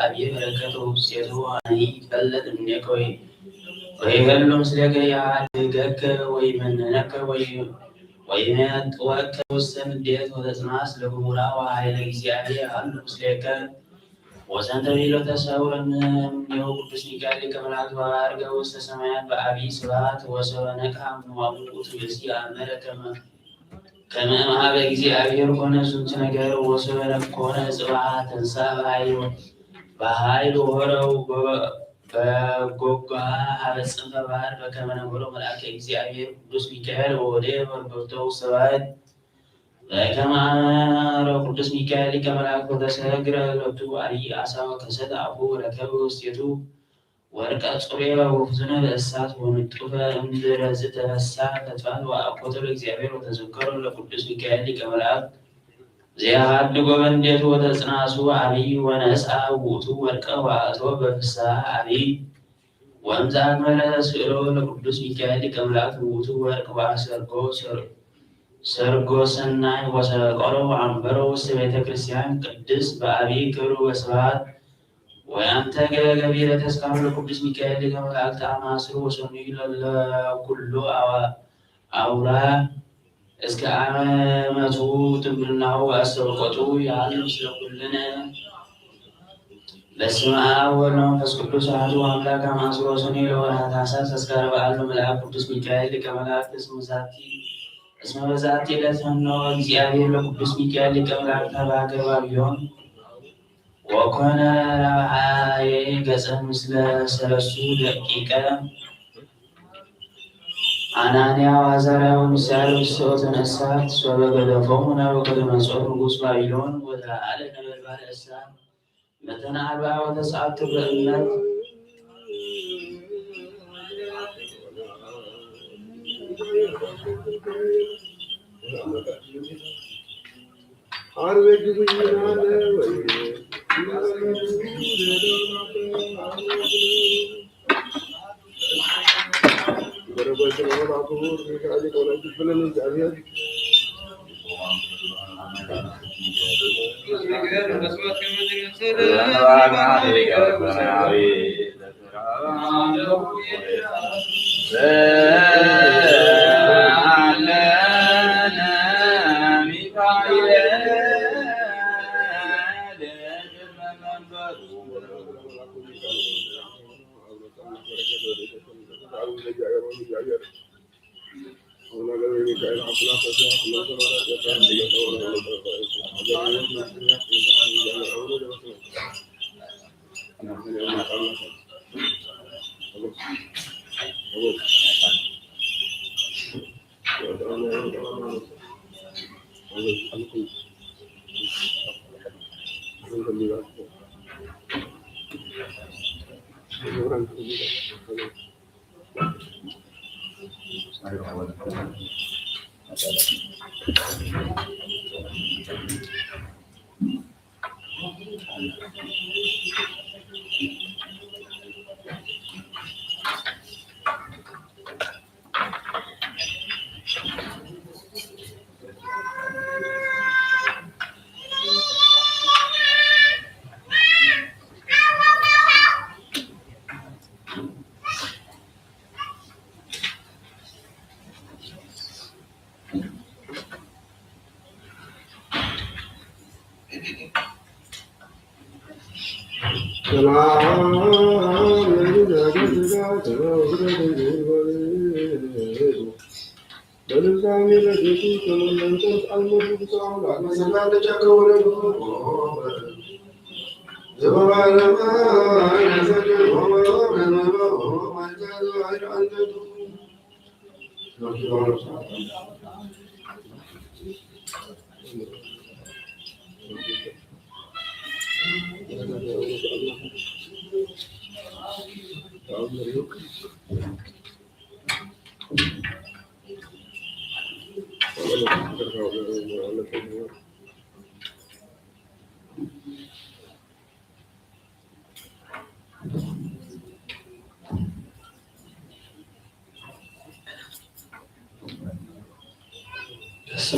አብየ በረከቱ ውስቴቱ አኒ ይፈለጥ እምኔከ ወይ ወይህሉ ምስሌከ ይሃድገከ ወይመንነከ ወይ ወይመጥወከ ውስተ ንዴት ወተጽናስ ለግሙራ ወኃይለ እግዚአብሔር አሉ ምስሌከ። ወዘንተ ቢሎ ተሰውረን እምኔሁ ቅዱስ ሚካኤል ሊቀ መላእክት ወዐርገ ውስተ ሰማያት በአቢይ ስብሐት። ወሶበ ነቅሐ እምዋሙ ውእቱ ብእሲ አመረ ከመ ከመ እምሃበ እግዚአብሔር ኮነ ዝንቱ ነገር። ወሶበ ኮነ ጽባሕ ተንሳ በኃይል በኃይል ወሆረ በጎጓ ሀበ ጽንፈ ባሕር በከመ ነገሮ መልአከ እግዚአብሔር ቅዱስ ሚካኤል ወወደ መርበብቶ ውስተ ባሕር። በከመ አመረ ቅዱስ ሚካኤል ሊቀ መላእክት ወተሰግረ ሎቱ አብይ አሳ ወከሰተ አፉ ወረከበ ውስቴቱ ወርቀ ጽሩየ ወፍቱነ በእሳት ወንጡፈ እምድረዝ ተፈሳ ፈጥፋት ወአኮቶ ለእግዚአብሔር ወተዘከሮ ለቅዱስ ሚካኤል ሊቀ መላእክት ዘያሃድጎ በንዴቱ ወተጽናሱ አብይ ወነስአ ውእቱ ወርቀ ወአቶ በፍስሐ አብይ። ወእምዘ አክመለ ስእሎ ለቅዱስ ሚካኤል ሊቀ መላእክት ውእቱ ወርቅ ወአሰርጎ ሰርጎ ሰናይ ወሰቀሎ ወአንበሮ ውስተ ቤተ ክርስቲያን ቅድስት በአብይ ክብር ወስብሐት። ወአንተ ገቢረ ተስካሩ ለቅዱስ ሚካኤል ሊቀ መላእክት አማስሩ ወሰኑይ ለኩሉ አውራ እስከ አመቱ ትምናው አስተብቆቱ ያሉ ስለኩልነ በስመ አብ ወወልድ ወመንፈስ ቅዱስ አሐዱ አምላክ። አማስሩ ወሰኑይ ለወርሃ ታህሳስ ተስካረ በዓሉ መልአክ ቅዱስ ሚካኤል ሊቀ መላእክት እስመ ዛቲ እስመ በዛቲ ዕለት ፈነወ እግዚአብሔር ለቅዱስ ሚካኤል ሊቀ መላእክት ሀበ ሀገረ ባቢሎን። ወኮነ ረብዓየ ገጸ ምስለ ሰለስቱ ደቂቀ አናንያ ወአዛርያ ወሚሳኤል ውስተ ኦተ ነሳት ሶበ ገደፎሙ ናቡከደነጾር ንጉስ ባቢሎን ወተለዓለ ነበልባለ እሳት መተናዕባ ወተስዓቱ በእምነት።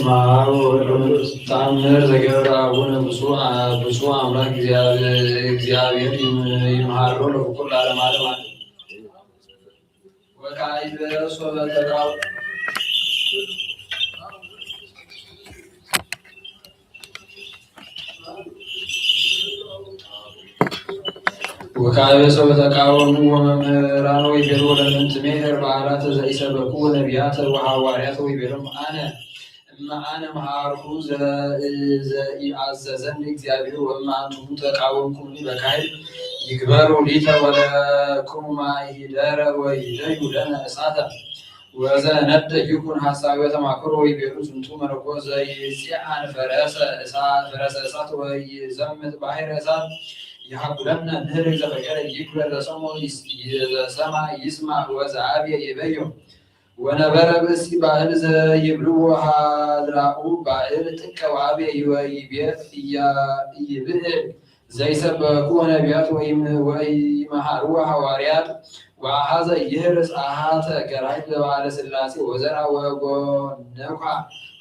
በስመ አብ ወወልድ ወመንፈስ ቅዱስ። ተአምር ዘገብረ አቡነ ብፁዕ፣ ብፁዕ አምላክ እግዚአብሔር ይም-፣ ይምሃሮ ለፍቁር ለዓለመ ዓለም። ወካዕበ ሶበ ተቃው-፣ ወካዕበ ሶበ ተቃወሙ ወመምህራን ወይቤሉ ለምንትሜ ሄር በዓላተ ዘኢሰበኩ ወነቢያተ ወሐዋርያተ ወይቤሎም አነ እመ አነ መሃርኩ ዘ-፣ ዘኢአዘዘኒ እግዚአብሔር ወእመ አንትሙ ተቃወምኩምኒ በካህን ይግበሩ ሊተ ወለክሙ ማሂደረ ወይደዩ ለነ እሳተ ወዘነደ ይኩን ሐሳዊ ተማክሮ ወይቤሉ ዝንቱ መለኮት ዘይጽዓን ፈረሰ እሳ-፣ ፈረሰ እሳት ወይዘምት ባሕረ እሳት ይሃብለነ ንህርግ ዘፈቀደ ይግበር ዘሰሞ ይስ-፣ ዘሰማ ይስማ ወዘአብየ ይበዮ። ወነበረ ብእሲ ባዕል ዘይብልዎ ሃድራኡ ባዕል ጥቀ ወአብየ ወይቤ እያ-፣ ኢይብዕል ዘይሰበኩ ወነቢያት ወይም-፣ ወይመሃርዎ ሐዋርያት ወአሐዘ ይህርስ አሃተ ገራይት በበዓለ ሥላሴ ወዘራ ወጎነኳ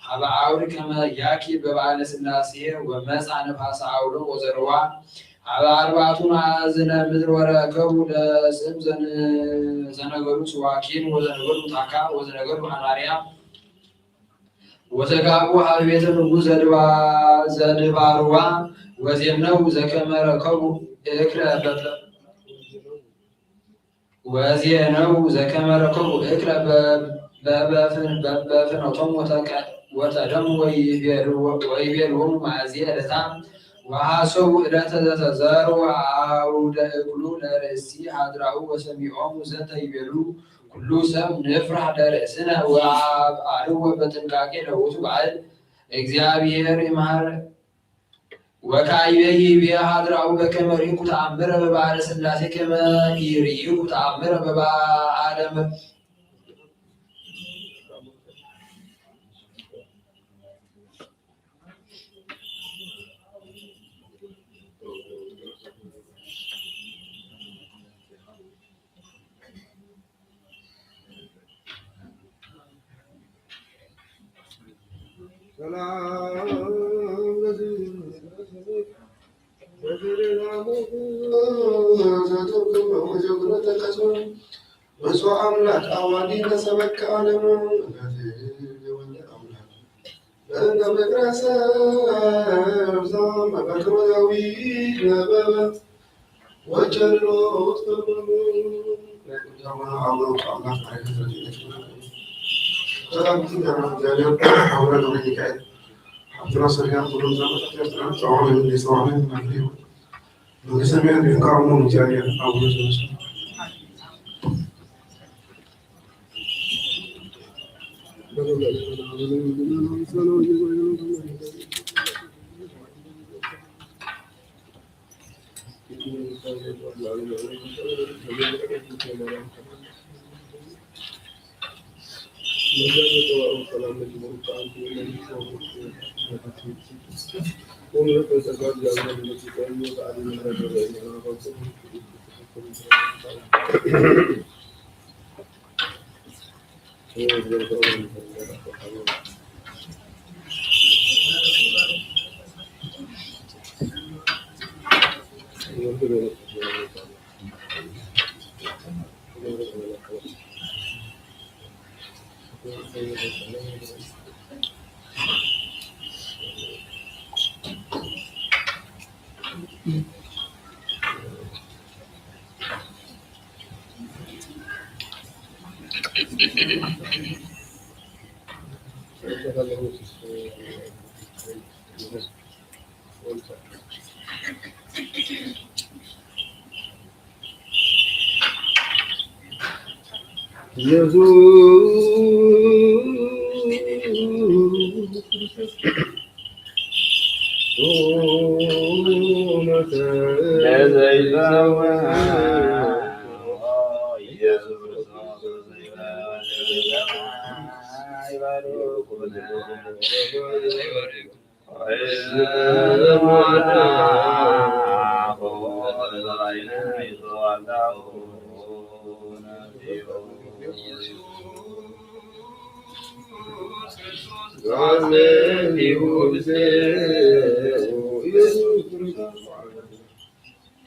ሀበ አውድ ከመ ያኪ በበዓለ ሥላሴ ወመጻ ነፋሰ አውሎ ወዘርዋ አበ አርባዕቱ መኣዝነ ምድር ወረከቡ ለስም ዘን-፣ ዘነገዱ ስዋኪን ወዘነገዱ ታካ ወዘነገዱ አናርያ ወተጋቡ ሀበ ቤተ ንጉሥ ዘድባ-፣ ዘድባርዋ ወዜነው ዘከመ ረከቡ እክለ በበ-፣ ወዜነው ዘከመ ረከቡ እክለ በ-፣ በበፍን-፣ በበፍኖቶም ወተቀ-፣ ወተደሙ ወይቤልዎ-፣ ወይቤልዎሙ ማእዜ ዕለታ ወሐሰቡ ዕለተ ዘተዘርወ አውደ እክሉ ለርእሲ ሀድራሁ ወሰሚዖሙ ዘንተ ይቤሉ ኩሉ ሰብ ንፍራሕ ለርእስነ ወአብአልዎ በጥንቃቄ ለውእቱ በዓል እግዚአብሔር ይምሃር። ወካዕበ ይቤ ሀድራሁ በከመ ርኢኩ ተአምረ በበዓለ ሥላሴ ከመ ኢርኢኩ ተአምረ በበዓለ መ-፣ ሰላም ለዝእመ ብፁዕ አምላክ አዋዲ ተሰበከ ዓለሙ ለፍርድ ወልደ አምላክ በእንተ ፍቅረ ሰብ ዛመ በክብራዊ ነበበ ወቸሎ ትርጉሙ። ሰላም እግዚአብሔር አቡነ ገብረ ሚካኤል አብትራ ሰሪያ ሁሉም ዘመን ኤርትራ ጸዋዕን ጸዋዕን ናፍሪው በሰማያት ይንካውኑ እግዚአብሔር አቡነ ዘበሰማያት።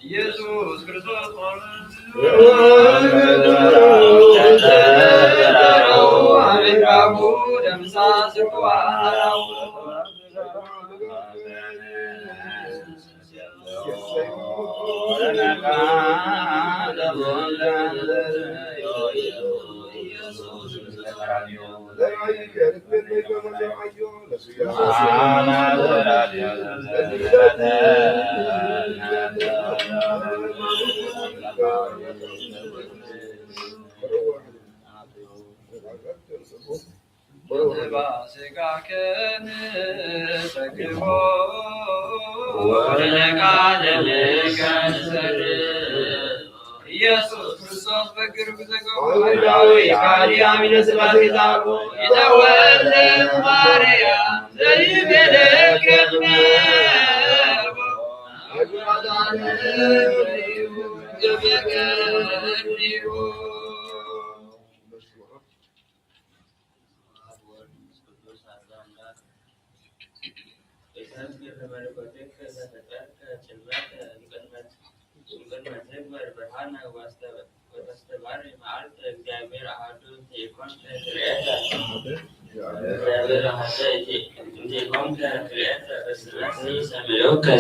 ኢየሱስ ክርስቶስ ኢየሱስ ክርስቶስ በግርብ ዘገቡ ዳዊት ካሊ አሚነ ስላሴ ዛቡ ይተወልደ ማርያም ዘይቤለከ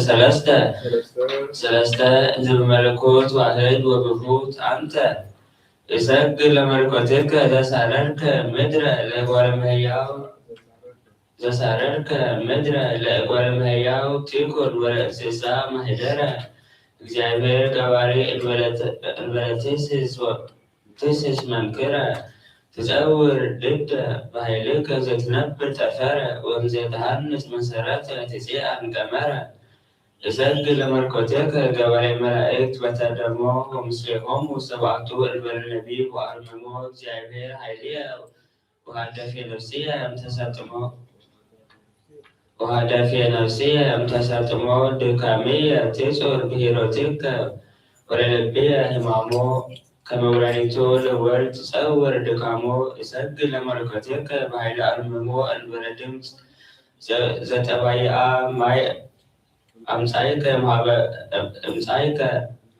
ሰለስተ ሰለስተ እንተ ብመለኮት ዋህድ ወብሁት አንተ እሰግድ ለመለኮትከ ዘሳረርከ ምድረ ለጓለ እመሕያው ዘሳረርከ ምድረ ለእጓለ እመሕያው ትኩን ወለእንስሳ ማህደረ እግዚአብሔር ገባሬ እንበለትስስ መንክረ ትጸውር ድደ በኃይልከ ዘትነብር ጠፈረ ወእምዘ ተሃንጽ መሰረተ ትጼአን ቀመረ። እሰግድ ለመለኮትከ ገባሬ መላእክት በተደሞ ወምስሌሆሙ ሰብአቱ እንበለ ነቢብ ወአርምሞ እግዚአብሔር ኃይልየ ወሃደፌ ነፍስየ እምተሳጥሞ ወሃደፌ ነፍስየ እምተሳጥሞ ድካምየ ትጹር ብሂሮትከ ወለልብየ ህማሞ ከመ ወላዲቱ ለወልድ ትጸውር ድካሞ እሰግድ ለመለኮትከ በኃይለ አርምሞ እንበለ ድምፅ ዘጠባይአ ማይ አምጻይከ እምሃበ እምጻይከ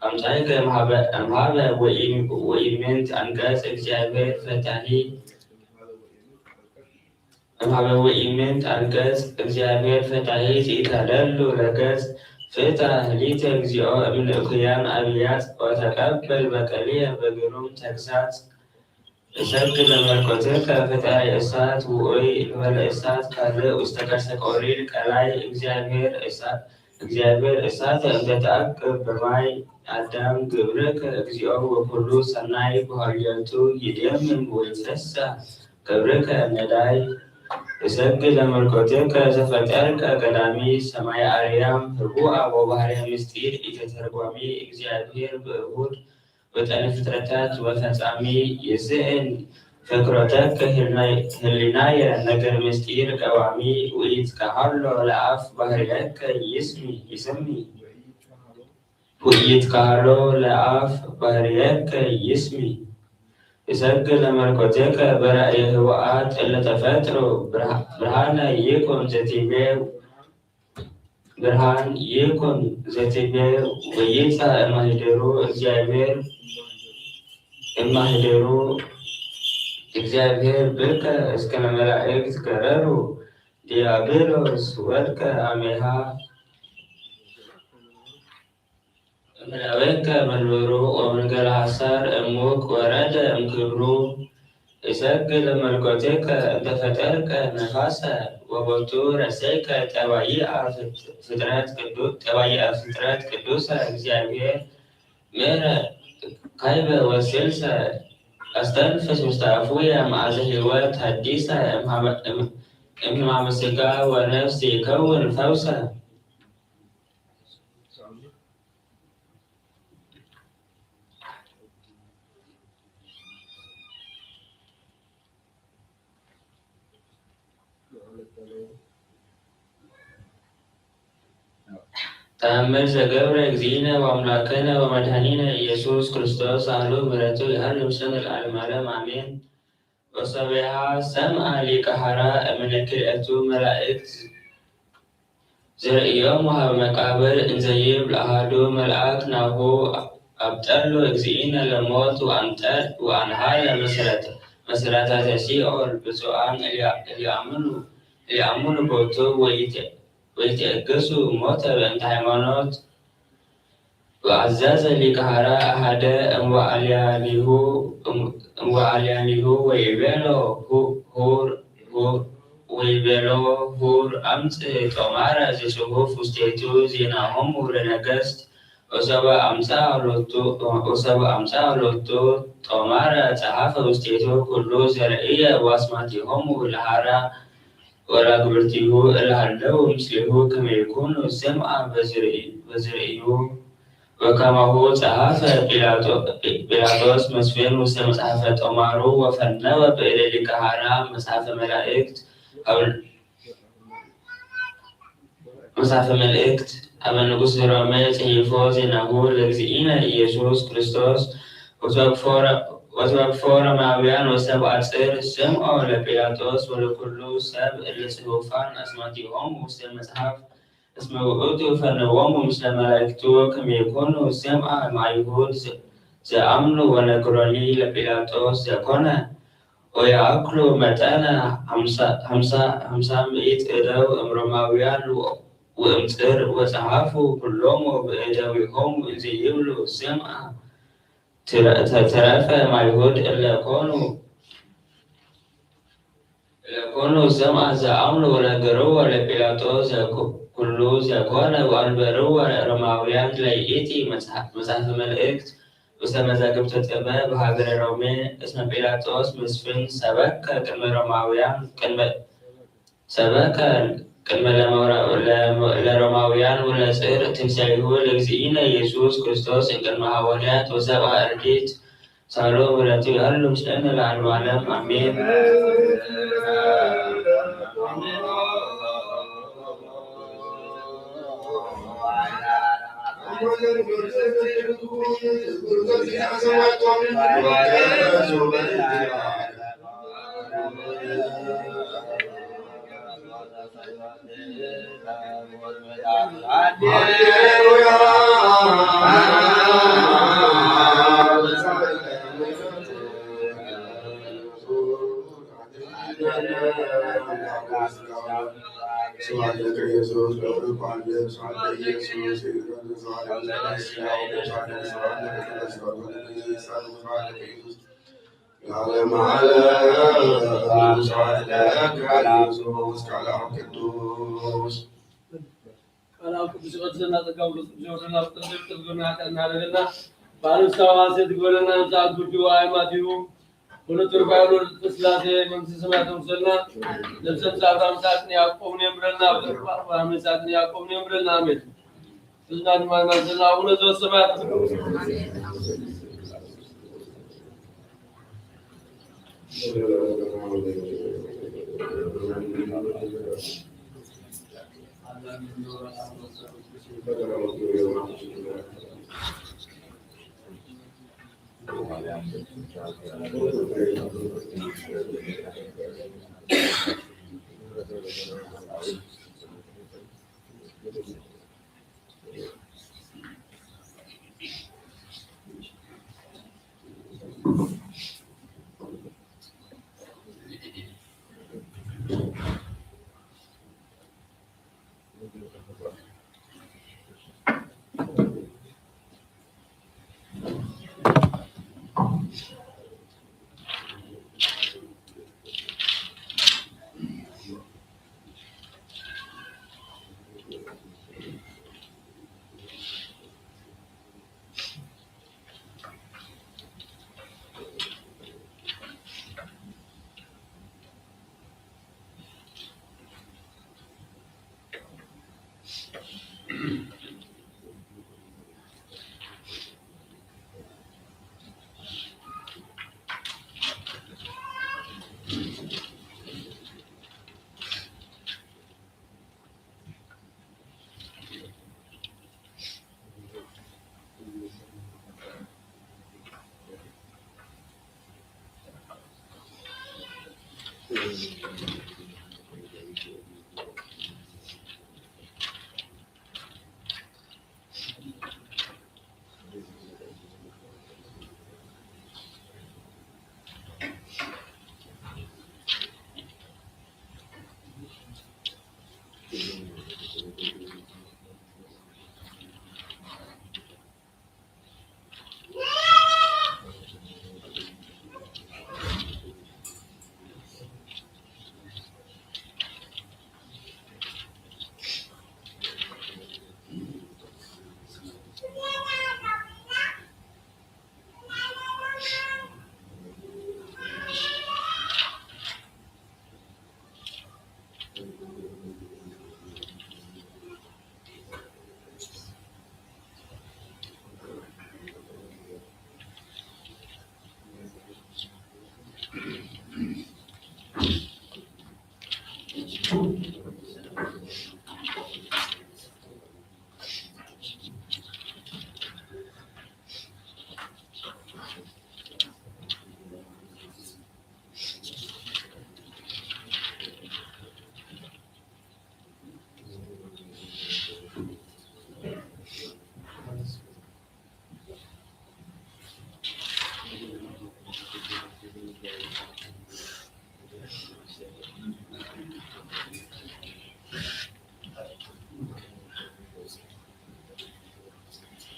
አምጻይከ እምሃበ እምሃበ ወኢምንት አንቀጽ እግዚአብሔር ፈታሂ እምሃበ ወኢምንት አንቀጽ እግዚአብሔር ፈታሂ ዘኢታለሉ ለገጽ ፍታ ህሊተ እግዚኦ እምንእኩያን አብያት ወተቀበል በቀልየ በግሩም ተግሳጽ እሰግድ ለመለኮትከ ፈጣሪ እሳት ውዑይ እንበለ እሳት ካልእ ውስተ ከርሰ ቆሪር ቀላይ እግዚአብሔር እሳት እግዚአብሔር እሳተ እንተ ተአቅብ በማይ አዳም ግብርከ እግዚኦ ወኩሉ ሰናይ በሃልዮቱ ይደምም ወይትፌሳህ ክብርከ ነዳይ እሰግድ ለመለኮትከ ዘፈጠርከ ቀዳሚ ሰማይ አርያም ህቡአ ወባህርያ ምስጢር ኢተተርጓሚ እግዚአብሔር ብእሁድ ወጠነ ፍጥረታት ወፈጻሚ ይስእን ፍክሮተከ ህልናየ ነገር ምስጢር ቀዋሚ ውኢትካሃሎ ለአፍ ባህርየከ ይስሚ ይስሚ ውኢትካሃሎ ለአፍ ባህርየከ ይስሚ እሰግድ ለመለኮትከ በራእየ ህወአት እለ ተፈጥሩ ብርሃነ ይኩን ዘቲቤ ብርሃን ይኩን ዘትቤ ወይጻእ እማህደሩ እግዚአብሔር እማህደሩ እግዚአብሔር ብከ እስከነ መላእክት ገረሩ ዲያብሎስ ወድቀ አሜሃ እምራዌከ መንበሩ ወመንገለ ሐሳር እሙክ ወረደ እምክብሩ እሰግድ ለመለኮቴከ እንተ ፈጠርከ ነፋሰ ወቦቱ ረሰይከ ጠባይአ ፍጥረት ቅዱሰ እግዚአብሔር ምረ ካይበ ወስልሰ አስተንፍስ ውስተ አፉየ መዓዘ ሕይወት ሐዲሰ እምሕማመ ሥጋ ወነፍስ ይከውን ፈውሰ። ተአምር ዘገብረ እግዚእነ ወአምላክነ ወመድኃኒነ ኢየሱስ ክርስቶስ አሐዱ ምሕረቱ ይሃሉ ምስለ ለዓለመ ዓለም አሜን። ወሶበያ ሰምዐ ሊቀ ሐራ እምነ ክልኤቱ መላእክት ዝርእዮም ወሀበ መቃብር እንዘይብል ኣሐዱ መልአክ ናሁ አብጠሎ እግዚእነ ለሞት ወአንጠ-፣ ወአንሃለ መሰረተ-፣ መሰረታተ ሲኦል። ብፁዓን እልያ-፣ እልያምኑ፣ እልያምኑ ቦቱ ወይተ-፣ ወይተየገሱ ሞተ በእንተ ሃይማኖት። ወአዘዘ ሊቀ ሐራ አሐደ እምወአልያኒሁ፣ እም-፣ እምወአልያኒሁ ወይቤሎ፣ ሁ-፣ ሁር፣ ሁ-፣ ወይቤሎ፣ ሁር አምጽእ ጦማረ ዘጽሑፍ ውስቴቱ ዜናሆሙ ለነገስት። ወሰበ አምጽአ ሎቱ፣ ወሰበ አምጽአ ሎቱ ጦማረ ጸሐፈ ውስቴቱ ኩሉ ዘርእየ ወአስማቲሆሙ ለሐራ ወለአግብርቲሁ እለ ሀለው ምስሌሁ ከመ ይኩኑ ስምዐ በዝርእዩ። ወከማሁ ጸሐፈ ጲላጦ-፣ ጲላጦስ መስፍን ውስተ መጽሐፈ ጦማሩ ወፈነወ በእደ ሊቀ ሐራ መጽሐፈ መላእክት አብ-፣ መጽሐፈ መልእክት አበ ንጉሥ ሮሜ ጽሒፎ ዜናሁ ለእግዚእነ ኢየሱስ ክርስቶስ ወትወክፎ ረ-፣ ወትወክፎ ሮማውያን ወሰብአ ጽር ስምዖ ለጲላጦስ ወለኩሉ ሰብ እለ ጽሑፋን አስማቲሆሙ ውስተ መጽሐፍ እስመ ውእቱ ፈነዎሙ ምስለ መላእክቱ ከመ ይኩኑ ስምዐ እምአይሁድ ዘ-፣ ዘአምኑ ወነግሮኒ ለጲላጦስ ዘኮነ ወየአክሉ መጠነ ሐምሳ፣ ሐምሳ፣ ሐምሳ ምእት እደው እምሮማውያን ወ-፣ ወእምጽር ወጸሐፉ ኩሎሙ ብእደዊሆሙ እንዘይብሉ ስምዐ ትረ-፣ ተ-፣ ተረፈ እምአይሁድ እለ ኮኑ ለኮኑ ስምዐ ዘአምኑ ወነገርዎ ለጲላጦስ ዘኩ-፣ ኩሉ ዘኮነ ወአንበርዎ ለሮማውያን ለይእቲ መጽሐ-፣ መጽሐፈ መልእክት ውስተ መዛግብተ ጥበብ ሀገረ ሮሜ እስመ ጲላጦስ ምስፍን ሰበከ ቅድመ ሮማውያን ቅድመ ሰበከ ቅድመ ለመውራ-፣ ለመ-፣ ለሮማውያን ወለጽር ትንሳኤሁ ለእግዚእነ ኢየሱስ ክርስቶስ እምቅድመ ሐዋርያት ወሰብአ አርድእት ሳሎ ምሕረቱ ይሃሉ ምስለነ ለዓለመ ዓለም አሜን። ስብሐት ለከ ኢየሱስ፣ ስብሐት ለከ ኢየሱስ፣ ስብሐት ለከ ኢየሱስ። ለዓለመ ዓለም ስብሐት ለከ ኢየሱስ። ቃለ አብ ቅዱስ። ቃለ አብ ቅዱስ ይቀድሰና፣ ጸጋ መንፈስ ቅዱስ ይወርደና፣ ፍጥረት ዘፍጥረት ጎና ኃጢአት እናደገና፣ በዓለ ፍስሐ ወሐሴት ይግበረና። ምጽአት ጉዱ አእማዲሁ ወለትርፋ ወለስላሴ መንግስተ ሰማያት ተውሰና። ነፍሰ ምጽአት አምሳቅን ያዕቆብን የምረና፣ በአሜን። ሳቅን ያዕቆብን የምረና። አሜን። ስና ድማ ናዘና አቡነ ዘበሰማያት።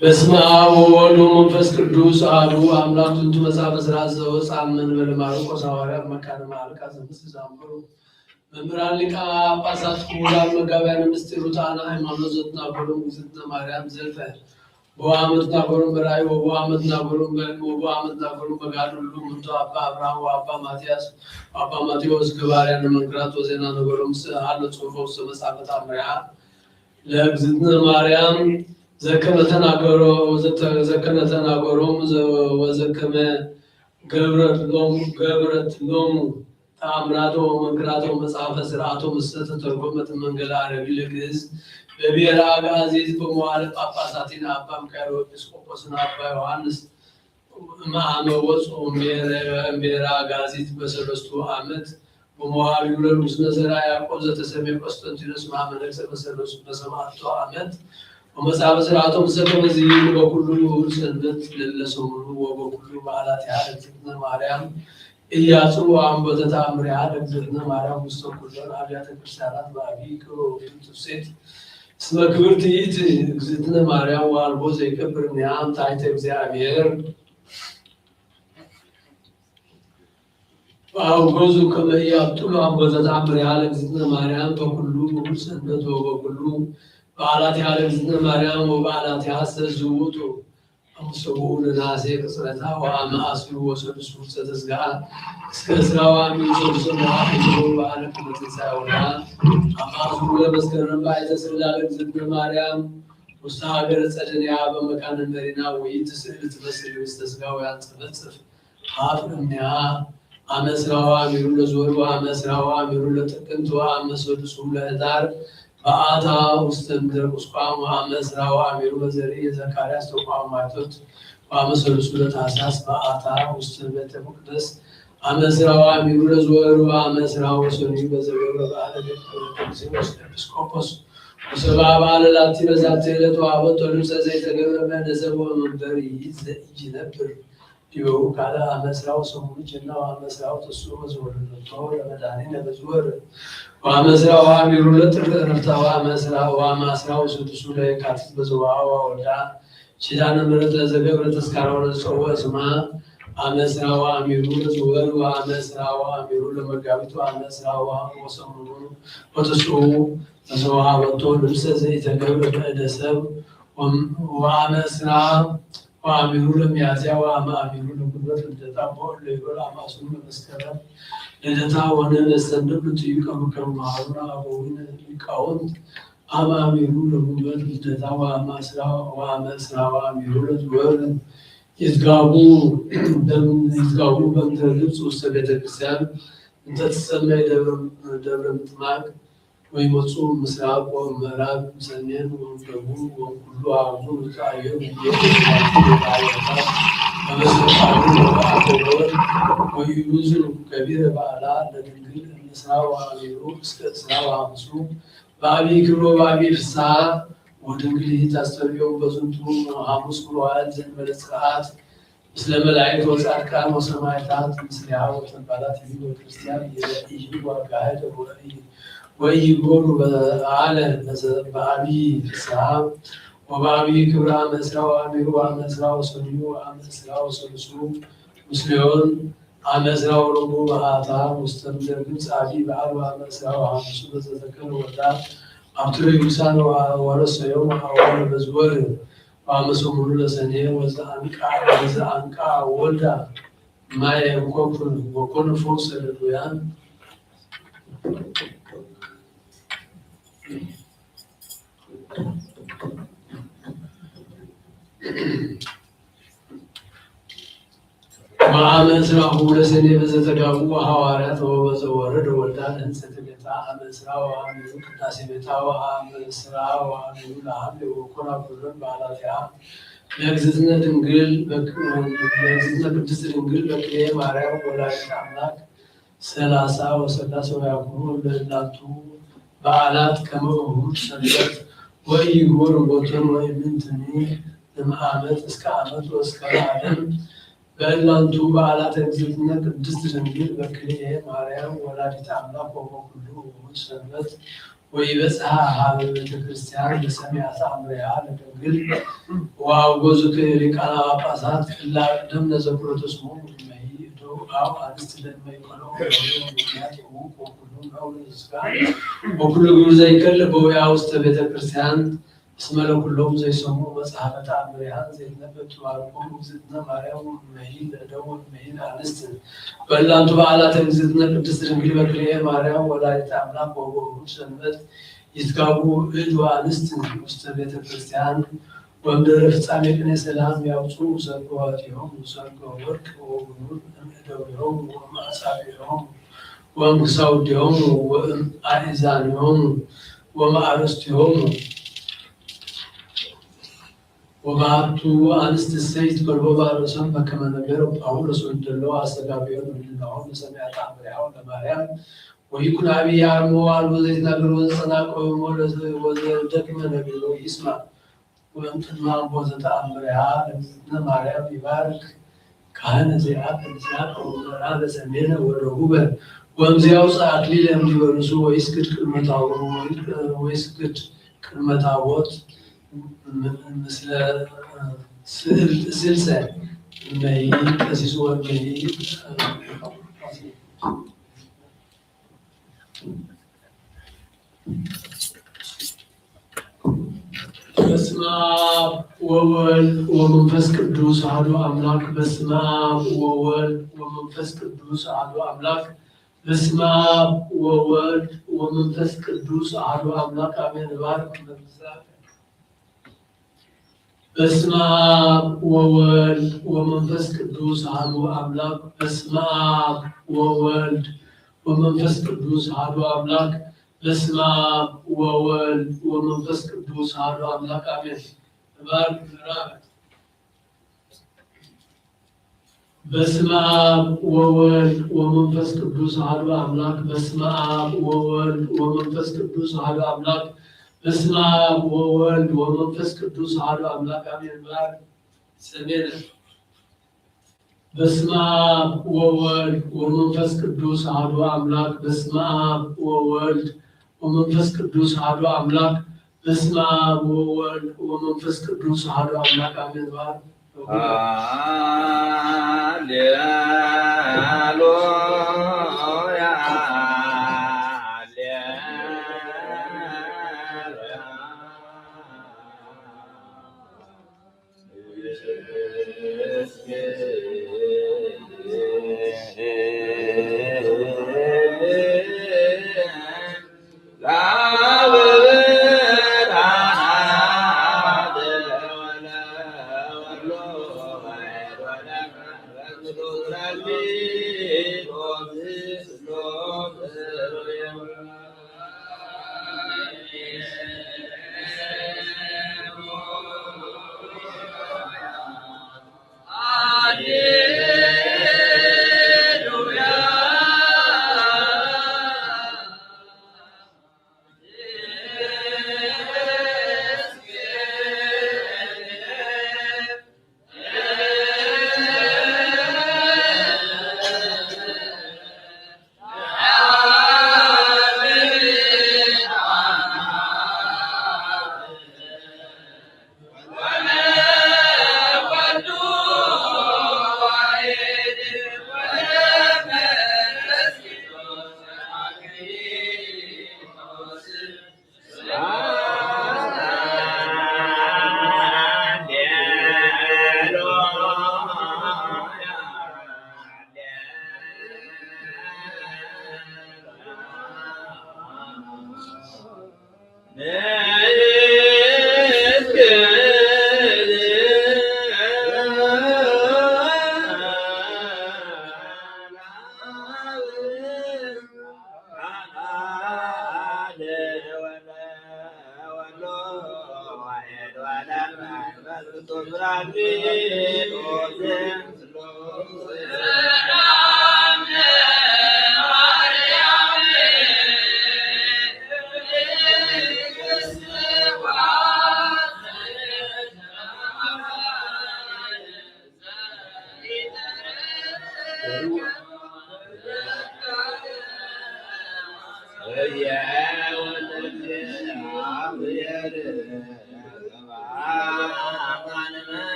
በስመ አብ ወወልድ ወመንፈስ ቅዱስ አሐዱ አምላክ። ጥንቱ መጽሐፈ ሥርዓት ዘወፅአ መንበረ ማርቆስ ሐዋርያ መካነ መዓልቃ ዘምስል ዛንበሩ መምህራን ሊቃነ ጳጳሳት ክቡራን መጋቢያነ ምስጢር ርቱዓነ ሃይማኖት ዘትናገሮም እግዝእትነ ማርያም ዘልፈ በወአመትናገሮም በራእይ ወበወአመትናገሮም በሕልም ወበወአመትናገሮም በጋድሉ እምንቶ አባ አብርሃም ወአባ ማትያስ ወአባ ማቴዎስ ገባርያነ መንክራት ወዜና ነገሮም ስለ ሀሎ ጽሑፎ ውስተ መጽሐፈ ተአምሪሃ ለእግዝእትነ ማርያም ዘከመ ተናገሮ ዘተ-፣ ዘከመ ተናገሮም ዘ-፣ ወዘከመ ገብረት ሎሙ፣ ገብረት ሎሙ ተአምራቶ ወመንክራቶ መጽሐፈ ሥርዓቶ ምስለ ተተርጎመት መንገለ አረቢ ለግዕዝ በብሔረ አግዓዚት በመዋዕለ ጳጳሳቲን አባ ሚካኤል ወኤጲስቆጶስን አባ ዮሐንስ እምአመ ወፁ እምብሔረ፣ እምብሔረ አግዓዚት በሰለስቱ ዓመት በመዋዕሉ ለንጉሥነ ዘርዓ ያዕቆብ ዘተሰሜ ቆስጠንጢኖስ እምአመ ነግሠ በሰለስቱ በሰባቱ ዓመት ወመጽአ በሥርዓቶም ዘከመ ዝይኑ በኩሉ ምሁር ሰንበት ለለ ሰሙኑ ወበኩሉ በዓላቲሃ ለእግዝእትነ ማርያም ኢያጽኡ አምቦተ ተአምሪሃ ለእግዝእትነ ማርያም ውስተ ኩለን አብያተ ክርስቲያናት በአቢይ ክብር ወፍጹም ትፍስሕት። እስመ ክብርቲ ይእቲ እግዝእትነ ማርያም ወአልቦ ዘይከብር እምኔሃ እምታይተ እግዚአብሔር። ወአውገዙ ከመ ኢያብጥሉ አምቦተ ተአምሪሃ ለእግዝእትነ ማርያም በኩሉ ምሁር ሰንበት ወበኩሉ በዓላቲሃ ለእግዝእትነ ማርያም ወበዓላቲሃ ሰዝውቱ። እምስዉ ለነሐሴ ቅጽበታ ወአመ አስሩ ወሰዱሱ ዘተስግአ እስከ እስራ ወአሚን ሰዱሱ ለአሚን በዓለ ክብረ ትንሣኤ ወልዳ። አመ አስሩ ለመስከረም በአይተ ስዕላ ለእግዝእትነ ማርያም ውስተ ሀገረ ጸደንያ በመካነ መሪና ወይት ስዕል ትመስል ውስተ ስጋ ወያንጸፈጽፍ ሀፍ እምኔሃ። አመ እስራ ወአሚሩ ለዝወር ወአመ እስራ ወአሚሩ ለጥቅምት ወአመ ሰዱሱ ለህዳር በአታ ውስተ ምድረ ቁስቋም ወአመ እስራ ወአሚሩ ለዘርኢ ዘካርያስ ተቋም ማይቶት ወአመ ሰሉሱ ለታህሳስ በአታ ውስተ ቤተ መቅደስ አመ እስራ ወአሚሩ ለዝወር ወአመ እስራ ወሰኑይ በዘገብረ በዓለ ቤተ መቅደስ ኤጲስቆጶስ ወሰብአ በዓለ ላቲ በዛቲ ዕለት ወሀበቶ ልብሰ ዘይተገብረ በእደ ሰብ ወመንበሪ ዘኢይነብር ዲበው ካልእ አመ እስራ ወሰሙኑ ጀና ወአመ እስራ ወተስዑ ወዘወለደቶ ለመድኃኒነ በዝወር ወአመ እስራ ወአሚሩ ለጥር ዕረፍታ ወአመ እስራ ወአመ እስራ ወስድሱ ለየካቲት በዘወአ ወወልዳ ኪዳነ ምሕረት ለዘገብረ ተስካራ ወለዘጸውዐ ስማ አመ እስራ ወአሚሩ ለዝወር ወአመ እስራ ወአሚሩ ለመጋቢት ወአመ እስራ ወሰሙኑ ወተስዑ በዘወሃበቶ ልብሰ ዘይተገብረ በእደ ሰብ ወአመ እስራ ወአሚሩ ለሚያዝያ ወአመ አሚሩ ለጉልበት ልደታ በወሎ ይበል አማስኑ ለመስከረም ልደታ ወነ መስተንድር ልትዩ ከመከሩ መሃሩና አበዊነ ሊቃውንት አመ አሚሩ ለጉልበት ልደታ ወአመ እስራ ወአመ እስራ ወአሚሩ ለዝወር ይትጋቡ ይትጋቡ በምድረ ግብፅ ውስተ ቤተ ክርስቲያን እንተ ትሰመይ ደብረ ምጥማቅ ወይመጹ ምስራቅ ወምዕራብ ሰሜን ወደቡብ ወኩሉ አህጉር ይትአየሩ በመስቀሉ ወበአኮቦት ወይሉዙ ከቢረ በዓላ ለድንግል እምነ ዕስራ ወኣሚሩ እስከ ዕስራ ወሓምሱ ብዓብዪ ክብሪ ወብዓብዪ ፍስሓ ወድንግሊት ኣስተርእዮም። በዝንቱ ሐሙስ መዋዕል ዘእንበለ ጽርዓት ምስለ መላእክት ወጻድቃን ወሰማዕታት ምስሌሃ ወተንባላት ይእቲ ወክርስቲያን ይረኢ ወአካህድ ወኢ-፣ ወኢይጎሩ በዓለ በዘ-፣ በዓብዪ ፍስሓ ወበዓብዪ ክብሪ አመ ዕስራ ወአሚሩ ወአመ ዕስራ ወሰኑዩ ወአመ ዕስራ ወሰሉሱ ምስሌሆን አመ ዕስራ ወረቡዕ በአታ ውስተ ምድረ ግብፅ ዓብዪ በዓል ወአመ ዕስራ ወሐምሱ በዘተከለ ወልዳ አብትረ ይቡሳን ወ-፣ ወረሰዮም አዋነ በዝወር ወአመ ሰሙኑ ለሰኔ ወዘአንቃ፣ ወዘአንቃ ወልዳ ማየ እንኮኩን ወኮነ ፈውሰ ለድውያን። ወአመ ዕስራሁ ለሰኔ በዘተጋብኡ ሐዋርያት ወበዘወረደ ወልዳ ለህንጸተ ቤታ አመ ዕስራ ወአሚሩ ቅዳሴ ቤታ ወአመ ዕስራ ወአሚሩ ለሐምሌ ወኮና ኩለን በዓላቲሃ ለእግዝእትነ ድንግል በክ-፣ ለእግዝእትነ ቅድስት ድንግል በክልኤ ማርያም ወላዲተ አምላክ ሰላሳ ወሰላሳ ወያኩኑ ለእላቱ በዓላት ከመ እሁድ ሰንበት ወኢይግበሩ ቦቶን ወኢምንትኒ እምአመት እስከ አመት ወእስከ ለዓለም። በእላንቱ በዓላት እግዝእትነ ቅድስት ድንግል በክልኤ ማርያም ወላዲተ አምላክ ወበኩሉ እሁድ ሰንበት ወኢበጽሐ ሀበ ቤተ ክርስቲያን ለሰሚዐ ተአምሪሃ ለድንግል ወአውገዙ ሊቃነ ጳጳሳት እለ አቅደምነ ዘክሮተ ስሞሙ እመሂ እደው አው አንስት ለእመ ይቀልዑ ምክንያት እውቅ ወኩሉ ነውር ስጋ ወኩሉ ግብር ዘይከል በውያ ውስተ ቤተ ክርስቲያን እስመ ለኩሎም ዘይሰምዑ መጽሐፈ ተአምሪሃን ዘይትነበብ ትባርኮም እግዝእትነ ማርያም ወእመሂ ለእደው ወእመሂ ለአንስት። በእላንቱ በዓላት እግዝእትነ ቅድስት ድንግል በክልኤ ማርያም ወላዲተ አምላክ ወበእሁድ ሰንበት ይትጋቡ እድ ወአንስት ውስተ ቤተ ክርስቲያን ወእምድረ ፍጻሜ ቅኔ ሰላም ያውፅኡ ሰርገዋቲሆሙ ሰርገ ወርቅ ወብሩር እምእደዊሆሙ ወእምአጻብዒሆሙ ወእምክሳውዲሆሙ ወእምአእዛኒሆሙ ወእምአርእስቲሆሙ። ወባቱ አንስት እሰይ ይትቀልቦ ባርእሶም በከመ ነገረ ጳውሎስ ወደሎ አስተጋብኦ ምድላሆም ለሰሚዐ ተአምሪሃ ለማርያም ወይኩን አብይ አርሞ አልቦ ዘይትናገር ወዘጸናቀ ወዘደክመ ነገሮ ይስማ። ወእምቅድመ አቦ ዘተአምሪሃ ለእግዝእትነ ማርያም ይባርክ ካህነ ዘይአክል ምስራቅ ወምዕራብ ሰሜነ ወደቡበ ወእምዘያውፅእ አክሊለ እምዲበ ርእሱ ወይስግድ ቅድመ ታቦት ወይስግድ ቅድመ ታቦት ምስለ ስልሰ እመሂ ቀሲስ ወእመሂ በስመ አብ ወወልድ ወመንፈስ ቅዱስ አሐዱ አምላክ። በስመ አብ ወወልድ ወመንፈስ ቅዱስ አሐዱ አምላክ። በስመ አብ ወወልድ ወመንፈስ ቅዱስ አሐዱ አምላክ አሜን። እባርክ መግዛት በስመ አብ ወወልድ ወመንፈስ ቅዱስ አሐዱ አምላክ። በስመ አብ ወወልድ ወመንፈስ ቅዱስ አሐዱ አምላክ። በስመ አብ ወወልድ ወመንፈስ ቅዱስ አሐዱ አምላክ አሜን። እባርክ ምዕራፍ። በስመ አብ ወወልድ ወመንፈስ ቅዱስ አሐዱ አምላክ። በስመ አብ ወወልድ ወመንፈስ ቅዱስ አሐዱ አምላክ። በስመ አብ ወወልድ ወመንፈስ ቅዱስ አሐዱ አምላክ አሜን። እባርክ ሰሜነ። በስመ አብ ወወልድ ወመንፈስ ቅዱስ አሐዱ አምላክ። በስመ አብ ወወልድ ወመንፈስ ቅዱስ አሐዱ አምላክ። በስመ አብ ወወልድ ወመንፈስ ቅዱስ አሐዱ አምላክ አሜን። እባርክ ሃሌሉያ፣ ሃሌሉያ።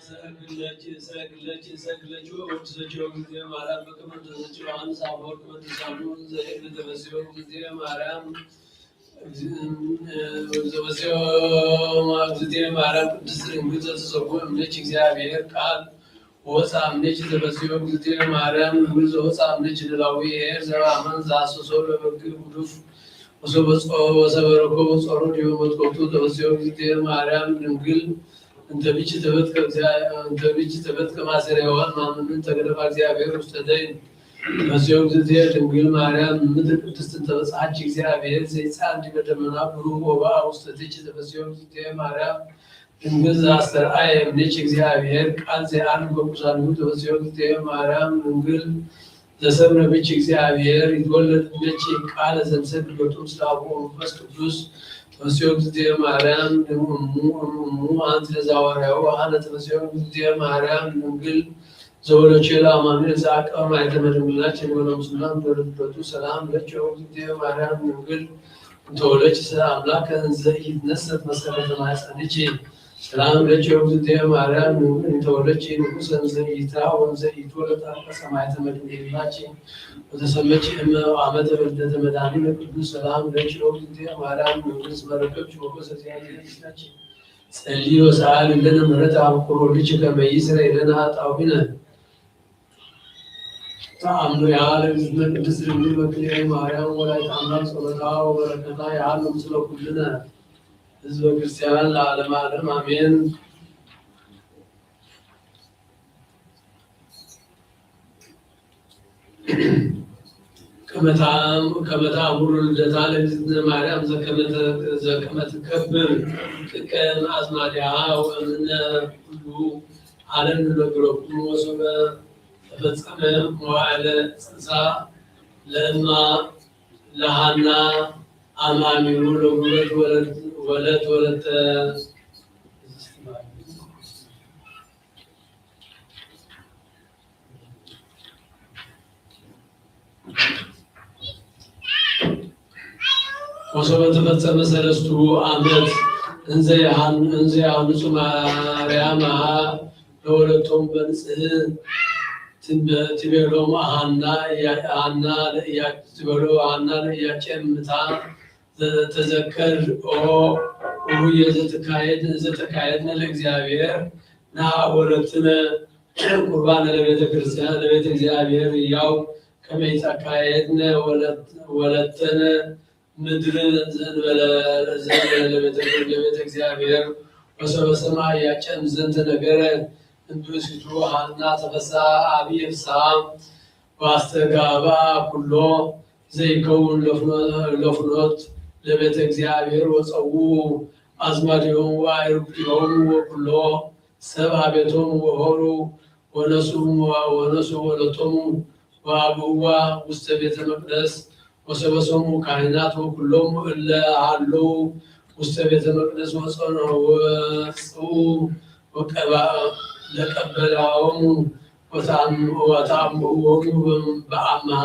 ሰግለኪ ሰግለኪ ሰግለኪ ወቅድሰኪ ጊዜ ማርያም በከመ ተዘኪ ዮሐንስ አፈወርቅ ወቅዱሳኑ ዘይብል ተፈስዮ ጊዜ ማርያም ዘበስዮ ጊዜ ማርያም ቅድስት ድንግል ዘተሰጉ እምነች እግዚአብሔር ቃል ወፃ እምነች ዘበስዮ ጊዜ ማርያም ንጉስ ዘወፃ እምነች ደላዊ ኤር ዘባመን ዛሰሶ ለበግ ጉዱፍ ወሰበጾ ወሰበረኮ ጾሩ ዲበ መትኮቱ ዘበስዮ ጊዜ ማርያም ድንግል እንተ ብእቺ ተፈጥከ እግዚአ-፣ እንተ ብእቺ ተፈጥከ ማሰረ ሔዋን ማምምን ተገደፋ እግዚአብሔር ውስተ ደይን። በዚኦም ጊዜ ድንግል ማርያም ምድር ቅድስት እንተ በጽሐች እግዚአብሔር ዘይጻን ዲበ ደመና ብሩህ ወበአ ውስተ ትች። በዚኦም ጊዜ ማርያም ድንግል ዘአስተርአየ እምኔች እግዚአብሔር ቃል ዘየዐርግ በቁሳኒሁ። በዚኦም ጊዜ ማርያም ድንግል ዘሰምረ ብእች እግዚአብሔር ይትወለድ እምኔኪ ቃለ ዘንሰግድ ሎቱ ምስለ አቡ ወመንፈስ ቅዱስ። ተፈስዮ ጊዜ ማርያም እሙ እሙ አንቲ ለዘሐዋርያሁ አነ። ተፈስዮ ጊዜ ማርያም ድንግል ዘወለቼ ለአማኑኤል ዘአቀበ ማየተ መድንግልናች የነበረ ምስሉና እንደ ልደቱ ሰላም ለኪ ጊዜ ማርያም ድንግል እንተወለች ስለ አምላክ እንዘ ኢትነሰት መሰረተ ማሕፀንኪ። ሰላም ለኪ እግዝእትየ ማርያም እንተ ወለድኪ ንጉሰ እንዘ ኢትራ ወእንዘ ኢትወለድ አልቀ ሰማዕተ መድንግልናኪ ወተሰመኪ እመ አመ ተወልደ መድኃኒነ ቅዱስ። ሰላም ለኪ እግዝእትየ ማርያም ንግስ መረከብኪ ሞገሰ እግዚአብሔር ምስለኪ። ጸልዪ ወሰአሊ ለነ ምሕረተ አብ ቁርወልኪ ከመ ይስረይ ለነ ኃጣውኢነ። ተአምሪሃ ለእግዝእትነ ቅድስት ድንግል በክልኤ ማርያም ወላዲተ አምላክ ጸሎታ ወበረከታ ይሃሉ ምስለ ኩልነ ህዝበ ክርስቲያን ለዓለመ ዓለም አሜን። ከመ ተአም-፣ ከመ ተአምሩ ልደታ ለእግዝእትነ ማርያም ዘከመ ተ-፣ ዘከመ ትከብር ጥቀ እምአዝማዲሃ ወእምነ ኩሉ ዓለም ንነግረኩም ወሶበ ተፈጸመ መዋዕለ ጽንሳ ለእማ ለሃና አማሚሩ ለጉበት ወለት ወለት ወለተ ወሶበ ተፈጸመ ሰለስቱ ዓመት እንዘ የሃን-፣ እንዘ የሃንጹ ማርያም ለወለቶም በንጽህ ትበ-፣ ትቤሎም ሃና ኢያ-፣ ሃና ለኢያ-፣ ትቤሎ ሃና ለኢያቄም ምታ ዘተዘከር ኦ እሁየ ዘትካየድ፣ ዘተካየድነ ለእግዚአብሔር ነሃ ወለትነ ቁርባነ ለቤተ ክርስቲያን ለቤተ እግዚአብሔር ያው ከመይ ተካየድነ ወለት-፣ ወለተነ ምድር ዘንበለ፣ ዘንበለ ለቤተ፣ ለቤተ እግዚአብሔር ወሰበ ሰማይ ያጨም ዘንተ ነገረ እንብእሲቱ ሃና ተፈሳ አብየ ፍስሃ ወአስተጋባ ኩሎ ዘይከውን ለፍኖ-፣ ለፍኖት ለቤተ እግዚአብሔር ወጸዉ አዝማዲሆም ወአይሩግቲሆም ወኩሎ ሰብ አቤቶም ወሆሩ ወነሱ ወ-፣ ወነሱ ወለቶሙ ወአብእዋ ውስተ ቤተ መቅደስ ወሰበሰሙ ካህናት ወኩሎም እለ ሃለው ውስተ ቤተ መቅደስ ወጸኑ ወጽኡ ወቀባ-፣ ለቀበላዎሙ ወተአም-፣ ወተአምእዎሙ በአምሃ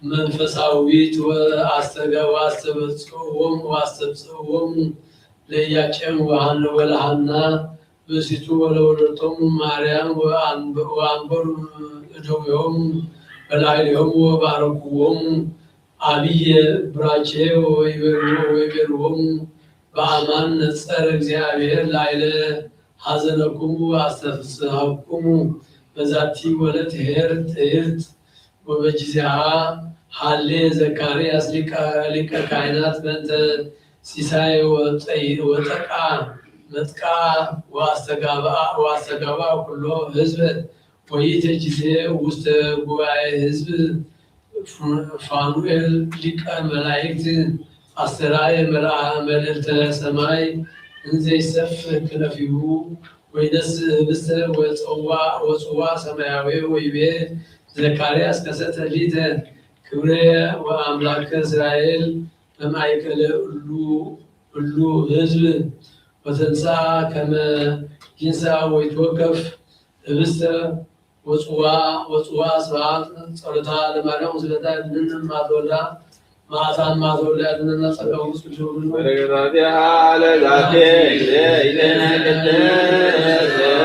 መንፈሳዊት ወአስተጋ-፣ ወአስተበጽእዎም ወአስተብጽእዎም ለኢያቄም ወሃን-፣ ወለሃና ብእሲቱ ወለወለደቶሙ ማርያም ወአንበ-፣ ወአንበሩ እደዊሆሙ በላዕሌሆሙ ወባረክዎሙ አብየ ብራኬ ወይቤርዎ-፣ ወይቤርዎሙ በአማን ነጸረ እግዚአብሔር ላዕለ ሐዘነኩሙ ወአስተፍስሐኩሙ በዛቲ ወለት ኄር ጥዕርት። ወበጊዜሃ ሀሌ ዘካርያስ ሊቀ፣ ሊቀ ካህናት በእንተ ሲሳይ ወጠይ-፣ ወጠቃ መጥቃ ወአስተጋብአ፣ ወአስተጋብአ ኩሎ ህዝብ ወይእቲ ጊዜ ውስተ ጉባኤ ህዝብ ፋኑኤል ሊቀ መላእክት አስተርአየ መልአ-፣ መልዕልተ ሰማይ እንዘ ይሰፍሕ ክነፊሁ ወይነስእ ህብስተ ወጽዋ፣ ወጽዋ ሰማያዊ ወይቤ ዘካርያስ ከሰተ ሊተ ክብሬ ወአምላከ እስራኤል በማእከለ እሉ፣ እሉ ህዝብ ወተንሳ ከመ ይንሳ ወይትወከፍ ህብስተ ወጽዋ፣ ወጽዋ ስብሐት ጸሎታ ለማርያም ወስለታ ያድነን ማትወልዳ ማታ ማትወልዳ ያድነን ጸጋ ውስጥ ጅሩ በረከታቲሃ ለዛቲ ጊዜ ይዜነ ቅድስት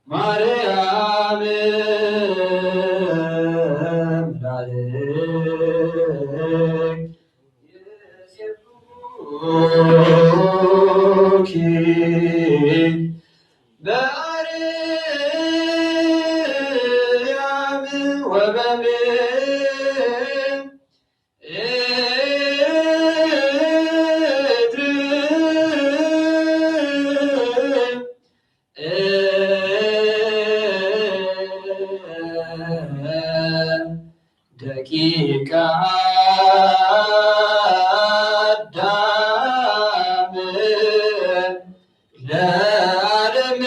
ማርያም መላእክት ይሴብሑኪ በአርያም ወበምድር ደቂቀ አዳም ለዓለም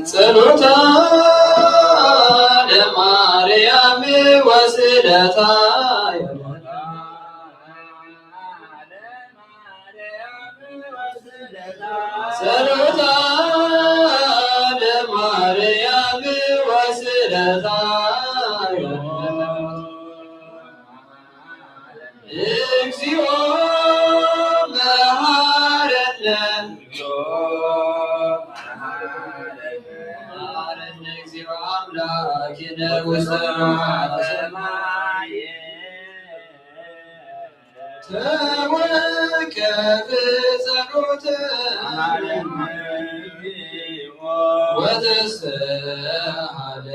ጸሎታ ለማርያም ወስደታ የማና። ጸሎታ ለማርያም ወስደታ የማና። እግዚኦ መሐረነ። መሐረነ እግዚኦ አምላክነ ውስተ ሰማይ። ተወከፍ ጸሎተ ወተስተሃለ።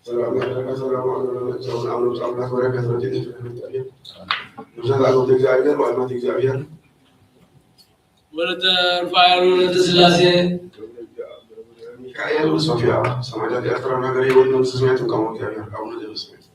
ሰላም ያደረገ ሰላም አምላክ በረከት ረድኤት እግዚአብሔር ወአይመት እግዚአብሔር ወለተ ሩፋኤል ወለተ ስላሴ ሚካኤል ሶፊያ ሰማዕታት ኤርትራ ሃገር ይወድም ስስሜት ከሞ እግዚአብሔር አቡነ ዘበሰማያት።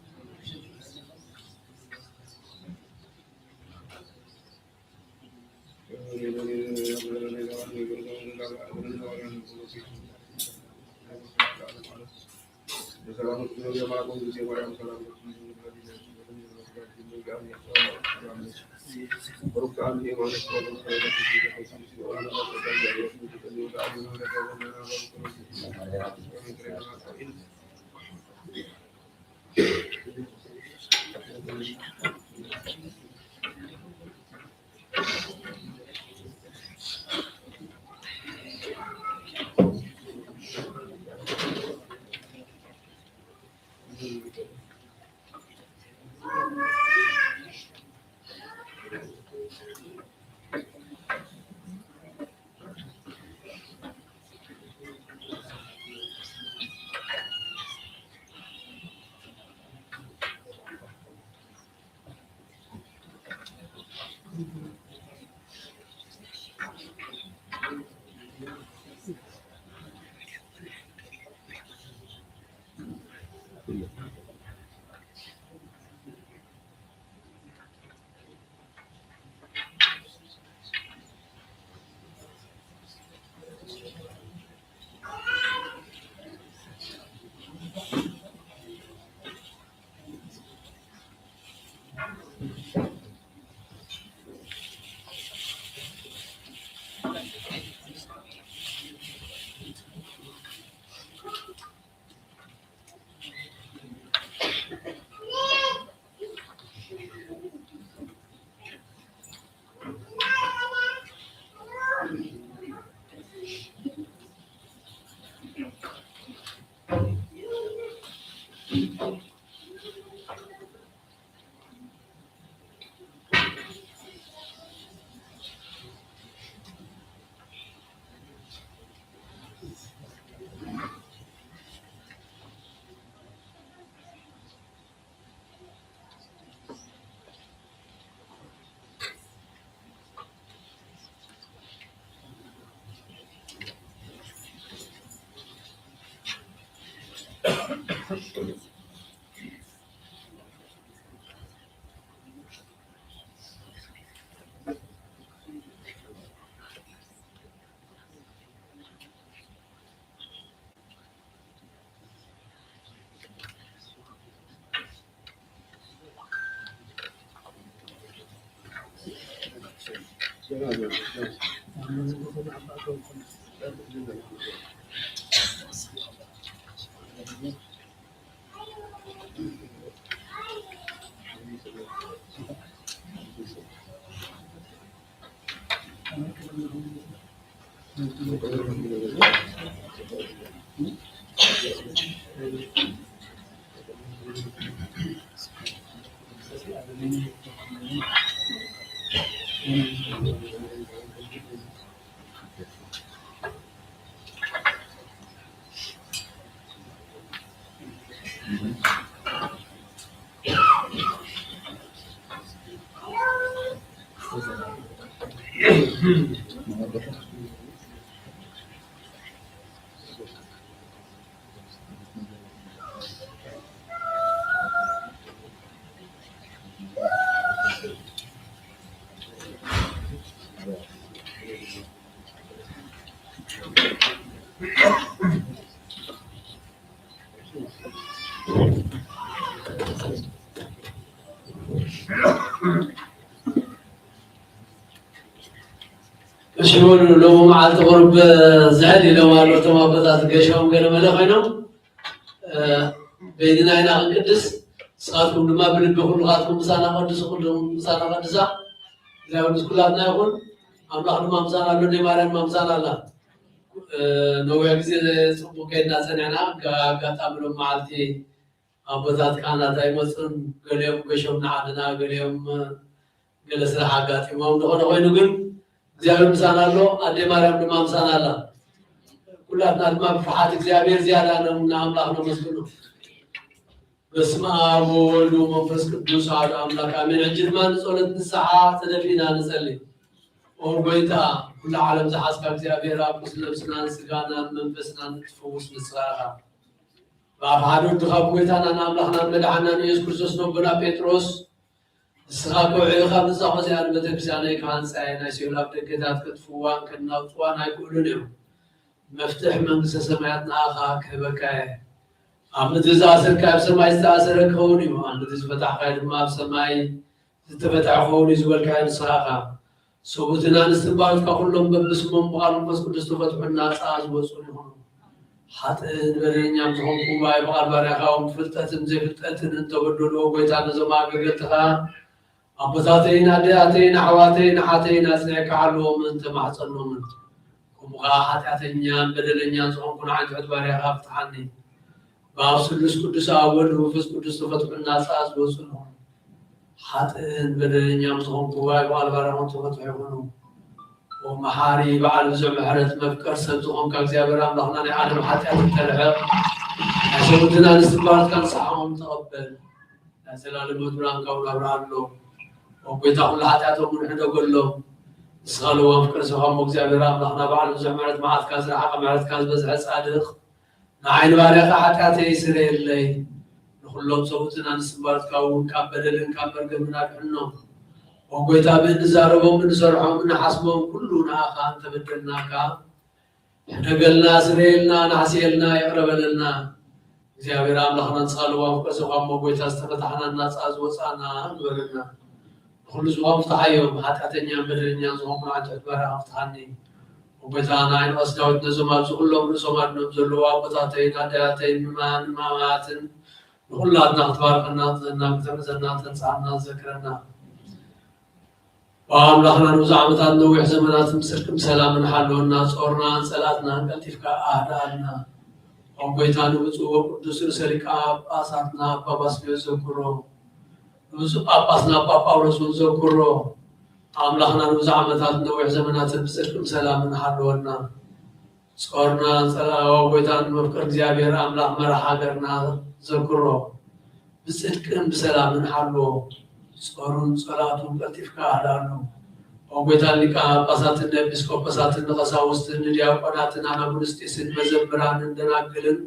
ዝበሉ ሎሚ መዓልቲ ቁሩብ ዝሕል ኢሎም ኣሎ። እቶም ኣቦታት ገሾም ገለ መለ ኮይኖም፣ እ፣ በይንና ኢና ክንቅድስ፣ ንስኻትኩም ድማ ብልቢ ኩልኻትኩም ምሳና ቀድሱ፣ ኩልኹም ምሳና ቀድሳ። እግዚኣብሔር ምስ ኩላትና ይኹን። ኣምላኽ ድማ ምሳና ኣሎ፣ ኣደይ ማርያም ድማ ምሳና ኣላ። እ፣ ነዊሕ ግዜ ጽቡቕ ከይድና ጸኒሕና፣ ኣጋ-፣ ኣጋጣሚ ሎም መዓልቲ ኣቦታት ካህናት ኣይመጹን፣ ገሊኦም ገሾም ንዓድና፣ ገሊኦም ገለ ስራሕ ኣጋጢሞም። ዝኾነ ኮይኑ ግን እግዚኣብሔር ምሳና ኣሎ፣ ኣደይ ማርያም ድማ ምሳና ኣላ። ኩላትና ድማ ብፍርሓት እግዚኣብሔር ዝያዳ ነ-፣ ንኣምላኽ ነመስግኖ። በስመ ኣብ ወወልድ ወመንፈስ ቅዱስ ኣሐዱ ኣምላክ ኣሜን። ሕጂ ድማ ንጸሎት ንስሓ ተደፊእና ንጸሊ። ኦ ጎይታ፣ ኩሉ ዓለም ዝሓዝካ እግዚኣብሔር ኣብ ቅዱስ ነብስናን ስጋናን መንፈስናን እትፍውስ ንስኻ ኢኻ። ብኣፍ ሓደ ወድኻ ብጎይታናን ኣምላኽናን መድሓናን ኢየሱስ ክርስቶስ ነቦና ጴጥሮስ፣ ንስኻ ከውዒ ካብ ንጻ ኾዚኣ ንቤተክርስትያነይ ክሃንጻ እየ፣ ናይ ሲኦል ኣብ ደገታት ከጥፍዋን ከናውጽዋን ኣይክእሉን እዮም። መፍትሕ መንግስተ ሰማያት ንኣኻ ክህበካ እየ። ኣብ ምድሪ ዝኣሰርካዮ ኣብ ሰማይ ዝተኣሰረ ክኸውን እዩ፣ ኣብ ምድሪ ዝፈታሕካዮ ድማ ኣብ ሰማይ ዝተፈትሐ ክኸውን እዩ ዝበልካዮ ንስኻ ኢኻ። ሰብኡትን ኣንስትን ባሮትካ ኩሎም በብስሞም ብቓል መንፈስ ቅዱስ ተፈትሑን ናጻ ዝወጹን ይኹኑ። ሓጥእን በደለኛን ዝኾንኩ ባይ ብቓል ባርያኻ እውን ብፍልጠትን ዘይፍልጠትን እንተበደልዎ፣ ጎይታ ነዞም ኣገልገልትኻ ኣቦታተይን ኣደያተይን ኣሕዋተይን ኣሓተይን ኣጽኒዕካ ሓልዎምን ተማሕጸኖምን። ከምኡ ኸዓ ሓጢኣተኛን በደለኛን ዝኾንኩ ንዓይ ትሑት ባርያኻ ፍትሓኒ። ብኣብ ስሉስ ቅዱስ ኣብ ወልድ መንፈስ ቅዱስ ተፈትሑን ናጻ ዝወጹን ይኹኑ። ሓጥእን በደለኛን ዝኾንኩ ባይ ብቓል ባርያኹም ተፈትሑ ይኹኑ። ኦ መሓሪ በዓል ብዙሕ ምሕረት መፍቀር ሰብ ዝኾንካ እግዚኣብሔር ኣምላኽና ናይ ዓለም ሓጢኣት እተርሕቕ ናይ ሰብኡትን ኣንስትን ባሮትካ ንስሓኦም ተቐበል። ናይ ዘላለም መድብራን ካብ ናብራ ኣሎ። ኦ ጎይታ ኩሉ ሓጢኣቶም እውን ሕደገሎም። ንስኻ ለዋም ፍቅር ሰብኻ እሞ እግዚኣብሔር ኣምላኽና በዓል ብዙሕ ምሕረት መዓትካ ዝረሓቐ ምሕረትካ ዝበዝሐ ጻድቕ ንዓይ ንባርያኻ ሓጢኣተይ ስረየለይ። ንኹሎም ሰብኡትን ኣንስትን ባሮትካ እውን ካብ በደልን ካብ መርገምን ኣድሕኖም። ኦ ጎይታ ብእንዛረቦም እንሰርሖም እንሓስቦም ኩሉ ንኣኻ እንተበደልናካ ሕደገልና፣ ስረየልና፣ ናሕስየልና፣ ይቕረ በለልና። እግዚኣብሔር ኣምላኽና ንስኻ ለዋም ፍቅር ሰብኻ እሞ ጎይታ ዝተፈታሕናን ናጻ ዝወጻና ግበረና። ንኹሉ ዝኾን ፍትሓዮም፣ ሓጢኣተኛን በደለኛን ዝኾንኩ ንዓይ ትሑት ባርያኻ ፍትሓኒ። ኦ ጎይታ ንዓይ ንቐስ ዳዊት ነዞም ኣብዚ ኩሎም ርእሶም ኣድኖም ዘለዉ ኣቦታተይን ኣደያተይን ምእመናን ምእመናትን ንኹላትና ክትባርኸና ክትሕግዘና ክተንጽሓና ዘክረና። ኣምላኽና ንብዙሕ ዓመታት ነዊሕ ዘመናትን ጽድቅን ሰላምን ሓለወና፣ ጾርናን ጸላእትናን ቀልጢፍካ ኣህድኣልና። ኦ ጎይታ ንብፁዕ ወቅዱስ ርእሰ ሊቃነ ጳጳሳትና ኣባ ባስልዮስ ዘክሮ፣ ንብፁዕ ጳጳስና ኣባ ጳውሎስ እውን ዘክሮ። ኣምላኽና ንብዙሕ ዓመታት ነዊሕ ዘመናትን ብጽድቅን ሰላምን ሓለወና። ጾርና ጸላእዋ ጎይታን መፍቀር እግዚኣብሔር ኣምላኽ መራሕ ሃገርና ዘክሮ። ብጽድቅን ብሰላምን ሓልዎ። ጾሩን ጸላእቱን ቀልጢፍካ ኣህድኣሉ። ኦ ጎይታ ሊቃነ ጳጳሳትን ንኤጲስቆጶሳትን ንቐሳውስትን ንዲያቆናትን ኣናጉንስጢስን መዘምራንን ደናግልን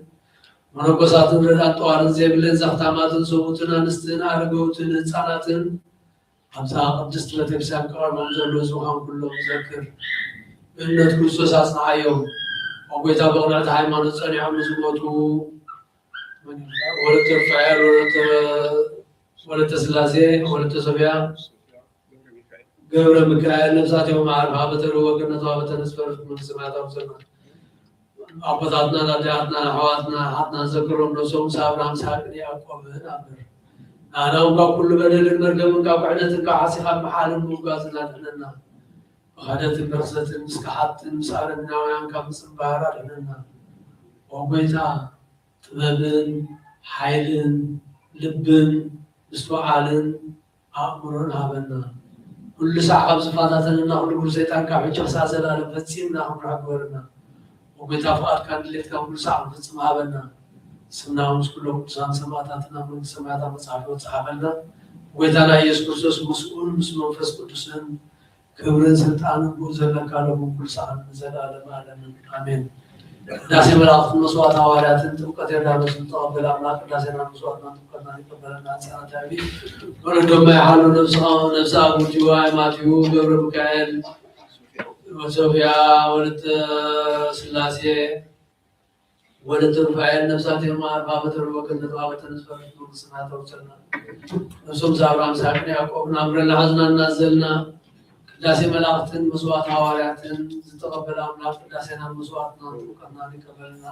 መነኮሳትን ረድኣን ጠዋርን ዘይብለን ዘኽታማትን ሰብኡትን ኣንስትን ኣረገውትን ህጻናትን ኣብዛ ቅድስት ቤተክርስትያን ቀሪቦም ዘለዉ ዝኹን ኩሎም ዘክር። ብእምነት ክርስቶስ ኣጽንዓዮም። ኣብ ጎይታ ብቕንዕቲ ሃይማኖት ጸኒዖም ንዝሞቱ ወለተ ሩፋኤል፣ ወለተ፣ ወለተ ስላሴ፣ ወለተ ሶፍያ፣ ገብረ ሚካኤል ነፍሳቲኦም ማዕርፋ በተርወ ገነታዊ በተነስፈርት መንግስተ ሰማያት ኣውሰና። ኣቦታትናን ኣዴታትናን ኣሕዋትና ኣሓትናን ዘክሮም ነብሶም ምስ ኣብርሃም ይስሐቅን ያዕቆብን ኣንብር። ንሕና እውን ካብ ኩሉ በደልን መርገምን ካብ ክሕደትን ካብ ሓሲኻን ምሓልን ምውጋዝን ኣድሕነና። ብኽሕደትን ብርኽሰትን ምስ ከሓድትን ምስ ኣረሜናውያን ካብ ምጽንባር ኣድሕነና። ኦ ጎይታ፣ ጥበብን ሓይልን ልብን ምስትውዓልን ኣእምሮን ሃበና። ኩሉ ሳዕ ካብ ዝፈታተነና ኩሉ ግብሪ ሰይጣን ካብ ሕጂ ክሳዕ ዘላለም ፈጺምና ክንርሕቕ ግበረና። ኦ ጎይታ፣ ፍቓድካን ድሌትካን ኩሉ ሳዕ ክንፍጽም ሃበና። ስምና እውን ምስ ኩሎም ቅዱሳን ሰማእታትና መንግስተ ሰማያት ኣብ መጽሓፍ ሕይወት ጸሓፈልና። ጎይታና ኢየሱስ ክርስቶስ ምስኡን ምስ መንፈስ ቅዱስን ክብርን ስልጣንን ብኡ ዘለካ ሎምን ኩሉ ሰዓትን ንዘለኣለመ ኣለምን። ኣሜን። ቅዳሴ መላእክትን መስዋዕት ሃዋርያትን ጥምቀት ዮርዳኖስን ተቐበል ኣምላኽ ቅዳሴና መስዋዕትና ጥምቀትና ይቀበለና። ህፃናት ያቢ ወለዶማ ይሓሉ ነብስኻ ነብሳ ጉጅዋ ማቲው ገብረ ሚካኤል ወሶፍያ ወለተ ስላሴ ወለተ ሩፋኤል ነብሳት የማር ባበተር ወገነት ባበተር ዝፈርስ መንግስትና ተውሰና። ነብሶም ዛብራ ምሳቅን ያዕቆብ ናምረና ሓዝና እናዘልና ቅዳሴ መላእኽትን መስዋዕት ሃዋርያትን ዝተቐበለ ኣምላኽ ቅዳሴናን መስዋዕትናን ጥምቀትናን ይቀበለና።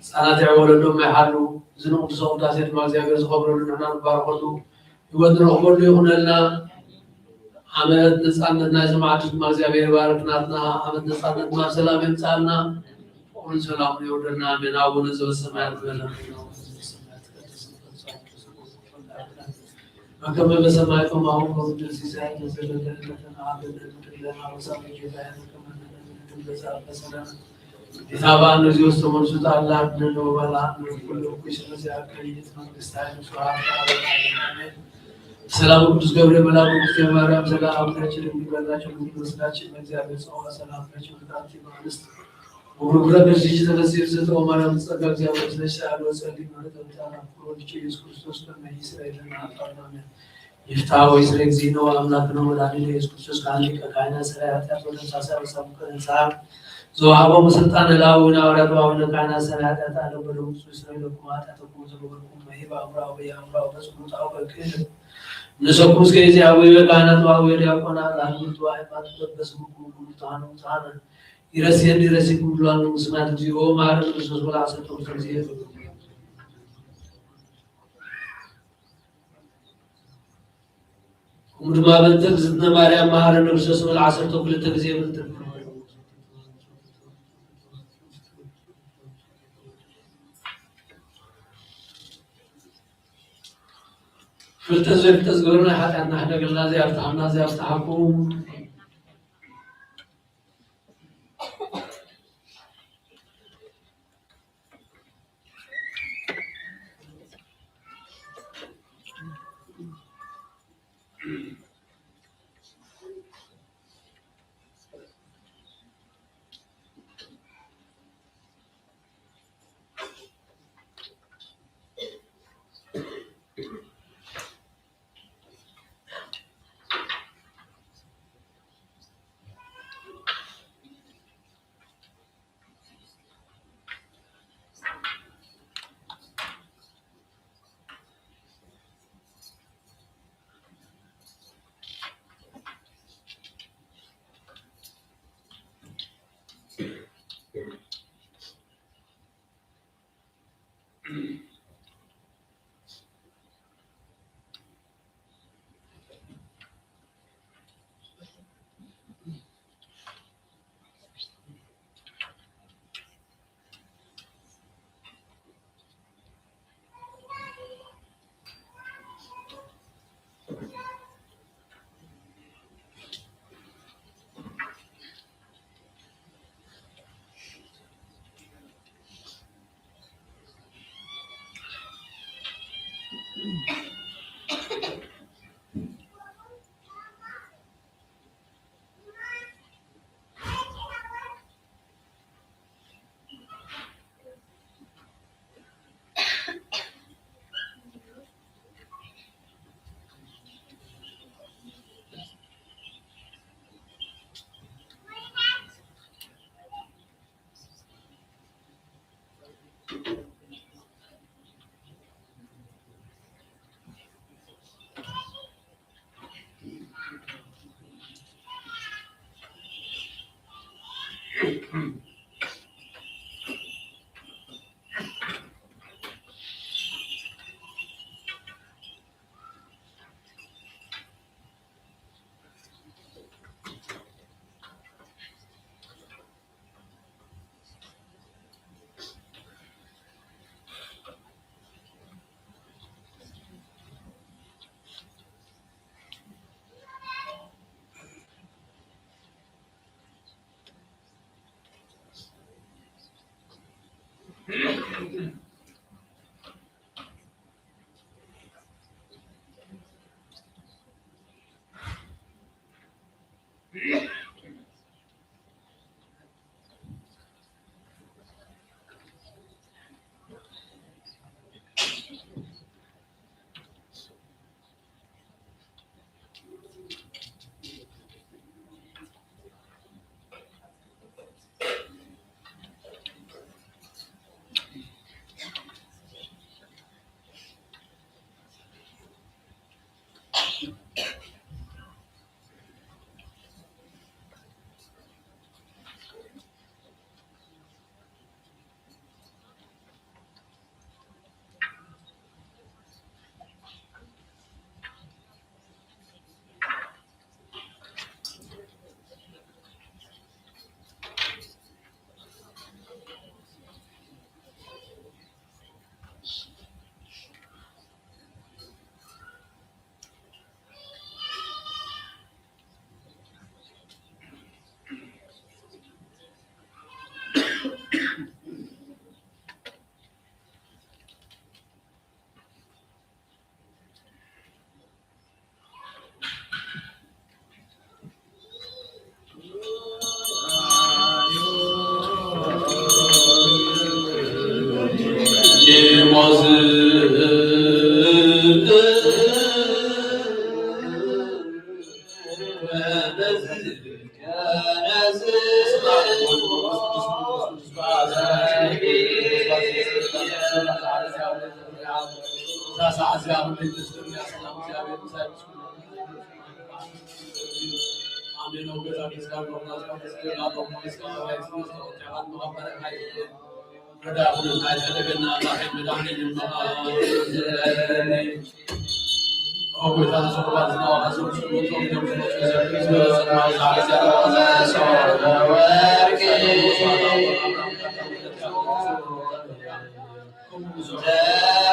ህፃናት የዕወለሎም ኣይሓሉ። እዚ ንቅዱስ ቅዳሴ ድማ እግዚኣብሔር ዝኸብረሉ ንሕና ንባረኸሉ ህይወት ንረኽበሉ ይኹነልና። ዓመት ነፃነት ናይዚ መዓልቲ ድማ እግዚኣብሔር ይባርክ። ናትና ዓመት ነፃነት ድማ ሰላም የምፅኣልና። ፍቕሩን ሰላሙን የውርደልና። ኣሜን። ኣቡነ ዘበሰማያት በለና። በከመ በሰማይ ከማሁ በምድር ሲሳየነ ዘለለዕለትነ ሀበነ ሀበነ ሀበሳነ ጌታዬ በከመ ንሕነኒ ንሕነኒ ለዘአበሰለነ ኢታብአነ እግዚኦ ውስተ መንሱት አላ አድነነ ወባልአነ ኩሉ እኩይ ስመ ሲአከ ይእቲ መንግስት ኃይል ስብሐት ለዓለመ ዓለም አሜን። ሰላም ቅዱስ ገብርኤል መልአኩ ቅድስት ማርያም ሰላም አብዛችን የሚበላቸው ምግብ መስላችን በእግዚአብሔር ጸዋ ሰላም ናቸው። በጣም ቲማንስት ወብሩክ ረበሽ ልጅ ተፈስሒ ፍስሕተ ወማርያም ጸጋ እግዚአብሔር ስለሽ ሰአል ወጸሊ ማለት በጣም አፍቅሮ ልጅ ኢየሱስ ክርስቶስ በመይ እስራኤልን አጣናነ ይፍታ ወይ ስለ እግዚእነ ወአምላክነ ወመድኃኒነ ኢየሱስ ክርስቶስ ካህን ሊቀ ካህናት ሠራይ ኃጢአት ወደምሳሳ በሳሙከ ንስሐ ዘወሃቦሙ ስልጣን ለአቡነ ሐዋርያት ወአቡነ ካህናት ሠራይ ኃጢአት አለ ወደሙ ስለ ለኩም ኃጢአተኩም ዘበበልኩም መሂብ አምራዊ አምራዊ በጽሙጣው በክል ንሰኩም እስከ እዚ አቡነ ካህናት ወአቡነ ዲያቆናት ለአንጉልት ወአይማት በበስሙኩም ሁሉ ተሃኑ ተሃነ ይረስየን ይረስይኩም ብሏል። ንጉስና እግዚኦ መሐረነ ክርስቶስ ወለዐሰርተ ክልተ ጊዜ። እሙ ድማ በእንተ እግዝእትነ ማርያም መሐረነ ክርስቶስ ወለዐሰርተ ክልተ ጊዜ ይብል። ፍልጠት ዘይፍልጠት ዝገበርና ሓጢኣትና ሕደገልና፣ ዘይኣፍትሓና ዘይኣፍትሓኩም።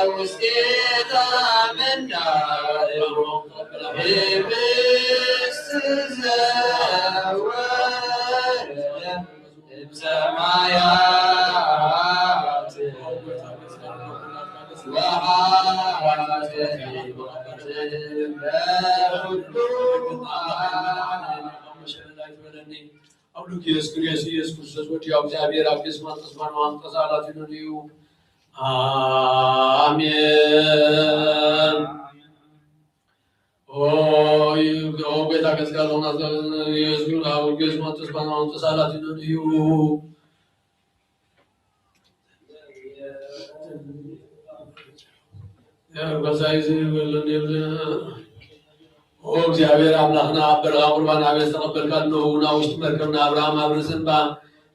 ውስቴታ ምንዳሩ ህብስት ዘወረደ እምሰማያት ወሃበ ሕይወት ለኩሉ ዓለም። ኣምላክ ኢየሱስ ክርስቶስ፣ ኢየሱስ ክርስቶስ ወዲ እግዚኣብሔር ኣብ ጌስማኖስ ተስፋን ማንቆስ ኣላቲኖን እዩ። ኣሜን። ኦ ኦ ጎይታ፣ ገጽካ ዝኾና ኢየሱስ ኣብ ጌስማኖስ ተስፋን ማንቆስ ኣላቲኖን እዩ። ኦ እግዚኣብሔር ኣምላኽና፣ ኣብ በረኻ ቁርባን ኣቤል ዝተቐበልካ፣ እነሆ እውን ኣብ ውሽጢ መርከብ ንኣብርሃም ኣብ ርእሲ እምባ፣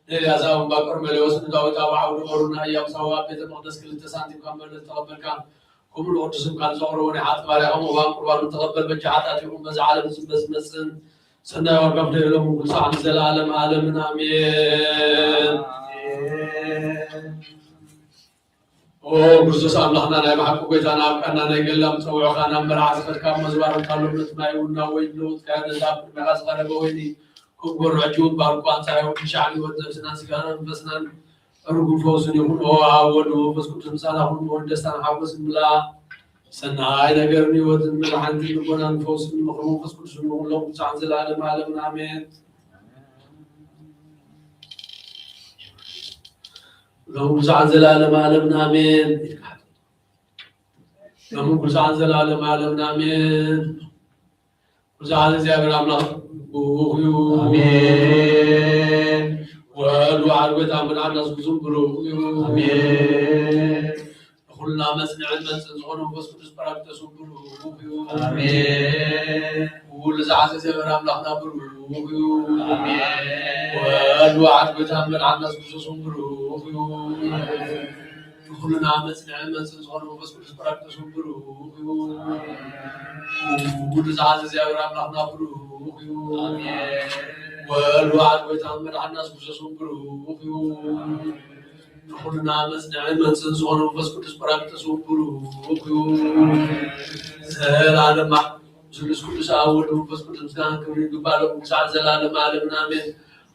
ንኤልያስ ኣብ እምባ ቀርሜሎስ፣ ንዳዊት ኣብ ዓውዲ ኦርና፣ ኢያቡስ ኣብ ቤተ መቕደስ ክልተ ሳንቲም ካብ መበለት ዝተቐበልካ፣ ከምኡ ንቅዱስ ስምካ ንዘቕረቦ ናይ ሓጢኣት ባርያ፣ ከምኡ እዋን ቁርባኑ ተቐበል፣ በጃ ሓጢኣት ይኹን በዚ ዓለም ዝመጽእ ሰናይ ዋጋ ፍደየሎም፣ ኩሉ ሰዓት ንዘለዓለም ዓለምን ኣሜን። ኦ ክርስቶስ ኣምላኽና፣ ናይ ብሓቂ ጎይታና፣ ኣብ ቃና ናይ ገሊላ ምጸውዕኻ ናብ መርዓ ዝኸድካ፣ ኣብ መዝባረን ካሎም ነቲ ማይ እውን ናብ ወይኒ ለውጥካዮ፣ ነዚ ኣብ ቅድሜኻ ዝቐረበ ወይኒ ከም ጎርዕቲ እውን ባርኮ፣ ኣንጻር ወዲ ሻዕሊ ወድ ነብስናን ስጋናን መንፈስናን ዕሩግን ፈውስን ይኹን። ኦ ኣብ ወልድ መንፈስ ቅዱስ ምሳና ኩሉ ወን ደስታን ሓጎስን ምልኣ። ሰናይ ነገርን ህይወትን መድሓኒትን ልቦናን ፈውስን ምኽሪ መንፈስ ቅዱስ ንኹሎም ቅዱሳን ዘለዓለም ዓለምን ኣሜን። ሎም ቅዱሳን ዘለዓለም ዓለምን ኣሜን። ሎም ቅዱሳን ዘለዓለም ዓለምን ኣሜን። ብዝሓት እግዚኣብሔር ኣምላኽ ብሩኽ እዩ። ኣሜን። ወልድ ዋሕድ ጎይታ መድሓንና ስም ብሩኽ እዩ። ኣሜን። ንኹልና መጽንዕን መንጽን ዝኾነ መንፈስ ቅዱስ ጳራቅሊጦስ ብሩኽ እዩ። ኣሜን። ኩሉ ዝሓዘ እግዚኣብሔር ኣምላኽና ብሩኽ እዩ። ኣሜን። ወልድ ዋሕድ ጎይታ መድሓንና ስም ብሩኽ እዩ። ንኹልና መጽንዕን መንጽን ዝኾነ መንፈስ ቅዱስ ጳራቅሊጦስ ብሩኽ እዩ። ኩሉ ዝሓዘ እግዚኣብሔር ኣምላኽና ብሩኽ እዩ። ኣሜን። ወልድ ዋሕድ ጎይታ መድሓንና የሱስ ክርስቶስ እውን ብሩኽ እዩ። ንኹልና መጽንዕን መንጽን ዝኾነ መንፈስ ቅዱስ ጳራቅሊጦስ እውን ብሩኽ እዩ። ዘላለማ ስሉስ ቅዱስ ኣብ ወልድ መንፈስ ቅዱስ ምስጋና ክብሪ ይግባእ፣ ሎም ክሳዕ ዘላለም ዓለምን ኣሜን።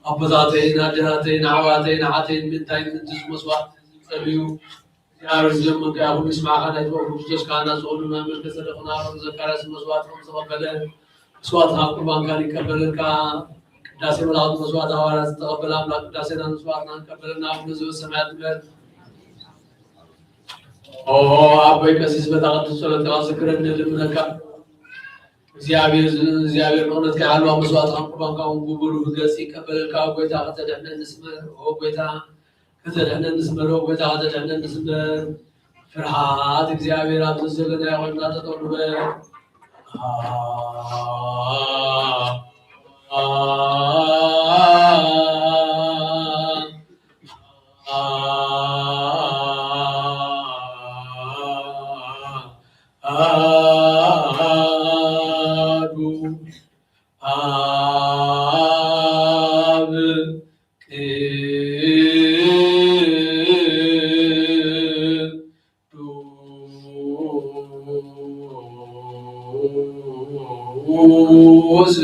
ኣቦታተይን ኣዴታተይን ኣሕዋተይን ኣሓተይን ምእንታይ ምእንቲ እዚ መስዋዕት ዝጸልዩ እግዚኣብሔር ዝለመንካዮ ይኹን ይስማዕካ። ናይ ትወክሉ ክርስቶስ ካህናት ዝኾኑ መምህር ከጸደቑና ኣሮን ዘካርያስ መስዋዕትኩም ዝተቐበለ መስዋዕትካ ቁርባንካ ይቀበለልካ። ቅዳሴ መላእክት መስዋዕት ሃዋርያት ዝተቐበለ ኣምላክ ቅዳሴና መስዋዕትና ይቀበለልና። ኣቡነ ዘበሰማያት ንበል። ኦ ኣቦይ ቀሲስ በታ ቅዱስ ጸሎትካ ዝክረኒ ንልምነካ። እግዚኣብሔር እግዚኣብሔር ምሕረትካ ይሃልዋ። መስዋዕትካ ቁርባንካ እውን ብብሩህ ገጽ ይቀበለልካ። ጎይታ ከተድሕነኒ ስመር። ኦ ጎይታ ከተድሕነኒ ስመር፣ ኦ ጎይታ ከተድሕነኒ ስመር። ፍርሃት እግዚኣብሔር ኣብዚ ዘለናዮ ኮይንና ጠጠው ንበል። ኣሐዱ ኣብ ቅዱስ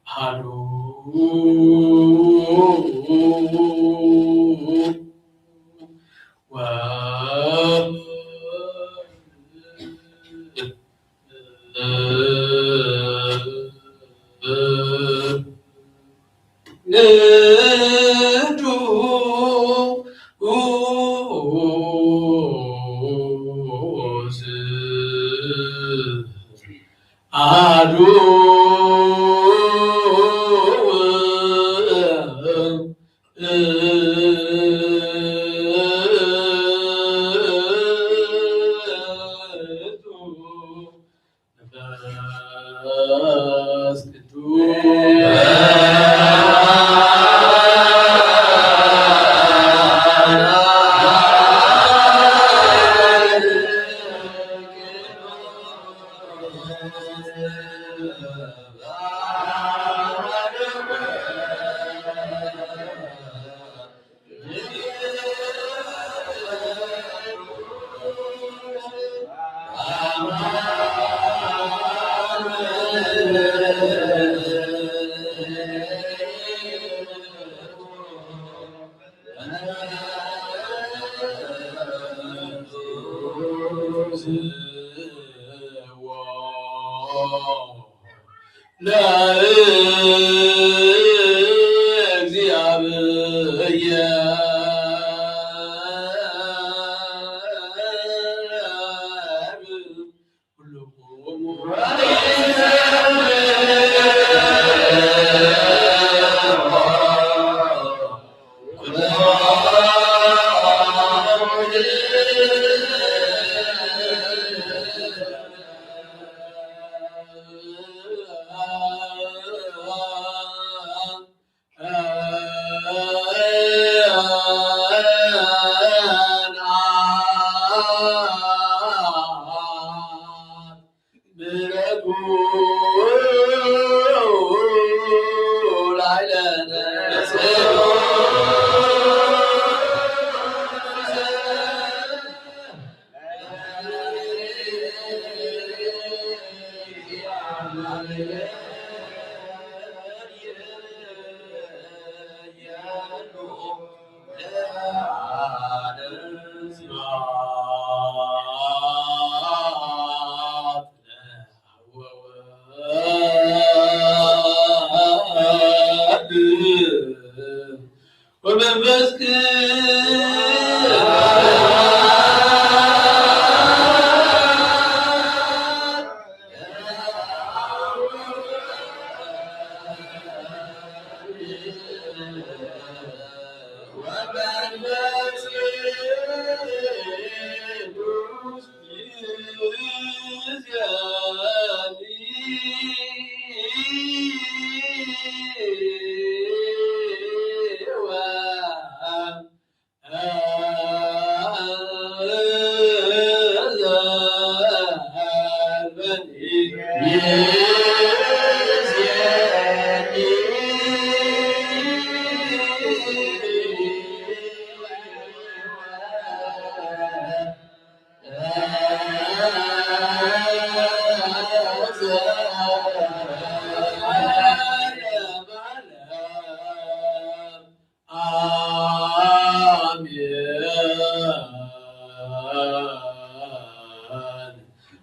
ኣሐዱ ወ ቅዱስ አሐዱ መንፈስ ቅዱስ። ለእግዚአብሔር ኩልኩሙ ወመንፈስ ቅዱስ። አሜን።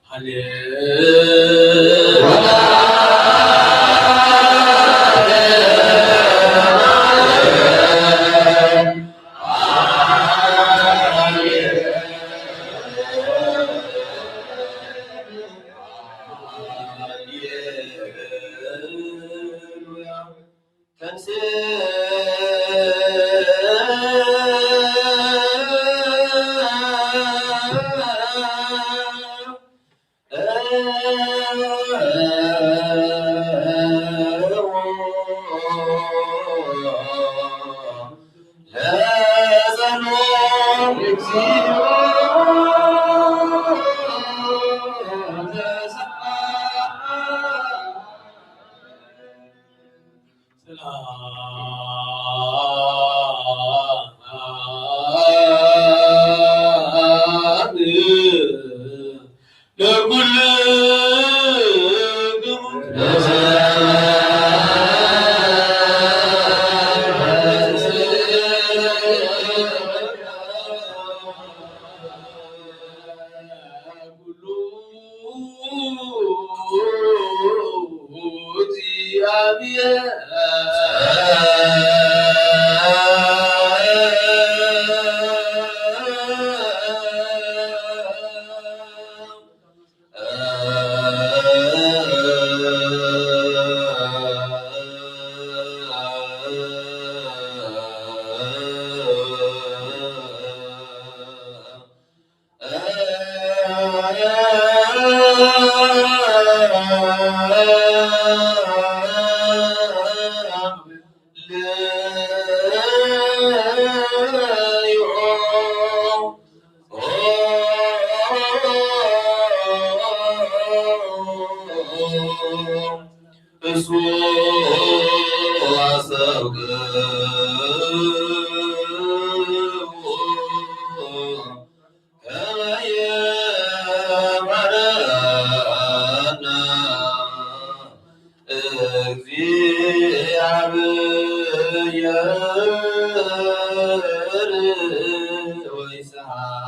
ሃሌሉያ። እሱ ኣሰብክ ከመ የማረና እግዚአብሔር ወይስሐለነ።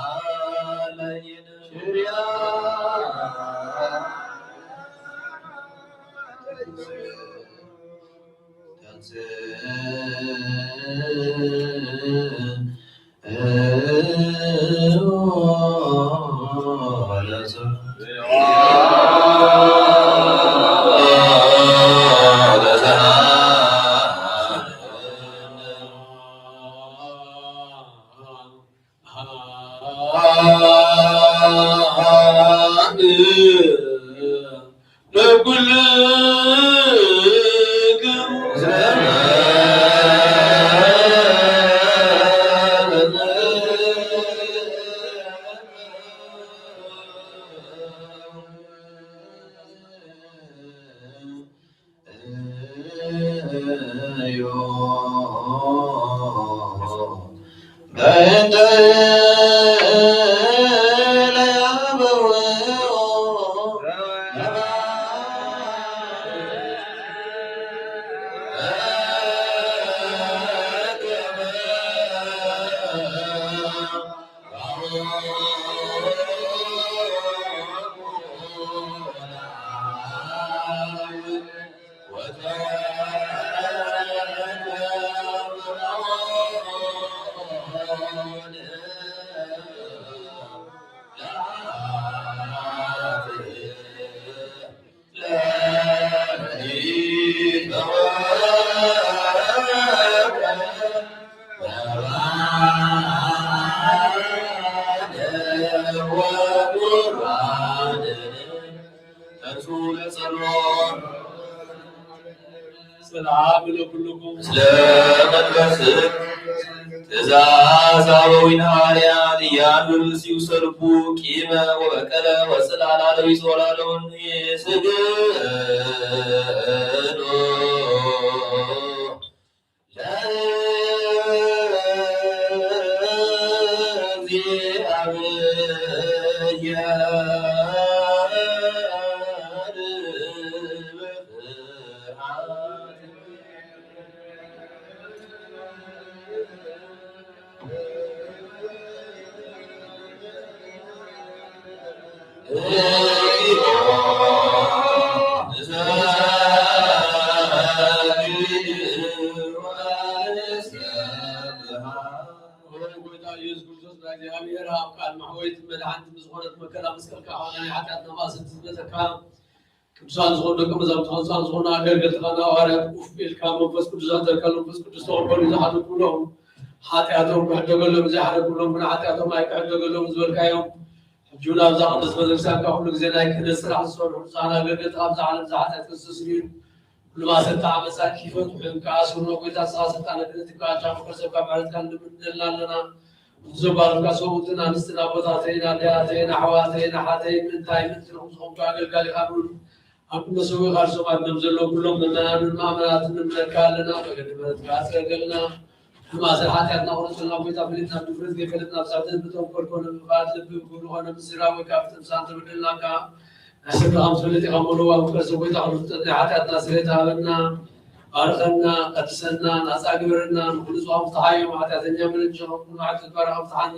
ሰላም ለኩልኩም። ስለ መንፈስክ ትእዛዝ አበዊነ ሐዋርያት እያንዳንዱ ሲውሰልኩ ቂመ ወበቀለ ወጽላላ ለዊሶ ላለውን ይስግድ። ጎይታ ኢየሱስ ክርስቶስ ናይ እግዚኣብሔር ኣብ ቃል ማሕወይት መድሓኒት ብዝኾነት መከራ መስቀልካ ናይ ሓጢኣትና ማእሰርቲ ዝበተካ ቅዱሳን ዝኾኑ ደቂ መዛሙርትኻ ቅዱሳን ዝኾኑ ኣገልገልትኻ ሃዋርያት ኡፍ ኢልካ መንፈስ ቅዱስ ኣዘካ መንፈስ ቅዱስ ተቐበሉ ዝሓደጉሎም ሓጢኣቶም ክሕደገሎም ዘይሓደጉሎም ግን ሓጢኣቶም ኣይክሕደገሎም ዝበልካዮም ሕጂ እውን ኣብዛ ቅድስት ቤተክርስትያን ካብ ኩሉ ግዜ ናይ ክህነት ስራሕ ዝሰርሑ ንጹሃን ኣገልገልቲ ካብዛ ዓለም ዝሓጢኣት ክስተስርዩን ኩሉ ማእሰርቲ ዓመፃ ክፈትሑን ከኣስሩን ጎይታ ንስኻ ስልጣነ ክህነት ይብካ ኣሻ መከር ሰብካ ምሕረትካ ንልምን ንደልና ኣለና። ዘባርካ ሰብኡትን ኣንስትን ኣቦታተይን ኣደያተይን ኣሕዋተይን ኣሓተይን ምእንታይ ምእንቲ ንኹም ዝኾንኩ ኣገልጋሊኻ ንብል ኣብ ቅድሚ ሰብኡ ቃል ሰማት ሎም ዘለዉ ኩሎም ምእመናንን ማእመናትን ንምነካ ኣለና። መገዲ ምሕረትካ ኣጽርገልና። ሕማሰን ሓጢኣትና ቁረጽልና ጎይታ፣ ፈሊጥና ብድፍረት ዘይፈለጥና ብሳትን ብተንኮል ኮነ ብፍቓድ ልቢ ብግብሪ ኮነ ብስራ ወይ ካብ ፍትንሳን ተበደልናካ ናይ ስርካ ከም ትፈልጥ ኢኻ እሞ ለዋህ ፍቅር ሰብ ጎይታ፣ ኩሉ ፍጥረት ናይ ሓጢኣትና ስርየት ሃበና። ባርኸና፣ ቀድሰና፣ ናጻ ግበረና፣ ንኹሉ ዝቋም ፍትሓዮም፣ ሓጢኣተኛ መነጀ ኩሉ መዓልቲ ባርኻ ፍትሓኒ።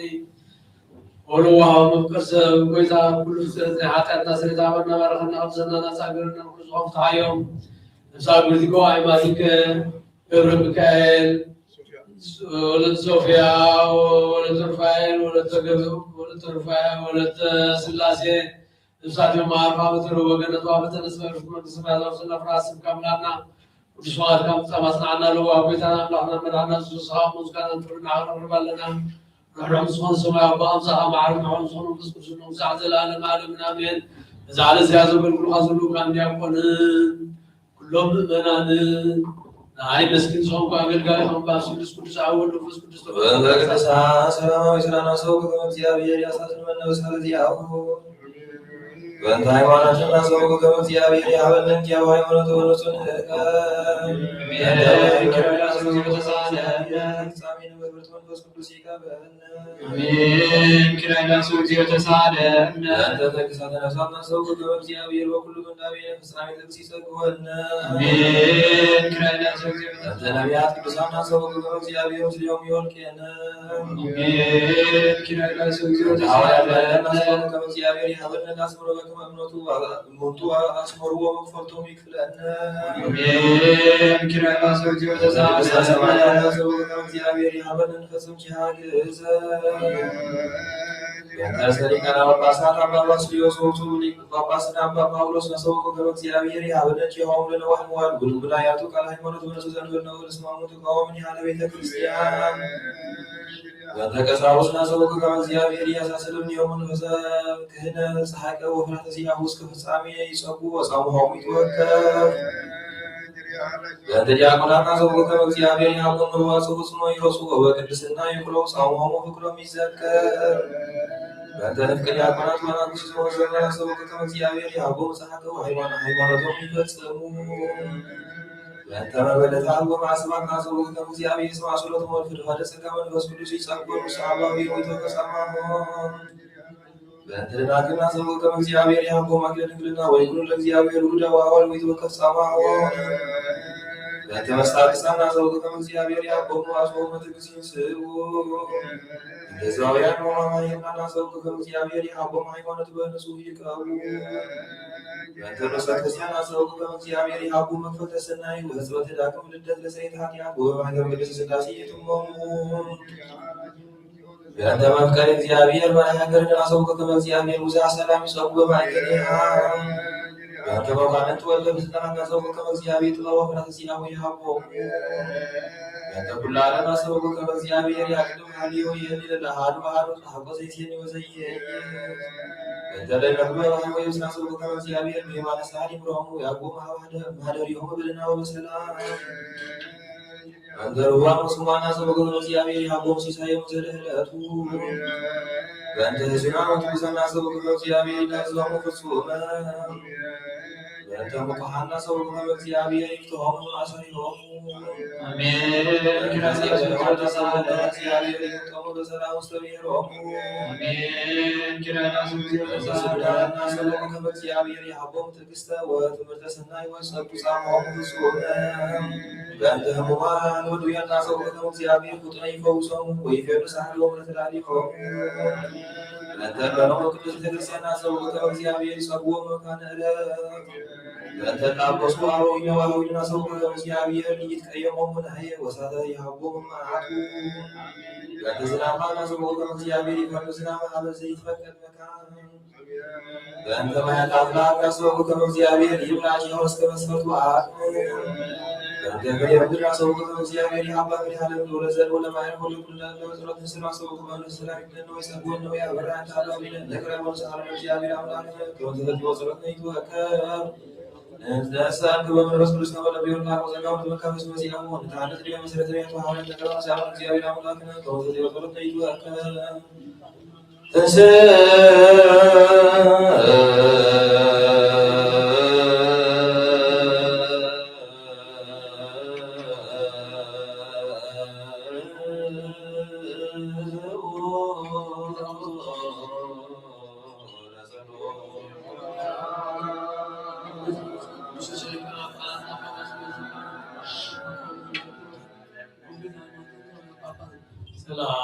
ወለዋህ መፍቀር ሰብ ጎይታ፣ ኩሉ ፍጥረት ናይ ሓጢኣትና ስርየት ሃበና፣ ባርኸና፣ ቀድሰና፣ ናጻ ግበረና፣ ንኹሉ ዝቋም ፍትሓዮም። ሳጉልቲኮ ኣይማቲከ ገብረ ሚካኤል ወለተ ሶፊያ ወለተ ሩፋኤል ወለተ ገብረ ወለተ ሩፋኤል ወለተ ስላሴ። ነፍሳት የማርፋ በተረወገነቷ በተነስፈ መንግስት ማዛው ስነፍራ ስም ካምላና ቅዱስ ዋት ካም ጻማጽናና ለዋ ጎይታና አምላክና መድኃኒና ኢየሱስ ኻብ ሙስካና ጥሩና አቅርባለና። ርሕሩሕ ዝኾን ሰማይ አባ አምሳኻ መዓር መሖን ዝኾን መንፈስ ቅዱስ ንጉስ ዘላለም ዓለምን አሜን። እዛ ዕለት እዚኣ ዘገልግሉኻ ዘለዉ ካህን ዲያቆንን ኩሎም ምእመናንን ንዓይ መስኪን ዝኾንኩ ኣገልጋሊ ከም ባስሉስ ቅዱስ ኣብ ወልድ መንፈስ ቅዱስ ተፈ- በእንተ ቅድስና ሰላማዊ ስራና ሰው ክብር እግዚኣብሔር ያሳዝን መነው እስካለ ዚያሁ በእንተ ሃይማኖትና ሰው ክብር እግዚኣብሔር ያበለን ጊያው ሃይማኖት ወነሱን ፍጻሜ ንመንፈስ ቅዱስ ይቀበል። አሜን። ኪራይ ዳሱ እግዚኦ ተሳለ። በእንተ ተቅሳተ ነፍሳትና ሰው ክብር እግዚኣብሔር በኩሉ ምንዳቤ ፍጻሜ ጥቅስ ይጸግወነ። አሜን። ኪራይ ዳሱ እግዚኦ በእንተ ነቢያት ቅዱሳን ሰው ክብር እግዚኣብሔር ምስሌሆሙ ይወልቄነ። አሜን። ኪራይ ዳሱ እግዚኦ ሐዋርያት ተሳለ። ባለና ሰው ክብር እግዚኣብሔር ይሃበነ አስምሮ በክመ እምነቱ ሙንቱ አስመርዎ መክፈልቶም ይክፍለነ። አሜን። ኪራይ ባሰው ጊዜ ወተሳለ። ቅዱሳን ሰማዕታት ሰው ክብር እግዚኣብሔር ይሃበነ ንፈጽም ኪሃ ግእዘ። በእንተ ርእሰ ሊቃነ ጳጳሳት አባ ባስልዮስ ወቅቱ ሊቀ ጳጳስና አባ ጳውሎስ ነሰው ክብር እግዚኣብሔር ይሃበነ ኪሆም ለነዋህ መዋል ጉልጉላ ያቱ ቃል ሃይማኖት ወነሱ ዘንበል ነው ልስማሙ ተቃወምን ያለ ቤተ ክርስቲያን። በእንተ ቀሳውስት ናሰው ክብር እግዚኣብሔር ያሳስልም የሙን ፈሰብ ክህነ ጸሓቀ ወፍራተ ዚአሁ እስከ ፍጻሜ ይጸጉ ወጻምሆሙ ይትወከፍ። በእንተ ዲያቆናት ናሰው ክብር እግዚኣብሔር ያቆኑ ዋጽኡ ጽኖ ይረሱ ወበቅድስና ይኩሎ ጻምሆሙ ፍቅሮም ይዘከር። በእንተ ንፍቀ ዲያቆናት ወናጉስ ዘወዘመ ናሰው ክብር እግዚኣብሔር ያቆኑ ጸሓቀ ወሃይማኖ- ሃይማኖቶም ይፈጽሙ። በእንተ መበለታት ወማዕስባት ናሰው ክብር እግዚኣብሔር ስማ ስሎት ወልፍድ ወደ ጸጋ መንፈስ ቅዱስ ይጸጉ ንስሓባዊ ወይቶ ተሰማሆ። በእንተ ደናግል ናሰው ክብር እግዚኣብሔር ያቆሙ አክለ ድንግልና ወይኩኑ ለእግዚአብሔር ውሉደ ወአዋል ወይቶ ተሰማሆ። በእንተ መሳቅሳን ናሰው ክብር እግዚኣብሔር ያቆሙ አስቦ መትግሲን ስኡ። እንደዛውያን ወማማየና ናሰው ክብር እግዚኣብሔር ያቆሙ ሃይማኖት በንጹህ ይቀቡ። በእንተ ርእሰ ክርስቲያን አሰውኩ በእግዚአብሔር ይሃቡ መክፈልተ ሰናይ ወሕጽበተ ዳግም ልደት ለሰይት ኃጢአት ወበማህደር ቅድስት ሥላሴ ይትመሙ። በእንተ መፍቀር እግዚአብሔር በላይ ሀገር አሰውኩ በእግዚአብሔር ውዛ ሰላም ይጸጉ በማእከሌሃ። በእንተ መኳንንት ወልደ ብስልጣናት አሰውኩ በእግዚአብሔር ጥበብ ወፍራት ሲያሙ ይሃቦሙ። በእንተ ኩሉ ዓለም አሰውኩ በእግዚአብሔር ያቅድም ሀሊዮ ይህን ለአሃዱ አሃዱ ተሐቆ ዘይሴኒ ወዘይ በተለይ ደግሞ በባህር ወይም ስራ ሰው ከመ እግዚአብሔር የማነ ሳሪ ብሮሙ ያዕቆብ ማህደ- ማህደሪሆሙ ብልና ወበሰላም። በእንተ ርዋን ወስሟና ሰው ከመ እግዚአብሔር ያዕቆብ ሲሳየሙ ዘለ ዕለቱ። በእንተ ህዝብና ወትጉዘና ሰው ከመ እግዚአብሔር ይናዝባሙ ፍጹመ። በእንተ ምኩሓና ሰው ከመ እግዚአብሔር ይፍትሖሙ አሰሪሆሙ። አሜን። ኪዳነ እግዚአብሔር ይፍትሖሙ በሰላም ውስተ ብሔሮሙ። አሜን። ኪዳነ እግዚአብሔር በእንተ ስብዳና ሰው ከመ እግዚአብሔር ይሃቦሙ ትዕግስተ ወትምህርተ ሰናይ ወጸጉ ጻምሆሙ ፍጹም። በእንተ ህሙማን ወዱያና ሰው ከመ እግዚአብሔር ፍጡነ ይፈውሶሙ ወይፌኑ ሳህሎሙ ለተላሊሆሙ። በእንተ በሮም ቅዱስ ቤተክርስቲያን ሰው ከመ እግዚአብሔር ይጸጉ መካነ ዕለት። ለተጣበሱ አበዊነ ወአበዊነ ሰው እግዚአብሔር ይትቀየሞሙ ነሐየ ወሳተ ይሃቦሙ መዓቱ። በእንተ ዝናማ ናሰው ከመ እግዚአብሔር ይፈርድ ዝናመ ሀበ ዘይትፈቀድ መካን። በእንተ ማያት አምላክ ናሰው ከመ እግዚአብሔር ይብላዕ ይሆን እስከ መስፈርቱ አቅም። በእንተ ፍሬ ምድር ናሰው ከመ እግዚአብሔር ይሃባ ፍሬ ዓለም ለወለዘር ወለማየር ወለኩሉ ለዘር ጸሎት ንስማ ሰው ከመ ሰላም ይብለን ወይ ጸጉን ነው ያበራ አንተ አበዊነ ነቅረብ ወንሰአለ እግዚአብሔር አምላክ ከመ ተፈጥሮ ጸሎት ነው ይትወከል። እንተሳክ በመንፈስ ቅዱስ ተወለደ ቢሆን ላቆ ጸጋው ተመካፈስ መሲያሙ እንታነት ዲዮ መሰረት ነው ተዋህደ ተቀበል ሲያምን እግዚአብሔር አምላክ ነው። ከመንፈስ ጸሎት ነው ይትወከል። ሰላም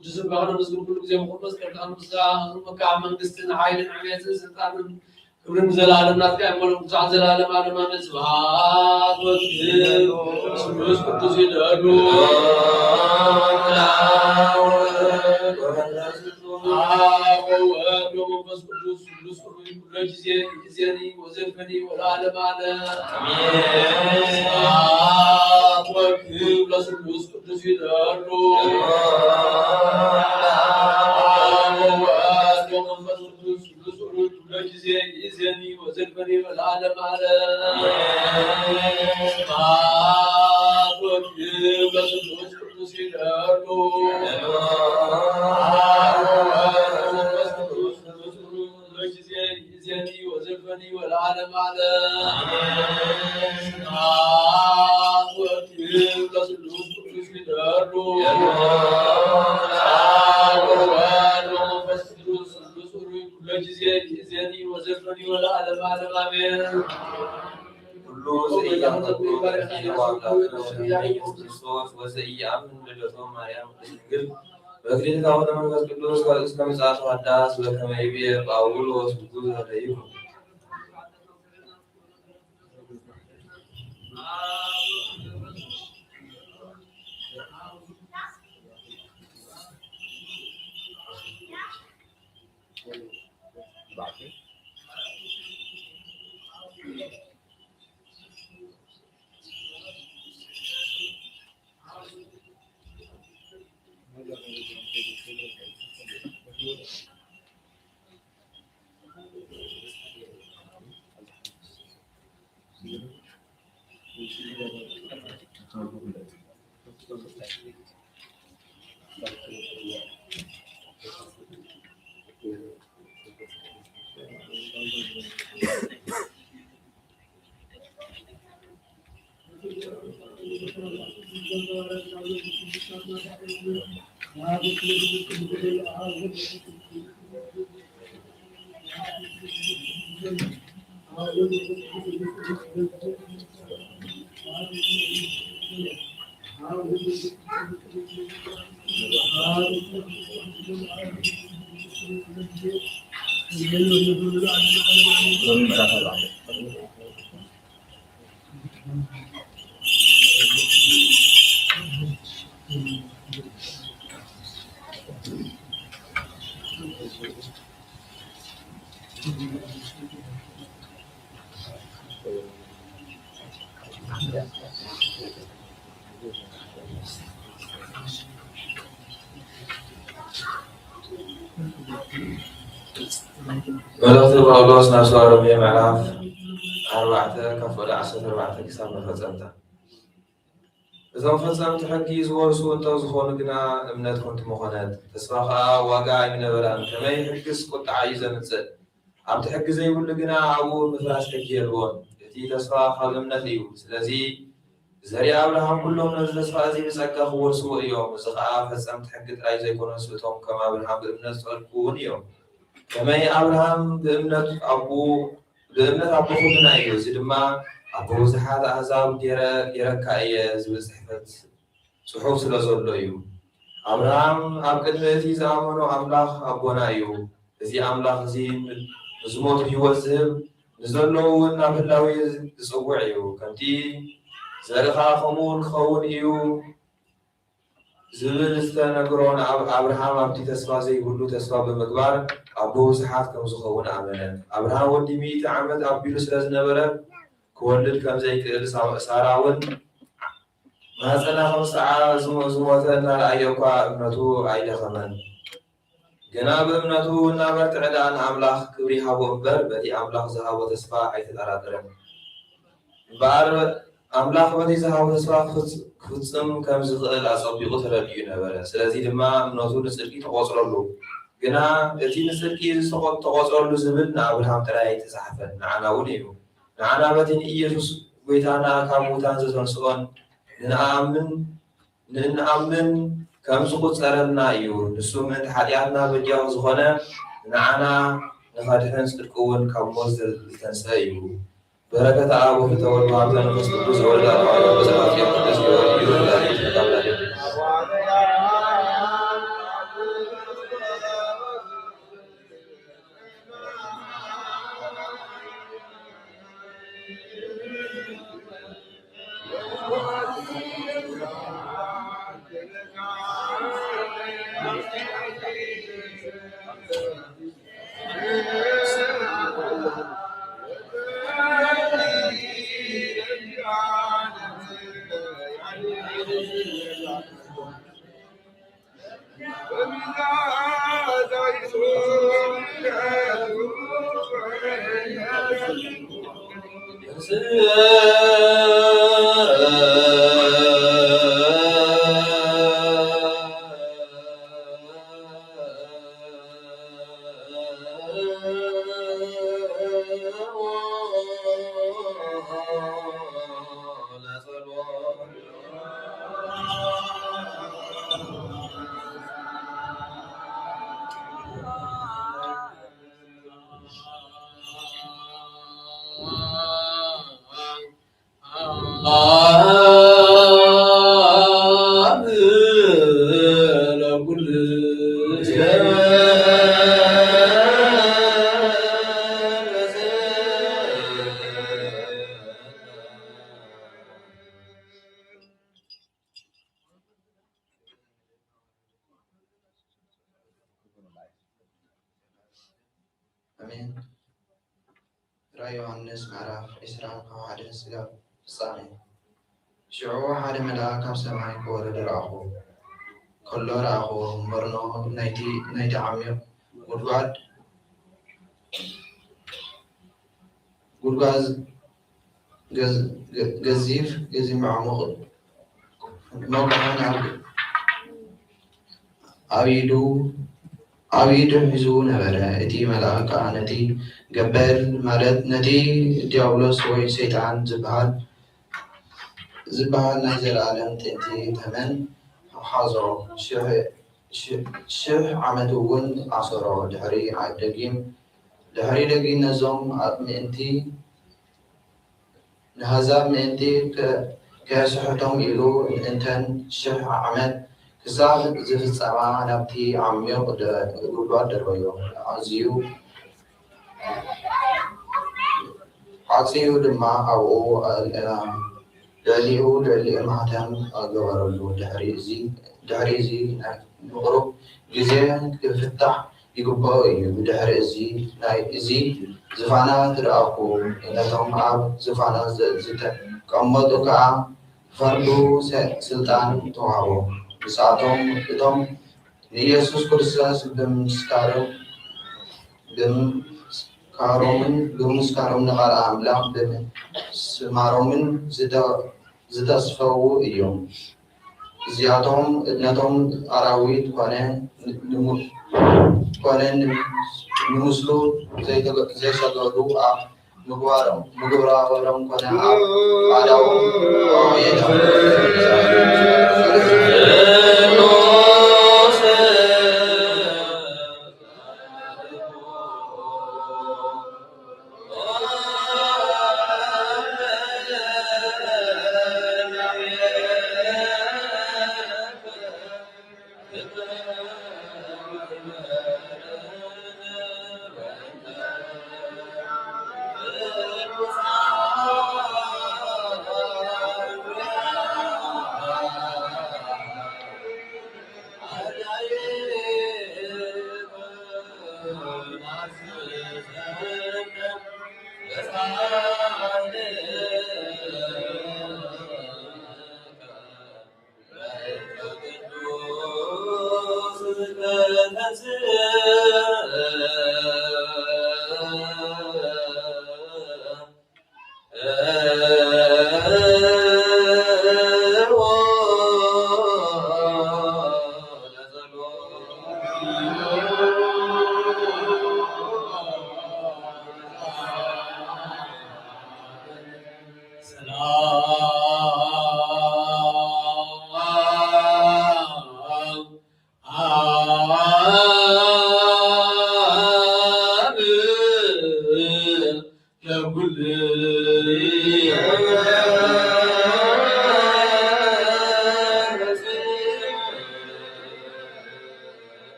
ቅዱስ ዝባህነ ምስሉ ኩሉ ግዜ ምቑም መስቀልካ ምስጋና፣ እምካ መንግስትን ሓይልን ዕቤትን ስልጣንን ክብርን ዘላለም ናትካ ይመልኡ። ክሳዕ ዘላለም ዓለም ኣሜን። ስብሐት ወክብር ስሉስ ቅዱስ ይደሉ። አብ ወወልድ ወመንፈስ ቅዱስ ስሉስ ቅዱስ ኩሎ ጊዜ ይእዜኒ ወዘልፈኒ ወለዓለመ ዓለም። አሜን። ስብሐት ወክብር ለስሉስ ቅዱስ ይደሉ። አብ ወወልድ ወመንፈስ ቅዱስ ስሉስ ቅዱስ ኩሎ ጊዜ ይእዜኒ ወዘልፈኒ ወለዓለመ ዓለም። አሜን። ስብሐት ወክብር ለስሉስ ቅዱስ ይደሉ። አብ ወወልድ ወመንፈስ ቅዱስ ስሉስ ቅዱስ ኩሎ ጊዜ ይእዜኒ ወዘልፈኒ ወለዓለመ ዓለም። አሜን። ስብሐት ወክብር ለስሉስ ቅዱስ ይደሉ። አብ ወወልድ ወመንፈስ ቅዱስ ስሉስ ቅዱስ ኩሎ ጊዜ ይእዜኒ ወዘልፈኒ ወለዓለመ ዓለም። አሜን። ኩሉ ዘኢያምር በእግዚእነ ወአምላክነ ወመድኃኒነ ኢየሱስ ክርስቶስ ወዘኢየአምን ልደቶ ማርያም ቅድስት ድንግል በክልኤተ አቡነ መንፈስ ቅዱስ እስከ ምጽአቱ ሐዳስ በከመ ይቤ ጳውሎስ ውጉዝ ሀለዩ። መልእኽቲ ጳውሎስ ናብ ሰው ሮሜ ምዕራፍ ኣርባዕተ ካብ ፍቕዲ ዓሰርተ ኣርባዕተ ክሳብ መፈጸምታ። እዞም ፈጸምቲ ሕጊ ዝወርሱ እንተ ዝኾኑ ግና እምነት ከንቱ ምኾነት፣ ተስፋ ኸኣ ዋጋ ኣይምነበራን። ከመይ ሕግስ ቁጥዓ እዩ ዘምጽእ? ኣብቲ ሕጊ ዘይብሉ ግና ኣብኡ ምፍራስ ሕጊ የልቦን። እቲ ተስፋ ካብ እምነት እዩ። ስለዚ ዘርእ ኣብርሃም ኩሎም ነዚ ተስፋ እዚ ብጸጋ ክወርስዎ እዮም። እዚ ኸኣ ፈጸምቲ ሕጊ ጥራይ ዘይኮነስ እቶም ከም ኣብርሃም ብእምነት ዝጸድቁ እውን እዮም። ከመይ ኣብርሃም ብእምነት ኣቦ ብእምነት ኣቦ ኩልና እዩ፣ እዚ ድማ ኣቦ ብዙሓት ኣህዛብ ገይረ ገይረካ እየ ዝብል ጽሕፈት ጽሑፍ ስለ ዘሎ እዩ። ኣብርሃም ኣብ ቅድሚ እቲ ዝኣመኖ ኣምላኽ ኣቦና እዩ። እዚ ኣምላኽ እዚ ንዝሞቱ ህይወት ዝህብ፣ ንዘለዉ እውን ናብ ህላዌ ዝጽውዕ እዩ። ከምቲ ዘርእኻ ከምኡ እውን ክኸውን እዩ ዝብል ዝተነግሮ ንኣብርሃም ኣብቲ ተስፋ ዘይብሉ ተስፋ ብምግባር ኣቦ ብዙሓት ከም ዝኸውን ኣመነ። ኣብርሃም ወዲ ሚእቲ ዓመት ኣቢሉ ስለ ዝነበረ ክወልድ ከም ዘይክእል ሳራ እውን ማህፀና ከም ዝሞተ እናረኣየ እኳ እምነቱ ኣይደኸመን። ግና ብእምነቱ እናበርትዐ ደኣ ንኣምላኽ ክብሪ ይሃቦ እምበር በቲ ኣምላኽ ዝሃቦ ተስፋ ኣይተጠራጠረን። እምበኣር ኣምላኽ በቲ ዝሃቦ ተስፋ ክፍጽም ከም ዝኽእል ኣጸቢቑ ተረዲኡ ነበረ። ስለዚ ድማ እምነቱ ንጽድቂ ተቖጽረሉ። ግና እቲ ንጽድቂ ዝተቖ- ተቖጽረሉ ዝብል ንኣብርሃም ጥራይ ኣይተጻሕፈን፣ ንዓና እውን እዩ። ንዓና በቲ ንኢየሱስ ጐይታና ካብ ሙታን ዘተንስኦን ንንኣምን ንእንኣምን ከም ዝቑጸረልና እዩ። ንሱ ምእንቲ ሓጢኣትና በጃኹ ዝኾነ ንዓና ንኸድሕን ጽድቁ እውን ካብ ሞት ዝተንስአ እዩ። በረከት ኣብ ወፍተ ወልድ ሃብተ መንፈስ ቅዱስ ወልድ ኣርባዕተ በሰባት ቅዱስ ጊዮርጊስ ወላዲት ተጋብላ ደቂ ኣሜን። ራእይ ዮሃንስ ምዕራፍ ዕስራ ካብ ሓደ እስካብ ፍጻሜ። ሽዑ ሓደ መልኣክ ካብ ሰማይ ክወርድ ረኣኹ። ከሎ ረኣኹ፣ እምበርኖ ናይቲ፣ ናይቲ ዓሚቕ ጉድጓድ፣ ጉድጓድ ገዝ-፣ ገ-፣ ገዚፍ፣ ገዚፍ መዕሙቕ መጉሓን ኣብ፣ ኣብ ኢዱ፣ ኣብ ኢዱ ሒዙ ነበረ። እቲ መልኣክ ከኣ ነቲ ገበል፣ ማለት ነቲ ዲያብሎስ ወይ ሰይጣን ዝበሃል፣ ዝበሃል ናይ ዘለኣለም ጥንቲ ተመን ሓዞ። ሽሕ፣ ሽሕ፣ ሽሕ ዓመት እውን ኣሰሮ። ድሕሪ ዓ-፣ ደጊም፣ ድሕሪ ደጊም ነዞም ኣብ ምእንቲ ንኣህዛብ ምእንቲ ከ-፣ ከየስሕቶም ኢሉ፣ እተን ሽሕ ዓመት ክሳብ ዝፍጸማ ናብቲ ዓሚቕ ደ-፣ ጉድጓድ ደርበዮ። ኣዝዩ ዓጽዩ ድማ ኣብኡ ኣልቀያ፣ ልዕሊኡ፣ ልዕሊኡ ማሕተም ገበረሉ። ድሕሪ እዚ፣ ድሕሪ እዚ ናይ ንቑሩብ ግዜ ክፍታሕ ይግብኦ እዩ። ብድሕሪ እዚ ናይ፣ እዚ ዝፋናት ረኣኹ፣ ነቶም ኣብ ዝፋናት ዘ-፣ ዝተቐመጡ ከኣ ክፈርዱ ሰ-፣ ስልጣን ተዋህቦም። ንሳቶም እቶም ንኢየሱስ ክርስቶስ ብምስካሮም፣ ብምስካሮምን፣ ብምስካሮም ንቓል ኣምላኽ ብምስማሮምን ዝተ-፣ ዝተስፈዉ እዮም። እዚኣቶም ነቶም ኣራዊት ኮነ ንሙ-፣ ኮነ ን-፣ ንምስሉ ዘይተገ-፣ ዘይሰገዱ ኣብ ምግባሮም፣ ምግባሮም ኮነ ኣብ ኣእዳዎም ኣውዒሎም።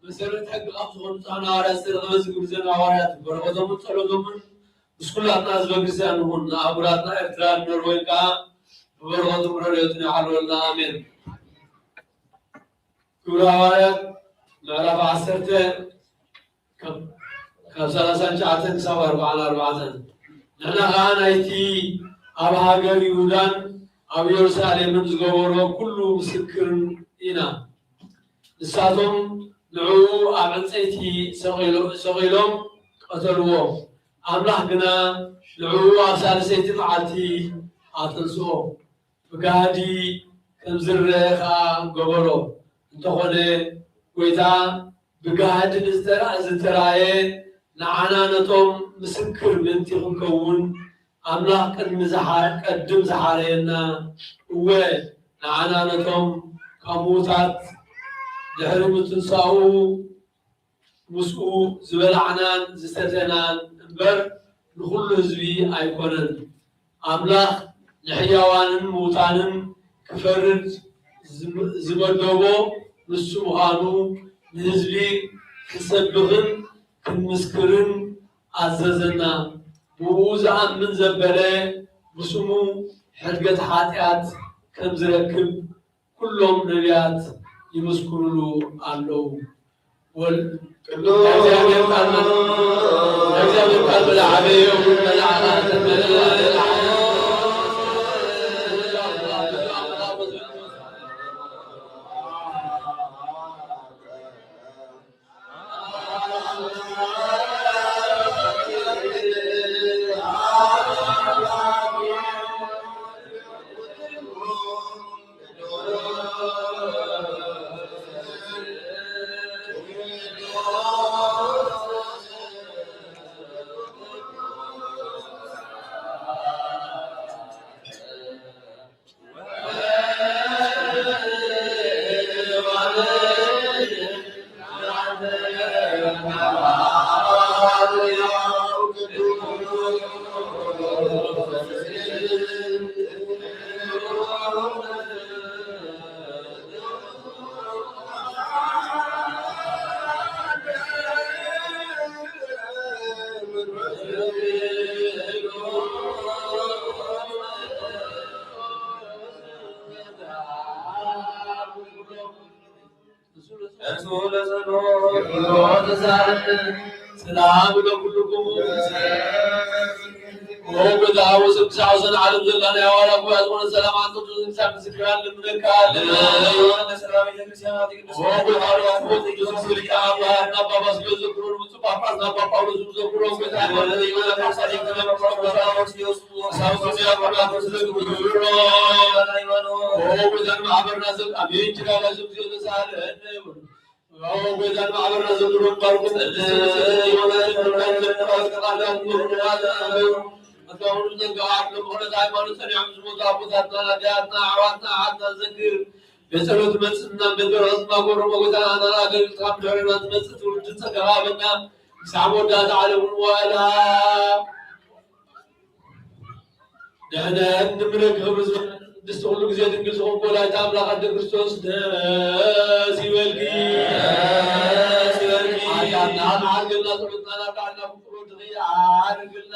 መሰረት ሕጊ ካብ ዝኾኑ ጻና ሃዋርያት ዝተረኽበ ዝግብዘን ሃዋርያት በረኸቶምን ጸሎቶምን ምስ ኩላትና ህዝበ ክርስቲያን ይኹን፣ ንኣህጉራትና ኤርትራን ኖርዌይን ከኣ ብበረኸቱ ብረድኤቱን ይሓልወልና። ኣሜን። ግብረ ሃዋርያት ምዕራፍ ዓሰርተ ካብ፣ ካብ ሰላሳን ትሽዓተን ክሳብ ኣርብዓን ኣርባዕተን። ንሕና ኸኣ ናይቲ ኣብ ሃገር ይሁዳን ኣብ ኢየሩሳሌምን ዝገበሮ ኩሉ ምስክርን ኢና። ንሳቶም ንዕኡ ኣብ ዕንጸይቲ ሰቒሎ-፣ ሰቒሎም ቀተልዎ። ኣምላኽ ግና ንዕኡ ኣብ ሳልሰይቲ መዓልቲ ኣተንስኦ። ብጋህዲ ከም ዝረአ ኸኣ ገበሮ። እንተኾነ፣ ጐይታ ብጋህዲ ንዝተራ-፣ ዝተራእየ፣ ንዓና ነቶም ምስክር ምእንቲ ክንከውን፣ ኣምላኽ ቅድሚ ዝሓ-፣ ቀድም ዝሓረየና፣ እወ፣ ንዓና ነቶም ካብ ምዉታት ድሕሪ ምትንሳኡ ምስኡ ዝበላዕናን ዝሰተናን እምበር፣ ንኹሉ ህዝቢ ኣይኮነን። ኣምላኽ ንሕያዋንን ምዉታንን ክፈርድ ዝም-፣ ዝመደቦ ንሱ ምዃኑ ንህዝቢ ክንሰብኽን ክንምስክርን ኣዘዘና። ብኡ ዝኣምን ዘበለ ብስሙ ሕድገት ሓጢኣት ከም ዝረክብ ኩሎም ነቢያት ይምስክሩሉ ኣለዉ። ወል-፣ ቅዱስ ናይ እግዚኣብሔር ቃል መን-፣ ናይ እግዚኣብሔር ቃል መን ዓበየ ይኹን፣ መላእኽት መን-፣ እሱ ለጸሎት ሰላም ለኩልኩም። ኦ ጎይታ፣ ኣብ ውስን ክሳዕ ወሰን ዓለም ዘላ ናይ ሃዋርያ ጉባኤ ዝኾነ ሰላም ኣንተ ትውስን ክሳብ ምስክራን ልምነካ ኣለና። ኦ ጎይታ፣ ኦ ቅዱስ ሊቀ ጳጳሳት ኣባ ባስልዮስ ዘክሮ፣ ንብፁዕ ጳጳስ ኣባ ጳውሎስ ዘክሮ፣ ጎይታ፣ ኦ ጎይታ፣ ማሕበርና ሰብ ኣሜን። ችላ ላይ ሰብ ጊዜ ተሳለ። ኦ ጎይታን ማሕበርና ዘምሩን ባርኩ። ቅድስት የሆነ ሃይማኖት ጸኒዖም ዝሞቱ ኣቦታትና፣ ኣዴታትና፣ ኣሕዋትና፣ ኣሓትና ዘክር። ብጸሎት መጽእና፣ ብጸሎት ማጎሮ ጎይታና፣ ኣገልግሎት ካብ ድሕረና ዝመጽእ ትውልዲ ጸጋ ሃበና። ክሳብ መወዳእታ ዓለም እውን ዋላ ድሕነት ንምረክብ ክብሪ ዝበልዕ ቅድስቲ ኩሉ ግዜ ድንግል ዝኾንኩ ወላዲተ ኣምላኽ ኣደ ክርስቶስ ደስ ይበልኪ። ደስ ይበልኪ። ሓጢኣትና መሓርገልና ጸሎትና ናብ ላዕልና ፍቅሩ ድኺ ኣድርግልና።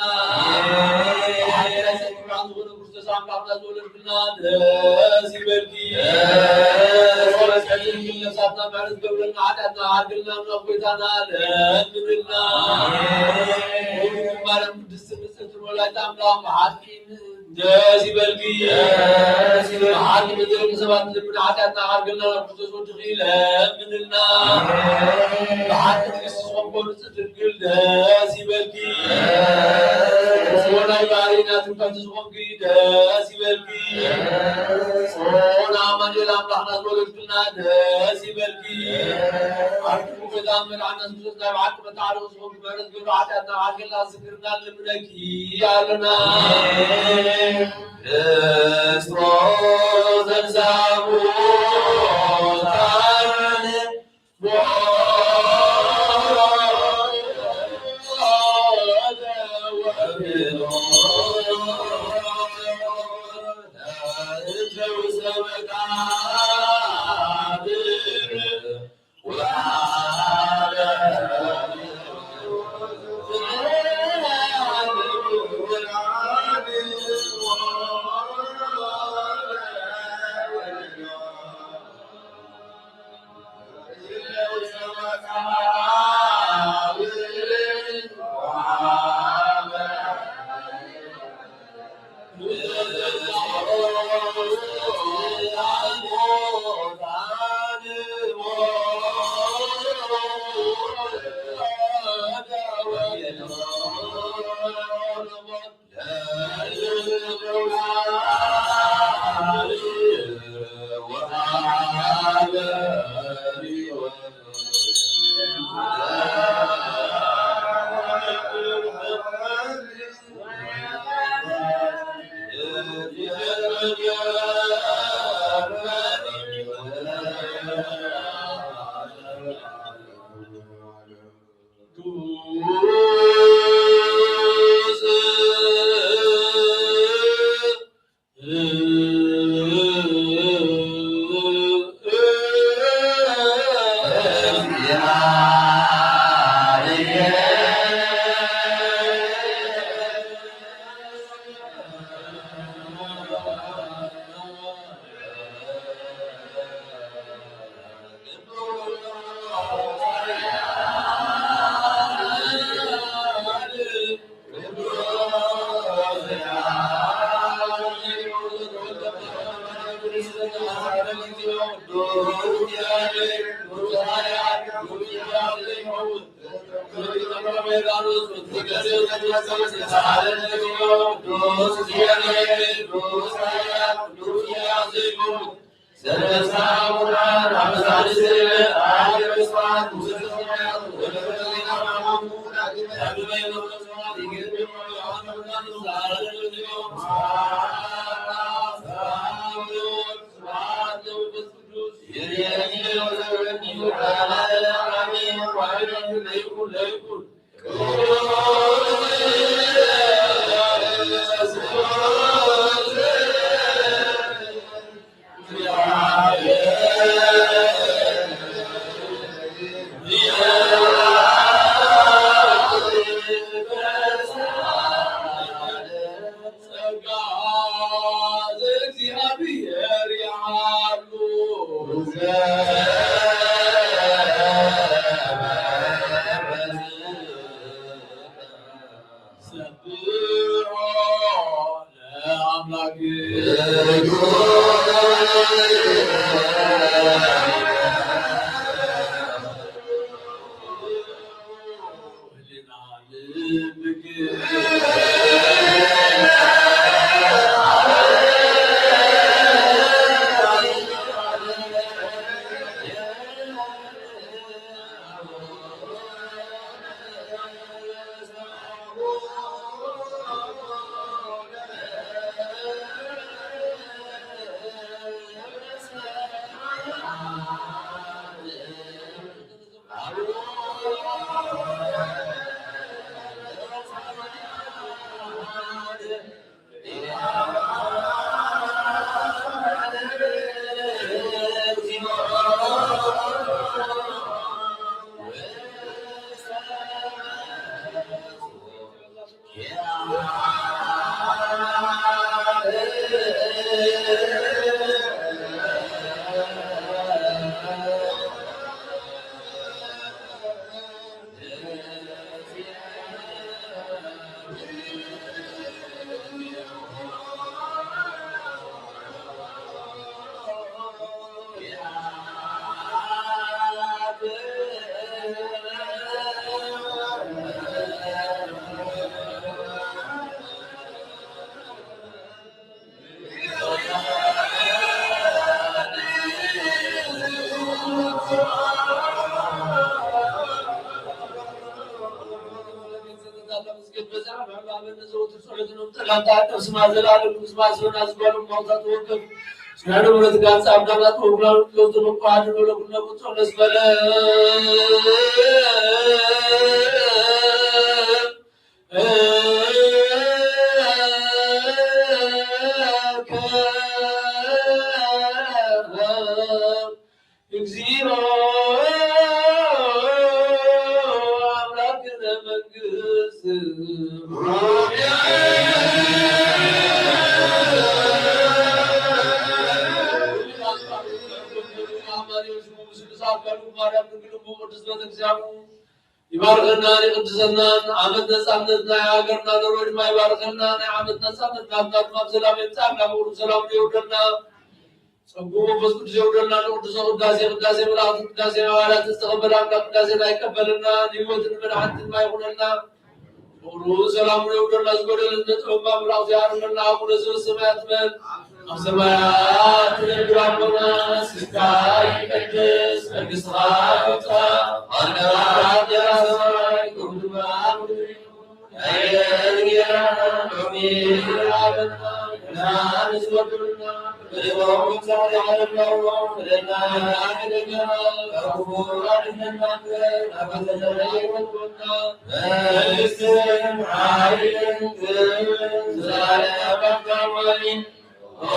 ሓጢኣት ናይ ሰብ ብርሃን ዝኾነ ክርስቶስ ኣምላኽና ዝወለድክልና ደስ ይበልኪ። ደስ ይበልኪ። ነፍሳትና ምሕረት ገብረልና ሓጢኣትና ሓርግልና ናብ ጎይታና ለምንልና። ማርያም ቅድስት ንጽሕቲ ወላዲተ ኣምላኽ ብሓቂ ደስ ይበልኪ። ደስ ይበልኪ። ብሓቂ ንደቂ ሰባት ልምና ሓጢኣትና ሓርግልና ናብ ክርስቶስ ወድኺ ለምንልና። ብሓቂ ንግስቲ ዝኾንኮ ንጽሕቲ ድንግል ደስ ይበልኪ። ደስ ይበልኪ። ናይ ባህሪና ትምክሕቲ ዝኾንኪ ደስ ይበልኪ። ኦ ንኣማኑኤል ኣምላኽና ዝወለድክልና ደስ ይበልኪ። ኣብ ኩሉ ገዛ መድሓና ክርስቶስ ናይ ብሓቂ መተዓረቒ ዝኾንኪ ምሕረት ገብረ ሓጢኣትና ሓልገልና ዝክርና ልምነኪ ኣለና። ክርስቶስ ተንሥአ እሙታን ጸጋ ዘእግዚኣብሔር ይዓሉ። ሰብሖ ለአምላክ። እግዚኦ አምላክነ መንግስት። ይባርከና ይቅድሰናን ዓመት ነጻነት ናይ ሃገርና ዶሮ ድማ ይባርከና። ናይ ዓመት ነጻነት ናትና ድማ ብሰላም የምጻና፣ ብቁሩብ ሰላም የውርደልና። ጸጉ መንፈስ ቅዱስ የውርደልና። ንቅዱሰ ቅዳሴ ቅዳሴ መላእክት ቅዳሴ ሃዋርያት ዝተቐበለ ኣምላክ ቅዳሴና ይቀበለና። ንህይወትን መድሓኒትን ድማ ይኹነልና። ፍቕሩ ሰላሙ የውርደልና። ዝጎደለና ጥበብ ኣምላክ ዝያርመልና። ኣቡነ ዘበሰማያት በል። ኣብ ሰማያት ትነብር ኣቦና፣ ስምካ ይቀደስ፣ መንግስትኻ ትምጻእ፣ ፈቃድካ ትኹን ከም ኣብ ሰማይ ከምኡ ድማ ኣብ ምድሪ። መንግስትን ሓይልን ክብርን ዘላለማዊ ኣምላኽ ኣሜን። ኦ፣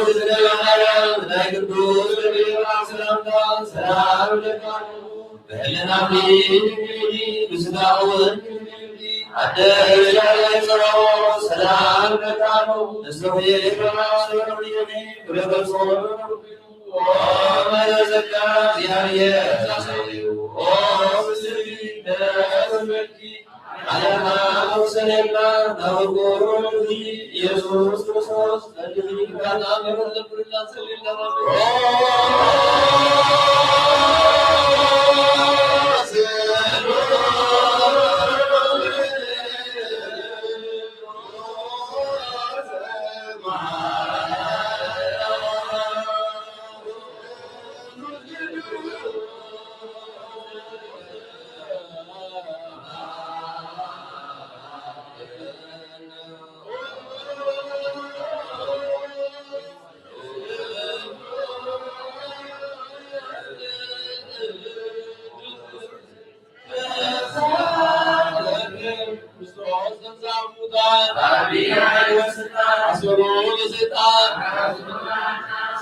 ዝደለናዮ ናይ ቅዱስ ገብርኤል ሰላምታ ሰላም እብለካ ኣለኹ። ብሕልናኺ ድንግል ኢኺ፣ ብስጋኺ እውን ድንግል ኢኺ። ኣደ እግዚኣብሔር ጸባኦት ሰላም እብለካ ኣለኹ። ንስኺ ፍሬ ከርሥኪ ቡሩክ እዩ። ፍሬ ከርሥኪ ቡሩክ እዩ። ኦ፣ ማርያም ጸጋ እግዚኣብሔር ተሳሰዩ። ኦ፣ ምስልኪ ደስ ይበልኪ። ዓለምና መውሰኔና ናውቁ ኢየሱስ ክርስቶስ ጸልይ ጋና መረዘብርና ጸልይና።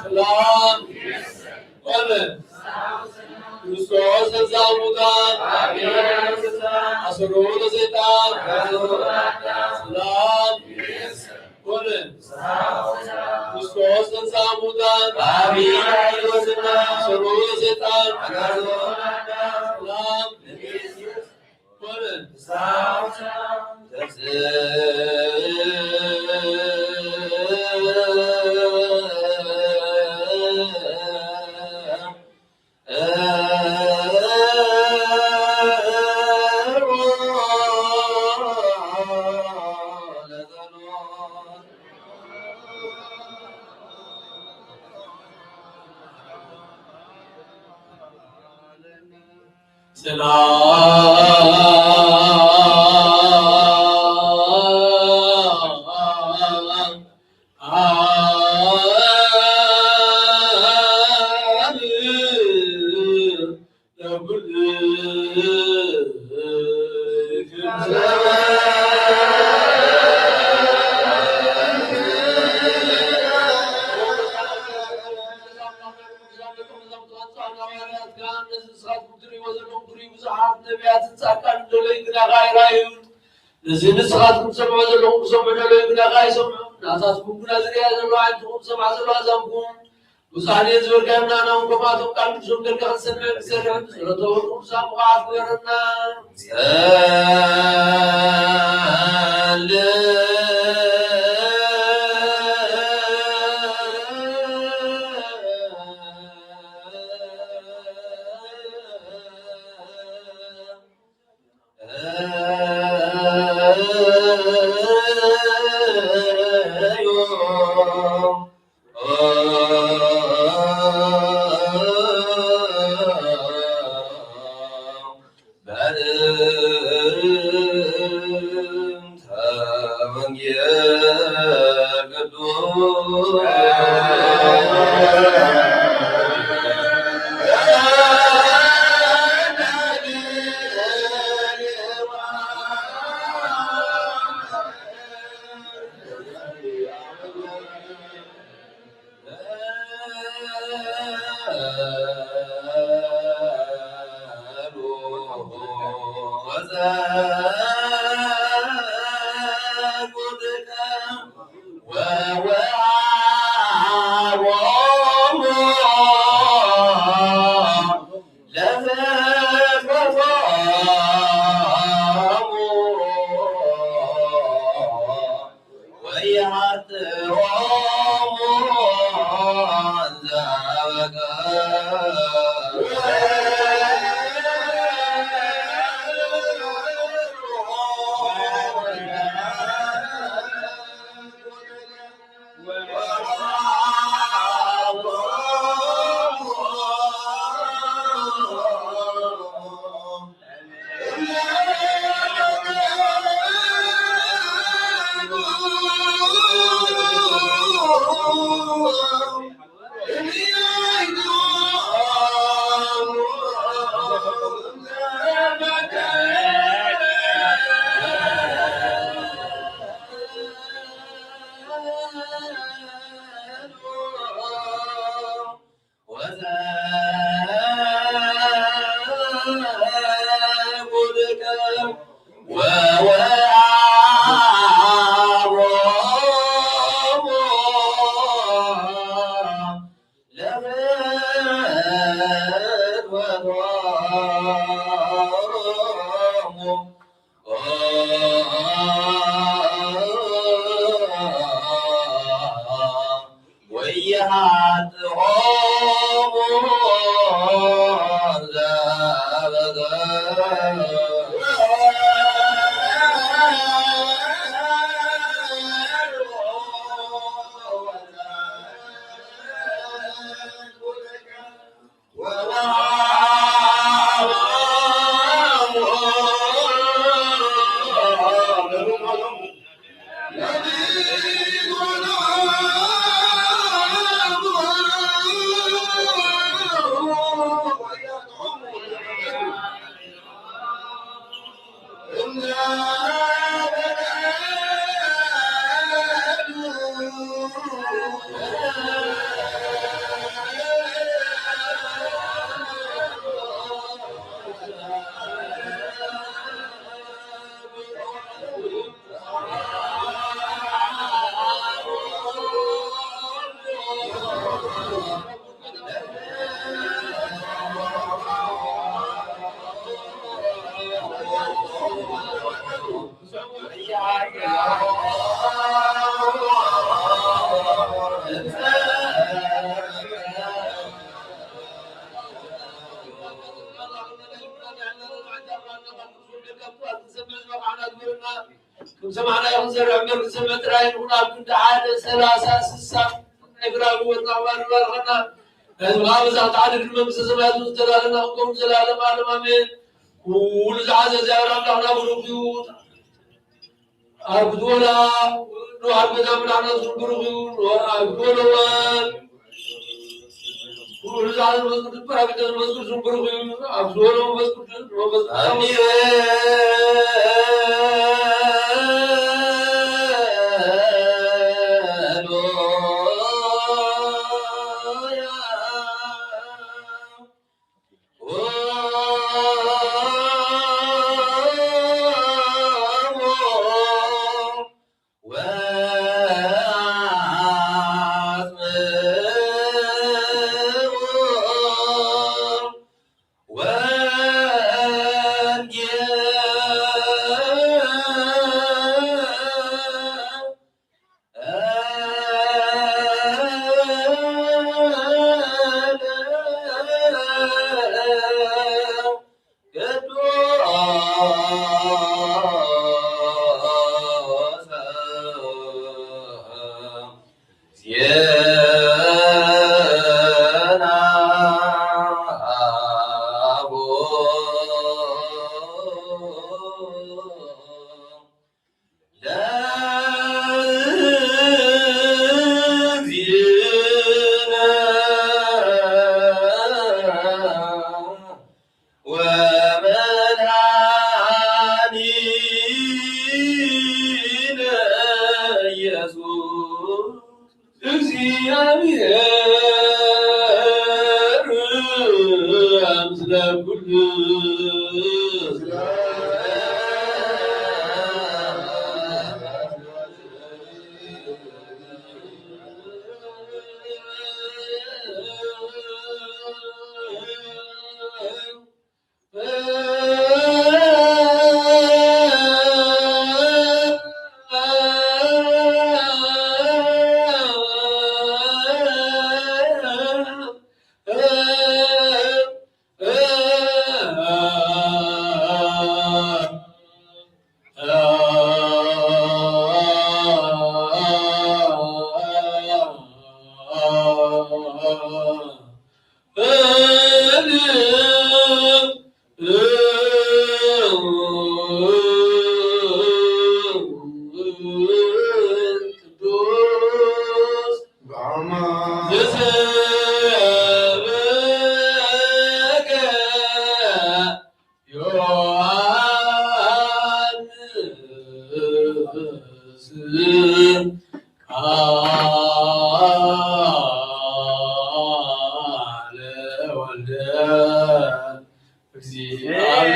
ሰላም ኮነ። ክርስቶስ ተንሥአ እሙታን አሰሮ ለሰይጣን ሰላም ኮነ። ክርስቶስ ተንሥአ እሙታን አሰሮ ለሰይጣን ሰላም ኮነ። ሰላም ንስኻትኩም ትርእይዎ ዘለኹም ትርእዩ፣ ብዙሓት ነቢያትን ጻድቃንን ደለዩ ግና ከኣ ኣይረኣዩን። ነዚ ንስኻትኩም ትሰምዑ ዘለኹም ክሰምዑ ደለዩ ግና ከኣ ኣይሰምዑን። ናታትኩም ግና ዝርእያ ዘለዋ ዓይንትኹም ዝሰምዓ ዘለዋ ኣዛንኩም ብዙሓት እየን ዝበልካዮም፣ ንሕና እውን ከምኣቶም ቃል ቅዱሶም ጌርካ ክንሰምዕ ክንሰርሕን ንጸሎተ ቅዱሳን ብቑዓት ግበረና። ወይሃጥሆሙ ለበገ ከም ሰማዕና ይኹን ዘርዕ እምበር ክሰምዕ ጥራይ ይኹን። ኣብ ክንዲ ሓደ ሰላሳ ስሳ ናይ ግራቡ ወጣ ባሉ ባርኸና። ነዚ ከዓ ብዛዕባ ዓዲ ድመ ምስ ሰማያቱ ዝተዳለና ክከውን ዘላለም ዓለም ኣሜን። ኩሉ ዝሓዘ እግዚኣብሔር ኣምላኽና ብሩኽ እዩ። ኣብ ክትወላ ንዋሓት ገዛ ምላኽና ዝኹን ብሩኽ እዩ። ኣብ ክትወሎ እዋን ኩሉ ዝሓዘ መንፈስ ቅዱስ ጳራቅሊጦስ መንፈስ ቅዱስ ብሩኽ እዩ። ኣብ ዝበሎ መንፈስ ቅዱስ መንፈስ ቅዱስ ኣሜን። ወመድኃኒነ ኢየሱስ እግዚአብሔር ምስለ ኩሉ። ዘሰብከ ዮሐንስ ቃለ ወልደ እግዚአብሔር።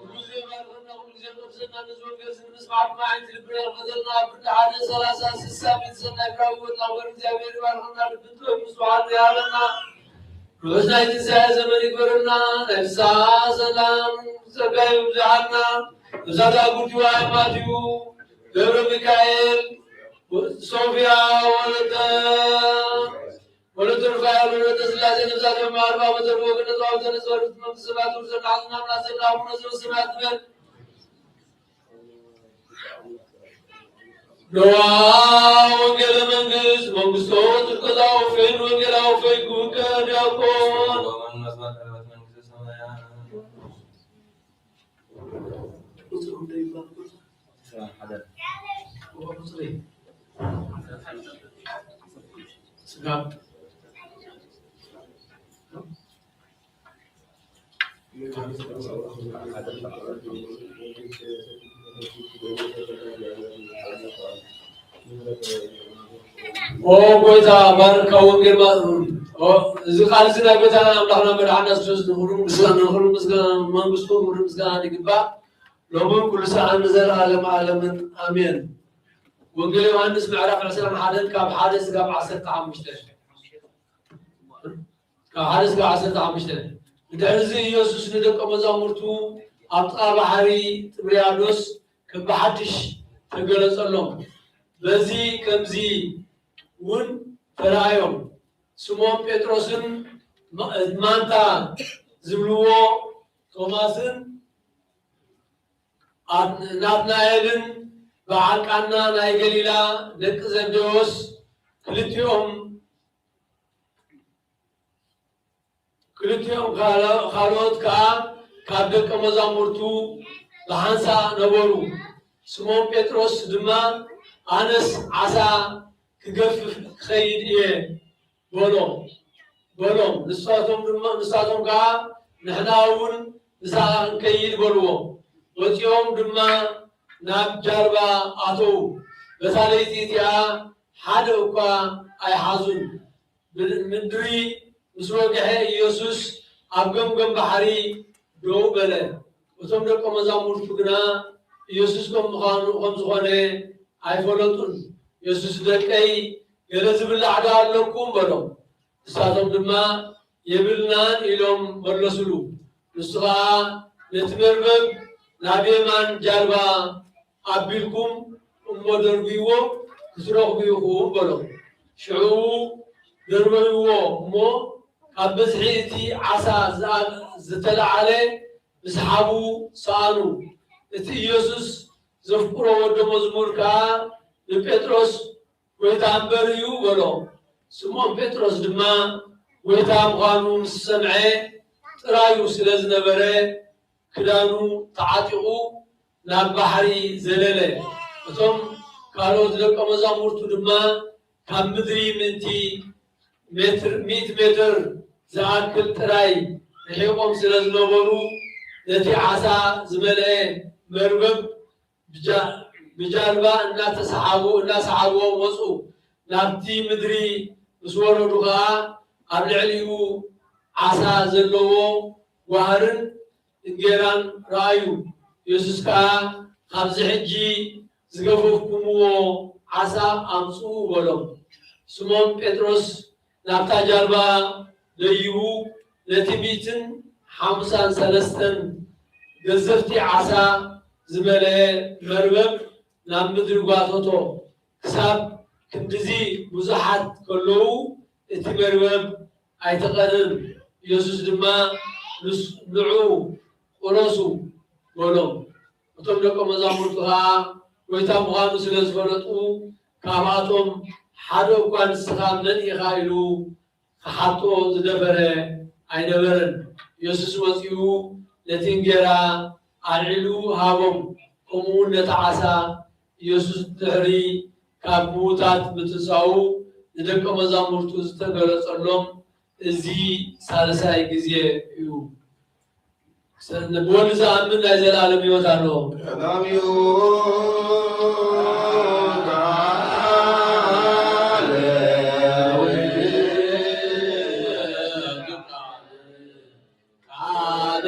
ኩሉ ግዜ ባርኸና፣ ኩሉ ግዜ ቀድሰና፣ ነዚ ወንጌል እዚ ንምስማዕ ድማ ዓይንቲ ልብና ይኽፈተልና። ኣብ ክንዲ ሓደ፣ ሰላሳ፣ ስሳ፣ ሚእቲ ሰናይ ፍረ ህይወት ናብ ወልድ እግዚኣብሔር ይባርኸና፣ ልብን ጥበብን ስብሐት ይሃበና። ርሑስ ናይ ትንሳኤ ዘመን ይግበረልና። ናይ ፍስሓ ሰላም ጸጋ ይብዝሓልና። ብዛታ ጉዲዋ ማትዩ፣ ገብረ ሚካኤል፣ ሶፊያ ወለተ፣ ወለተ ሩፋኤል፣ ወለተ ስላሴ፣ ነፍሳት የማርባ በተርቦ ገነት ዋውተነ ጸሎት መንግስተ ሰማያት ውርሰና። ሐዝና ምናሰና አቡነ ዘበሰማያት በል። ነዋ ወንጌለ መንግስት መንግስቶ ትከታው ፌን ወንጌላዊ ፈይኩከ ዲያቆን። ስጋ ኦ ጎይታ፣ ባርካ ወንጌል ማ-፣ ኦ፣ እዚ ቃል እዚ ናይ ጎይታና ኣምላኽና መድሓና ክርስቶስ ንኹሉ ምስጋና፣ ንኹሉ ምስጋና፣ መንግስቱ ንኹሉ ምስጋና ይግባእ፣ ሎምን ኩሉ ሰዓን ንዘለዓለመ ዓለምን። ኣሜን። ወንጌል ዮሃንስ ምዕራፍ ዕስራን ሓደን ካብ ሓደ እስካብ ዓሰርተ ሓሙሽተ። ካብ ሓደ እስካብ ዓሰርተ ሓሙሽተ። ብድሕርዚ ኢየሱስ ንደቀ መዛሙርቱ ኣብ ጥቓ ባሕሪ ጥብርያዶስ ከም ብሓድሽ ተገለጸሎም። በዚ ከምዚ እውን ተራእዮም። ስምዖን ጴጥሮስን ማ-፣ ማንታ ዝብልዎ ቶማስን ኣት-፣ ናትናኤልን በዓል ቃና ናይ ገሊላ ደቂ ዘብዴዎስ ክልቲኦም፣ ክልቲኦም ካሎ-፣ ካልኦት ከኣ ካብ ደቀ መዛሙርቱ ብሓንሳእ ነበሩ። ስምዖን ጴጥሮስ ድማ፣ ኣነስ ዓሳ ክገፍፍ ክኸይድ እየ በሎ፣ በሎም። ንሳቶም ድማ፣ ንሳቶም ከኣ፣ ንሕና እውን ምሳኻ ክንከይድ በልዎ። ወጺኦም ድማ ናብ ጃልባ ኣተዉ። በታ ለይቲ እቲኣ ሓደ እኳ ኣይሓዙን። ብ-፣ ምድሪ ምስ ወግሐ፣ ኢየሱስ ኣብ ገምገም ባሕሪ ደው በለ። እቶም ደቀ መዛሙርቱ ግና ኢየሱስ ከም ምዃኑ፣ ከም ዝኾነ ኣይፈለጡን። የሱስ፣ "ደቀይ፣ ገለ ዝብላዕ ዶ ኣለኩም?" በሎም። ንሳቶም ድማ፣ "የብልናን" ኢሎም መለሱሉ። ንሱ ኸኣ፣ "ነቲ መርበብ ናብ የማን ጃልባ ኣቢልኩም እሞ ደርብይዎ፣ ክትረኽቡ ኢኹም" በሎም። ሽዑ ደርበይዎ እሞ፣ ካብ ብዝሒ እቲ ዓሳ ዝኣ-፣ ዝተለዓለ ምስሓቡ ሰኣኑ። እቲ ኢየሱስ ዘፍቅሮ ወዲ መዝሙር ከኣ ንጴጥሮስ፣ "ጐይታ እምበር እዩ" በሎ። ስምዖን ጴጥሮስ ድማ ጐይታ ምዃኑ ምስ ሰምዐ፣ ጥራዩ ስለ ዝነበረ፣ ክዳኑ ተዓጢቑ ናብ ባሕሪ ዘለለ። እቶም ካልኦት ደቀ መዛሙርቱ ድማ ካብ ምድሪ ምእንቲ ሜትር፣ ሚእቲ ሜትር ዝኣክል ጥራይ ርሒቖም ስለ ዝነበሩ፣ ነቲ ዓሳ ዝመልአ መርበብ ብጃ-፣ ብጃልባ እናተሰሓቡ፣ እናሰሓብዎ መፁ። ናብቲ ምድሪ ምስ ወረዱ ኸዓ ኣብ ልዕሊኡ ዓሳ ዘለዎ ጓህርን እንጌራን ረኣዩ። የሱስ ከኣ፣ "ካብዚ ሕጂ ዝገፈፍኩምዎ ዓሳ ኣምጽኡ" በሎም። ስሞን ጴጥሮስ ናብታ ጃልባ ደይቡ፣ ነቲ ሚእትን ሓምሳን ሰለስተን ገዘፍቲ ዓሳ ዝመልአ መርበብ ናብ ምድሪ ጓተቶ። ክሳብ ክንድዚ ብዙሓት ከለዉ፣ እቲ መርበብ ኣይተቐንን። የሱስ ድማ፣ "ንስ-፣ ንዑ፣ ቁረሱ" በሎም። እቶም ደቀ መዛሙርቱ ኸኣ ጐይታ ምዃኑ ስለ ዝፈለጡ፣ ካብኣቶም ሓደ እኳ፣ "ንስኻ መን ኢኻ?" ኢሉ ክሓቶ ዝደፈረ ኣይነበረን። የሱስ መጺኡ ነቲ እንጌራ ኣልዒሉ ሃቦም፣ ከምኡውን ነቲ ዓሳ። የሱስ ድሕሪ ካብ ምዉታት ምትንሳኡ ንደቀ መዛሙርቱ ዝተገለጸሎም እዚ ሳልሳይ ግዜ እዩ። ብወልድ ዝኣምን ናይ ዘለኣለም ህይወት ኣለዎ። ቀዳሚኡ ቃለ ውእቱ፣ ቃለ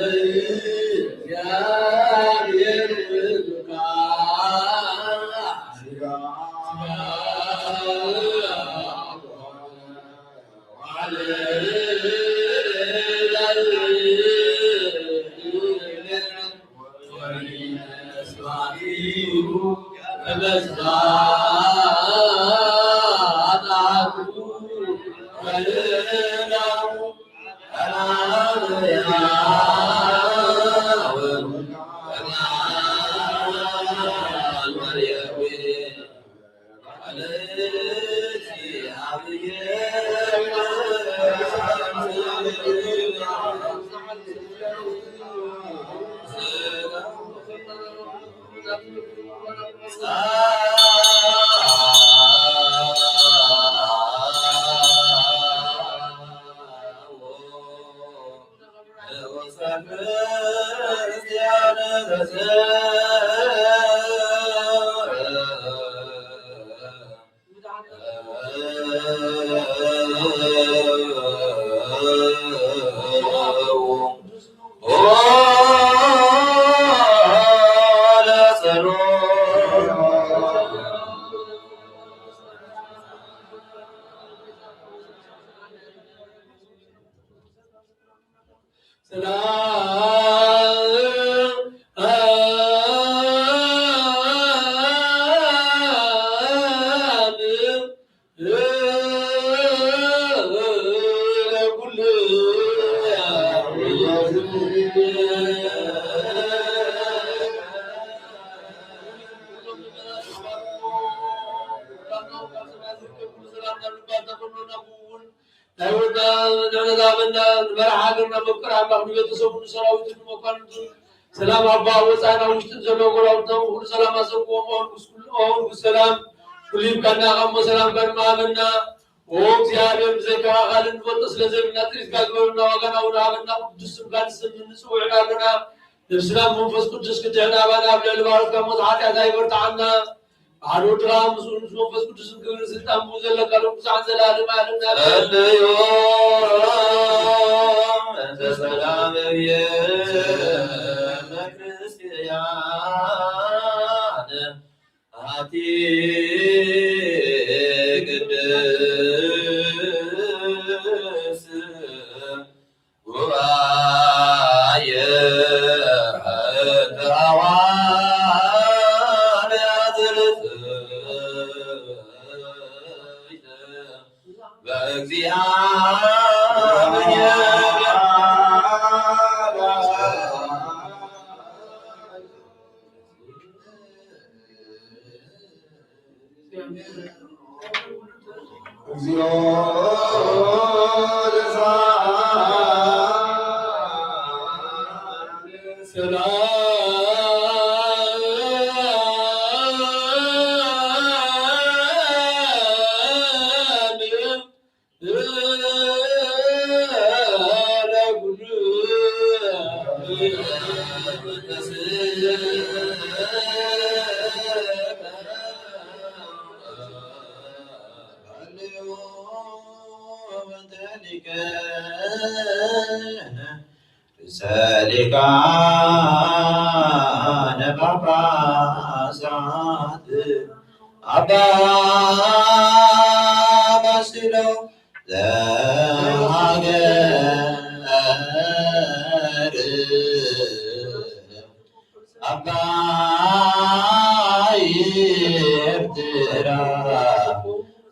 እግዚአብሔር ውእቱ፣ ቃል ሥጋ ናይ ወዳ ንዕነታበና ንመራሕ ሃገርና መፍቅር ኣምላኽ ንቤተሰቡ ንሰራዊቱ ንመኳንንቱ ሰላም ኣባ ወፃእና ውሽጥን ዘሎ ጎራውትና ኩሉ ሰላም ኣሰብዎም ኦን ብሰላም ኩሉ ይብካና ካብ ሰላም ጋር ማበና ኦ እግዚኣብሔር ብዘይካ ካልእ ንፈልጦ ስለ ዘይብልና ጥሪትካ ግበሩና ዋጋና እውን ሃበና ቅዱስ ስምካ ንስም ንጽውዕና ኣለና ነብስና መንፈስ ቅዱስ ክትሕን ኣባና ኣብ ልዕሊ ባሮትካ ሞት ሓጢኣት ኣይበርትዓና ብሓደ ወድኻ ምስኡ ምስ መንፈስ ቅዱስን ክብርን ስልጣን ብኡ ዘለካ ሎም ክሳዕ ዘላለም ኣለም ናበል ጸልዩ እንተ ሰላም እየ ለክርስቲያን ኣቲ ቅድስ ጉባኤ እንተ ሃዋርያት ርትዕት በእግዚአብሔር እግዚኦ ሰላም ሊቃነ ጳጳሳት ኣባ ባስልዮስ ዘሀገረ ዓባይ ኤርትራ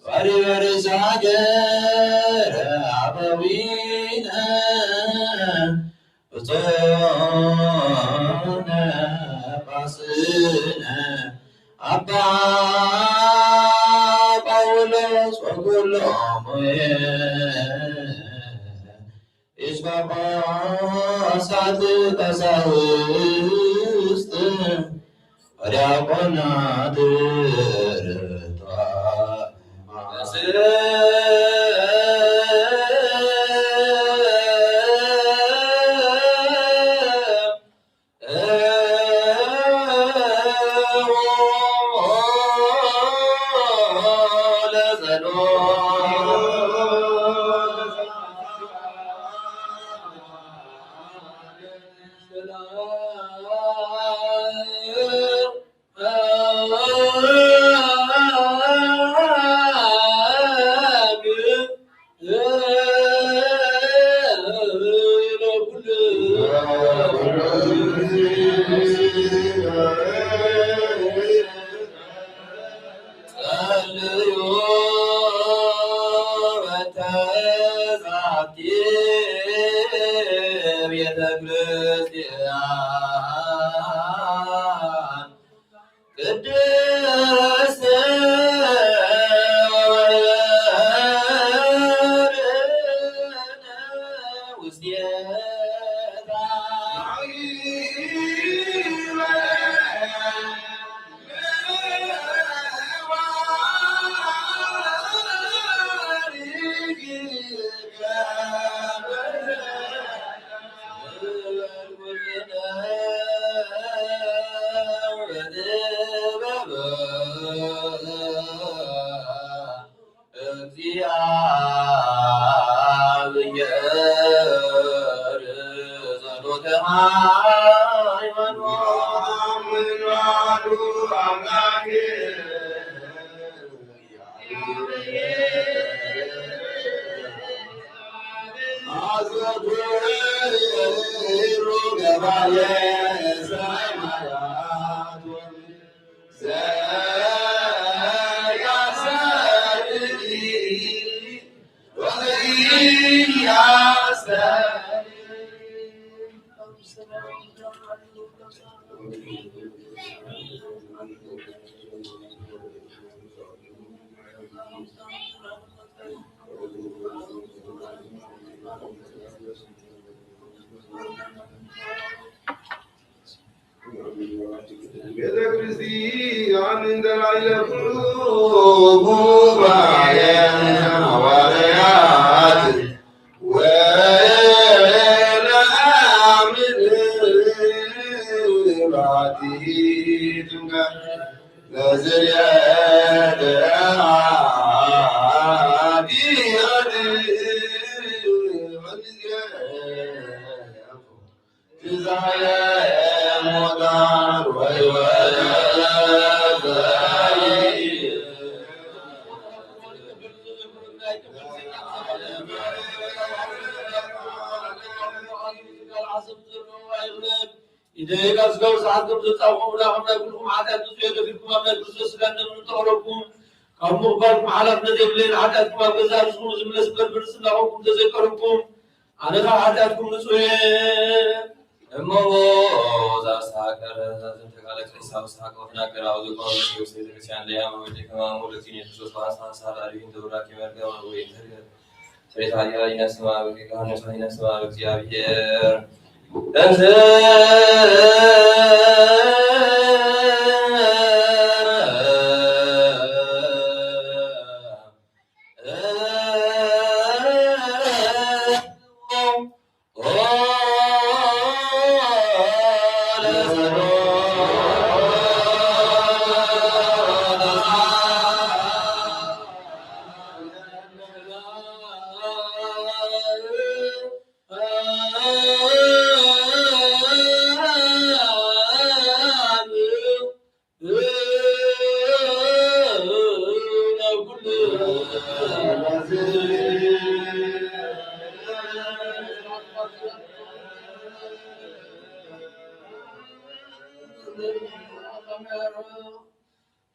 ወሪወርስ ሃገረ ኣበዊነ ብፁዕነ ጳስነ ኣባ ጳውሎስ ወኩሎም ኤጲስቆጶሳት ቀሳውስት ወዲያቆናት ርቱዓን ጸልዩ በእንተ ዛቲ ቤተ ክርስቲያን ቅድስት ወመንበርነ ውስቴታ። እግዚአብሔር ጸሎተ ሃይማኖት። ቤተ ክርስቲያን እንተ ላዕለ ኩሉ ጉባኤ ሐዋርያት ወለአምን ባቲ ትንበር ለዝርየተ ኃጢአት ኢደይ ካብ ስጋው ሰዓት ከም ዘጻውኹም ዳ ከም ናይ ኩልኹም ሓጢኣት ንጹሕ የገፊርኩም ኣብ ናይ ክርስቶስ ስጋን ደምን ተቕረብኩም ካብ ምቕባልኩም ሓላፍነት የብለይን። ሓጢኣትኩም ኣብ ገዛእ ርእስኹም ዝምለስ እምበር ብንጽህና ኮንኩም እንተዘይቀረብኩም ኣነ ካብ ሓጢኣትኩም ንጹሕ እየ። እሞ እዛ ፍስሓ ቀረ ዘንተጋለ ቀሲሳ ፍስሓ ከወትናገር ኣብ ዝኾነ ቤተክርስቲያን ለያም ወልደ ከማሙ ለእግዚእነ ክርስቶስ ዋሳ ሳላሪ እንተ ብራኪ መርገም ወይ እንተ ሬታ ያይነ ስማ በጌታ ነሳ ይነ ስማ በእግዚአብሔር እንዘ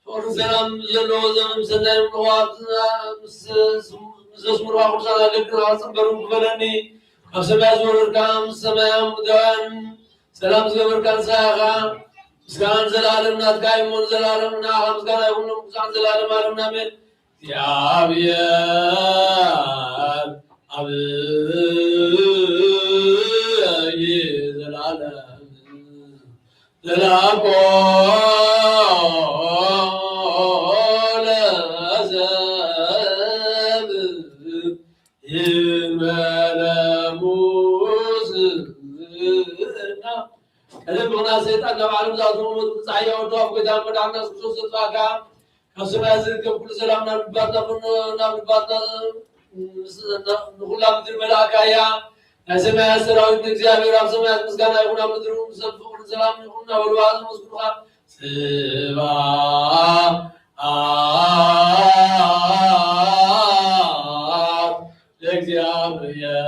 ፍቕርን ሰላም ዘለዎ ዘመን ሰናይ ምሕዋት ምስ ዘስምሩኻ ቅዱሳን ኣገልግሎት ኣጽንበሩ ክበለኒ። ካብ ሰማይ ዝወረድካ ምስ ሰማያዊ ምድራውያን ሰላም ዝገበርካ ንስኻ ኢኻ። ምስጋና ንዘለኣለም ናትካ እዩ እሞ ንዘለኣለም ንዓኻ ምስጋና ይኹን ቅዱሳን ዘላለም ኣለም ኣሜን። እግዚኣብሔር ኣብ ዘላለም ዘላቆ ለዘብ ይመለሙስ ቀደም ብቕንኣት ሰይጣን ናብ ዓለም ዝኣተወ ሞት ብጻሕያ ወዶ ኣብ ጎይታ መድሓኒና የሱስ ክርስቶስ ዘጥፋእካ ካብ ሰማያት ዝርከብ ኩሉ ሰላም ናብ ልባትና ኩን ናብ ልባትና ንኹላ ምድሪ መልኣካ እያ። ናይ ሰማያት ሰራዊት ንእግዚኣብሔር ኣብ ሰማያት ምስጋና ይኹን ኣብ ምድሪ እውን ሰብ ፍቕርን ሰላም ይኹን እናበሉ ኣመስግኑኻ። ስብሐት ለእግዚኣብሔር።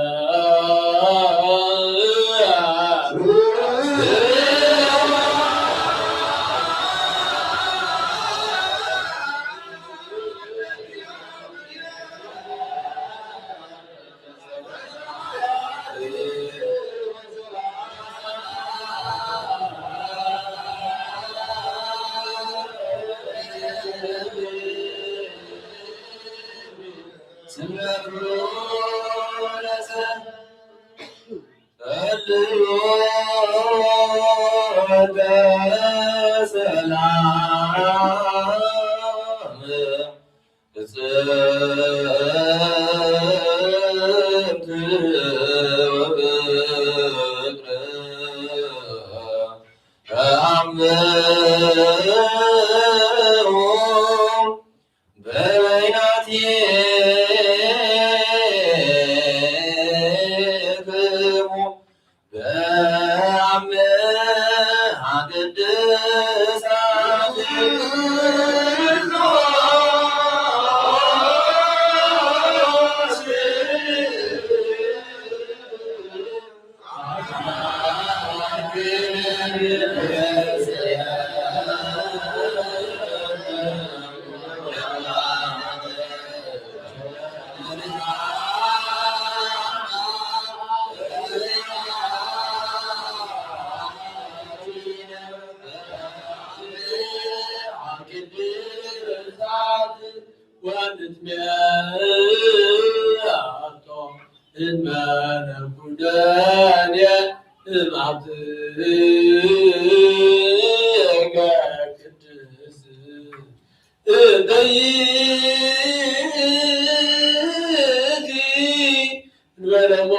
ወንትሜያቶ እንመነኩደን እምኣትከ ቅድስት እንተ ይእቲ እንበለሞ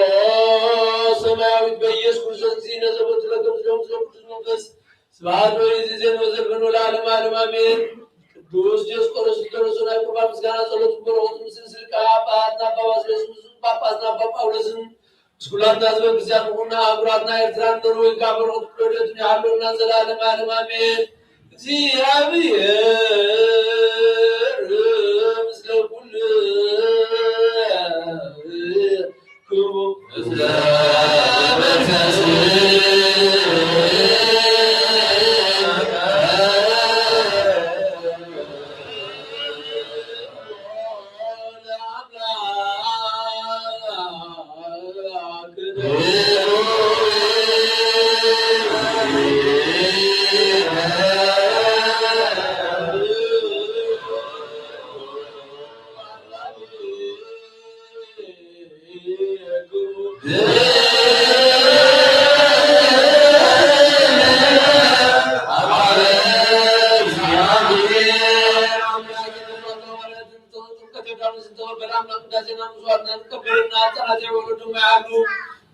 ሰማያዊት በኢየሱስ ክርስቶስ እግዚእነ ዘቦቱ ለከም ዝደሙ ስለ ቅዱስ መንፈስ ስብሐት ወይዚ ዜን ወዘልፈን ወለዓለመ ዓለም ኣሜን። ቅዱስ ዲዮስቆሮስ ዝተረሶ ናይ ቁርባን ምስጋና ጸሎት በረኸቱ ምስል ስልቃ ኣባት ናባ ባስሌስ ምስ ጳጳስ ናባ ጳውሎስን ምስ ኩላትና ዝበብ ክርስቲያን ምኹና ኣህጉራትና ኤርትራን ኖርወይን ካብ በረኸቱ ረድኤቱን ይሃልወና ዘላለም ዓለም ኣሜን። እግዚኣብሔር ምስለ ኩልክሙ።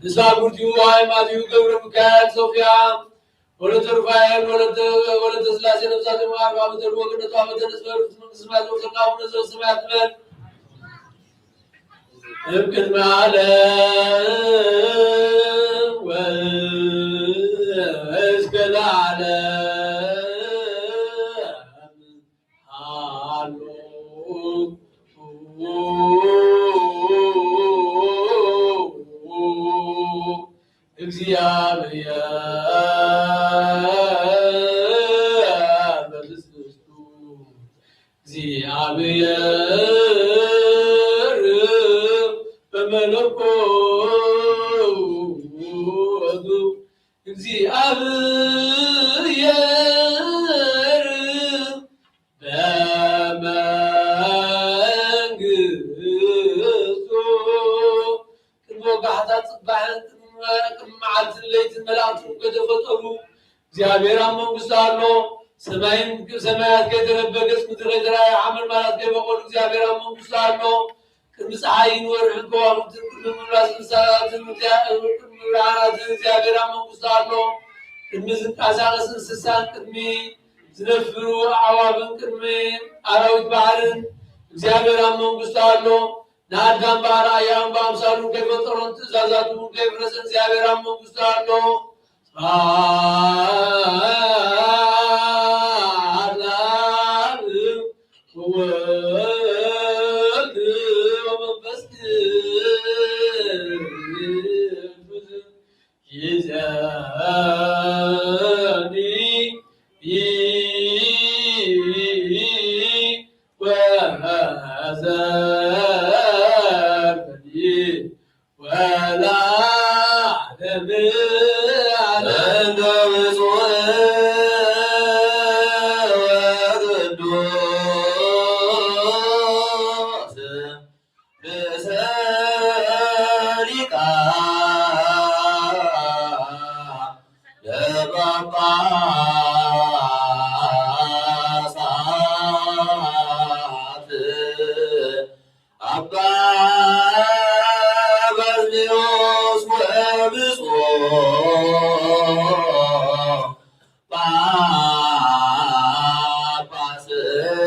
ንሳ ጉርቲኡ ሃይማኖትኡ ገብረ ሚካኤል ሶፍያ ወለተ ሩፋኤል ወለተ ወለተ ስላሴ ነፍሳት ማር ባብ ተርቦ ቅነቷ መተነስ በሩት መንግስት ማዘው ተቃውሞ ነዘው ሰማያት በል እብ ቅድመ ዓለም ወእስከ ለዓለም ሃሉ እግዚአብሔር በትስብእቱ እግዚኣብሔር በመለኮቱ፣ እግዚኣብሔር በመንግስቱ። ቅድሚ ወጋሕታ ጽባሕን ቅድሚ መዓልትን ለይትን መላእክቱ ከይተፈጠሩ እግዚኣብሔር ኣብ መንግስቱ ኣሎ። ሰማይን ሰማያት ከይተነበገስ፣ ምድሪ ከይተራእየ፣ ሓመልማላት ከይበቆሉ እግዚኣብሔር ኣብ መንግስቱ ኣሎ። ቅድሚ ፀሓይን ወርሕን ከዋኽብትን ቅድሚ ምብራስ እንስሳታትን እግዚኣብ-፣ ቅድሚ ብርሃናትን እግዚኣብሔር ኣብ መንግስቱ ኣሎ። ቅድሚ ዝንቀሳቐስ እንስሳን ቅድሚ ዝነፍሩ ኣዕዋፍን ቅድሚ ኣራዊት ባሕርን እግዚኣብሔር ኣብ መንግስቱ ኣሎ። ንኣዳም ብኣርኣያኡን ብኣምሳሉን ከይፈጠሮን ትእዛዛቱ እውን ከየፍረሰ እግዚኣብሔር ኣብ መንግስቱ ኣሎ። ስብሐት ለኣብ ወወልድ ወመንፈስ ቅዱስ። ይእዜሰኒ ወዘልፈኒ ወለዓለመ ዓለም። እንተ ብፁዕ ወቅዱስ ርእሰ ሊቃነ ጳጳሳት አባ ባስልዮስ ወብፁዕ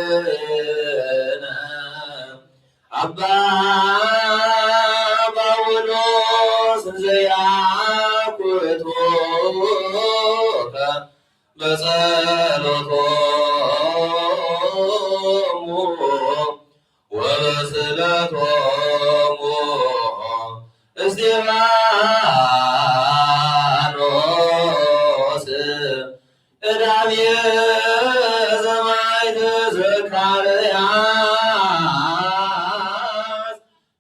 ጳጳስነ አባ ጳውሎስ ዘይአኩቶከ በጸሎቶሙ ወበስእለቶሙ እስጢፋኖስ ቀዳሜ ሰማዕት ዘካርያስ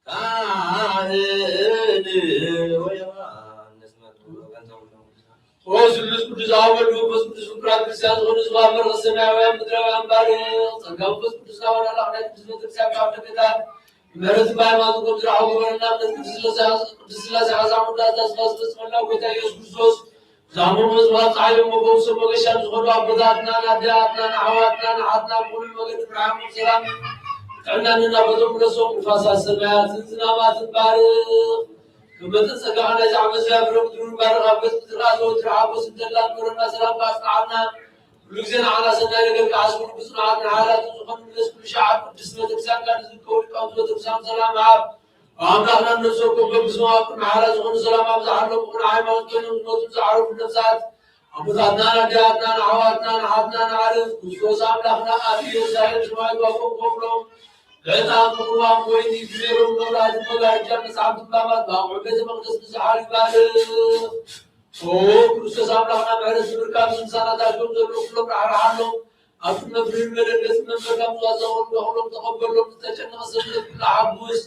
ካህን ወዮሐንስ መጥምቅ በእንተ ኩሎሙ። ኦ ስሉስ ቅዱስ አብ ወልድ መንፈስ ቅዱስ ፍቁራት ክርስቲያን ዝኾኑ ዝባበረ ሰማያውያን ምድራውያን ባርኽ። ጸጋ መንፈስ ቅዱስ ናባና ላዕላይ ቅዱስ ቤተክርስቲያን ካብ ደገታት ምሕረት ባይማቱ ከም ዝረኸቡ በረና። እምነት ቅዱስ ሥላሴ፣ ቅዱስ ሥላሴ ሓሳብ ወዳሴ ስጋ ዝፈጽመና ጎይታ ኢየሱስ ክርስቶስ ብዛዕባኦም መዝሙራት ጸሓዮም መፈውሶም መገሻም ዝኾኑ ኣቦታትና፣ ንኣዴታትና፣ ንኣሕዋትና፣ ንሓትና ብኹሉ መገዲ ብርሃኖም ሰላም ጥዕናን እናበሎም ምለሶም። ንፋሳት ሰማያትን ዝናማትን ባርኽ። ክመጽእ ጸጋኻ ናይዚ ዓመት እግዚኣብሔር ምድሩን ባርኽ። ኣብ ገጽ ምድርኻ ዘወትር ሓጎስ እንተላ ንግበረና፣ ሰላምካ ኣጽንዓልና። ኩሉ ግዜ ንዓና ሰናይ ነገር ክሓስቡ ብጽኑዓትን ሓያላትን ዝኾኑ ንነስ ኩሉ ሻዕ ኣብ ቅድስት ቤተክርስቲያንካ ንዝርከቡ ሊቃውንቲ ቤተክርስቲያን ሰላም ሃብ። ኣምላኽና ነፍሲ ወከፍ በብስሙ ኣብ ቅድሚ ሓራ ዝኾኑ ሰላም ኣብ ዝሓለፉ ቅኑዕ ሃይማኖት ኮይኖም ዝሞቱ ዝዓረፉ ነፍሳት ኣቦታትና፣ ኣዲታትና፣ ኣሕዋትና፣ ንሓትና፣ ንዓርፍ ክርስቶስ ኣምላኽና ኣብ ኢየሩሳሌም ሰማያዊት ዋቆም ከፍሎም ብዕጣን ብቁርባን ወይኒ ግዜሮም መብራህቲ መጋረጃ መጽሓፍ ትንባባት ብኣቑሑ ቤተ መቕደስ ንዝሓሉ ይባርኽ። ኦ ክርስቶስ ኣምላኽና ምሕረት ዝብርካ ብምሳና ታሽዮም ዘለዉ ኩሎም ራሕርሓሎም። ኣብ መፍርህን መደንገጽን መንበርካ ምጽዋት ዘቕርቡ ዶኽሎም ተቐበሎም። ዝተጨነቐ ሰብ ነብላ ሓጉስ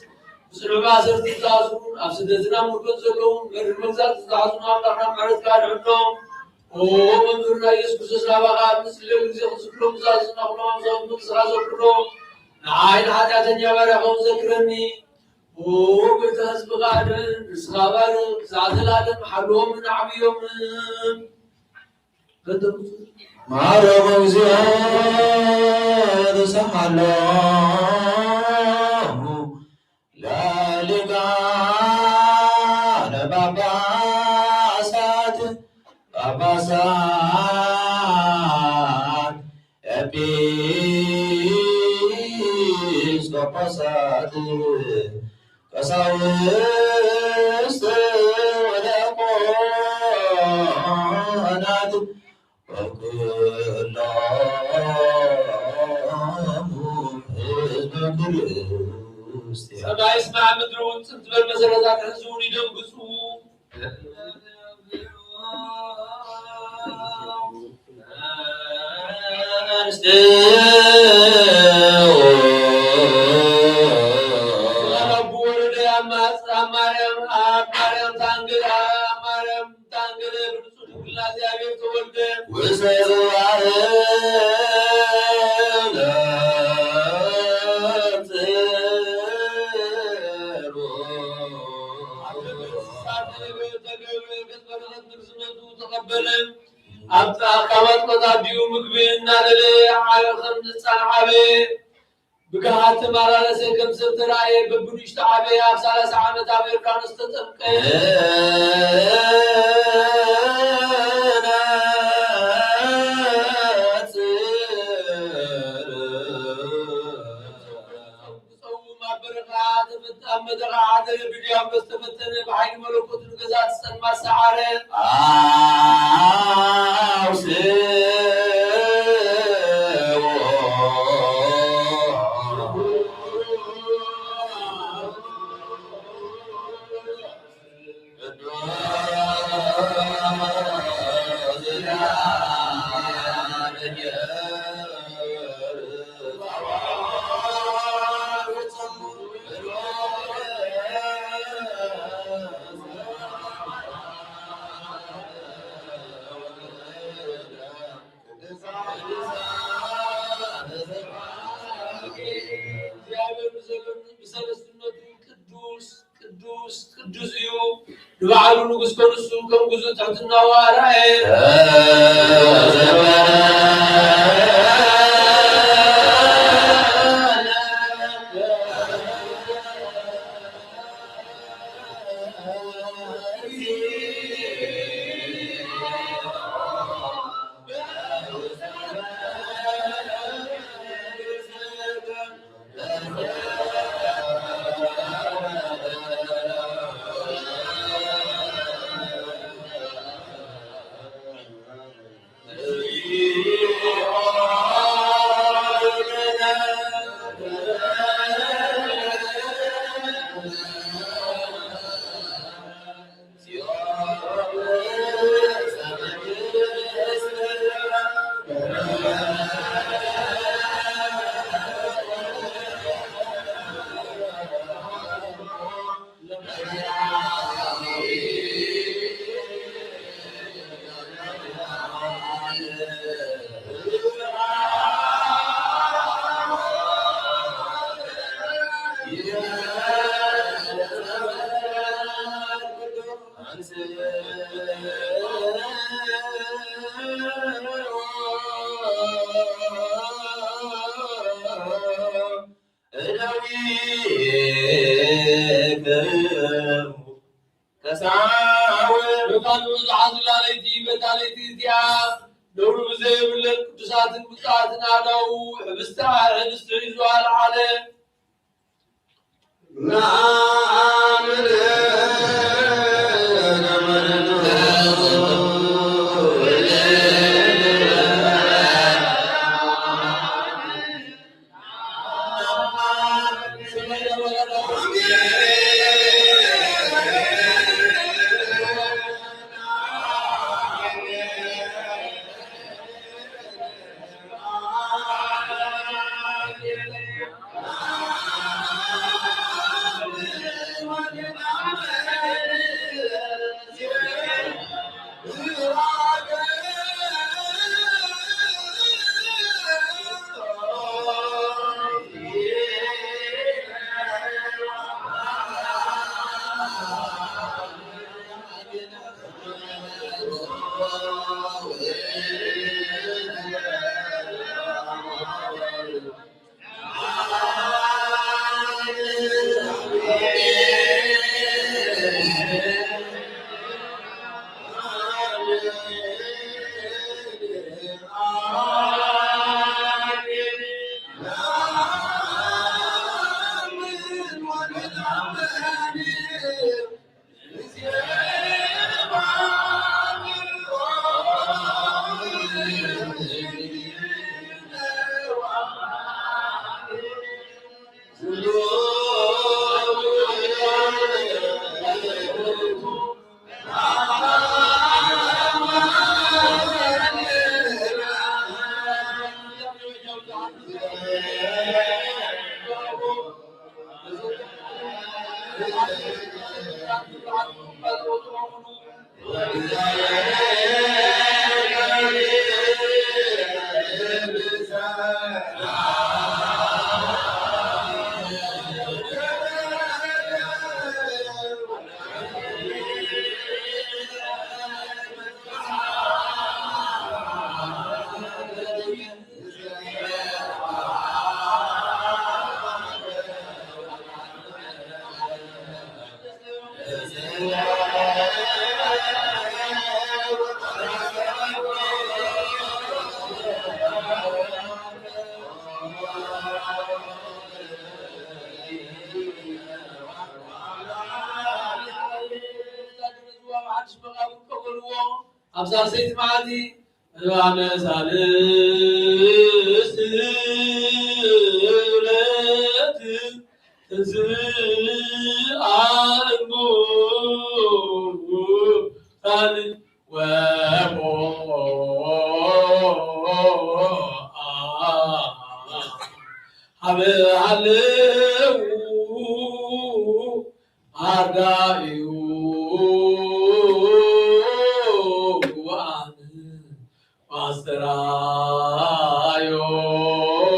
ብጽኑዕ ማእሰርቲ ዝተኣስሩን ኣብ ስደትና ምርኮን ዘለውን መሪር መግዛእቲ ዝተሓዙን ኣምላኽና ምሕረትካ ኣድሕኖም። ኦ መምህርና ኢየሱስ ክርስቶስ ናባኻ ኣብ ንጽልየሉ ግዜ ክንዝክሮም ዝኣዘዝና ኩሎም ኣምሳሉ መንግስትኻ ዘክሮ ንዓይ ንሓጢኣተኛ ባርያኻ እውን ዘክረኒ። ኦ ጎይታ ህዝብኻ ኣድሕን ንስኻ ባርኽ ግዝኣተ ለዓለም ሓልዎምን ኣዕብዮምን። ማረም እግዚኦ ተሳሃሎም ለሊቃነ ጳጳሳት ጳጳሳት ኤጲስቆጶሳት ቀሳውስት ወዲያቆናት ወኩሎሙ ህዝበ ክርስቲያን። ሰማይ ስማዕ ምድሪ እውን ጽን ትበል መሰረታት ሕዝቡ ይደንግጹ። ተቐበለ። ኣብ ኣካባት ቆጣዲኡ ምግቢ እናደለየ ዓበ ከም ህጻን ዓበየ። ብግሃድ ተመላለሰ፣ ከም ሰብ ተራእየ፣ በብንእሽቶ ዓበየ፣ ኣብ ሰላሳ ዓመት ኣብ ዮርዳኖስ ተጠምቀ። ክጸውም ኣብ በረኻ ተፈት-፣ ኣብ መደኻ ሓደረ፣ ብዲያብሎስ ተፈተነ፣ ብሓይሊ መለኮቱ ንገዛእቲ ጸልማት ሰዓረ። ኣውስዎ። እግዚኣብሔር ብሰለስቱ-፣ ብሰለስትነቱ ቅዱስ፣ ቅዱስ፣ ቅዱስ እዩ። ንባዕሉ ንጉስ ኮኑ፣ እሱ ከም ግዙእ ትሕትናኡ ኣርኣየ። እደዊክሙ ከሳወ። በታ ንዑ ዝሓዙላ ለይቲ፣ በታ ለይቲ እቲኣ ነውሪ ብዘየብለን ቅዱሳትን ብፁዓትን ኣእዳዉ ህብስቲ፣ ህብስቲ ሒዙ ኣልዓለ። ኣብ ሳልሰይቲ መዓልቲ እዋነ ሳልስቲ ዕለት ተንሥአ እሙታን ወቦአ ሀበ ሀለው አርዳኢሁ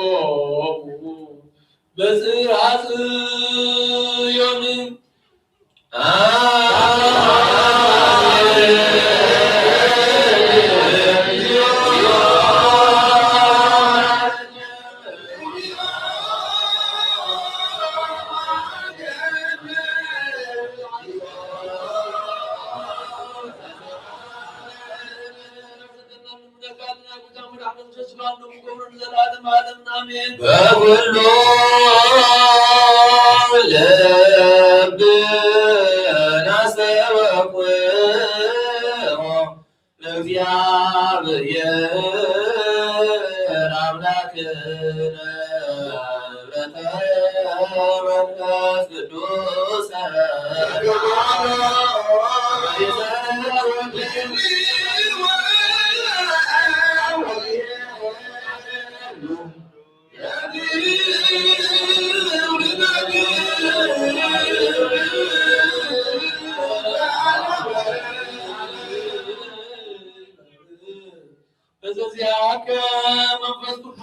ወአስተርአዮሙ በጽርሐ ጽዮን። በኩሉ ልብ ናስተበቁ ለእግዚአብሔር አምላክነ በመንፈስ ቅዱስ በዘዚአከ መንፈስ ቅዱስ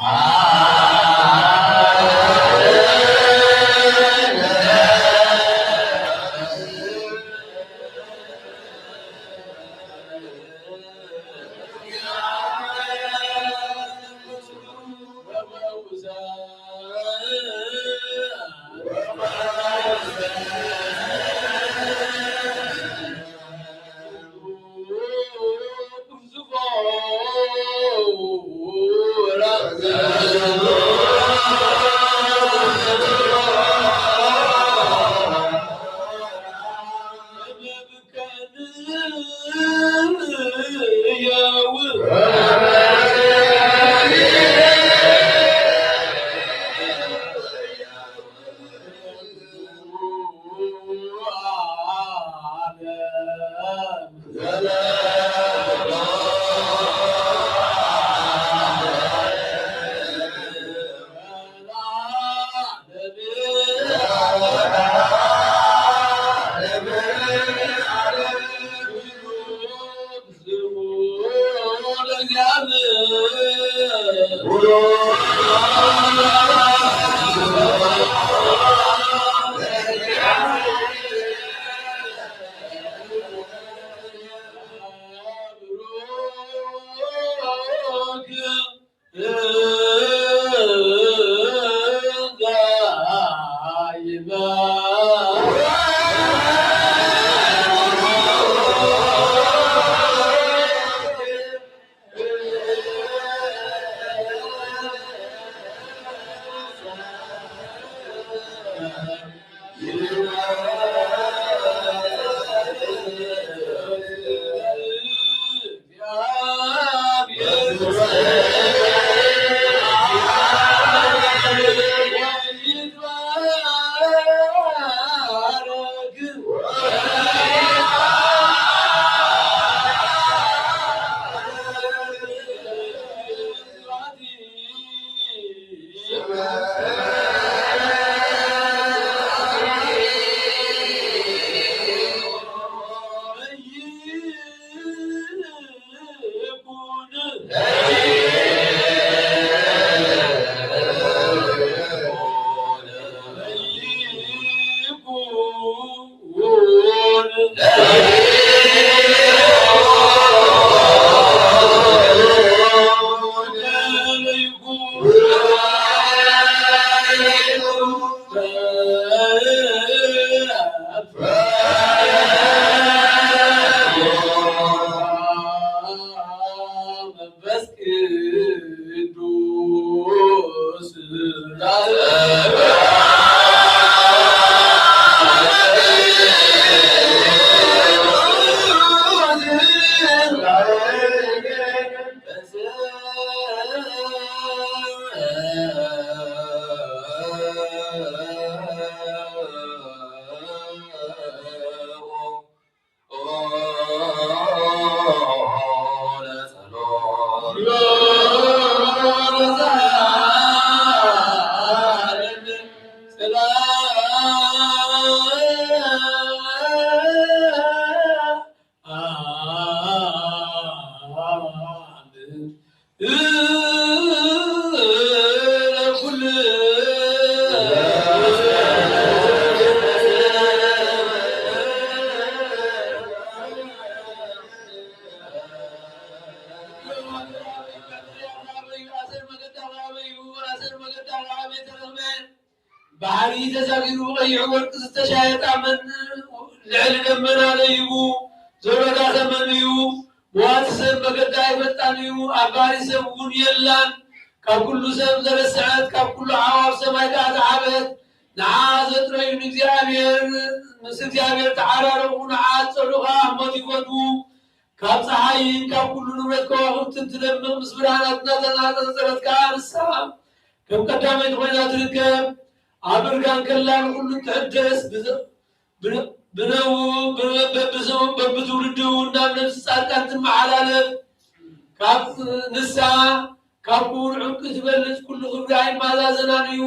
መንፈስ ቅዱስ ባሕሪ ተዛጊሩ ቀይሕ ወርቂ ዝተሻየጣ መን ልዕሊ ደመና ለይቡ ዘሮዳ ተመን እዩ። መዋቲ ሰብ መገዳ ኣይፈልጣን እዩ። ኣባሪ ሰብ እውን የላን። ካብ ኩሉ ሰብ ዘረስዐት ካብ ኩሉ ኣዕዋፍ ሰማይ ከኣ ዝዓበት ንዓ ዘጥረዩ ንእግዚኣብሔር ምስ እግዚኣብሔር ተዓራረቑ። ንዓ ዝጸልኡ ከኣ ኣብ ሞት ይፈትዉ። ካብ ጸሓይን ካብ ኩሉ ንብረት ከዋኽብትን ትደምቕ ምስ ብርሃናት እናተነጻጸረት ከኣ ንሳ ከም ቀዳመይቲ ኮይና ትርከብ። ኣብ እርጋን ከላ ንኹሉ ትሕደስ። ብዘ- ብነ- ብነው- ብነ- በብዘ- በብትውልዲ እውን ናብ ነፍሲ ጻድቃን ትመሓላለፍ። ካብ ንሳ ካብ ክቡር ዕንቂ ትበልጽ። ኩሉ ክብሪ ኣይመዛዘናን እዩ።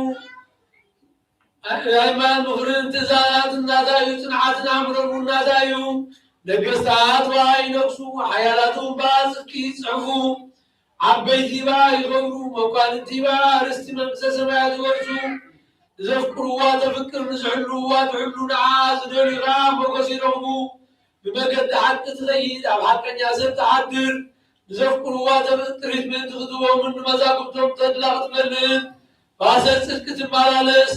ኣይማን ምኽርን ትእዛዛትን ናታ እዩ። ጽንዓትን ኣእምሮን እውን ናታ እዩ። ነገስታት ብኣ ይነግሱ፣ ሓያላት እውን ብኣ ጽድቂ ይጽሕፉ። ዓበይቲ ብኣ ይኸብሩ፣ መኳንንቲ ብኣ ርስቲ መንግስተ ሰማያት ይወርሱ። ንዘፍቅርዋ ተፍቅር፣ ንዝሕልውዋ ትሕሉ፣ ንዓኣ ዝደልዩ ኸዓ ሞገስ ይረኽቡ። ብመገዲ ሓቂ ትኸይድ፣ ኣብ ሓቀኛ ሰብ ትሓድር። ንዘፍቅርዋ ተፍቅር፣ ጥሪት ምእንቲ ክትህቦምን ንመዛግብቶም ተድላ ክትመልእ፣ ባሰር ጽድቂ ትመላለስ።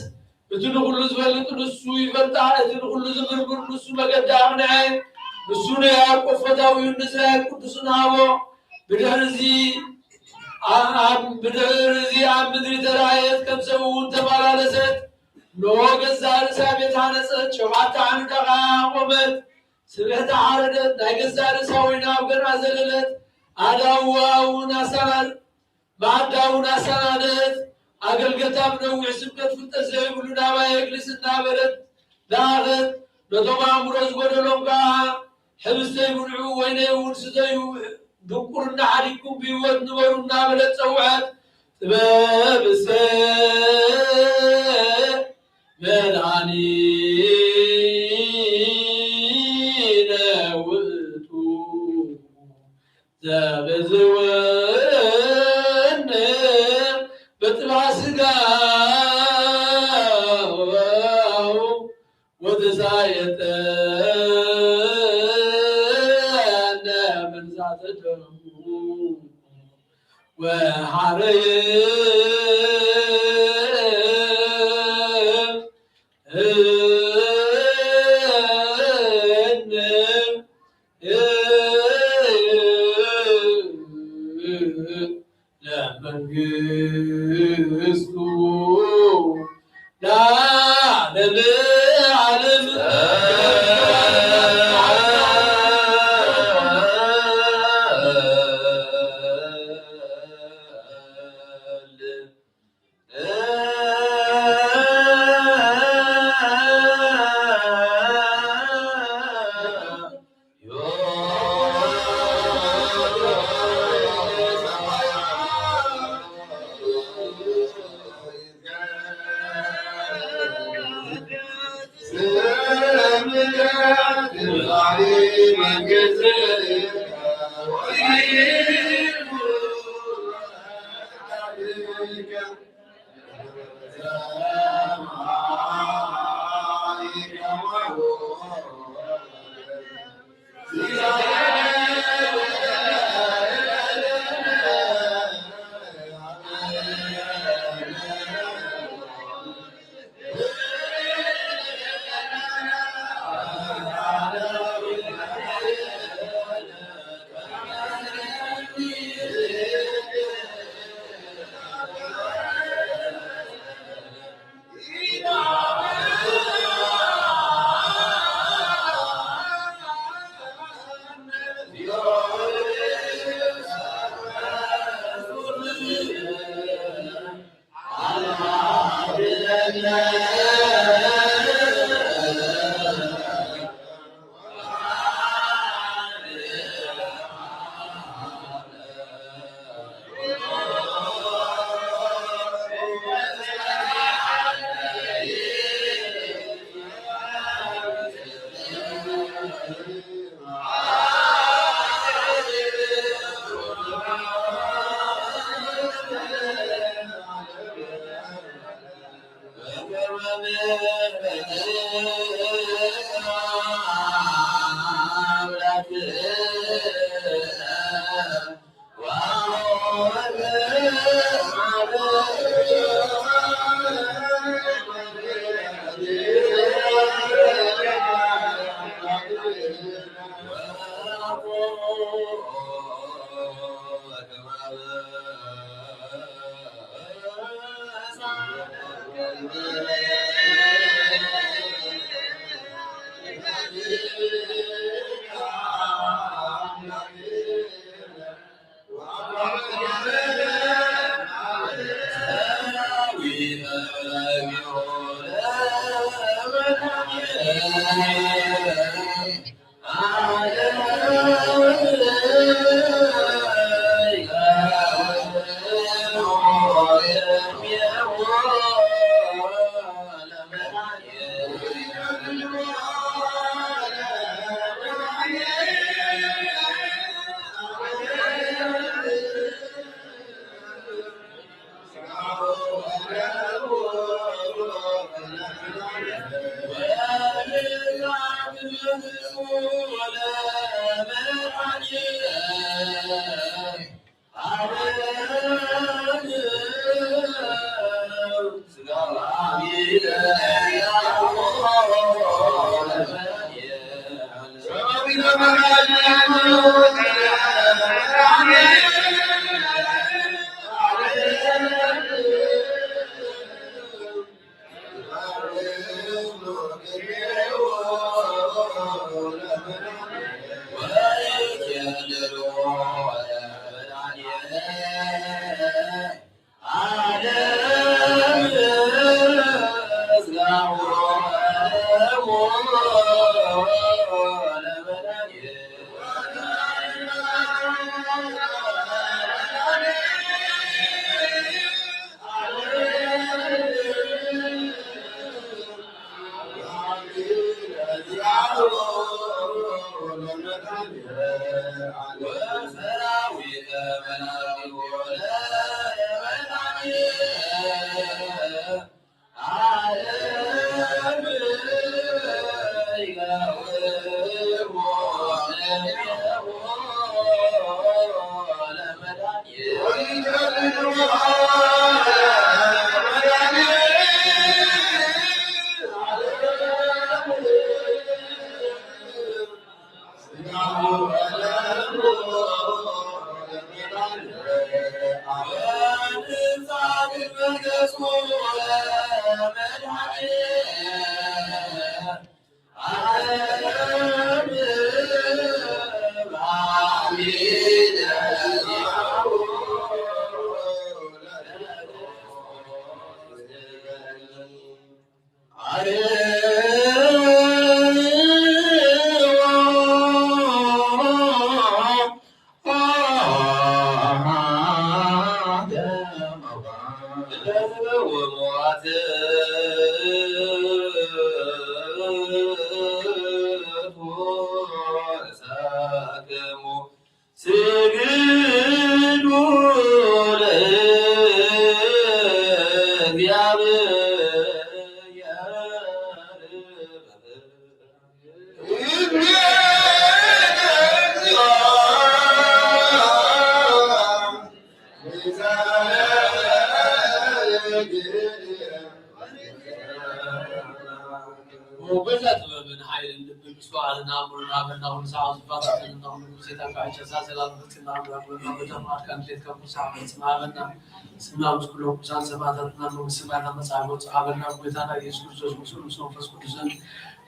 እቲ ንኹሉ ዝፈልጥ ንሱ ይፈልጣ፣ እቲ ንኹሉ ዝምርምር ንሱ መገዲ ኣቕንዐ። ንሱ ንያዕቆብ ፈታዊኡን ንእስራኤል ቅዱስን ሃቦ። ብድሕሪ እዚ ኣ- ኣብ- ብድሕሪ እዚ ኣብ ምድሪ ተራእየት፣ ከም ሰብ እውን ተመላለሰት። እንሆ ገዛእ ርእሳ ቤት ሃነጸት፣ ሸውዓተ ዓንዳ ኸኣ ኣቖመት። ስብሕቲ ሓረደት፣ ናይ ገዛእ ርእሳ ወይኒ ኣብ ገርኣ ዘለለት። ኣእዳዋ እውን ኣሳናድ- ማዕዳ እውን ኣሳናደት። ኣገልገልታ ብነዊሕ ስብከት ፍልጠት ዘይብሉ ናባይ የግልስ እናበለት ለኣኸት። ነቶም ኣእምሮ ዝጎደሎም ከኣ ሕብስቲ ይብልዑ፣ ወይነይ እውን ስተዩ፣ ድንቁርና ሓዲግኩም ብህይወት ንበሩ እናበለት ጸውዐት። ጥበብ እስከ መድኃኒነ ውእቱ ዘበዝወነ በጥብዓ ሥጋሁ ወተሳየጠነ መንሳተ ደሙ ወሐረየ ለመንግስቱ ለዓለመ ዓለም። ስግዱ ለእግዚአብሔር። ሞገሰ ጥበብን ሓይልን ልብን ምስትውዓልን ኣእምሮን ሃበና። ኩሉ ሰዓት ዝባታተንና ኩሉ ግዜ ተባዒ ጨሳ ሰላም ፍጽምና ኣምላኽ ወልዳ በተም ኣድካን ቤት ከኩሉ ሰዓት ፍጽም ሃበና። ስምና ምስ ኩሎም ቅዱሳን ሰማዕታትና መንግስቲ ሰማያት መጻኢ ወጽእ ሃበና። ጎይታና ኢየሱስ ክርስቶስ ምስሉ ምስ መንፈስ ቅዱስን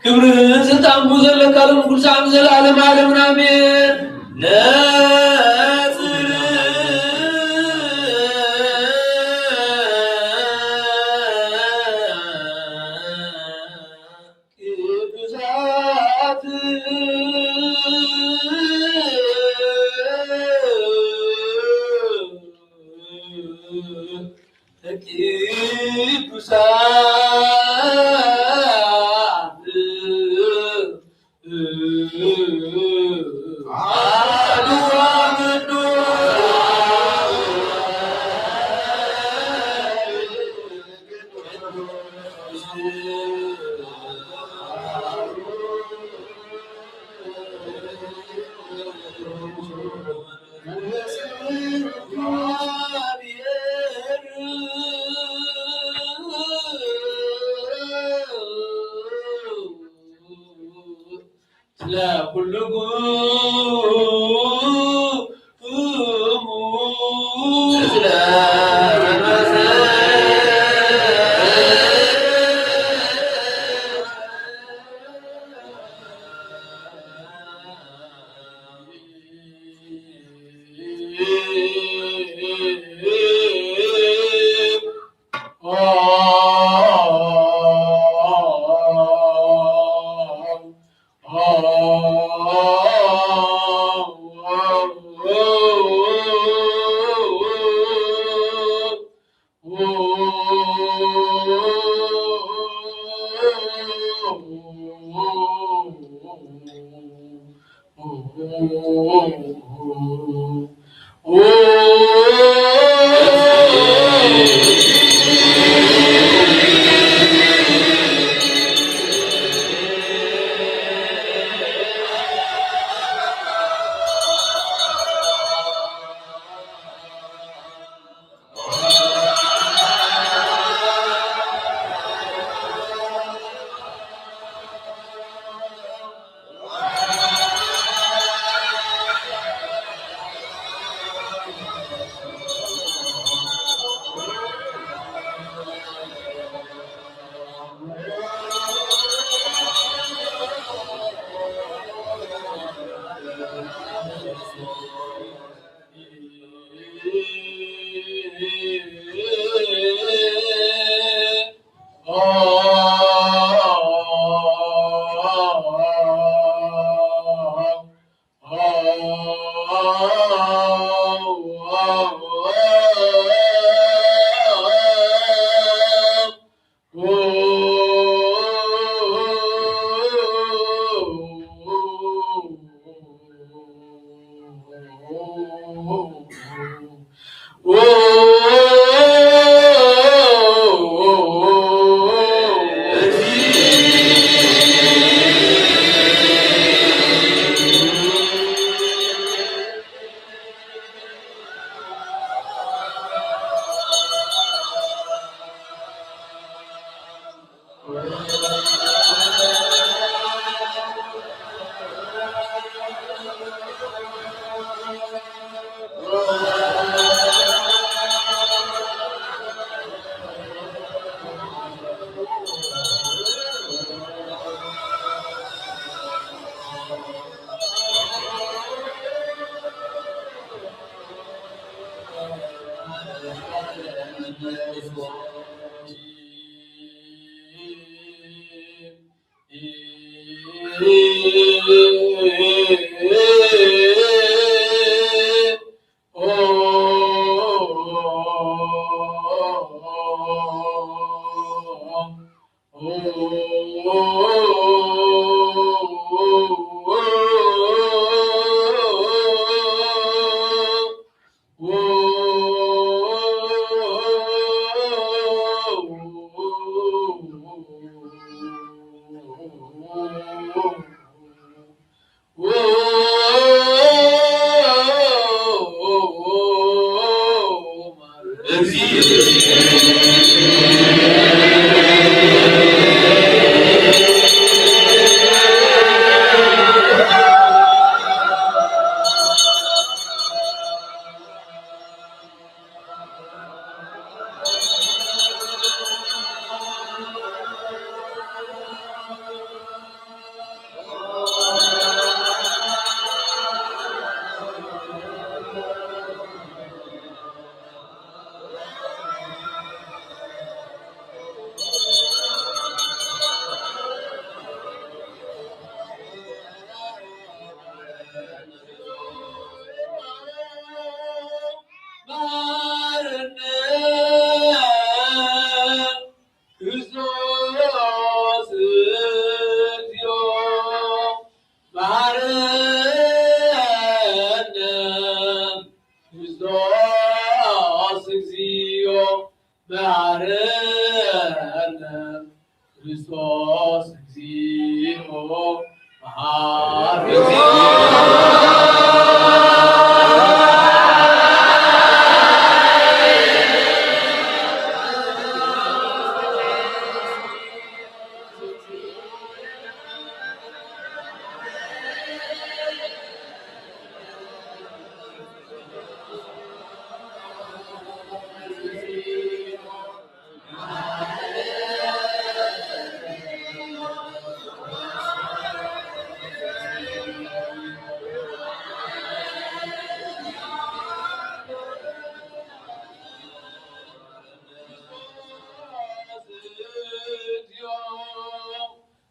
ክብርን ስልጣን ዘለካ ሎም ኩሉ ሰዓት ዘለዓለም ዓለምን ኣሜን። ነጽር ቅዱሳት ቅዱሳት ስለ ኩሉ ስለ ማረነ ክርስቶስ እግዚኦ፣ ማረነ ክርስቶስ እግዚኦ፣ መሐረነ ክርስቶስ እግዚኦ መሐረነ።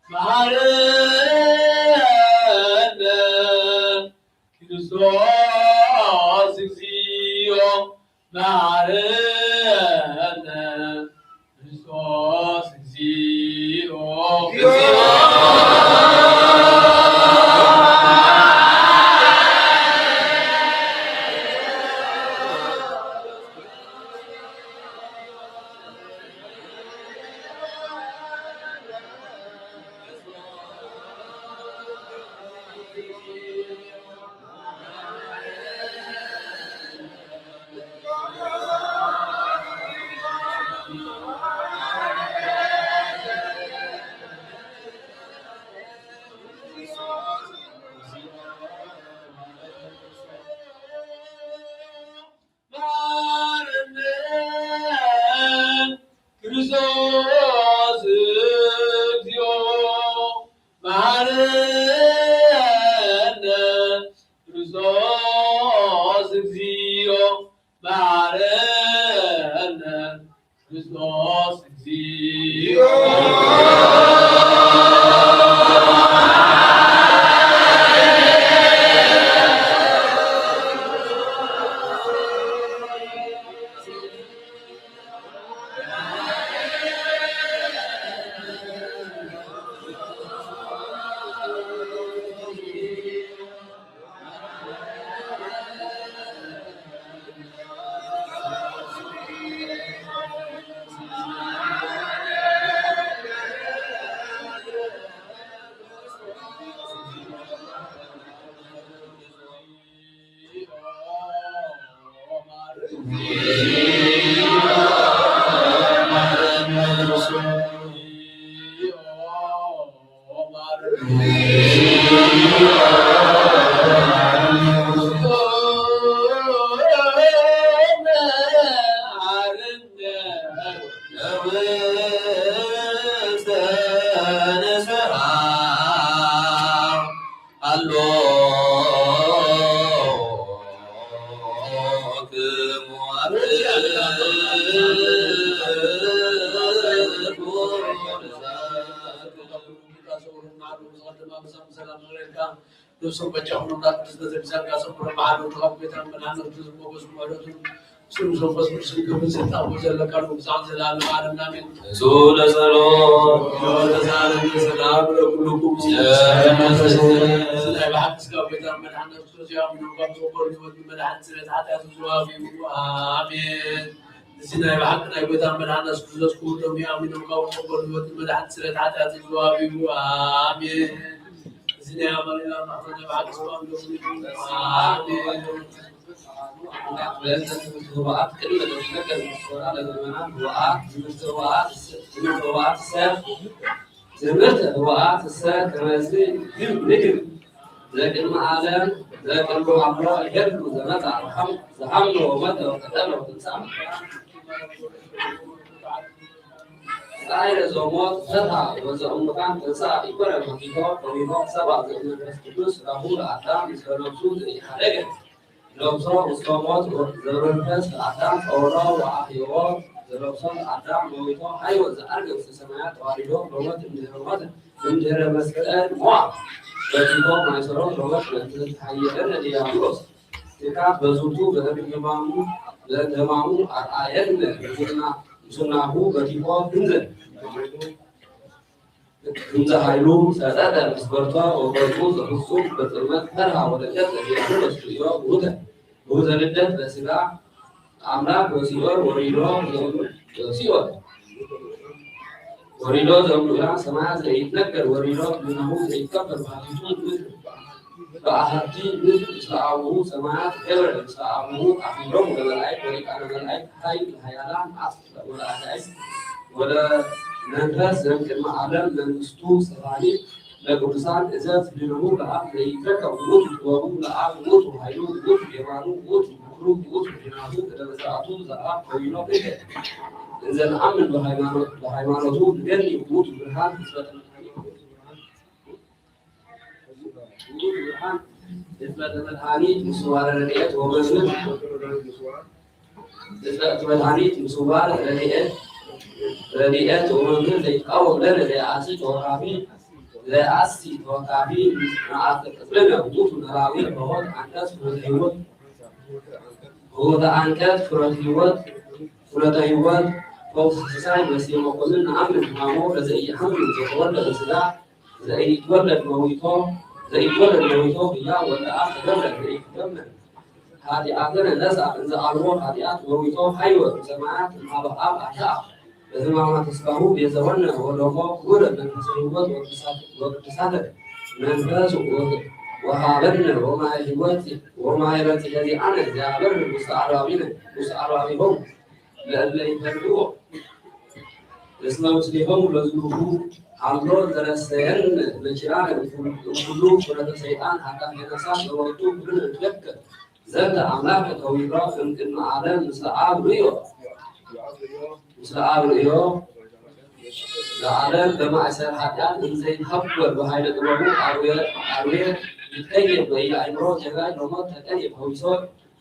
መሐረነ ክርስቶስ እግዚኦ መሐረነ ክርስቶስ እግዚኦ። መሐረነ ክርስቶስ እግዚኦ፣ መሐረነ ክርስቶስ እግዚኦ፣ መሐረነ ክርስቶስ እግዚኦ። ነፍሶም በጃኹም ኣምላኽ ቅድስተ ዘቢሳልካ ሰብሮ መሓዶ ተቐብቤታን መድሓን ነፍሱ ዝሞገሱ ምሕረቱ ስም መንፈስ ቅዱስ ክብር ስልጣን ዘለካ ንጉሳን ዘላለም ዓለም ኣሜን። እሱ ለጸሎት ተሳለመ ሰላም ለኩልኩም። ናይ ብሓቂ ስጋ ቤታን መድሓን ነፍሱ ያምኑ ካብ ተወልዱ ወዲ መድሓን ስለት ሓጢኣት ዝዋቢ ኣሜን። እዚ ናይ ብሓቂ ናይ ጎይታ መድሓና የሱስ ክርስቶስ ክቡር ደሙ ኣሚኖም ካብኡ ተቐበሉ ህይወትን መድሓኒት ስርየት ሓጢኣትን ዝወሃብ እዩ። ኣሜን። እዚ ናይ ኣማኑኤል ኣምላኽ ናይ ብሓቂ ስብኣን ደሙ እዩ። ኣሜን። ኣምላኽ በእንተ ትምህርት ህቡኣት ቅድመ ዘይትነገር ምስጢራ ለምእመናን ህቡኣት ትምህርት ህቡኣት ትምህርት ህቡኣት ሰብ ትምህርት ህቡኣት ሰብ ከመዚ ግን ንግር ዘቅድመ ዓለም ዘቅድመ ኣምሮ ሄሉ ዘመጻ ዝሃም- ዝሃምሎ ወመተ ወቀተሎ ትንሳ ጻይረ ዘሞት ፈታ ወዘእሙታን ተንሳ ኢኮነ መኪቶ ኮሚኖ ሰባ ዘእመንፈስ ቅዱስ ራሁ ለኣዳም ምስ በነብሱ ዘይሓደገ ነብሶ ውስተ ሞት ዘመንፈስ ለአዳም ጸወሮ ወአህየዎ። ዘነብሶ ለአዳም መዊቶ ሃይወ ዘዐርገ ውስተ ሰማያት ተዋሪዶ በሞት እምድህረ ሞት እምድህረ መስቀል ሞት በቲቶ ማይሰሮ በሞት ምእንቲ ተሃየለ ለዲያብሎስ ትካት በዝንቱ በእንተ ህማሙ በእንተ ህማሙ አርአየነ ምስና ምስናሁ በቲቶ እንዘ እንዘ ኃይሉ ሰጠጠ ምስበርቶ ወገጹ ዘፍጹም በጽልመት ፈርሃ ወደቀት ለዲያብሎስ ርእዮ ውህተ ውህተ ልደት በስጋ አምላክ ወሲኦል ወሪዶ ሲኦል ወሪዶ ዘምሉያ ሰማያት ዘይትነገር ወሪዶ ምናሁ ዘይትከበር ባህሪቱ ምድር በአሐቲ ምድር ምስለ አቡሁ ሰማያት ገብረ ምስለ አቡሁ አክሊሎሙ ለመላእክት ወሊቃነ መላእክት ኃይል ኃያላን አጽ ወለአጋእዝት ወለመንፈስ ዘእምቅድመ ዓለም መንግስቱ ሰፋኒ ለቅዱሳን እዘዝ ድልዉ ለአብ ለኢትረከብ ውእቱ ጥበቡ ለአብ ውእቱ ኃይሉ ውእቱ የማኑ ውእቱ ምክሩ ውእቱ ዲናቱ እደ መሥዋዕቱ ዘአብ ከዊኖ እደ እንዘ ነአምን በሃይማኖት በሃይማኖቱ ንገኒ ውእቱ ብርሃን ህዝበ ተመልካኒ ውእቱ ብርሃን ህዝበ ተመልካኒ ምስዋረ ረድኤት ወመምህር ህዝበ ተመድኃኒት ምስዋር ረድኤት ረድኤት ወመምህር ዘይትቃወም ለነ ዘይአሲ ተወካፊ ዘይአሲ ተወካፊ ንአተ ቅጽልነ ውእቱ ነራዊ በሆት አንቀጽ ፍኖተ ህይወት በሆተ አንቀጽ ፍኖተ ህይወት ፍኖተ ህይወት ፈውስ ሲሳይ መሲሕ መኮንን ነአምን ሕማሞ ለዘኢሐምም ዘተወልደ በሥጋ ዘይትወለድ መዊቶ ዘይትወለድ መዊቶ ህያው ወልደ አብ ተገብረ ዘይትደመር ኃጢአትነ ነሳ እንዘ አልቦ ኃጢአት መዊቶ ኃይወ እምሰማያት እምሃበ አብ አተአ በሕማማተ ሥጋሁ ቤዘወነ ወደሞ ክቡረ መንፈሰ ሕይወት ወቅድሳተ መንፈስ ወሃበነ ወማየ ሕይወት ወማየ ረጺ ለዚአነ ዚያበር ውስተ አልባቢነ ውስተ አልባቢሆሙ ለእለ ይፈልጥዎ እስመ ምስሌሆሙ ለዝሉሁ ሀሎ ዘረሰየን መኪራነ እምኩሉ ፍረተ ሰይጣን ሀካፌ ነፍሳት ለወቱ ኩልነ ንትለከ ዘንተ አምላክ ከዊሮ እምቅድመ ዓለም ምስለ አብ ርእዮ ምስለ አብ ርእዮ ለዓለም በማእሰር ኃጢአት እንዘይትሀበር በኃይለ ጥበቡ አርዌ አርዌ ይትቀየም በኢለ አእምሮ ጀጋይ ለሞት ተቀየ ፈዊሶ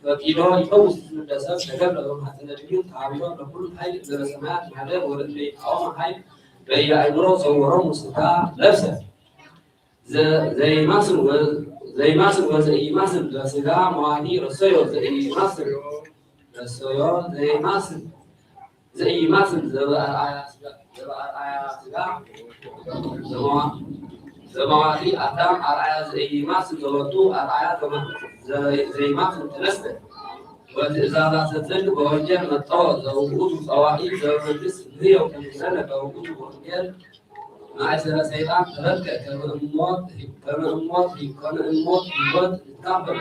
ፈቂዶ ይፈውስ ዝንደ ሰብ ተገብረ በማህፀነ ድንግል ተሃቢሮ ለኩሉ ኃይል እምነበ ሰማያት ማህደር ወለእለ ይቃወም ኃይል በኢለ አእምሮ ሰወሮሙ ሥጋ ለብሰ ዘይማስን ዘይማስን ወዘኢማስን ለሥጋ መዋቲ ረሰዮ ዘይማስን ረሰዮ ዘይማስን ዘይማስን ዘበአርአያ ሥጋ ዘመዋቲ አዳም አርአያ ዘይማስን ዘወቱ አርአያ ዘይማስን ተነስተ ወትእዛዛት ዘትል በወንጌል መጠወ ዘውቱ ጸዋዒ ዘመንግስት ምህየው ከምዘለ በውቱ ወንጌል ማእሰረ ሰይጣን ተፈትከ ከመእሞት ከመእሞት ከመእሞት ህይወት ንካፈል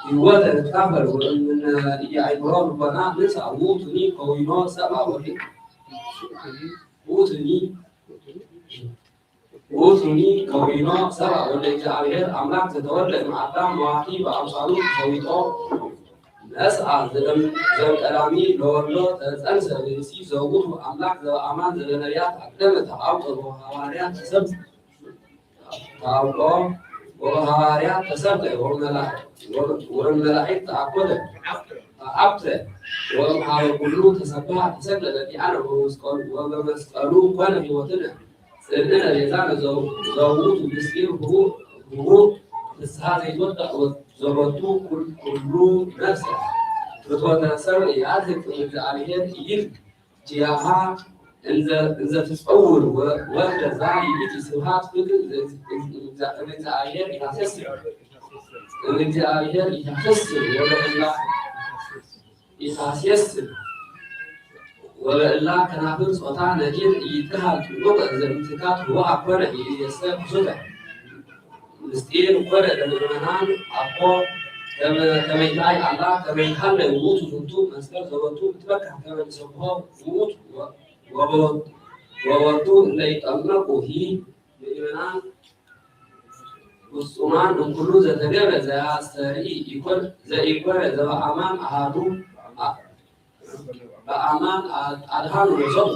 ህይወት ንካፈል ወእምነ ኢየአእምሮ ልቦና ንሳ ውእቱኒ ከዊኖ ሰብአ ወርሂ ውእቱኒ ውእቱኒ ከዊኖ ሰብአ ወልደ እግዚአብሔር፣ ኣምላክ ዘተወልደ እምአዳም መዋቲ በአምሳሉ ተሰዊጦ ነስአ ዘእም-፣ ዘእምቀዳሚ ለወልዶ ተጸንሰ ብእሲ ዘውቱ ኣምላክ ዘበአማን ዘበነቢያት አቅደመ ተአውቀ ወበሐዋርያት ተሰብ-፣ ተአውቀ ወበሐዋርያት ተሰብከ ወበመላ-፣ ወበመላእክት ተአኮተ ተአብተ ወእምሃበ ኩሉ ተሰብሐ ተሰቅለ በዲአነ ወበመስቀሉ፣ ወበመስቀሉ ኮነ ሕይወትነ። ጽልእነ ቤዛነ ዘው-፣ ዘውቱ ምስጢር ህቡእ፣ ህቡእ ፍስሓ ዘይትወዳእ ዘወቱ ኩል-፣ ኩሉ ነፍሰ ፍትወተ ሰብ ያድህብ እምእግዚአብሔር ይብል ኪያሃ እንዘ፣ እንዘ ትጸውር ወ-፣ ወልደ ዛ ይእቲ ስብሃት ፍቅር እምእግዚአብሔር ይታሰስል። እምእግዚአብሔር ይታሰስል ወለላ ኢሳስየስ ወበእላ ከናፍር ጾታ ነኪር ኢይትሃል ጥሉቅ ዘእምትካት ህወ አኮነ ኢይእዜሰ ክሱተ ምስጢር ኮነ ለምእመናን አኮ ከመ-፣ ከመይታይ አላ ከመይሃለ ውእቱ ዝንቱ መስቀል ዘወቱ ብትበካ ከመ ንሰብሖ ውእቱ ወ-፣ ወበወ-፣ ወወቱ እለ ይጠመቁ ሂ ምእመናን ፍጹማን እምኩሉ ዘተገብረ ዘያስተርኢ ኢኮን-፣ ዘኢኮነ ዘበአማን አሃዱ አ-፣ በአማን አ-፣ አድሃኑ ነፍሶሙ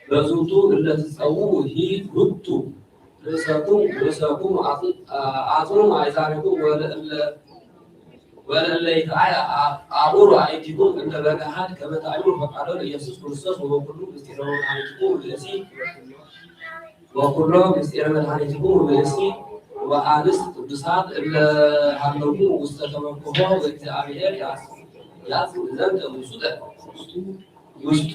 በዝንቱ እለ ትጸውዑ ሂ ህቱ ርእሰኩም ርእሰኩም አጽ-፣ አጽኑ አእዛንኩም ወለእለ ወለእለ ይትረአያ አ-፣ አእምሩ አእይንቲኩም እንደ በገሃድ ከመ ተአምሩ ፈቃዶ ለኢየሱስ ክርስቶስ ወበኩሉ ምስጢረ መድኃኒትኩም ብእሲ ወኩሎ ምስጢረ መድኃኒትኩም ብእሲ ወአንስት ቅዱሳት እለ ሃለዉ ውስተ ተመክሖ በእግዚአብሔር ያጽ-፣ ያጽ ዘንተ ውሱጠ ውስጡ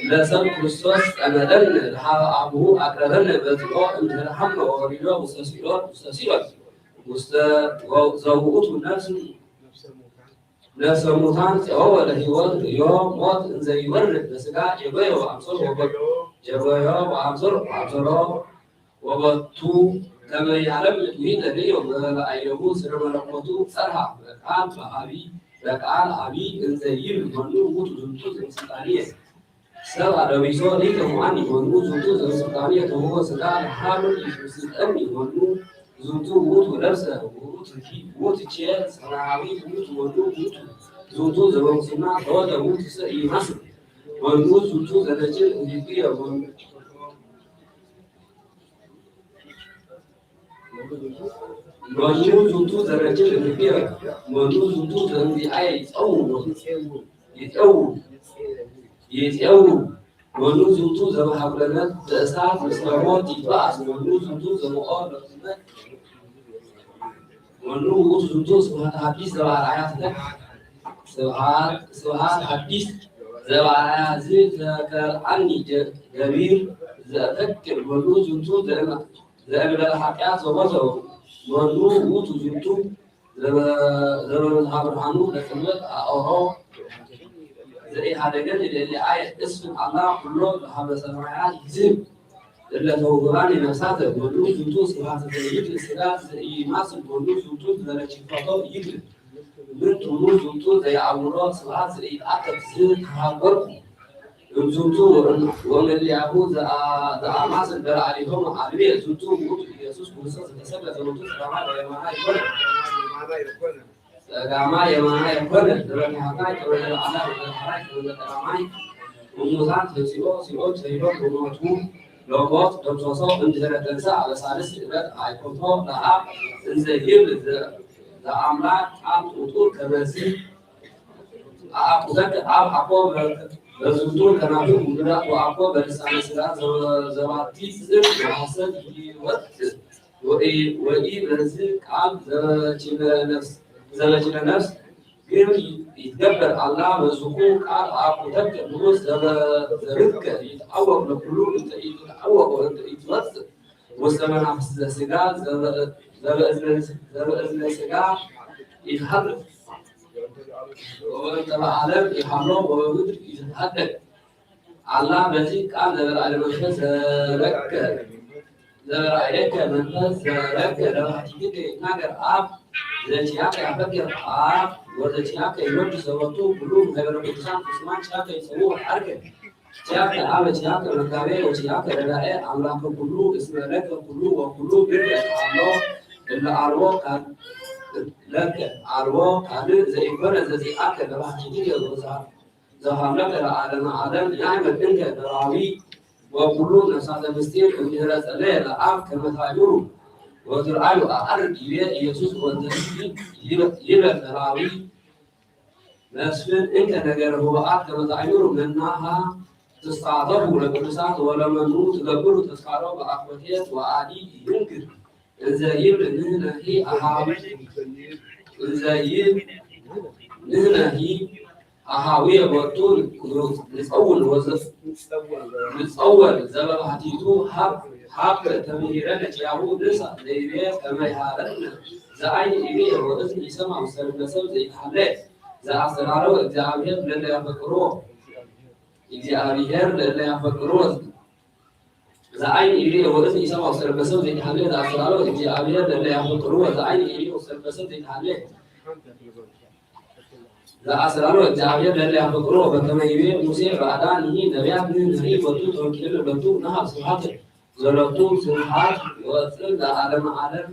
ለሰብ ክርስቶስ ጸመደን ለሃበ አቡሁ አቅረበን በጽኦ እንድህረ ሐመ ወወሪዶ ውስተ ሲኦል፣ ውስተ ሲኦል ውስተ ዘውእቱ ነፍስ ነፍሰ ሙታን ጸወወ ለሕይወት ርእዮ ሞት እንዘ ይወርድ በሥጋ ጀበዮ ወአምሰሎ ወበ-፣ ጀበዮ ወአምሰሎ ወአምሰሎ ወበቱ ከመ ያለም ምድዊ ለርእዮ በላዕሌሁ ስረ መለኮቱ ጸርሃ በቃል በአቢ በቃል አቢ እንዘ ይብል መኑ ውእቱ ዝንቱ ዘምስልጣንየ ሰብአ ለቢሶ ሊተ ሙአኒ መኑ ዝንቱ ዘምስልጣንየ ተውሆ ሥጋ ለሃሉ ይስልጠኒ መኑ ዝንቱ ውእቱ ለብሰ ውእቱ ኪ-፣ ውእቱ ቼ ሰማያዊ ውእቱ መኑ ውእቱ ዝንቱ ዘበሙስና ተወልደ ውእቱ ሰ ኢይማስል መኑ ዝንቱ ዘነችል እንዲቅየ መኑ መኑ ዝንቱ ዘረጅል እምኔየ መኑ ዝንቱ ዘእንዚአየ ይጸውዕ ይጸውዕ ይጸውዕ መኑ ዝንቱ ዘበሃጉለነት በእሳት ምስለ ሞት ይትበአስ መኑ ዝንቱ ዘምኦ ለኩነት መኑ ውእቱ ዝንቱ ስብሐት ሐዲስ ዘበአርአያ ትተክ ስብሐት ስብሐት ሐዲስ ዘበአርአያ ዝተከልአኒ ገቢር ዘእተክል መኑ ዝንቱ ዘእመ ዘእንበለ ኃጢአት ዘቦተው መኑ ውእቱ ዝንቱ ዘበ-፣ ዘበብዝሃ ብርሃኑ ለጽልመት አኦሮ ዘኢሃደገን ለሊአየ እስፍን አላ ኩሎ ለሀበ ሰማያት ይዝህብ እለ ተውህባኒ ነፍሳተ መኑ ዝንቱ ስብሐተ ዘይብል ሥጋ ዘኢይማስል መኑ ዝንቱ ዘበለ ችንካቶ ይብል ምን ትብሉ ዝንቱ ዘይአውሮ ስብሐት ዘኢይትአተት ዝከሃጎርኩ እምዝንቱ ወእም-፣ ወመሊያሁ ዘአ-፣ ዘአማስል በላዕሌሆሙ አልቤ ዝንቱ ውእቱ ኢየሱስ ክርስቶስ ዘተሰቅለ ዘሎቱ ጸጋማይ ወየማናይ ይኮነ። ጸጋማይ የማናይ ይኮነ። ዘበታሕታይ ከመ ዘለዓላ ወዘበታሕታይ ከመ ዘቀዳማይ እሙታን ተንሥኦ ሲኦል ሰይዶ በሞቱ ለሞት ደምሰሶ እምድኅረ ተንሥአ በሳልስት ዕለት አይኮቶ ለአብ እንዘ ይብል ዘ-፣ ዘአምላክ ቃል ጥጡር ከመዚ አአኩተከ አብ አኮ በዝንቱ ከናፍር ውሉዳት ወአኮ በልሳነ ሥጋ ዘባቲ ጽድቅ ወሐሰት ይወጽእ ወኢ-፣ ወኢ በዚ ቃል ዘበችለ ነፍስ፣ ዘበችለ ነፍስ ግን ይትገበር አላ በዝኩ ቃል አአኩተከ ንዑስ ዘበ-፣ ዘርትከ ይትአወቅ ለኩሉ እንተ ኢትትአወቅ ወእንተ ኢትወጽእ ውስተ መናፍስት ዘሥጋ ዘበ-፣ ዘበእዝነ፣ ዘበእዝነ ሥጋ ይትሃርፍ ወበእንተ በዓለም ይሃሎ ወበምድር ይትሃደግ። አላ በዚ ቃል ዘበራእደ መንፈስ ዘረከ፣ ዘበራእደከ መንፈስ ዘረከ ለባህቲትከ ይትናገር አብ ዘኪያከ ያፈቅር አብ ወዘኪያከ ይወድ ሰበቱ ኩሉ ማሕበረ ቅዱሳን ፍጹማን ኪያከ ይጸውዑ አርከ። ኪያከ አበ ኪያከ መጋቤ ወኪያከ ረዳኤ አምላከ ኩሉ እስመ ለከ ኩሉ ወኩሉ ብከ አሎ እለ አልቦ ካል ለከ አልቦ ካልእ ዘኢኮነ ዘዚአከ ለባህቲትከ ዘሃብለከ ለዓለመ ዓለም ያዕመድ እንከ በራዊ ወኩሉ ነፍሳተ ምስጢር እምድህረ ጸለየ ለአብ ከመ ታእምሩ ወትርአዩ አዐርግ ይቤ ኢየሱስ ወንተ ይበል በራዊ መስፍን እንከ ነገረ ህቡኣት ከመ ተአምሩ መናሃ ትስታተፉ ለቅዱሳት ወለመኑ ትገብሩ ተስካሮ በአኮቴት ወአዲ ይንግር እንዘ ይብል ንሕነሂ አሃዊ እንዘ ይብል ንሕነሂ አሃዊ ቦቱ ንጸውል ወዘ ንጸወር ዘበባህቲቱ ሀብ ሀብ ተምህረነ ኪያሁ ንሳ ዘይቤ ከመ ይሃረነ ዘአይን ኢቤ ወእዝን ይሰማ ውሰን በሰብ ዘይተሃለ ዘአስተዳለወ እግዚአብሔር ለለ ያፈቅሮ እግዚአብሔር ለለ ያፈቅሮ ዘአይን ኢቤ ወእዝን ይሰማ ውሰን በሰብ ዘይተሃለ ዘአስተዳለወ እግዚአብሔር ለለ ያፈቅሮ ዘአይን ኢቤ ውሰን በሰብ ዘይተሃለ ዘአስተዳለወ እግዚአብሔር ለለ ያፈቅሮ በከመ ይቤ ሙሴ በአዳኒሂ ነቢያት ንሕነሂ ቦቱ ተወኪልነ ቦቱ ነሃብ ስብሐት ዘሎቱ ስብሐት ይወጽእ ለዓለመ ዓለም።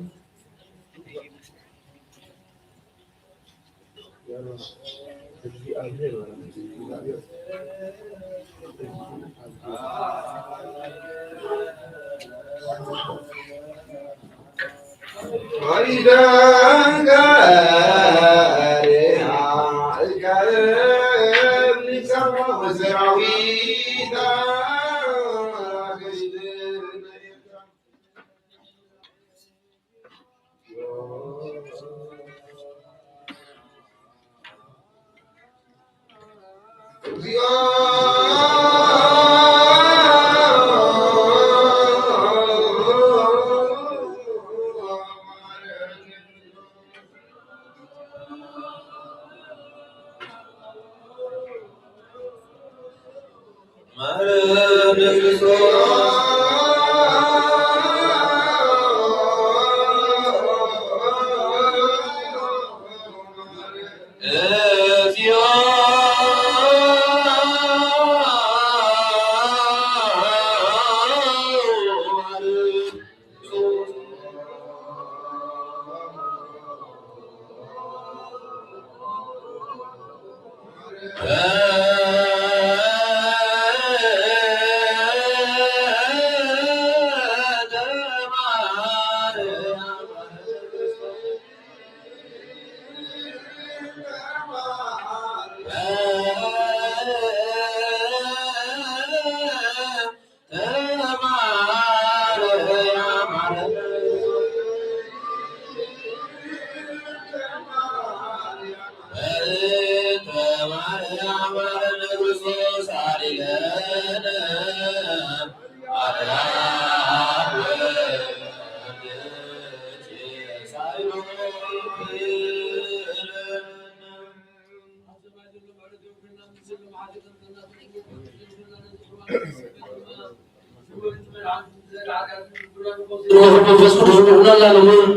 መንፈስ ቅዱስ ንኹልና ለሙን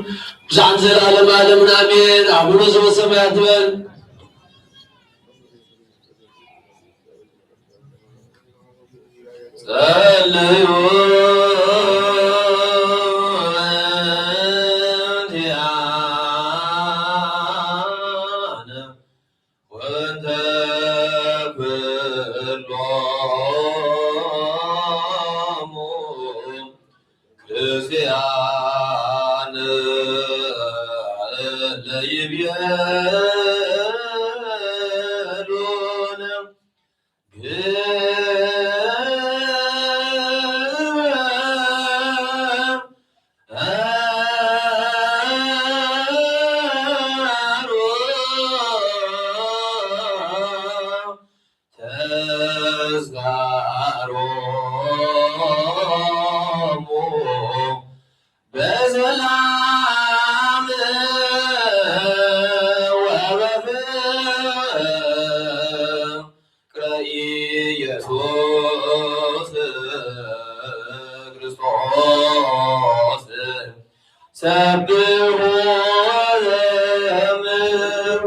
ብዛዕት ዘለዓለም ዓለምን ኣሜን። አቡነ ዘበሰማያት በል። ጸልዩ እንቲአነ ወእንተ ኩሎሙ ክርስቲያን እለ ይቤሉነ። ተዝካሮሙ በሰላም ወበፍቅር ፍቅረ ኢየሱስ ክርስቶስ ሰብሑ ዘምሩ።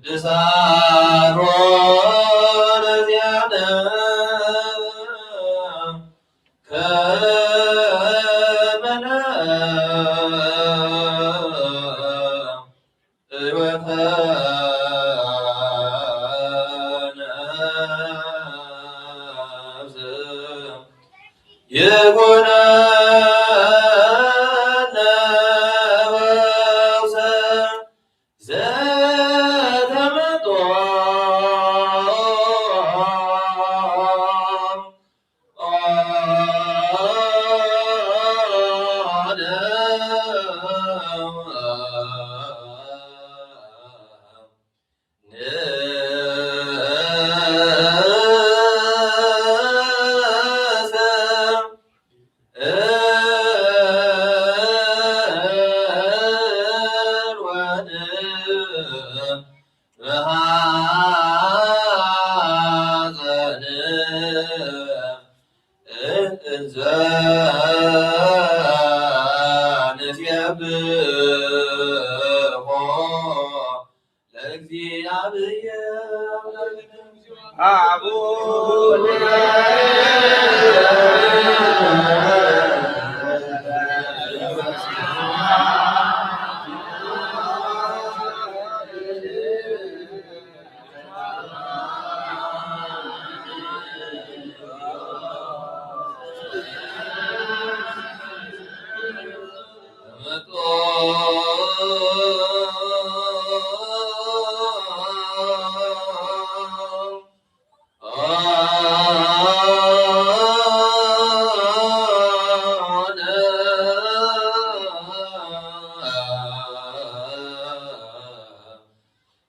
ቅዱሳን ወረዚያነ ከመነ ሕይወተ ነፍስ ይኩነነ ፈውሰ ዘተመጦ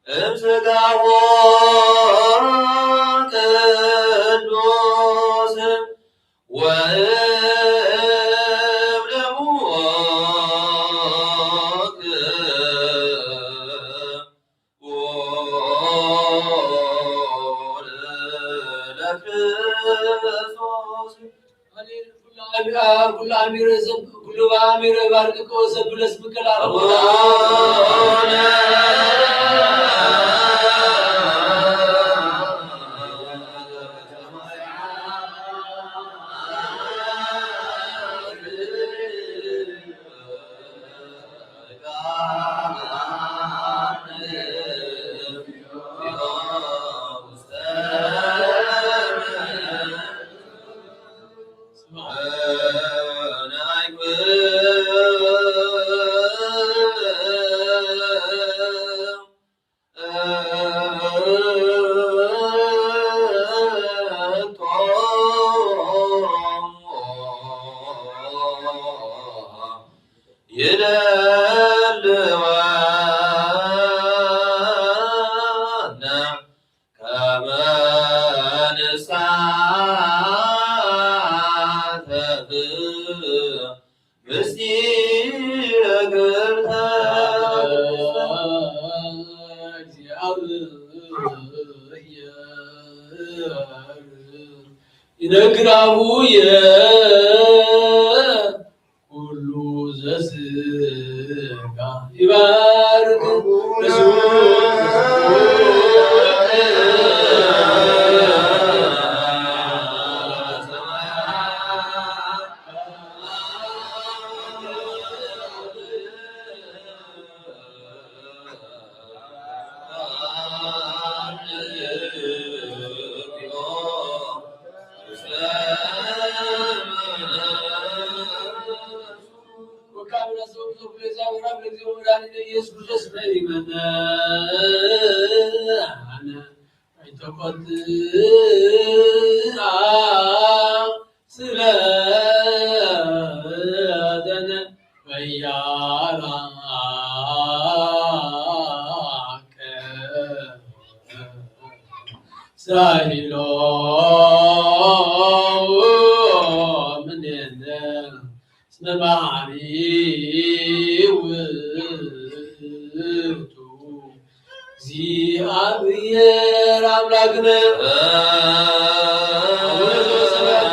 እምስጋቦ ቅዱስ ወእም ደሙ ለክርስቶስ። ኩሉ አሚረ ሰብ-፣ ኩሉ አሚረ ባርክ እኮ ሰብ ለስምከ ለዓለሙ። ይደልወነ ከመ ንሳተፍ ምስጢረ ክብርተ እግዚአብሔር። ይነግር አቡየ ኩሉ ዘስጋ ይባርክ። ወካብ ነፍሱ ብዙሕ ቤዛ ወራብ ለእግዚኦ መድኃኒነ ኢየሱስ ክርስቶስ በሊመነ አነ ኣይተቆጥአ ስለዘነ ወያራከ ሳይሎ ምኔነ እስመ መሓሪ ውእቱ እግዚአብሔር አምላክነ። አቡነ ዘበሰማያት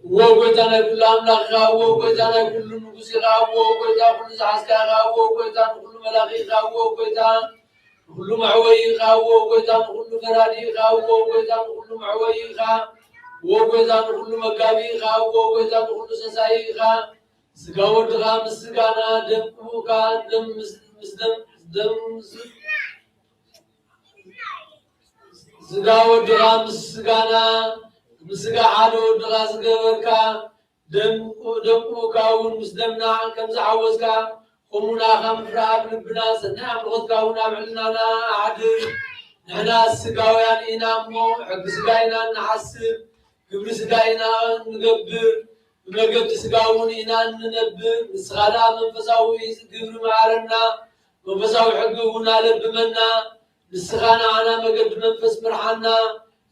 እወ ጎይታ ናይ ኩሉ ኣምላኽ ኢኻ፣ እወ ጎይታ ናይ ኩሉ ንጉስ ኢኻ፣ እወ ጎይታ ኩሉ ዝሓዝካ ኢኻ፣ እወ ጎይታ ንኩሉ መላኺ ኢኻ፣ እወ ጎይታ ንኹሉ መዕወዪ ኢኻ፣ እወ ጎይታ ንኹሉ ፈራዲ ኢኻ፣ እወ ጎይታ ንኹሉ መዕወዪ ኢኻ፣ እወ ጎይታ ንኹሉ መጋቢ ኢኻ፣ እወ ጎይታ ንኹሉ ሰሳዪ ኢኻ። ስጋ ወድኻ ምስ ስጋና፣ ደም ቅቡእካ ደም ምስ፣ ምስ ደም፣ ደም ምስ፣ ስጋ ወድኻ ምስ ስጋና፣ ምስ ስጋ ሓደ ወድኻ ዝገበርካ፣ ደም፣ ደም ቅቡእካ እውን ምስ ደምና ከም ዝሓወስካ፣ ከምኡ ንኣኻ ምፍራህ ኣብ ልብና፣ ሰናይ ኣምልኾትካ እውን ኣብ ሕልናና ኣሕድር። ንሕና ስጋውያን ኢና እሞ፣ ሕጊ ስጋ ኢና እንሓስብ፣ ግብሪ ስጋ ኢና እንገብር። ብመገዲ ስጋ እውን ኢና እንነብር። ንስኻ ደኣ መንፈሳዊ ግብሪ መሃረና፣ መንፈሳዊ ሕጊ እውን ኣለብመና። ንስኻ ንዓና መገዲ መንፈስ ምርሓና።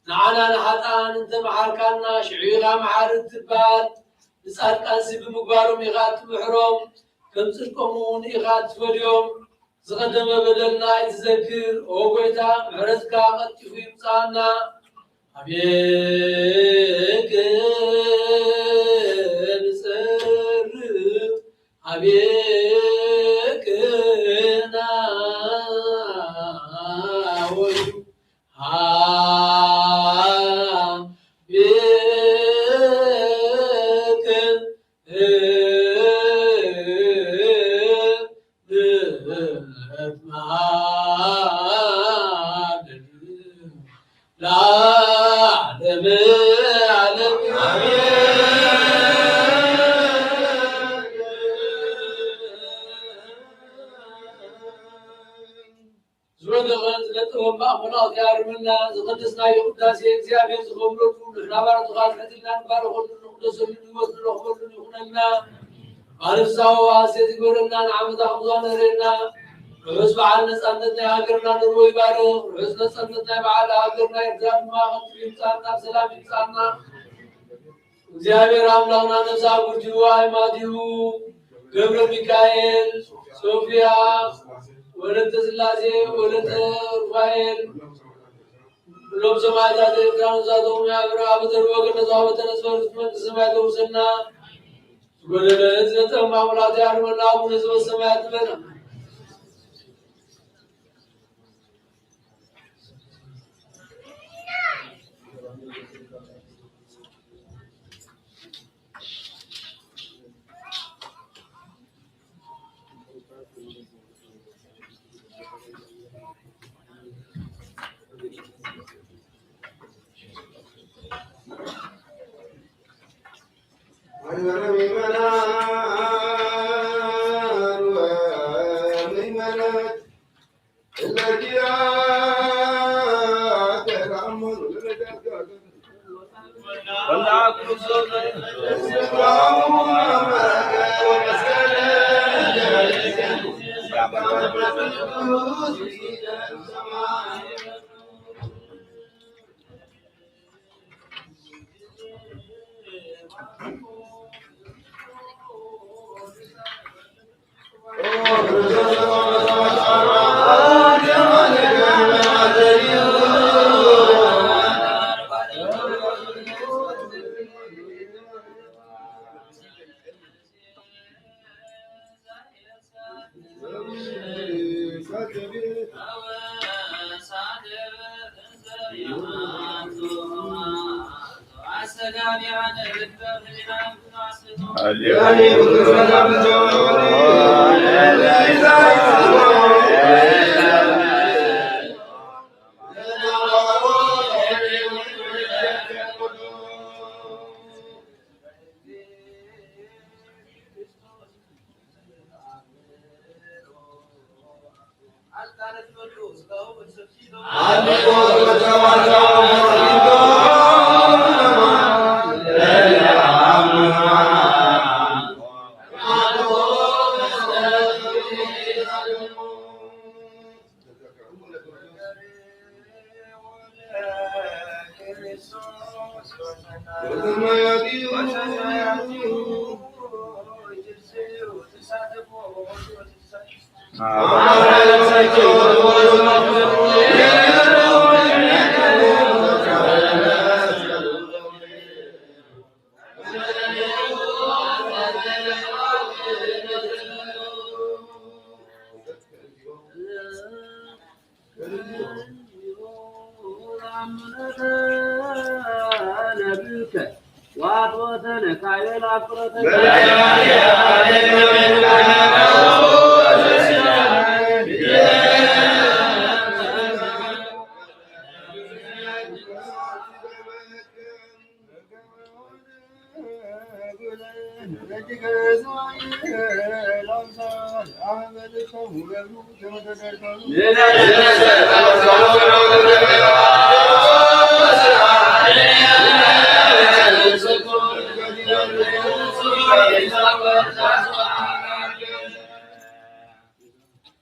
ንዓና ንሓጥኣን እንተ መሓርካና፣ ሽዑ ኢኻ መሓሪ እትበሃል። ንጻድቃንሲ ብምግባሮም ኢኻ እትምሕሮም፣ ከም ጽድቆም እውን ኢኻ እትፈድዮም። ዝቐደመ በደልና ኣይትዘክር። ኦ ጐይታ፣ ምሕረትካ ቀልጢፉ ይምጽኣና። ኣቤከ ንጸርፍ፣ ኣቤከ ናወዩ፣ ኣቤከ ምሕረት መዓልል ለዓለመ ዓለም። ኣሜን። ዝወደቐን ዝነጠበን ማእከሉ ኣርምና፣ ዝቐደስናዮ ቅዳሴ እግዚኣብሔር ዝኸብረሉ፣ ንሕና ባሮትኻ ትሕትልና ንባረኸሉ፣ ንቕደሰሉ፣ ንህይወት ንረኽበሉ ይኹነልና። ባርሳው ኣሴት ይግበረልና፣ ንዓመታ ክብዛ ነረና። ርሑስ በዓል ነጻነት ናይ ሃገርና ንርቦ ይባርኽ። ርሑስ ነጻነት ናይ በዓል ሃገርና ኤርትራ ድማ ቀልጢፉ ይምጻና፣ ብሰላም ይምጻና። እግዚኣብሔር ኣምላኽና ነብሳ ጉርጅዋ ኣይማዲሁ ገብረ ሚካኤል፣ ሶፊያ፣ ወለተ ስላሴ፣ ወለተ ሩፋኤል፣ ኩሎም ሰማዕታት ኤርትራ ነብሳቶም ይማር፣ ኣብ ዘርዎ ገነት ወገነት መንግስተ ሰማያት የውርሰና። ዝጎደለ ዝነጠበ ማሙላት ያርመና። ኣቡነ ዘበሰማያት ንበል።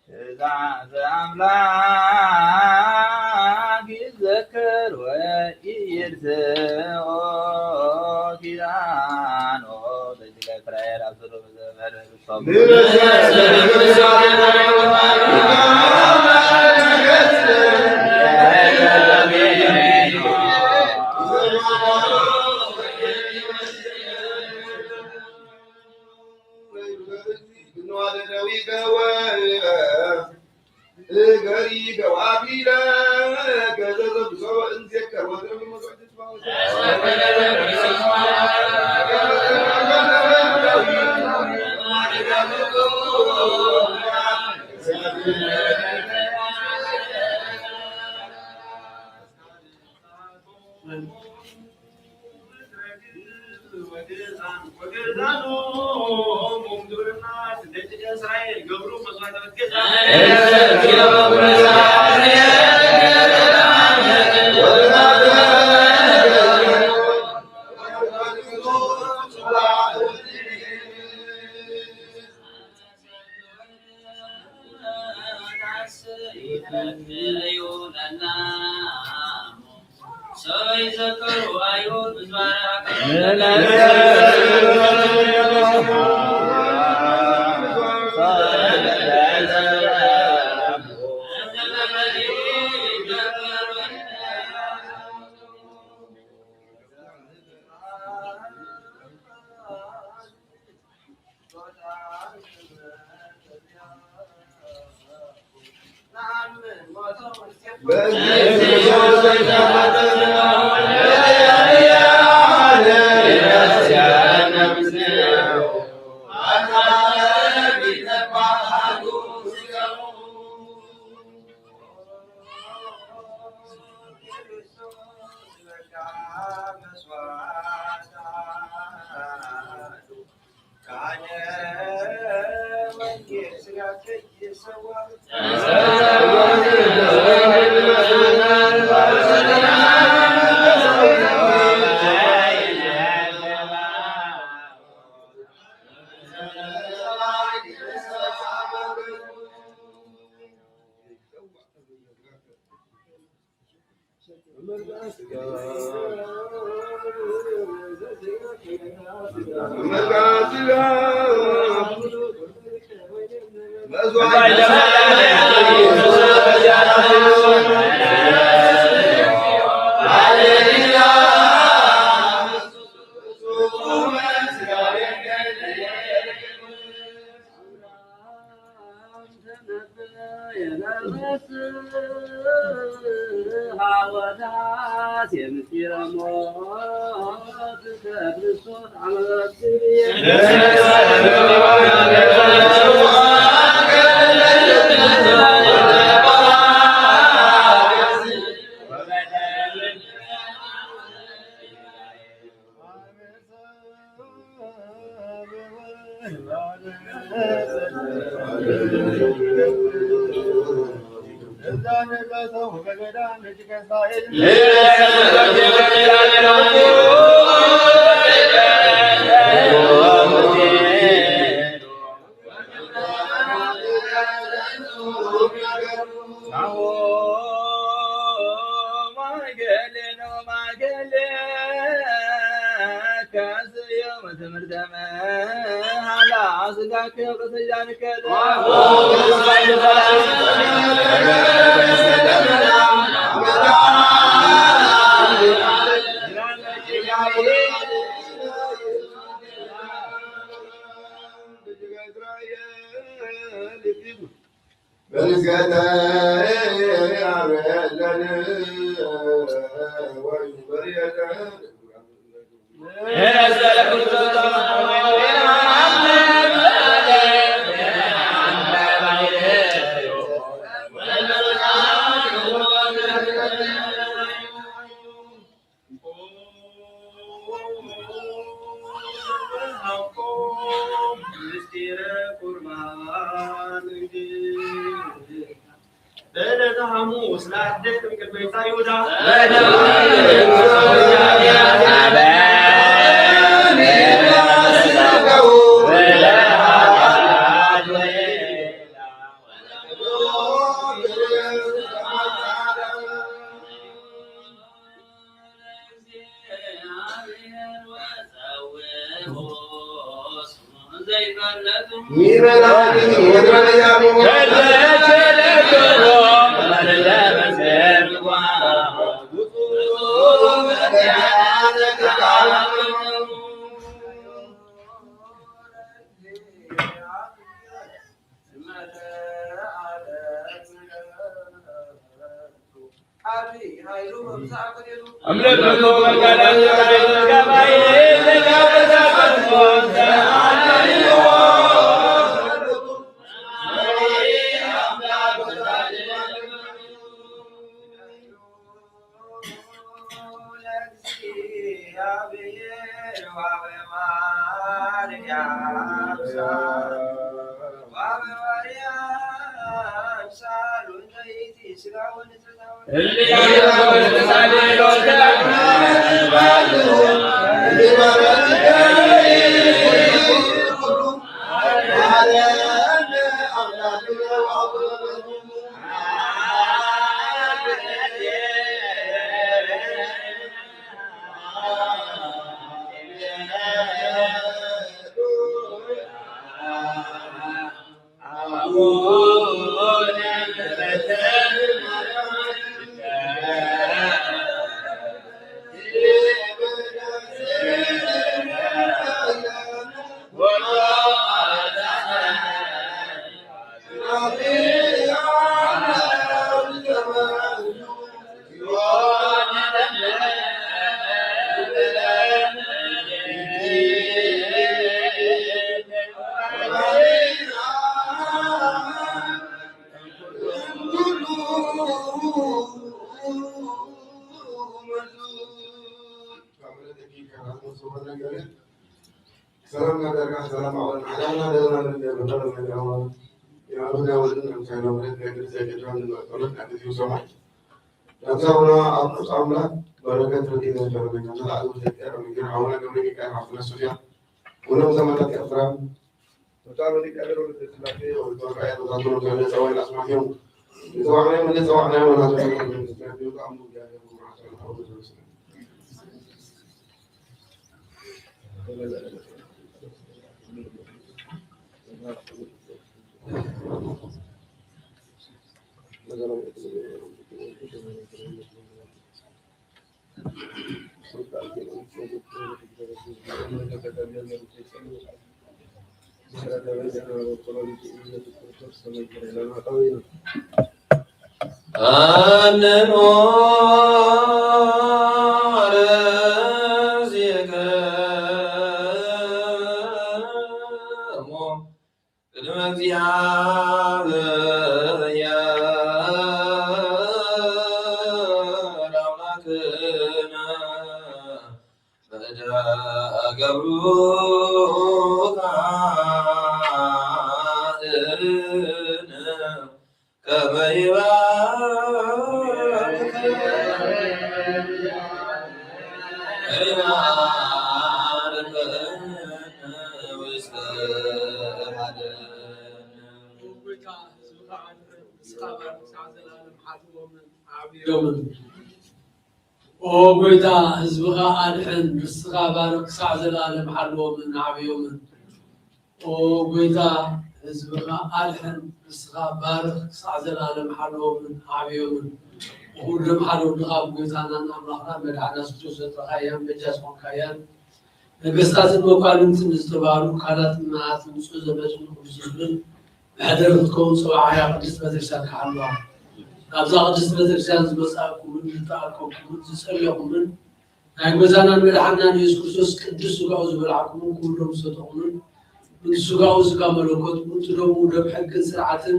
ትእዛዝ ኣምላክ ይዘክር ወኢይርስኦ ኪዳኖ። ደጅ እስራኤል ኣብ ዘሎ ዘመን ማእከል ከስዮም ትምህርተ መሃላ ስጋክ ቅስያንከ ምስጢረ ቁርባን በዕለተ ሐሙስ ለአደክም ቅድመ ይሁዳ። ሰላም ናደርጋ ሰላም ኣወል ዓዳና ደለና ንደርጋ ደለና ኣወል የማኑና ወልን እንካይና ወልን ከግድ ዘይገድራን ንመጠሎት ናት ዚሁ ሰማይ ዳንሳውና ኣብ ቁጽ ኣምላክ በረከት ረድኤት ዘንፈረመኛ ተላዕሉ ተቀር ሚግር ኣወላ ገብረ ሚካኤል ሓፍትና ሶፊያ ኩሎም ሰማዕታት ኤርትራ ወታሩ ሊቀ ገሩ ስላሴ ወልድ ወራያ ተዛክሮ ከለ ጸዋይ ኣስማትዮም ንጸዋዕናዮ ንጸዋዕናዮ ወላጆ ኣምኑ ቅድመ እግዚኣብሔር ኣምላክነ በእደ ገብሩ ካህን ከመ ይባርክ ይባርክ ውስተ ሀገር። ጎይታ ህዝብኻ ኣድሕን፣ ንስኻ ባርክ፣ ክሳዕ ዘላለም ሓልዎምን ኣዕብዮምን። ኦ ጎይታ፣ ህዝብኻ ኣድሕን፣ ንስኻ ባርኽ፣ ክሳዕ ዘለኣለም ሓልዎምን ዓብዮምን። ኦ ጎይታ፣ ህዝብኻ ኣድሕን፣ ንስኻ ባርኽ፣ ክሳዕ ዘለኣለም ሓልዎምን ዓብዮምን። ብኹሎም ሓለውልኻ፣ ብጎይታናን ኣምላኽና መድሓና የሱስ ክርስቶስ ዘጥረኻያን በጃ ዝኾንካያን፣ ነገስታትን መኳንንትን ዝተባህሉ ካህናትን ምእመናትን ንጹህ ዘመድን ቅዱስ ህዝብን መሕደሪ ክትከውን ዝጸዋዕካያ ቅድስት ቤተክርስትያን ክሓልዋ። ናብዛ ቅድስት ቤተክርስትያን ዝመጻእኩምን ዝተኣከብኩምን ዝጸለኹምን ናይ ጎይታናን መድሓንናን የሱስ ክርስቶስ ቅዱስ ስጋኡ ዝበላዕኩምን ክቡር ደሙ ዝሰተኹምን ምእንቲ ስጋኡ ስጋ መለኮት ምእንቲ ደሙ ደም ሕግን ስርዓትን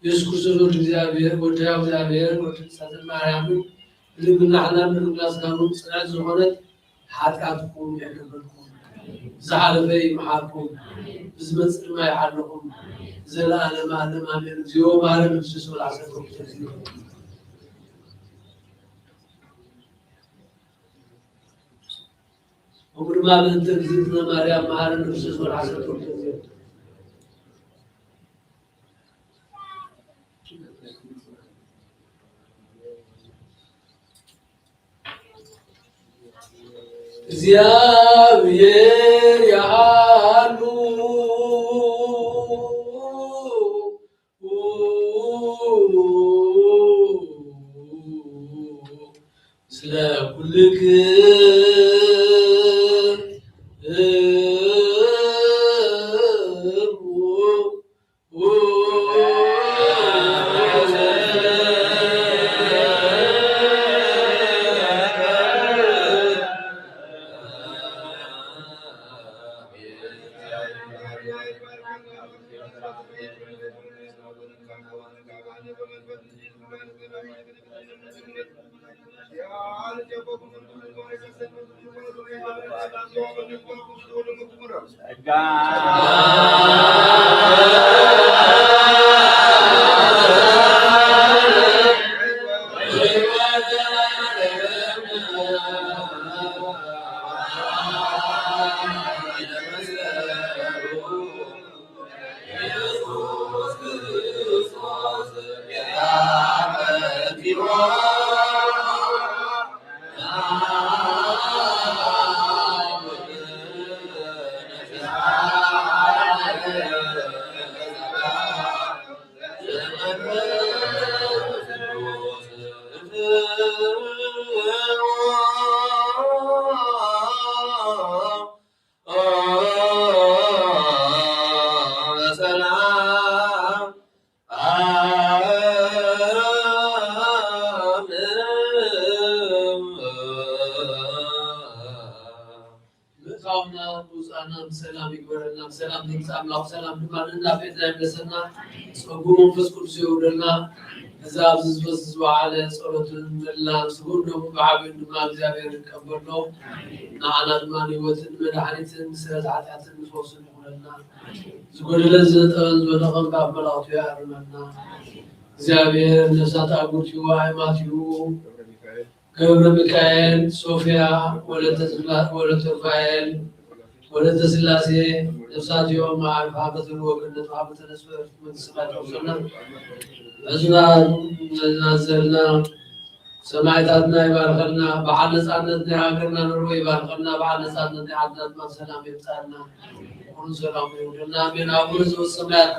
የሱስ ክርስቶስ ወዲ እግዚኣብሔር፣ ወዲ ሕያው እግዚኣብሔር፣ ወዲ ቅድስት ማርያምን ብድንግልና ሕላን ብድንግልና ስጋን ጽንዕቲ ዝኾነት ሓጢኣትኩም ይሕደገልኩም፣ ዝሓለፈ ይምሓርኩም፣ ብዝመጽእ ድማ ይሓልኹም፣ ዘለኣለመ ዓለም ኣሜን። እግዚኦ መሐረነ ክርስቶስ ወልዓሰርተ ክልተ። ከምኡ ድማ ብእንተ እግዝእትነ ማርያም መሐረነ ክርስቶስ ወልዓሰርተ ክልተ። እግዚኣብሔር ያሃሉ ምስለ ኩልክሙ። ምእታውና ምውፃእና ብሰላም ይግበረልና። ብሰላም ዝምፃእ ኣምላኽ ብሰላም ድማ ንናፍየትና ይመለሰና። ጸጉ መንፈስ ቅዱስ የውርደልና። እዚ ኣብዚ ዝፈስስ ዝወዓለ ጸሎትን ምህላን ስግኡን ደሙን ብዓቢኡ ድማ እግዚኣብሔር ይቀበሎ። ንዓና ድማ ንህይወትን ንመድሓኒትን ንስርየት ሓጢኣትን ንፈውስን ይኹነልና። ዝጎደለን ዝነጠበን ዝወደቐን ብኣብ መላእኽቱ ይኣርመና። እግዚኣብሔር ነፍሳት ኣጉርቲኡ ኣእማቲኡ ገብረ ሚካኤል፣ ሶፊያ፣ ወለተ ስላ-፣ ወለተ ሩፋኤል፣ ወለተ ስላሴ፣ ነፍሳቲኦም መዓርፍ ሃበ ትህልዎ ገነት ወሃበ ተነስፈ መንግስተ ሰማያት ተውሰና። ሕዝና ናዘልና ሰማዕታትና ይባርኸልና። በዓል ነፃነት ናይ ሃገርና ንርቦ ይባርኸልና። በዓል ነፃነት ናይ ዓድና ድማ ሰላም የምፃልና። ኩሉ ሰላም ይውደልና። ኣሜን። ኣቡነ ዘበሰማያት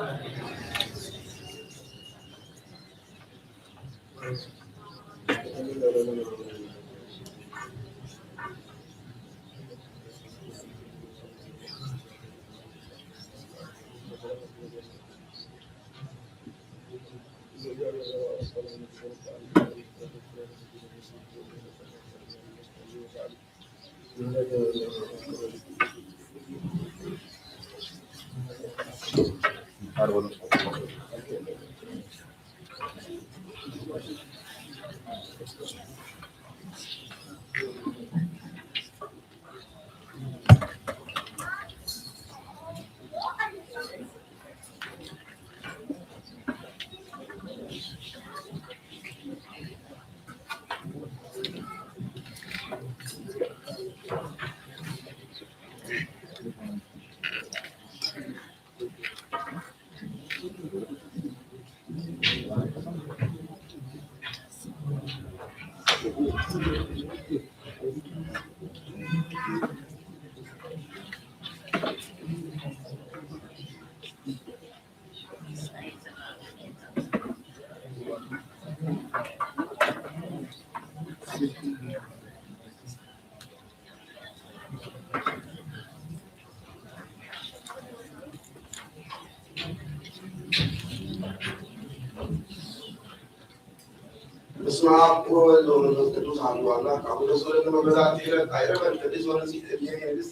ኣብ ቁርበት መንፈስ ቅዱስ ኣሉ ኣላ ካብ ወደ ሶለ መበዛት ይረድ ኣይረበን ቅዱስ ወነሲ እብየን የድስ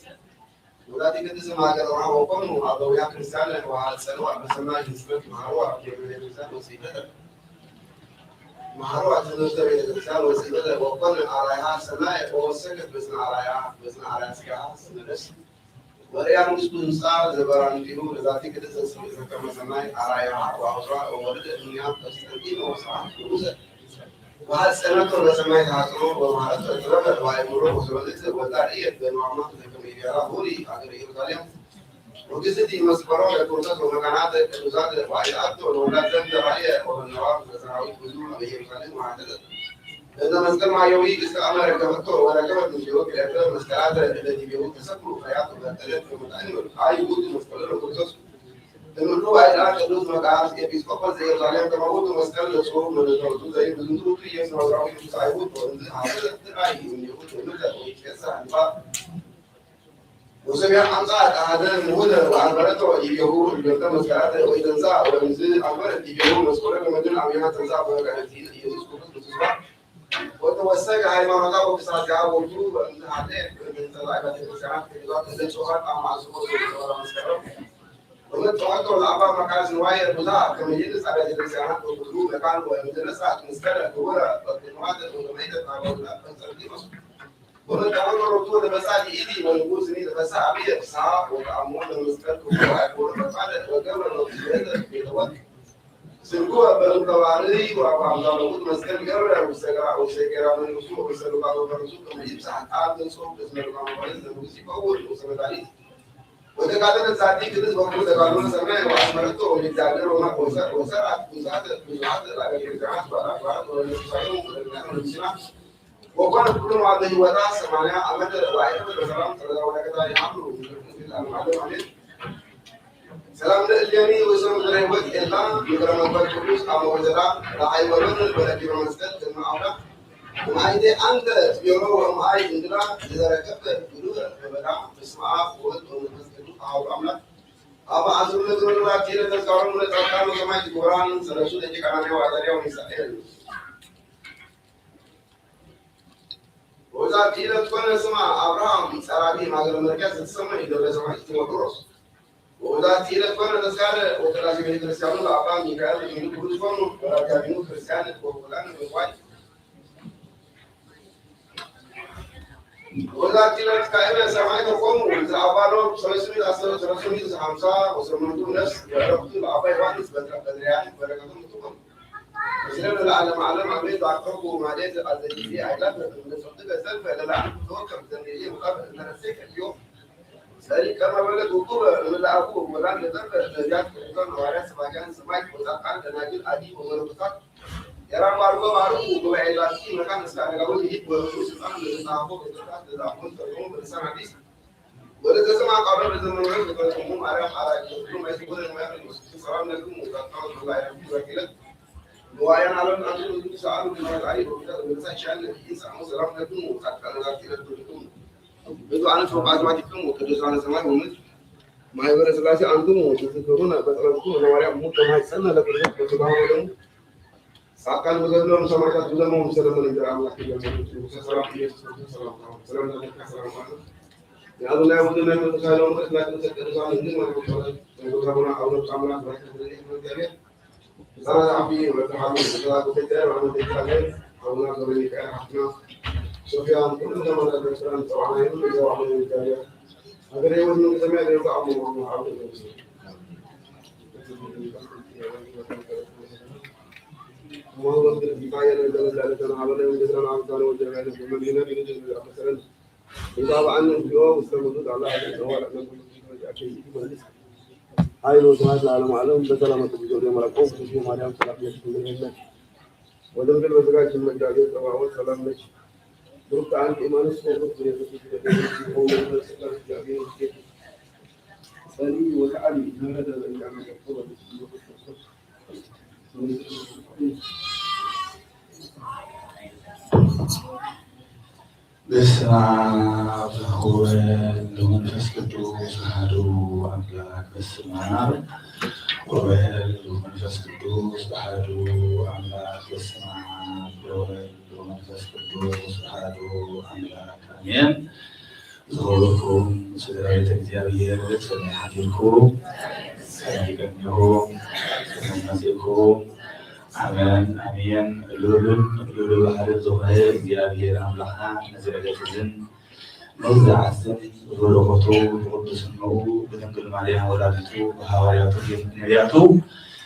ወዳቲ ቅዱስ ማገር ራሆ ኮኑ ኣበውያ ክርስቲያን ወሃፀልዋ በሰማይ ህዝበት ማሃዋ ቤተክርስቲያን ወፅይበተ ማሃዋ ትምህርተ ቤተክርስቲያን ወፅይበተ ወኮን ኣራያ ሰናይ ወሰከት በስና ኣራያ በስና ኣራያ ስጋ ስመለስ ወርያ ንጉስ ብምጻ ዘበራንቲሁ ለዛቲ ቅድስት ስም ዘከመ ሰናይ ኣራያ ወአውራ ወወልድ እምንያት በስተንቲኖ ሰዓት ንጉሰ ወሐጸነቶ ለሰማይ ተሐጽኖ ወመሐረተ ጥበበ ወአእምሮ ወዘበልት ወዳርየ በንዋማ ዘከመ ይቤራ ሁሪ አገር ኢየሩሳሌም ወግዝት ይመስከሮ ለኩርተት ወመካናት ቅዱሳት ወአይአቶ ለወላድ ዘንተ ራእየ ወበነዋ ለሰራዊት ብዙ አበ ኢየሩሳሌም ወሐደተ እዛ መስቀል ማየዊ እስከ አመረ ከመቶ ወረከበት ምስሌሁ ክልኤተ መስቀላተ እለ ዲቤሁ ተሰቅሉ ፈያት ወበጠለት ከመ ተአምር አይ ውእቱ መስቀሉ ለክርስቶስ እምሉ አይላ ቅዱስ መቃርስ ኤጲስቆጶስ ዘኢየሩሳሌም ከመ ውእቱ መስቀል ለጽሩ መለተውቱ ዘይ ብዙንቱ ውእቱ ኢየሱስ ናዝራዊ ንጉሥ አይሁድ ወእንዝ ሀሰ ትራይ እምኔሁ ትእምርተ ወይትፌሳ እንባ ወሰቢያ አምጻ አሐደ ምሁተ ወአንበረቶ ዲቤሁ እልገተ መስቀላተ ወኢተንሳ ወእንዝ አንበረ ዲቤሁ መስቀሎ ለመድን አብያተ ተንሳ በመቃርስ ኢየሱስ ክርስቶስ ምስባ ወተወሰከ ሃይማኖታ ወክሳት ጋር ወቱ እንተ ሀለ እንተ ላይባት ክርስቲያናት ከዲባት እንደ ጾፋት አማስቦ ወተወራ መስከረው ወመተዋቶ ለአባ መቃርስ ንዋየ ብዙሃ ከመይል ጻዳት ክርስቲያናት ወኩሉ መካን ወእንተ ነጻት መስከረ ክቡረ ወግንዋተ ወመይተ ታባውላ ፈጸርዲኖስ ወመተዋቶ ሮቱ ወተበሳ ዲኢዲ ወንጉስ ኒ ተበሳ አብየ ብስሃ ወተአሞ ለመስቀል ክቡረ ወተበሳ ወገብረ ወትበለ ቤተወት ስልኩ በእንተባርይ ወአምሳለሙት መስቀል ገብረ ውሰገራ ውሰገራ መንግስቱ ወሰሉቃ መንግስቱ ከመ ይብሳሕ ቃል ገጹ እስመ ሉቃ መንግስት ይከውን ውሰ መድኃኒት ወተቃደለ ዛቲ ቅዱስ በኩሉ ተጋድሎ ሰናይ ወአስመረቶ ወሚዛገር ወማ ወሰ- ወሰርዓት ብዙሓት ብዙሓት ለአገር ግርግራት ወአራት ወአራት ወለሚስፋሉ ወለሚና ወለሚስና ወኮነ ኩሉ መዋዕለ ህይወታ ሰማንያ ዓመት ወአይሁድ በሰላም ተረዳ ወለከታ ይሃሉ። አሜን። ሰላም ለእሌኒ ወሰም ምድረ ህይወት ኤላ ምድረ መንፈስ ቅዱስ አመ ወዘራ ለሃይማኖት በለኪሮ መስቀል ቅድመ አውራ እምአይቴ አንተ ጽዮኖ ወእምአይ እንግዳ ለዘረከብከ ብሉዕ በበዳ በስመ አብ ወወልድ ወመንፈስ ቅዱስ አሐዱ አምላክ አመ አስሩ ለዘመንራት ኪለ ተስካሮም ለጻድቃን ወሰማዕት ክቡራን ሰለስቱ ደቂቀ አናንያ ወአዛርያ ወሚሳኤል ወዛቲ ዕለት ኮነ ስማ አብርሃም ጸራቢ ማገረ መርቅያ ስትሰመ ይደብረ ሰማይ ቴዎድሮስ። ወዛቲ ዕለት ኮነ ተስካረ ወቅዳሴ ቤተ ክርስቲያኑ ለአባ ሚካኤል የሚሉ ቅዱስ ኮኑ ወራጃቢኑ ክርስቲያን ወቁላን ወቋይ። ወዛቲ ዕለት ካይበ ሰማይ ተኮኑ ዘአባሎ ሰለስቱ አስር ሰለስቱ ሀምሳ ወሰመንቱ ነፍስ ወረብቱ ለአባ ዮሐንስ በትረ በድሪያን በረከቱ ምትኮኑ። ምስለ ለዓለመ ዓለም አሜን። ዛቅረብኩ ማሌት አዘጊዜ አይላፍ ለትምህርት ጽሑፍ ገዘልፈ ለለዓለሙ ተወከፍ ዘንዴ ውቃፍ እነረሴ ከልዮ ሰሪ ቀመበለት ውቁበ እምለአኩ ወላን ለዘልፈ ነቢያት ቅዱሳን ሐዋርያት ሰባኪያን ሰማዕት ወጻድቃን ደናግል አዲ ወመነኮሳት የራም ባርኮ ባርኩ ጉባኤ ዛቲ መካን እስከ አረጋዊ ይሂድ ወርሱ ስልጣን ለተሳቦ በተሳት ለዛፎን ተርሞ በልሳን አዲስ ወለዘሰምዐ ቃሎ ለዘመንፈስ በጸሎቶሙ ማርያም አራቂክሙ አይትጎደል ማያም ሰላም ለክሙ ዛታው ላይ ረቡ ረኪለት ንዋያን ዓለም አንቱ ሰአሉ ለፈጣሪ ወብዛት ወብዛት ሻለ ይንሳሙ ሰላም ለክሙ ጻድቃን ዛቲ ለክሙ ብዙ አነት ወቃዝማቲክሙ ቅዱሳነ ሰማይ ወምድር ማህበረ ስላሴ አንትሙ ትዝክሩነ በጸሎትኩም ለማርያም ሙት ተማይጸነ ለክርስቶስ በስጋሁ ወደሙ ጻድቃን በገድሎም ሰማዕታት ብደሞም ሰለመን እንጀራ አምላክ ይገለጹ። ሰላም ኢየሱስ ክርስቶስ ሰላም ሰላም ሰላም ለካ ሰላም ማለት የአቡነ አቡነ መንፈሳዊ ለሆኑ ቅዱሳን እንግዲህ ማለት ነው። የጎዳና አቡነ አምላክ በረከት ረድኤት እግዚአብሔር ሕፃናት አቢ ወርተሃሉ ስራ ጉዳይ ማለት ነው። አቡነ ገብረ ሚካኤል ሀብትና ሶፊያ ሁሉም ለማለት ነው። ስራ ተዋናይ ሁሉ ይዘው አሁን እግዚአብሔር ሀገሬ ወንድም ከሰማይ ነው። አቡ አቡ ኃይል ወስብሐት ለዓለመ ዓለም። በሰላመ ቅዱስ ገብርኤል መልአክ ኦፍ ቅዱስ ማርያም ሰላም ለኪ ድንግል ሆይ ወድንግል በስጋኪ እመ እግዚአብሔር ጸባኦት ሰላም ለኪ ብሩክት አንቲ እም አንስቶ ብሩክ ፍሬ ከርሥኪ ተፈሥሒ ኦ መንፈስ ቅዱስ እግዚአብሔር ምስሌኪ ጸልዪ ወተዓልዪ ምህረተ በእንቲአነ በክርስቶስ በስመ አብ ወወልድ ወመንፈስ ቅዱስ አሐዱ አምላክ። በስመ አብ ወወልድ ወመንፈስ ቅዱስ ኣሐዱ ኣምላክ። በስመ አብ ወወልድ ወመንፈስ ቅዱስ ኣሐዱ አምላክ አሜን። ዝኸበርኩም ስድራ ቤተ እግዚኣብሔር፣ ከመይ ሓዲርኩም? ከመይ ቀኒኹም? ከመይ መጺእኩም? ኣሜን ኣሜን። ልዑልን ልዑል ባህሪ ዝኾነ እግዚኣብሔር ኣምላኽና ነዚ ዕለት እዝን ነዚ ዓስን ብበረኸቱ ብቅድስንኡ ብድንግል ማርያም ወላዲቱ ብሃዋርያቱ ነቢያቱ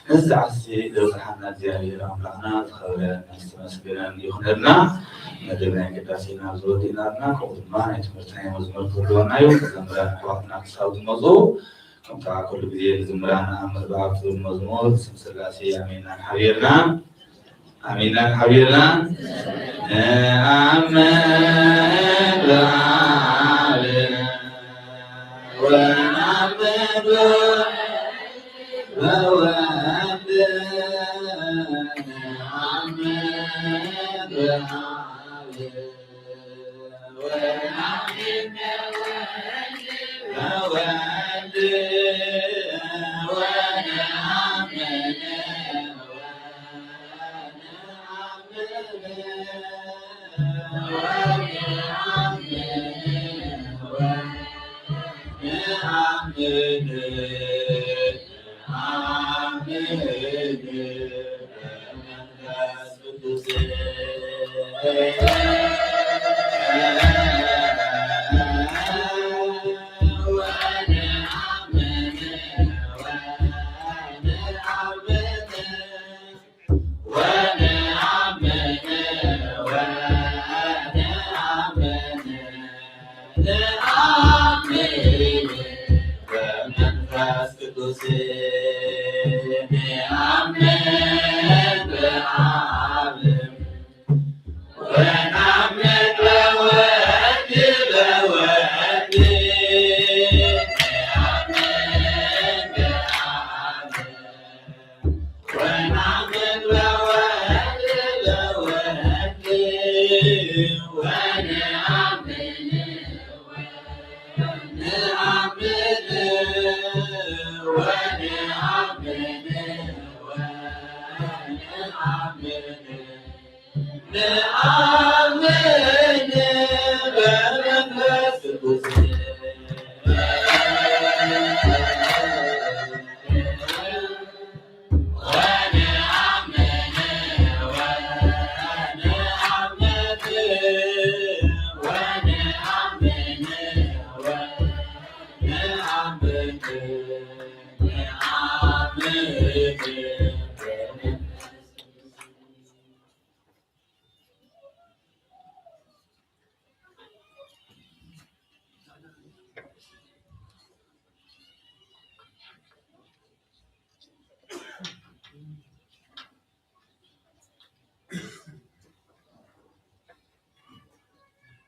ነዚ ዓሲ ዘብጽሓና እግዚኣብሔር ኣምላኽና ዝኸበረን ዝተመስገነን ይኹነልና። መደብ ናይ ቅዳሴና ኣብዚ ወዲእና ኣለና። ከምኡ ድማ ናይ ትምህርቲ ናይ መዝሙር ክህልወና እዩ። መዘምራን ኣሕዋትና ክሳብ ዝመፁ ከምታ ኩሉ ግዜ ንዝምራ ንኣምን ብኣብ ትብል መዝሙር ስም ስላሴ ኣሜናን ሓቢርና ኣሜናን ሓቢርና ንኣምን ብኣብ ወንኣምን ብወልድ ንኣምን ብኣብ ወንአምን በመንፈስ ቅዱስ ንአምን በአብ ወንአምን በወልድ በወልድ ንአምን በአብ ወንአምን በወልድ በወልድ ወንአምን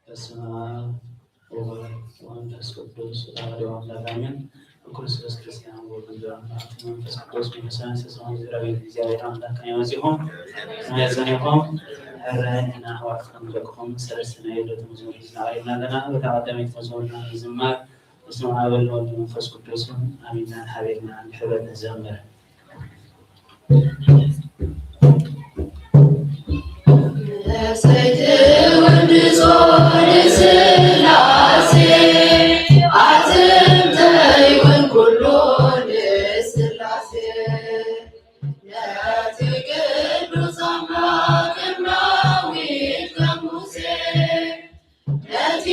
በስመ አብ ወወልድ ወመንፈስ ቅዱስ አሐዱ አምላክ አሜን። በክርስቶስ ክርስቲያን ወወልድ አምላክ መንፈስ ቅዱስ መንፈሳውያን ሰሰሆን ዝራዊ እግዚኣብሔር አምላክ ከመይ መጺኹም? ከመይ ጸኒኹም? ሕራይ ንሕና ኣሕዋትኩም ደቅኹም ሰለስተ ናይ ልደት መዝሙር ሒዝና ቀሪብና ኣለና። በታ ቀዳመይቲ መዝሙርና ንዝማር። በስመ አብ ወወልድ ወመንፈስ ቅዱስ አሜን። ሓቢርና ብሕብረት ንዘምር። ነፍሰይ ትውድሶ ንስላሴ፣ ኣትምተይ እውን ኩሉ ንስላሴ። ነቲ ቅዱስ ኣምላክ እምናዊት ከም ሙሴ፣ ነቲ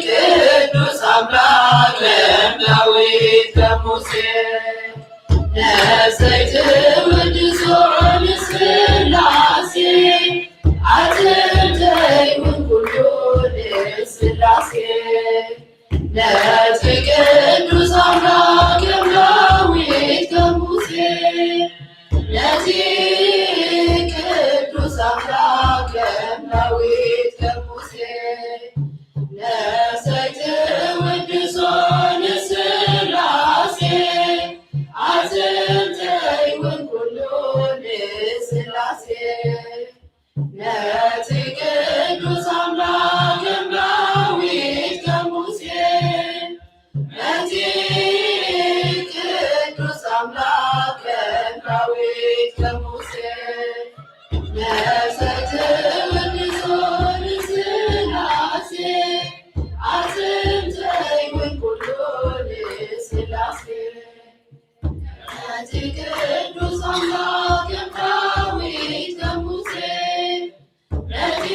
ቅዱስ ኣምላክ ከም ዳዊት ከም ሙሴ፣ ነፍሰይ ትውድሶ ንስላሴ፣ ኣጥንተይ እውን ኩሉ ንስላሴ። ነቲ ቅዱስ ኣምላክ ከም ዳዊት ከም ሙሴ፣ ነቲ ቅዱስ ኣምላክ ከም ዳዊት ከም ሙሴ፣ ነፍሰይ ትውድሶ ንስላሴ፣ ኣጥንተይ እውን ኩሉ ንስላሴ። ነቲ ቅዱስ ኣምላክ ከም ዳዊት ከም ሙሴ፣ ኣምላኽ ከም ዳዊት ከም ሙሴ፣ ነቲ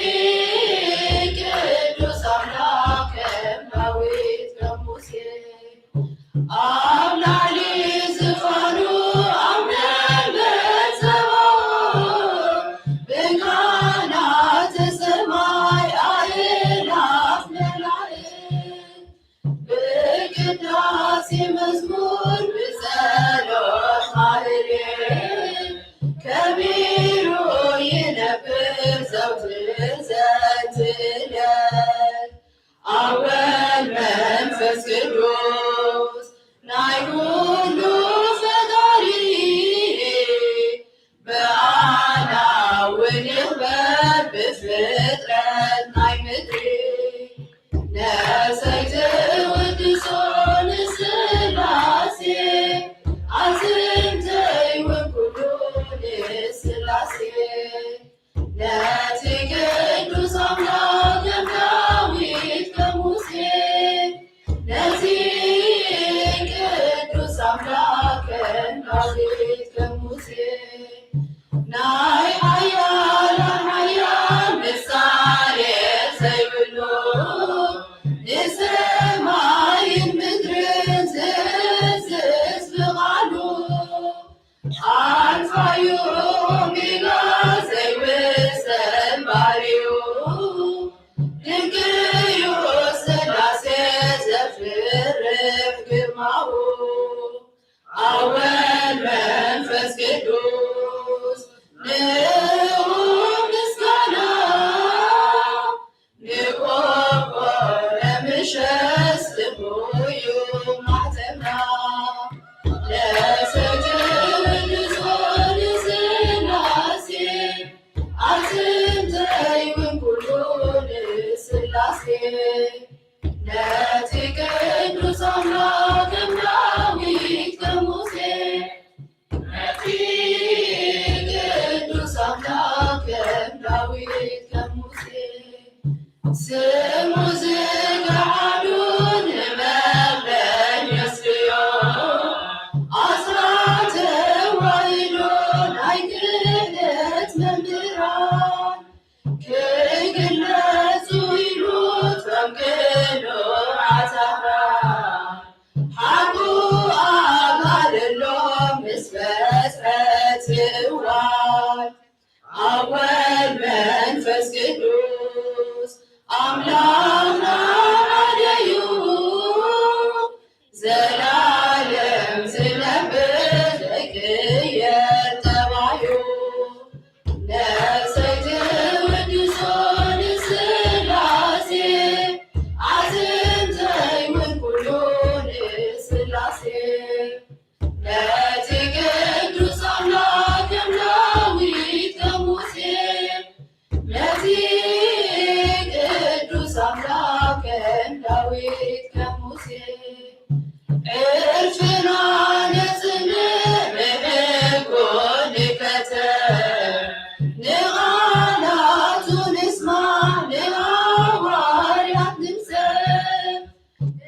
ቅዱስ ኣምላኽ ከም ዳዊት ከም ሙሴ፣ ኣብ ላዕሊ ዝፋኑ ኣብ መንበር ጸባኦት፣ ብካህናተ ሰማይ ኣእላፍ መላእክት፣ ብቅዳሴ መዝሙር ብጸሎት ማህሌት፣ ከቢሩ ይነብር ዘውትር ዘንትለት። ኣወል መንፈስ ቅዱስ ናይ ኩሉ ፈጣሪ፣ ብኣና እውን ይኽበር ብፍጥረት ናይ ምድሪ። ነፍሰይ ትውድሶ ንስላሴ፣ ኣዕጽምተይ እውን ኩሉ ንስላሴ። ነቲ ቅዱስ ኣምላኽ ከም ዳዊት ከም ሙሴ፣ ነቲ ቅዱስ ኣምላኽ ከም ዳዊት ከም ሙሴ፣ ናይ ሓያላን ሓያል ምሳሌ ዘይብሉ፣ ንሰማይን ምድርን ዝእዝዝ ብቓሉ፣ ኣልፋ እዩ ኦሜጋ ዘይውሰን ባሪኡ፣ ድንቅ እዩ ስላሴ ዘፍርህ ግርማኡ። ኣወል መንፈስ ቅዱስ ንዑ ምስጋና፣ ንቆቆ ለምሸት ስሙ እዩ ማሕተምና። ነፍሰይ ትውድሶ ንስላሴ፣ ኣዕጽምተይ እውን ኩሉ ንስላሴ። ነቲ ቅዱስ ኣምላኽ ከም ዳዊት ከም ሙሴ፣ ነቲ ቅዱስ ኣምላኽ ከም ዳዊት ከም ሙሴ፣ ስሙ ዝገሃዱ ንመበል የስርዮ፣ ኣስራት ተዋሂዶ ናይ ክህነት መምህራን፣ ክግለጹ ኢሉ ቶም ቅኑዓት ኣኽራን፣ ሓቁ ኣጋደሎ ምስ በጽሐት እዋን፣ ኣወል መንፈስ ቅዱስ ኣምላኽና ሓደ እዩ። ዘላለም ዝነብር ዘይቅየር ጠባዩ፣ ነፍሰይ ትውድሶ ንስላሴ፣ ኣዕጽምተይ እውን ኩሉ ንስላሴ። ነቲ ቅዱስ ኣምላኽ ከም ዳዊት ከም ሙሴ፣ ነቲ ቅዱስ ኣምላኽ ከም ዳዊት ከም ሙሴ፣ ዕርፍና ነጽንዕ ንሕጎ ንከተል፣ ንቓላቱ ንስማዕ ንሃዋርያት ንምሰል።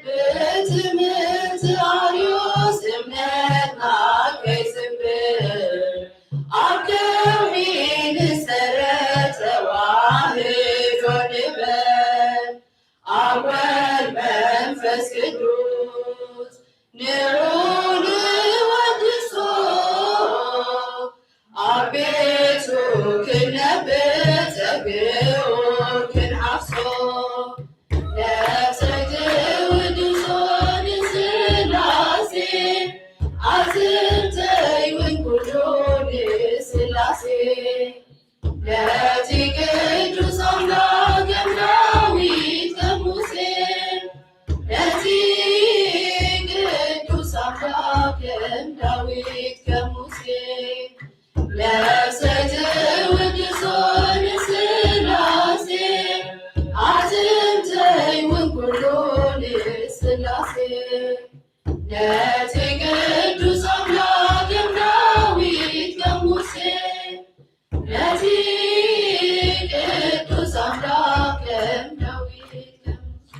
ብትምህርቲ ኣርዮስ እምነትና ከይስንብር፣ ኣብ ከውሒ ንሰረት ተዋህዶ ንበል። ኣወል መንፈስ ቅዱስ ንዑ ንወድሶ፣ ኣብ ቤቱ ክነብር ጸግኡ ክንሓፍሶ። ነፍሰይ ትውድሶ ንስላሴ፣ ኣዕጽምተይ እውን ኩሉ ንስላሴ። ነቲ ቅዱስ ኣምላኽ ከም ዳዊት ከም ሙሴ፣ ነቲ ቅዱስ ኣምላኽ ከም ዳዊት ከም ሙሴ፣ ነፍሰይ ትውድሶ ንስላሴ፣ ኣዕጽምተይ እውን ኩሉ ንስላሴ። ነቲ ቅዱስ ኣምላኽ ከም ዳዊት ከም ሙሴ፣ ነቲ ቅዱስ ኣምላኽ ከም ዳዊት ከም ሙሴ።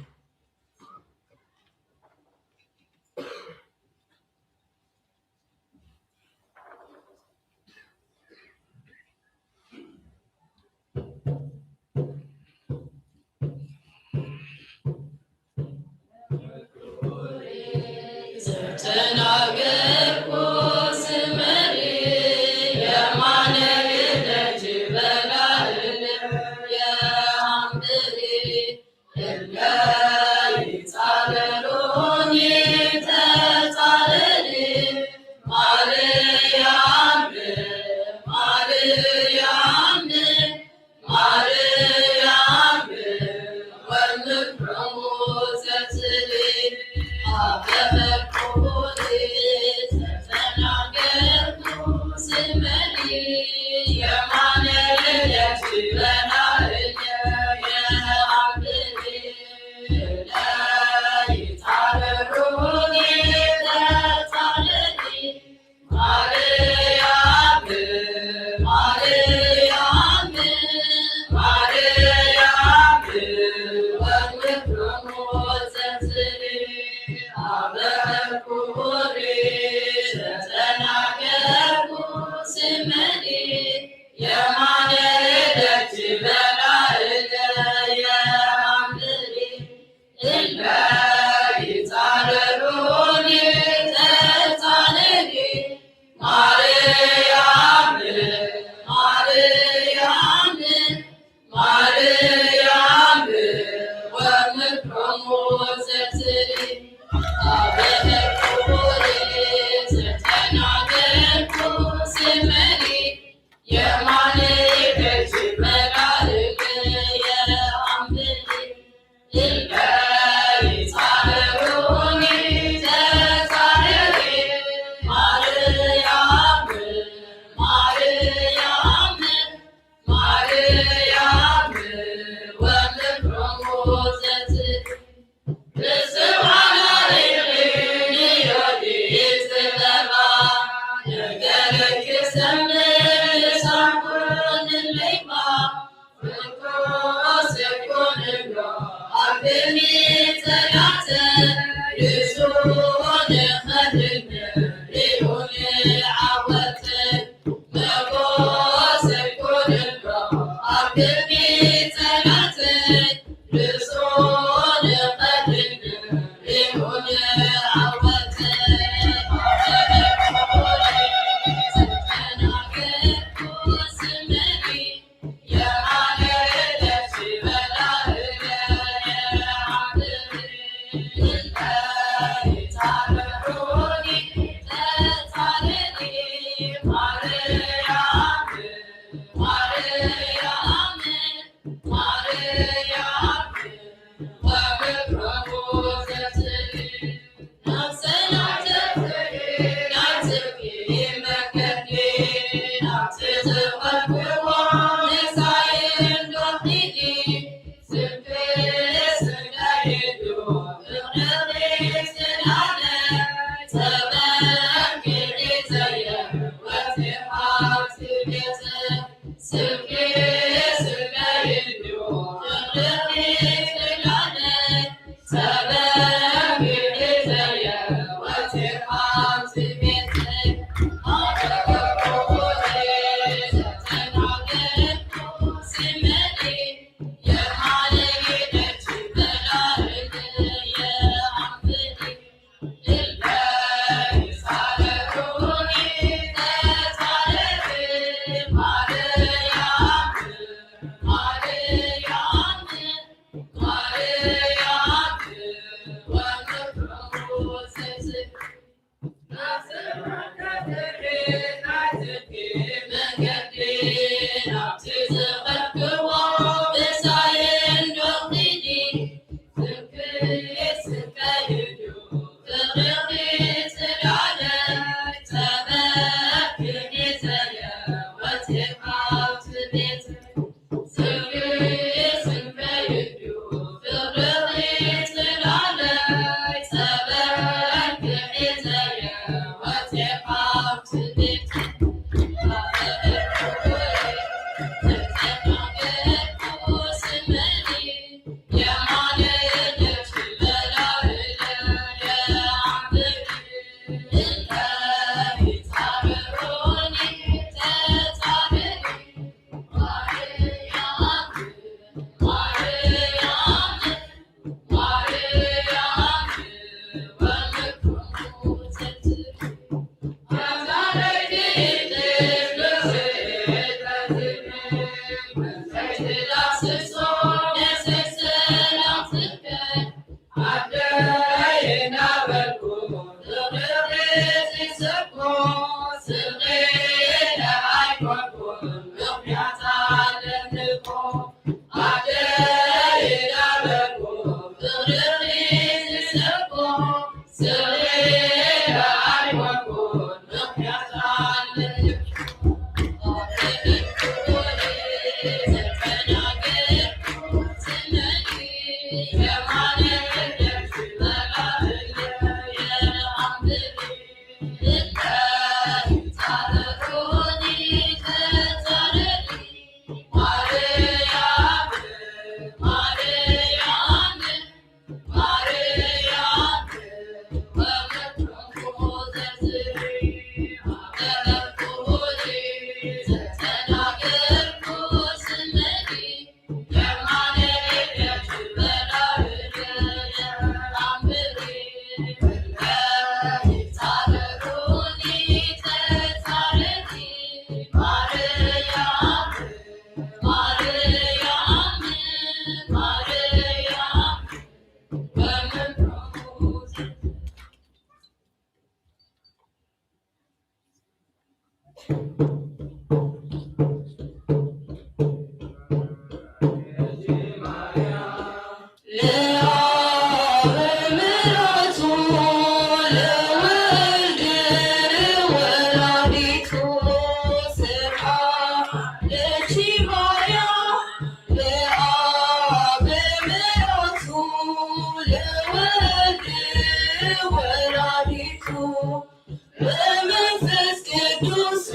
ለመንፈስ ቅዱስ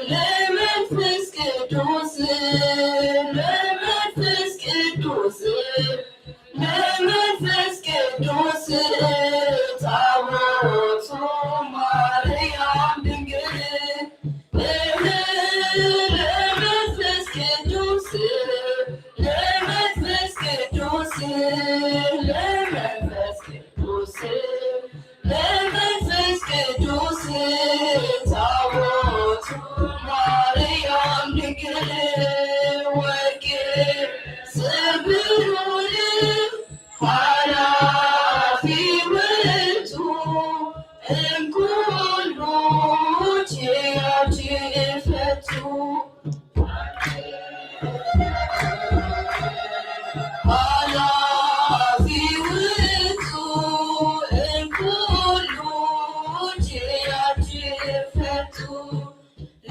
ለመንፈስ ቅዱስ ለመንፈስ ቅዱስ ለመንፈስ ቅዱስ ታቦቱ ማርያም ድንግል ለመንፈስ ቅዱስ ለመንፈስ ቅዱስ ለመንፈስ ቅዱስ ለመንፈስ ቅዱስ ታቦቱ ማርያም ድንግል ወርቅ ስብሩር ኃላፊ ውእቱ እምኩሉ ኪያኪ ፈቱ። ኃላፊ ውእቱ እምኩሉ ኪያኪ ፈቱ።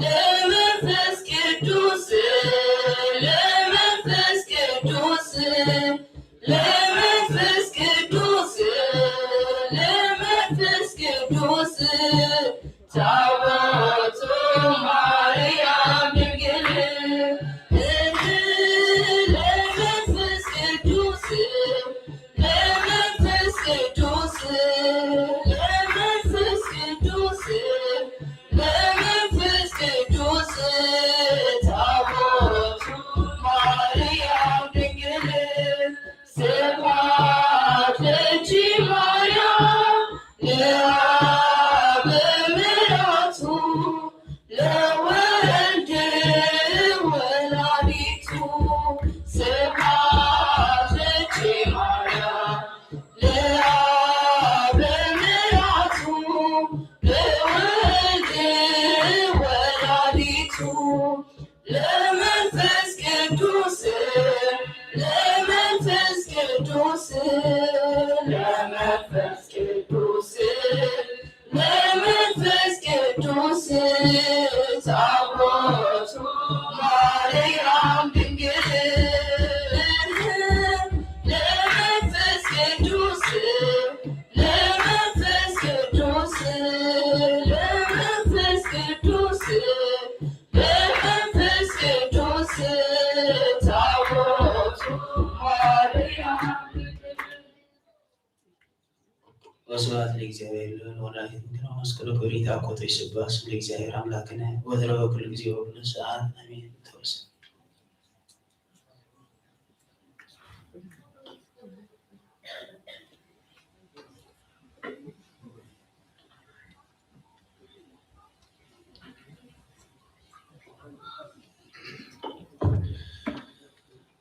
ለመንፈስ ቅዱስ ለመንፈስ ቅዱስ ለመንፈስ ቅዱስ ለመንፈስ ቅዱስ ታቦቱ ማርያም ድንግል ለመንፈስ ቅዱስ ለመንፈስ ቅዱስ ለመንፈስ ቅዱስ ለመንፈስ ቅዱስ ታቦቱ ማርያም ድንግል ስብሐት ለኪ ማርያም ለአብ ምሕረቱ ለወልድ ወላዲቱ ስብሐት ለኪ ማርያም ለአብ ምሕረቱ ለወልድ ወላዲቱ ለመንፈስ ቅዱስ ለመንፈስ ቅዱስ ለመንፈስ ቅዱስ ለመንፈስ ቅዱስ ታቦቱ ማርያም ድንግል ለመንፈስ ቅዱስ ለመንፈስ ቅዱስ ለመንፈስ ቅዱስ ለመንፈስ ቅዱስ ታቦቱ ማርያም ድንግል። ወስብሐት ለእግዚአብሔር ልዑል ወለወላዲቱ ድንግል ወለመስቀሉ ክቡር። ይትሐጎል ይትሰባሕ ስሙ ለእግዚአብሔር አምላክነ ወትረፈ ኩሉ ጊዜ ወኩሉ ሰዓት አሜን። ተወሰ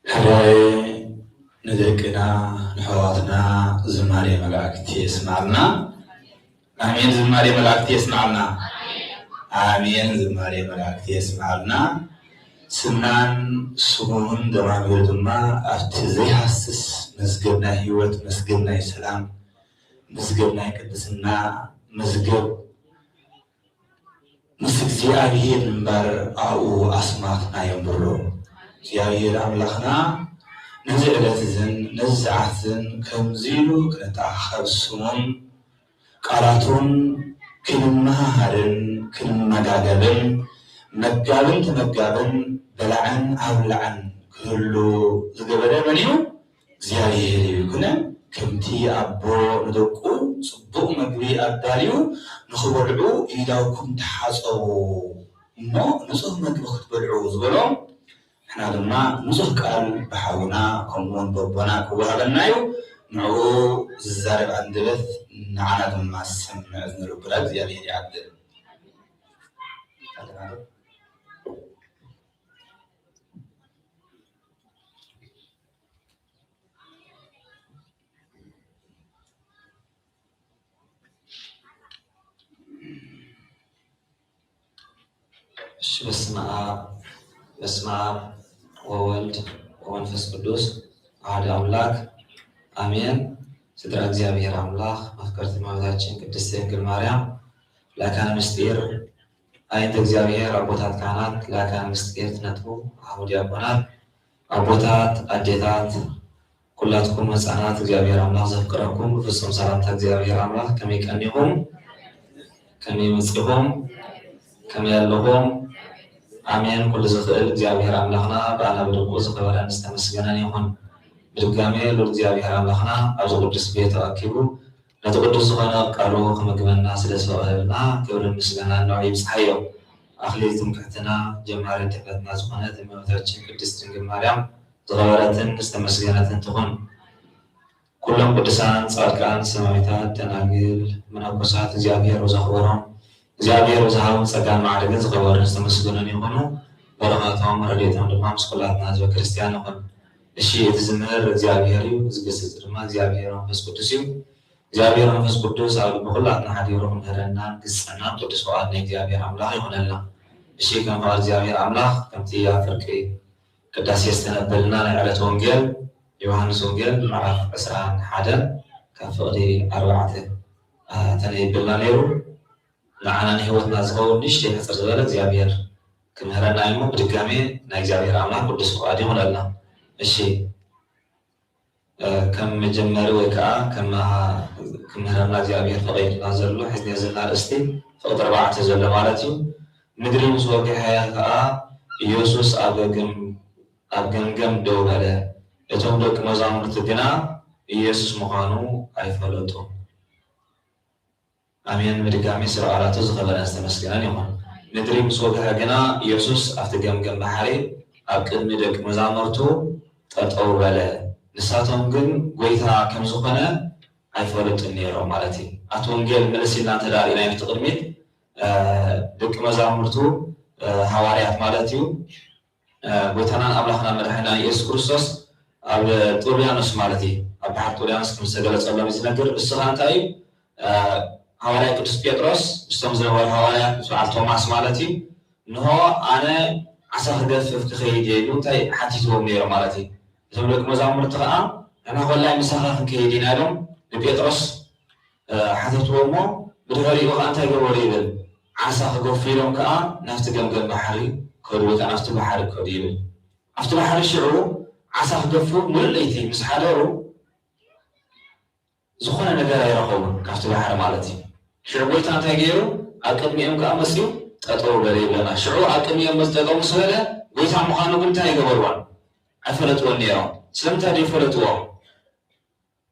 ሕራይ ንደቅና ንሕዋትና ዝማሬ መላእክቲ የስማዕልና። ኣሜን። ዝማሬ መላእክቲ የስማዕልና። ኣሜን። ዝማሬ መላእክቲ የስማዕልና። ስናን ስሙን ደማሚሩ ድማ ኣብቲ ዘይሃስስ መዝገብ ናይ ህይወት፣ መዝገብ ናይ ሰላም፣ መዝገብ ናይ ቅድስና፣ መዝገብ ምስ እግዚኣብሔር ምንባር ኣብኡ ኣስማትና የንብሮ። እግዚኣብሔር ኣምላኽና ነዚ ዕለት እዝን ነዚ ሰዓት እዝን ከምዚ ኢሉ ክንተኣኻኸብ ስሙን ቃላቱን ክንመሃሃርን ክንመጋገብን መጋብን ተመጋብን በላዕን ኣብላዕን ክህሉ ዝገበረ መን እዩ? እግዚኣብሔር እዩ። ይኩነ ከምቲ ኣቦ ንደቁ ጽቡቕ መግቢ ኣዳልዩ ንኽበልዑ ኢዳውኩም ተሓጸቡ እሞ ንጹህ መግቢ ክትበልዑ ዝበሎም ንሕና ድማ ንጹህ ቃል ብሓውና ከምኡውን በቦና ክወሃበና እዩ። ንዕኡ ዝዛረብ ኣንደበት ንዓና ድማ ዝሰምዕ እዝኒ ልቡና እግዚኣብሔር ይዓድል። እሺ፣ በስመ አብ በስመ አብ ወወልድ ወመንፈስ ቅዱስ አሐዱ አምላክ አሜን። ስድራ እግዚኣብሔር አምላክ መፍቀርቲ እመቤታችን ቅድስት ድንግል ማርያም ላካነ ምስጢር አይንተ እግዚኣብሔር አቦታት ካህናት ላካነ ምስጢር ትነጥቡ አቡ ዲያቆናት አቦታት አዴታት ኩላትኩም ህፃናት እግዚኣብሔር አምላክ ዘፍቅረኩም ብፍጹም ሰላምታ እግዚኣብሔር አምላክ ከመይ ቀኒኹም? ከመይ መጺኹም? ከመይ ኣለኹም? ኣሜን። ኩሉ ዝኽእል እግዚኣብሔር ኣምላኽና ብኣና ብደቁ ዝኸበረን ዝተመስገነን ይኹን። ብድጋሜ ልዑል እግዚኣብሔር ኣምላኽና ኣብዚ ቅዱስ ቤት ኣኪቡ ነቲ ቅዱስ ዝኾነ ቃሉ ክምግበና ስለ ዝፈቐደልና ክብርን ምስጋናን ንዕኡ ይብጽሓዮ። ኣኽሊል ትምክሕትና ጀማሪት ድሕነትና ዝኾነት እመቤታችን ቅድስት ድንግል ማርያም ዝኸበረትን ዝተመስገነትን ትኹን። ኩሎም ቅዱሳን ጻድቃን ሰማዕታት ደናግል መነኮሳት እግዚኣብሔር ብዘኽበሮም እግዚኣብሔር ብዝሃቦም ጸጋን ማዕርግን ዝኸበሩን ዝተመስገኑን ይኹኑ። በረኸቶም ረድኤቶም ድማ ምስ ኩላትና ህዝበ ክርስቲያን ይኹን። እሺ እቲ ዝምህር እግዚኣብሔር እዩ፣ ዝገስጽ ድማ እግዚኣብሔር መንፈስ ቅዱስ እዩ። እግዚኣብሔር መንፈስ ቅዱስ ኣብ ልቢ ኩላትና ሓዲሩ ክምህረናን ክስጸናን ቅዱስ ፍቓድ ናይ እግዚኣብሔር ኣምላኽ ይኹነልና። እሺ ከም ፍቓድ እግዚኣብሔር ኣምላኽ ከምቲ ኣብ ፍርቂ ቅዳሴ ዝተነበልና ናይ ዕለት ወንጌል ዮሃንስ ወንጌል ምዕራፍ ዕስራን ሓደን ካብ ፍቕዲ ኣርባዕተ ተነይብልና ነይሩ። ንዓና ንህይወትና ዝኸውን ንእሽተይ ሕፅር ዝበለ እግዚኣብሔር ክምህረና እዩ እሞ ብድጋሜ ናይ እግዚኣብሔር ኣምላኽ ቅዱስ ፍቓድ ይኹነልና። እሺ ከም መጀመሪ ወይ ከዓ ከም ክምህረና እግዚኣብሔር ፈቒድና ዘሎ ሒዝና ዘለና ኣርእስቲ ፍቕዲ ኣርባዕተ ዘሎ ማለት እዩ። ምድሪ ምስ ወግሐ ከዓ ኢየሱስ ኣብ ገግም ኣብ ገምገም ደው በለ። እቶም ደቂ መዛሙርቲ ግና ኢየሱስ ምዃኑ ኣይፈለጡን። ኣሜን። ብድጋሚ ስለ ቃላቱ ዝኸበረን ዝተመስገነን ይኹን። ምድሪ ምስ ወግሐ ግና ኢየሱስ ኣብቲ ገምገም ባሕሪ ኣብ ቅድሚ ደቂ መዛሙርቱ ጠጠው በለ። ንሳቶም ግን ጎይታ ከም ዝኾነ ኣይፈለጡን ነይሮም ማለት እዩ። ኣብቲ ወንጌል ምልስ ኢልና እንተ ደኣ ርኢናዮ ኣብቲ ቅድሚት ደቂ መዛሙርቱ ሃዋርያት ማለት እዩ ጎይታናን ኣምላኽና መድሓኒና ኢየሱስ ክርስቶስ ኣብ ጥርያኖስ ማለት እዩ ኣብ ባሕሪ ጥርያኖስ ከም ዝተገለጸሎም እዩ ዝነግር። ንሱ ኸዓ እንታይ እዩ ሃዋርያ ቅዱስ ጴጥሮስ ምስቶም ዝነበሩ ሃዋርያት ምስ በዓል ቶማስ ማለት እዩ እንሆ ኣነ ዓሳ ክገፍፍ ክኸይድ እየ ኢሉ እንታይ ሓቲትዎም ነይሮም ማለት እዩ። እቶም ደቂ መዛሙርቲ ኸዓ ንሕና ኾላይ ምሳኻ ክንከይድ ኢና ኢሎም ንጴጥሮስ ሓተትዎ እሞ ብድሕሪኡ ከዓ እንታይ ገበሩ ይብል ዓሳ ክገፉ ኢሎም ከዓ ናብቲ ገምገም ባሕሪ ከዱ ወይ ከዓ ናብቲ ባሕሪ ከዱ ይብል ኣብቲ ባሕሪ ሽዑ ዓሳ ክገፉ ሙሉእ ለይቲ ምስ ሓደሩ ዝኾነ ነገር ኣይረኸቡን ካብቲ ባሕሪ ማለት እዩ ሽዑ ጎይታ እንታይ ገይሩ ኣብ ቅድሚኦም ከዓ መፅኡ ጠጠው በለ ይብለና ሽዑ ኣብ ቅድሚኦም መፅ ጠጠው ምስ በለ ጎይታ ምዃኑ ግን እንታይ ይገበርዋን ኣይፈለጥዎን ነይሮም ስለምንታይ ዘይፈለጥዎ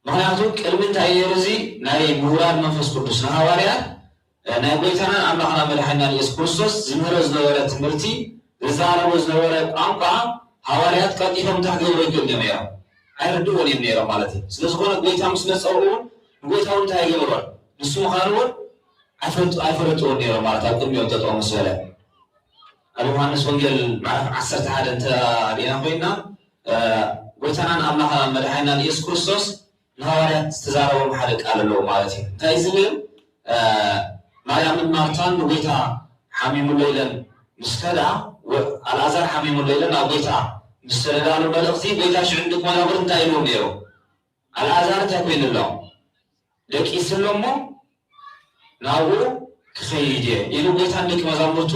ምኽንያቱ ቅድሚ እንታይ ነይሩ እዚ ናይ ምውራድ መንፈስ ቅዱስ ንሃዋርያት ናይ ጎይታናን ኣምላኽና መድሓኒናን የሱስ ክርስቶስ ዝምህሮ ዝነበረ ትምህርቲ ዝዛረቦ ዝነበረ ቋንቋ ሃዋርያት ቀልጢፎም እንታይ ክገብሩ ይክእሉ እዮም ነይሮም ኣይርድእዎን እዮም ነይሮም ማለት እዩ ስለ ዝኾነ ጎይታ ምስ መፀኡ እውን ንጎይታ እውን እንታይ ኣይገበሮን ንሱ ምዃኑ እውን ኣይፈልጥዎን ነይሮም ማለት ኣብ ቅድሚኦም ጠጠው ምስ በለ ኣብ ዮሃንስ ወንጌል ምዕራፍ ዓሰርተ ሓደ እንተ ሪእና ኮይና ጎይታናን ኣምላኽናን መድሓኒናን ኢየሱስ ክርስቶስ ንሃዋርያት ዝተዛረቦም ሓደ ቃል ኣለዎ ማለት እዩ እንታይ ዝብል ማርያምን ማርታን ንጎይታ ሓሚሙሎ ኢለን ምስ ከዳ ኣልኣዛር ሓሚሙሎ ኢለን ኣብ ጎይታ ምስ ተደላሉ መልእኽቲ ጎይታ ሽዑ ንደቂ መዛሙርት እንታይ ኢልዎም ነይሩ ኣልኣዛር እንታይ ኮይኑ ኣሎ ደቂሱ ኣሎ እሞ ናብኡ ክኸይድ እየ ኢሉ ጎይታ ንደቂ መዛሙርቱ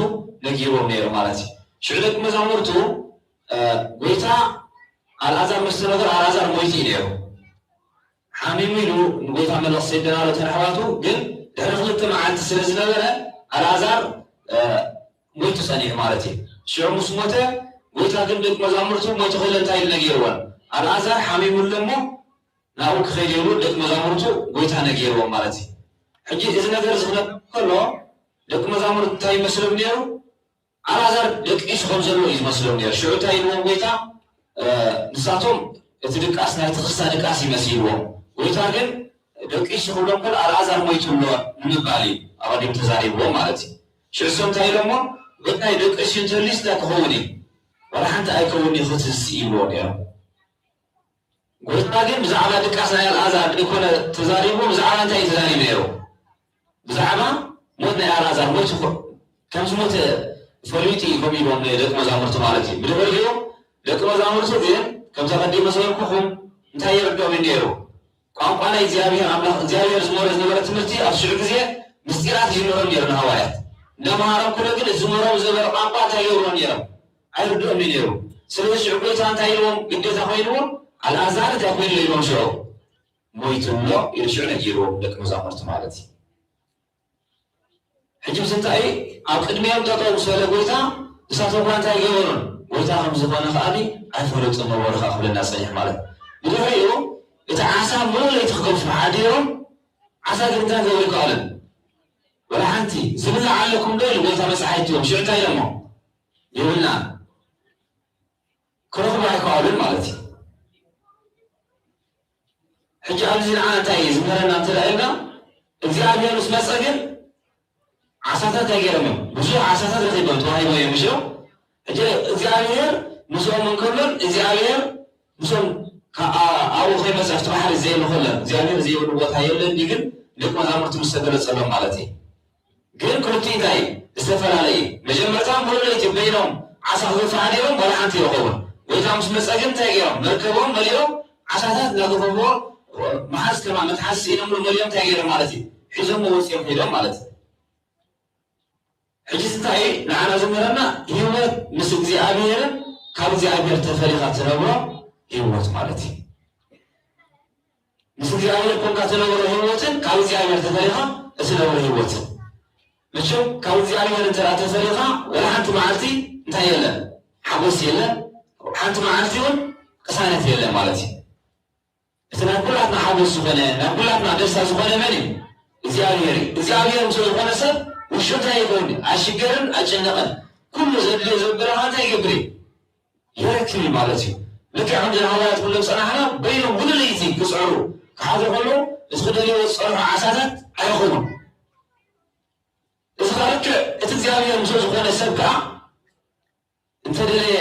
ነጊርዎም ነይሩ ማለት እዩ። ሽዑ ደቂ መዛሙርቱ ጎይታ ኣልኣዛር ምስ ተነግሮ ኣልኣዛር ሞይቱ እዩ ነይሩ። ሓሚሙ ኢሉ ንጎይታ መልእኽቲ ሰደናሉ እተን ኣሕዋቱ። ግን ድሕሪ ክልተ መዓልቲ ስለ ዝነበረ ኣልኣዛር ሞይቱ ጸኒሑ ማለት እዩ። ሽዑ ምስ ሞተ ጎይታ ግን ደቂ መዛሙርቱ ሞይቱ ከሎ እንታይ ኢሉ ነጊርዎን? ኣልኣዛር ሓሚሙ ኣሎ እሞ ናብኡ ክኸይድ ኢሉ ደቂ መዛሙርቱ ጎይታ ነጊርዎም ማለት እዩ። ሕጂ እዚ ነገር እዚ ክነግር ከሎ ደቂ መዛሙርቱ እንታይ ይመስሎም ነይሩ? ኣልኣዛር ደቂሱ ከም ዘሎ እዩ ዝመስሎም ነይሩ። ሽዑ እንታይ ኢልዎም ጎይታ? ንሳቶም እቲ ድቃስ ናይቲ ክስታ ድቃስ ይመሲልዎም። ጎይታ ግን ደቂሱ ክብሎም ከሎ ኣልኣዛር ሞይቱ ኣሎ ንምባል እዩ ኣቐዲሙ ተዛሪብዎም ማለት እዩ። ሽዑ እሶም እንታይ ኢሎሞ? ጎይታይ ደቂሱ እንተልዩስ እንታይ ክኸውን እዩ? ዋላ ሓንቲ ኣይከውን እዩ ክትዝስ ይብልዎ ነይሮም። ጎይታ ግን ብዛዕባ ድቃስ ናይ ኣልኣዛር ዘይኮነ ተዛሪቡ፣ ብዛዕባ እንታይ እዩ ተዛሪቡ ነይሩ? ብዛዕባ ሞት ናይ ኣልኣዛር። ሞት እኮ ከም ዝሞተ ፈሊጡ እዩ ከምኡ ኢልዎም ንደቂ መዛሙርቱ ማለት እዩ። ብድሕሪኡ ደቂ መዛሙርቱ ግን ከምቲ ኣቐዲመ ዝበልኩኹም እንታይ ይርድኦም እዩ ነይሩ? ቋንቋ ናይ እግዚኣብሔር ኣምላኽ እግዚኣብሔር ዝመሮ ዝነበረ ትምህርቲ ኣብ ሽዑ ግዜ ምስጢራት ይምህሮም ነይሩ ንሃዋርያት። እንዳመሃሮም ከሎ ግን ዝመሮም ዝነበረ ቋንቋ እንታይ ይገብርዎ ነይሮም? ኣይርድኦም እዩ ነይሩ። ስለዚ ሽዑ ጎይታ እንታይ ኢልዎም ግዴታ ኮይንዎም? ኣልኣዛር እንታይ ኮይኑ ኢልዎም ሽዑ? ሞይቱ ኣሎ ኢሉ ሽዑ ነጊርዎም ደቂ መዛሙርቲ ማለት እዩ። ሕጂ ምስ እንታይ ኣብ ቅድሚኦም ጠጠው ምስ በለ ጎይታ ንሳቶም እኳ እንታይ ገበሩን? ጎይታ ከም ዝኾነ ከኣኒ ኣይፈለጡን ነበሩ ከኣ ክብለና ጸኒሕ ማለት። ብድሕሪኡ እቲ ዓሳ ሙሉ ለይቲ ክገፉ ሓዲሮም ዓሳ ግን እንታይ ክገብሩ ይከኣሉን? ወላ ሓንቲ ዝብላዕ ኣለኩም ዶ ኢሉ ጎይታ መጽሓይትዎም ሽዑ እንታይ ኢሎሞ? የብልናን። ክረኽቡ ኣይከኣሉን ማለት እዩ። ሕጂ ኣብዚ ንዓና እንታይ እዩ ዝምህረና እንተ ደኣ ኢልና እግዚኣብሔር ምስ መጸ ግን ዓሳታት እንታይ ገይሮም እዮም? ብዙሕ ዓሳታት ረኺቦም ተዋሂቦም እዮም ምሽ እዮም? ሕጂ እግዚኣብሔር ምስኦም እንከሎን እግዚኣብሔር ምስኦም ኣብኡ ከይመጸ ኣብቲ ባሕሪ ዘየለ ከሎን እግዚኣብሔር ዘየብሉ ቦታ የለን ድዩ ግን ደቂ መዛሙርቲ ምስ ተገለጸሎም ማለት እዩ። ግን ክልቲኡ እንታይ ዝተፈላለየ እዩ። መጀመርታ ሙሉ ለይቲ በይኖም ዓሳ ክገፍሑ ሓዲሮም ዋላ ሓንቲ ይረኸቡን። ጎይታ ምስ መጸ ግን እንታይ ገይሮም? መርከቦም መሊኦም ዓሳታት እናገፈፍዎ መሓዝ ከማ መትሓዚ ስኢኖምሉ መሊኦም እንታይ ገይሮም ማለት እዩ? ሒዞምዎ ወጺኦም ከይዶም ማለት እዩ። ሕጂ እንታይ ንዓና ዝምህረና? ህይወት ምስ እግዚኣብሔርን ካብ እግዚኣብሔር ተፈሊኻ ትነብሮ ህይወት ማለት እዩ። ምስ እግዚኣብሔር ኮንካ ትነብሮ ህይወትን ካብ እግዚኣብሔር ተፈሊኻ እትነብሮ ህይወትን። መቸም ካብ እግዚኣብሔር እንተ ተፈሊኻ ወላ ሓንቲ መዓልቲ እንታይ የለን? ሓጎስ የለን። ሓንቲ መዓልቲ እውን ቅሳነት የለን ማለት እዩ። እቲ ናይ ኩላትና ሓጎስ ዝኾነ ናይ ኩላትና ደስታ ዝኾነ መን እዩ? እግዚኣብሔር እዩ። እግዚኣብሔር ምስ ዝኾነ ሰብ ውሽጡ እንታይ ይኸውን? ኣይሽገርን ኣይጭነቕን። ኩሉ ዘድልዮ ዘበለ እንታይ ይገብር እዩ? ይረክብ እዩ ማለት እዩ። ልክዕ ከምዚ ንሃዋርያት ኩሎም ጸናሕና በይኖም ሙሉ ለይቲ ክጽዕሩ ክሓድሩ ከለዉ እቲ ክደልይዎ ዝጸንሑ ዓሳታት ኣይረኸቡን። እዚ ኸኣ ልክዕ እቲ እግዚኣብሔር ምስኡ ዝኾነ ሰብ ከኣ እንተደለየ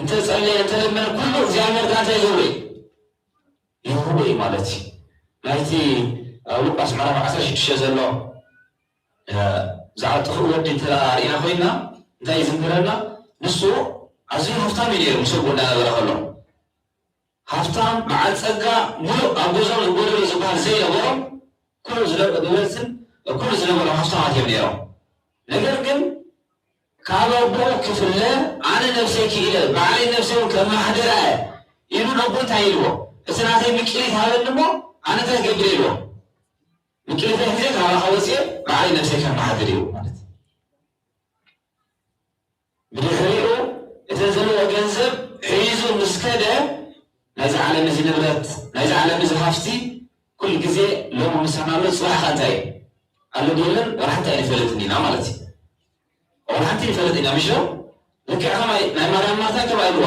እንተጸለየ እንተለመነ ኩሉ እግዚኣብሔር ከኣ እንታይ ይገብሮ እዩ? ይህቦ እዩ ማለት እዩ። ናይቲ ኣብ ሉቃስ ምዕራፍ ዓሰርተ ሽዱሽተ ዘሎ ብዛዕባ ጥፉእ ወዲ እንተ ርኢና ኮይና እንታይ እዩ ዝምህረና? ንሱ ኣዝዩ ሃፍታም እዩ ነይሩ ምስ ኣቦኡ እናነበረ ከሎ። ሃፍታም በዓል ጸጋ ሙሉእ ኣብ ገዝኦም ዝጎደሎ ዝበሃል ዘይነበሮም ኩሉ ዝነበረትን ኩሉ ዝነበሮም ሃፍታማት እዮም ነይሮም። ነገር ግን ካብ ኣቦኡ ክፍለ ኣነ ነብሰይ ክኢለ ባዕለይ ነብሰይ እውን ከመሓድራ እየ ኢሉ ነቦ እንታይ ኢልዎ? እቲ ናተይ ምቅሊት ሃበኒ እሞ ኣነ እንታይ ክገብር ኢልዎ? ምቅሊተይ ሒዘ ካባኻ ወፅየ ባዕለይ ነብሰይ ከመሓድር እዩ ማለት። ብድሕሪኡ እቲ ዘለዎ ገንዘብ ሒዙ ምስ ከደ ናይዚ ዓለም እዚ ንብረት ናይዚ ዓለም እዚ ሃፍቲ ኩሉ ግዜ ሎሚ ምሳና ኣሎ፣ ፅባሕ ከ እንታይ እዩ ኣሎ ድየለን? ወላ ሓንቲ ኣይንፈልጥን ኢና ማለት እዩ። ወላ ሓንቲ ንፈልጥ ኢና ምሽ ዶ? ልክዕ ከማይ ናይ ማርያም ማርታ እንታይ ኢልዋ?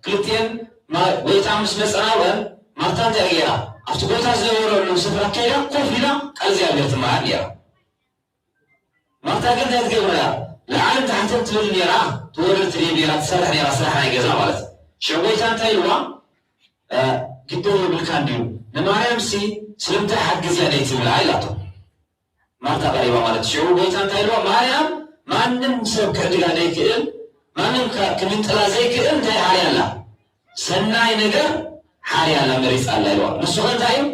ክልቲኤን ማ- ጎይታ ምስ መጸናወን ማርታ እንታይ ገይራ? ኣብቲ ጎይታ ዝነበረሉ ስፍራ ከይዳ ኮፍ ኢላ ቃል እግዚኣብሔር ትመሃር ነይራ። ማርታ ግን እንታይ ትገብር እያ? ላዕልን ታሕትን ትብል ነይራ፣ ትወርድ ትድይብ ነይራ፣ ትሰርሕ ነይራ ስራሕ ናይ ገዛ ማለት እዩ። ሽዑ ጎይታ እንታይ ኢልዋ? ግደ የብልካ እንድዩ ንማርያም ሲ ስለምንታይ ሓግዝያ ደይ ትብላ ኢላቶ። ማርታ ቀሪባ ማለት ሽዑ ጎይታ እንታይ ኢልዋ? ማርያም ማንም ሰብ ክዕድጋ ዘይክእል ማንም ክምንጥላ ዘይክእል እንታይ ሓርያ ኣላ? ሰናይ ነገር ሓርያ ኣላ መሪፃ ኣላ ኢልዋ። ንሱ ከ እንታይ እዩ?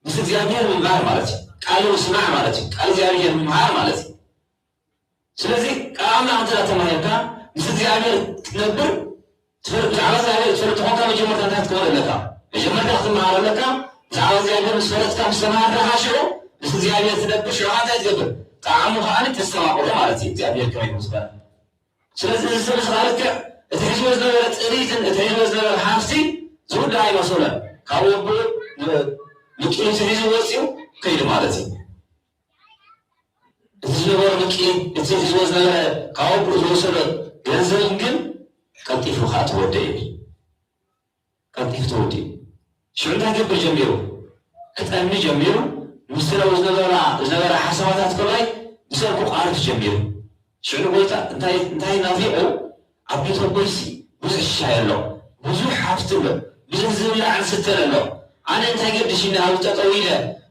ምስ እግዚኣብሔር ምምሃር ማለት እዩ። ቃሉ ምስማዕ ማለት እዩ። ቃል እግዚኣብሔር ምምሃር ማለት እዩ። ስለዚ ቃል ኣምላኽ እንተ ተማሂርካ ምስ እግዚኣብሔር ክትነብር ትፈልጥ፣ ብዛዕባ እግዚኣብሔር ትፈልጥ ተኾንካ መጀመርታ እንታይ ክትገብር ኣለካ? መጀመርታ ክትመሃር ኣለካ። ብዛዕባ እግዚኣብሔር ምስ ፈለጥካ፣ ምስ ተመሃርካ ሽዑ ምስ እግዚኣብሔር ትነብር። ሽዑ እንታይ ትገብር? ጣዕሙ ከኣ ተስተማቕሮ ማለት እዩ። እግዚኣብሔር ከመይ ይመስገን። ስለዚ እዚ ሰብ እዚ ከኣ ልክዕ እቲ ሒዝዎ ዝነበረ ጥሪትን እቲ ሒዝዎ ዝነበረ ሃፍቲ ዝውዳእ ኣይመሰሎን። ካብ ወብኡ ን-፣ ንቂሉ ሒዙ ወፂኡ ከይዱ ማለት እዩ። እቲ ዝነበረ ምቂ፣ እቲ ሒዝዎ ዝነበረ ካብ ኣቦኡ ዝወሰዶ ገንዘብ ግን ቀልጢፉ ከዓ ተወደአ እዩ። ቀልጢፉ ተወዲኡ። ሽዑ እንታይ ክገብር ጀሚሩ? ክጠሚ ጀሚሩ። ምስቲ ዝነበራ፣ ዝነበራ ሓሳባታት ከላይ ብሰብ ክቋርፍ ጀሚሩ። ሽዑ ንጎይታ እንታይ፣ እንታይ ናፊቑ? ኣብ ቤት ኣቦይሲ ብዙሕ ሽሻይ ኣሎ፣ ብዙሕ ሃፍቲ ኣሎ፣ ብዙሕ ዝብላዕ ዝስተን ኣሎ። ኣነ እንታይ ገድሽኒ፣ ኣብዚ ጠጠው ኢለ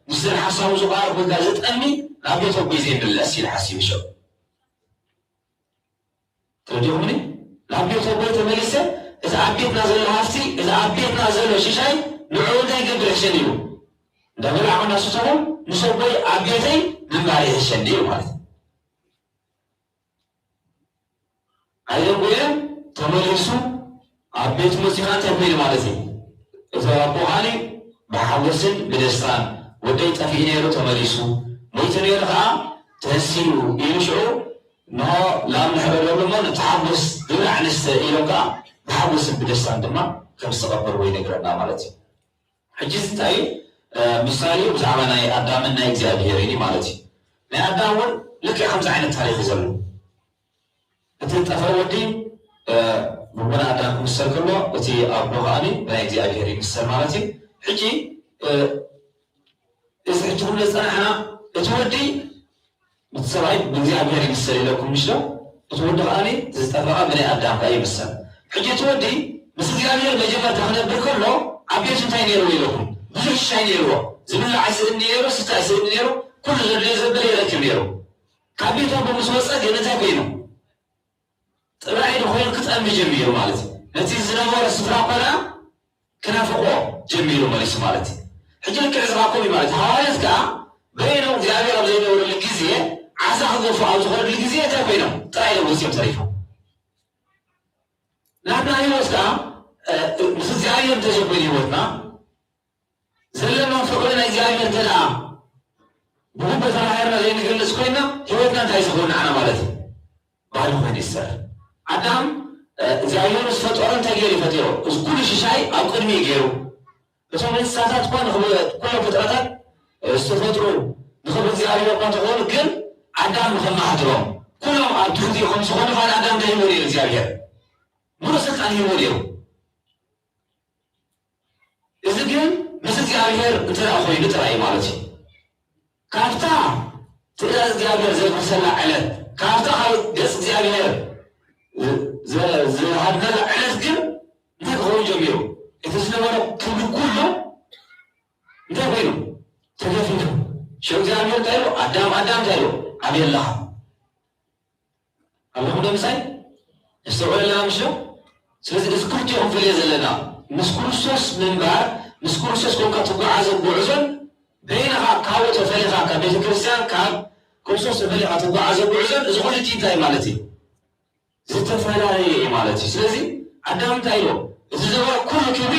ምስዘን ሓሳቡ ዝቋርፍ ወይ ከዓ ዝጠሚ ናብ ቤት ኣቦይ ዘይምለስ ኢሉ ሓሲቡ። ሽዑ ተረዲኹምኒ? ናብ ቤት ኣቦይ ተመሊሰ፣ እዚ ኣብ ቤትና ዘሎ ሃፍቲ፣ እዚ ኣብ ቤትና ዘሎ ሽሻይ ንዕኡ እንታይ ይገብር ይሕሸኒ ኢሉ እንዳበላዕኹ እናሰተኹ ምስ ኣቦይ ኣብ ቤተይ ምንባር ይሕሸኒ ኢሉ ማለት እዩ። ኣየንጎየን ተመሊሱ ኣብ ቤት መፂኻ እንታይ ኮይኑ ማለት እዩ? እቲ ኣቦ ኻሊ ብሓጎስን ብደስታን ወደይ ጠፊኡ ነይሩ ተመሊሱ፣ ሞይቱ ነይሩ ኸዓ ተንሲኡ ኢሉ ሽዑ ንሆ ላም ንሕረደሉ እሞ ንተሓጎስ ግብሪ ኣንስተ ኢሎም ከዓ ብሓጎስን ብደስታን ድማ ከም ዝተቐበልዎ ይነግረና ማለት እዩ። ሕጂ እዚ እንታይ እዩ? እ፣ ምሳሌ እዩ ብዛዕባ ናይ ኣዳምን ናይ እግዚኣብሔር እዩ ማለት እዩ። ናይ ኣዳም እውን ልክዕ ከምዚ ዓይነት ታሪኽ እዩ ዘሎ። እቲ ዝጠፍአ ወዲ፣ እ፣ ብቦና ኣዳም ክምሰል ከሎ፣ እቲ ኣቦ ከኣኒ ብናይ እግዚኣብሔር ይምሰል ማለት እዩ። ሕጂ፣ እ፣ እዚ ሕጂ ክንብል ዝጸናሕና፣ እቲ ወዲ እቲ ሰብኣይ ብእግዚኣብሔር ይምሰል ኢለኩም ምሽ ዶ? እቲ ወዲ ከኣኒ ዝጠፈኣ ብናይ ኣዳም ከኣ ይምሰል። ሕጂ እቲ ወዲ ምስ እግዚኣብሔር መጀመርታ ክነብር ከሎ ኣብ ቤቱ እንታይ ነይርዎ ኢለኩም? ብዙሕ ሽሻይ ነይርዎ። ዝብላዕ ይስእኒ ነይሩ፣ ዝስተ ይስእኒ ነይሩ፣ ኩሉ ዘድልዮ ዘበለ ይረክብ ነይሩ። ካብ ቤት ኣቦ ምስ ወጸ ግን እንታይ ኮይኑ? ጥራይ ዶ ኮይኑ ክጠሚ ጀሚሩ ማለት እዩ። ነቲ ዝነበሮ ስፍራ ኮና ክናፍቆ ጀሚሩ መሊሱ ማለት እዩ። ሕጂ ልክዕ እዚ ከኣ ከምኡ እዩ ማለት እዩ። ሃዋርያት ከኣ በይኖም እግዚኣብሔር ኣብ ዘይነበረሉ ግዜ ዓሳ ክገፉ ኣብ ዝኾነሉ ግዜ እንታይ ኮይኖም? ጥራይ ኢሎም ወፂኦም ተሪፎም። ናትና ህይወት ከኣ፣ እ፣ ምስ እግዚኣብሔር እንተዘይኮይኑ ህይወትና ዘለና ፍቕሪ ናይ እግዚኣብሔር እንተ ደኣ ብግቡእ ተማሂርና ዘይንገልጽ ኮይና፣ ህይወትና እንታይ ዝኸውን ንዓና ማለት እዩ? ባዶ ኮይኑ ይሰርሕ። ኣዳም፣ እ፣ እግዚኣብሔር ምስ ፈጠሮ እንታይ ገይሩ እዩ ፈጢሮ? እዚ ኩሉ ሽሻይ ኣብ ቅድሚኡ ገይሩ። እቶም እንስሳታት እኳ ንኽብ-፣ ኩሎም ፍጥረታት፣ እ፣ ዝተፈጥሩ ንኽብሪ እግዚኣብሔር እኳ እንተኾኑ፣ ግን ኣዳም ንኸመሓድሮም፣ ኩሎም ኣብ ትሕቲኡ ከም ዝኾኑ ኻል ኣዳም እንታይ ሂብዎ ነይሩ እግዚኣብሔር? ሙሉእ ስልጣን ሂብዎ ነይሩ። እዚ ግን ምስ እግዚኣብሔር እንተ ደኣ ኾይኑ ጥራይ እዩ ማለት እዩ። ካብታ ትእዛዝ እግዚኣብሔር ዘፍርሰላ ዕለት፣ ካብታ ካብ ገጽ እግዚኣብሔር ዝ-፣ ዝ-፣ ዝሃድመላ ዕለት ግን እንታይ ክኸውን ጀሚሩ? እቲ ዝነበረ ክብሪ ኩሉ እንታይ ኮይኑ? ተገፊፉ። ሽዑ እግዚኣብሔር እንታይ ኢሉ? ኣዳም፣ ኣዳም እንታይ ኢሉ? ኣበይ ኣለኻ? ኣለኹም ዶ ምሳይ? ነስተውዕል ኣለና ምሽ ዶ? ስለዚ እዚ ክልቲኡ ክንፈልዮ ዘለና፣ ምስ ክርስቶስ ምንባር፣ ምስ ክርስቶስ ኮንካ ትጓዓዞ ጉዕዞን በይንኻ ካብኡ ተፈሊኻ፣ ካብ ቤተ ክርስቲያን፣ ካብ ክርስቶስ ተፈሊኻ ትጓዓዞ ጉዕዞን፣ እዚ ክልቲኡ እንታይ ማለት እዩ? ዝተፈላለየ እዩ ማለት እዩ። ስለዚ ኣዳም እንታይ ኢሉ? እቲ ዝነበረ ኩሉ ክብሪ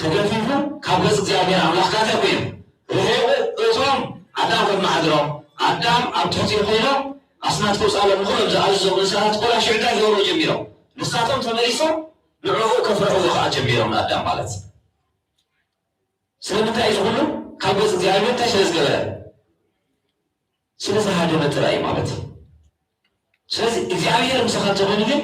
ተገፊፉ ካብ ገጽ እግዚኣብሔር ኣምላኽ ካታይ ኮይኑ ርሒቑ፣ እቶም ኣዳም ከመሓድሮም፣ ኣዳም ኣብ ትሕቲኡ ኮይኖም ኣስማት ከውፅኣሎም ንኹሎም ዝኣዘዞም እንስሳታት ቆላ ሽዑ እንታይ ክገብሩ ጀሚሮም? ንሳቶም ተመሊሶም ንዕኡ ከፍርሕዎ ከዓ ጀሚሮም ንኣዳም ማለት እዩ። ስለምንታይ እዚ ኩሉ? ካብ ገጽ እግዚኣብሔር እንታይ ስለ ዝገበረ? ስለ ዝሃደመ ጥራይ እዩ ማለት እዩ። ስለዚ እግዚኣብሔር ምሳኻ እንተኾይኑ ግን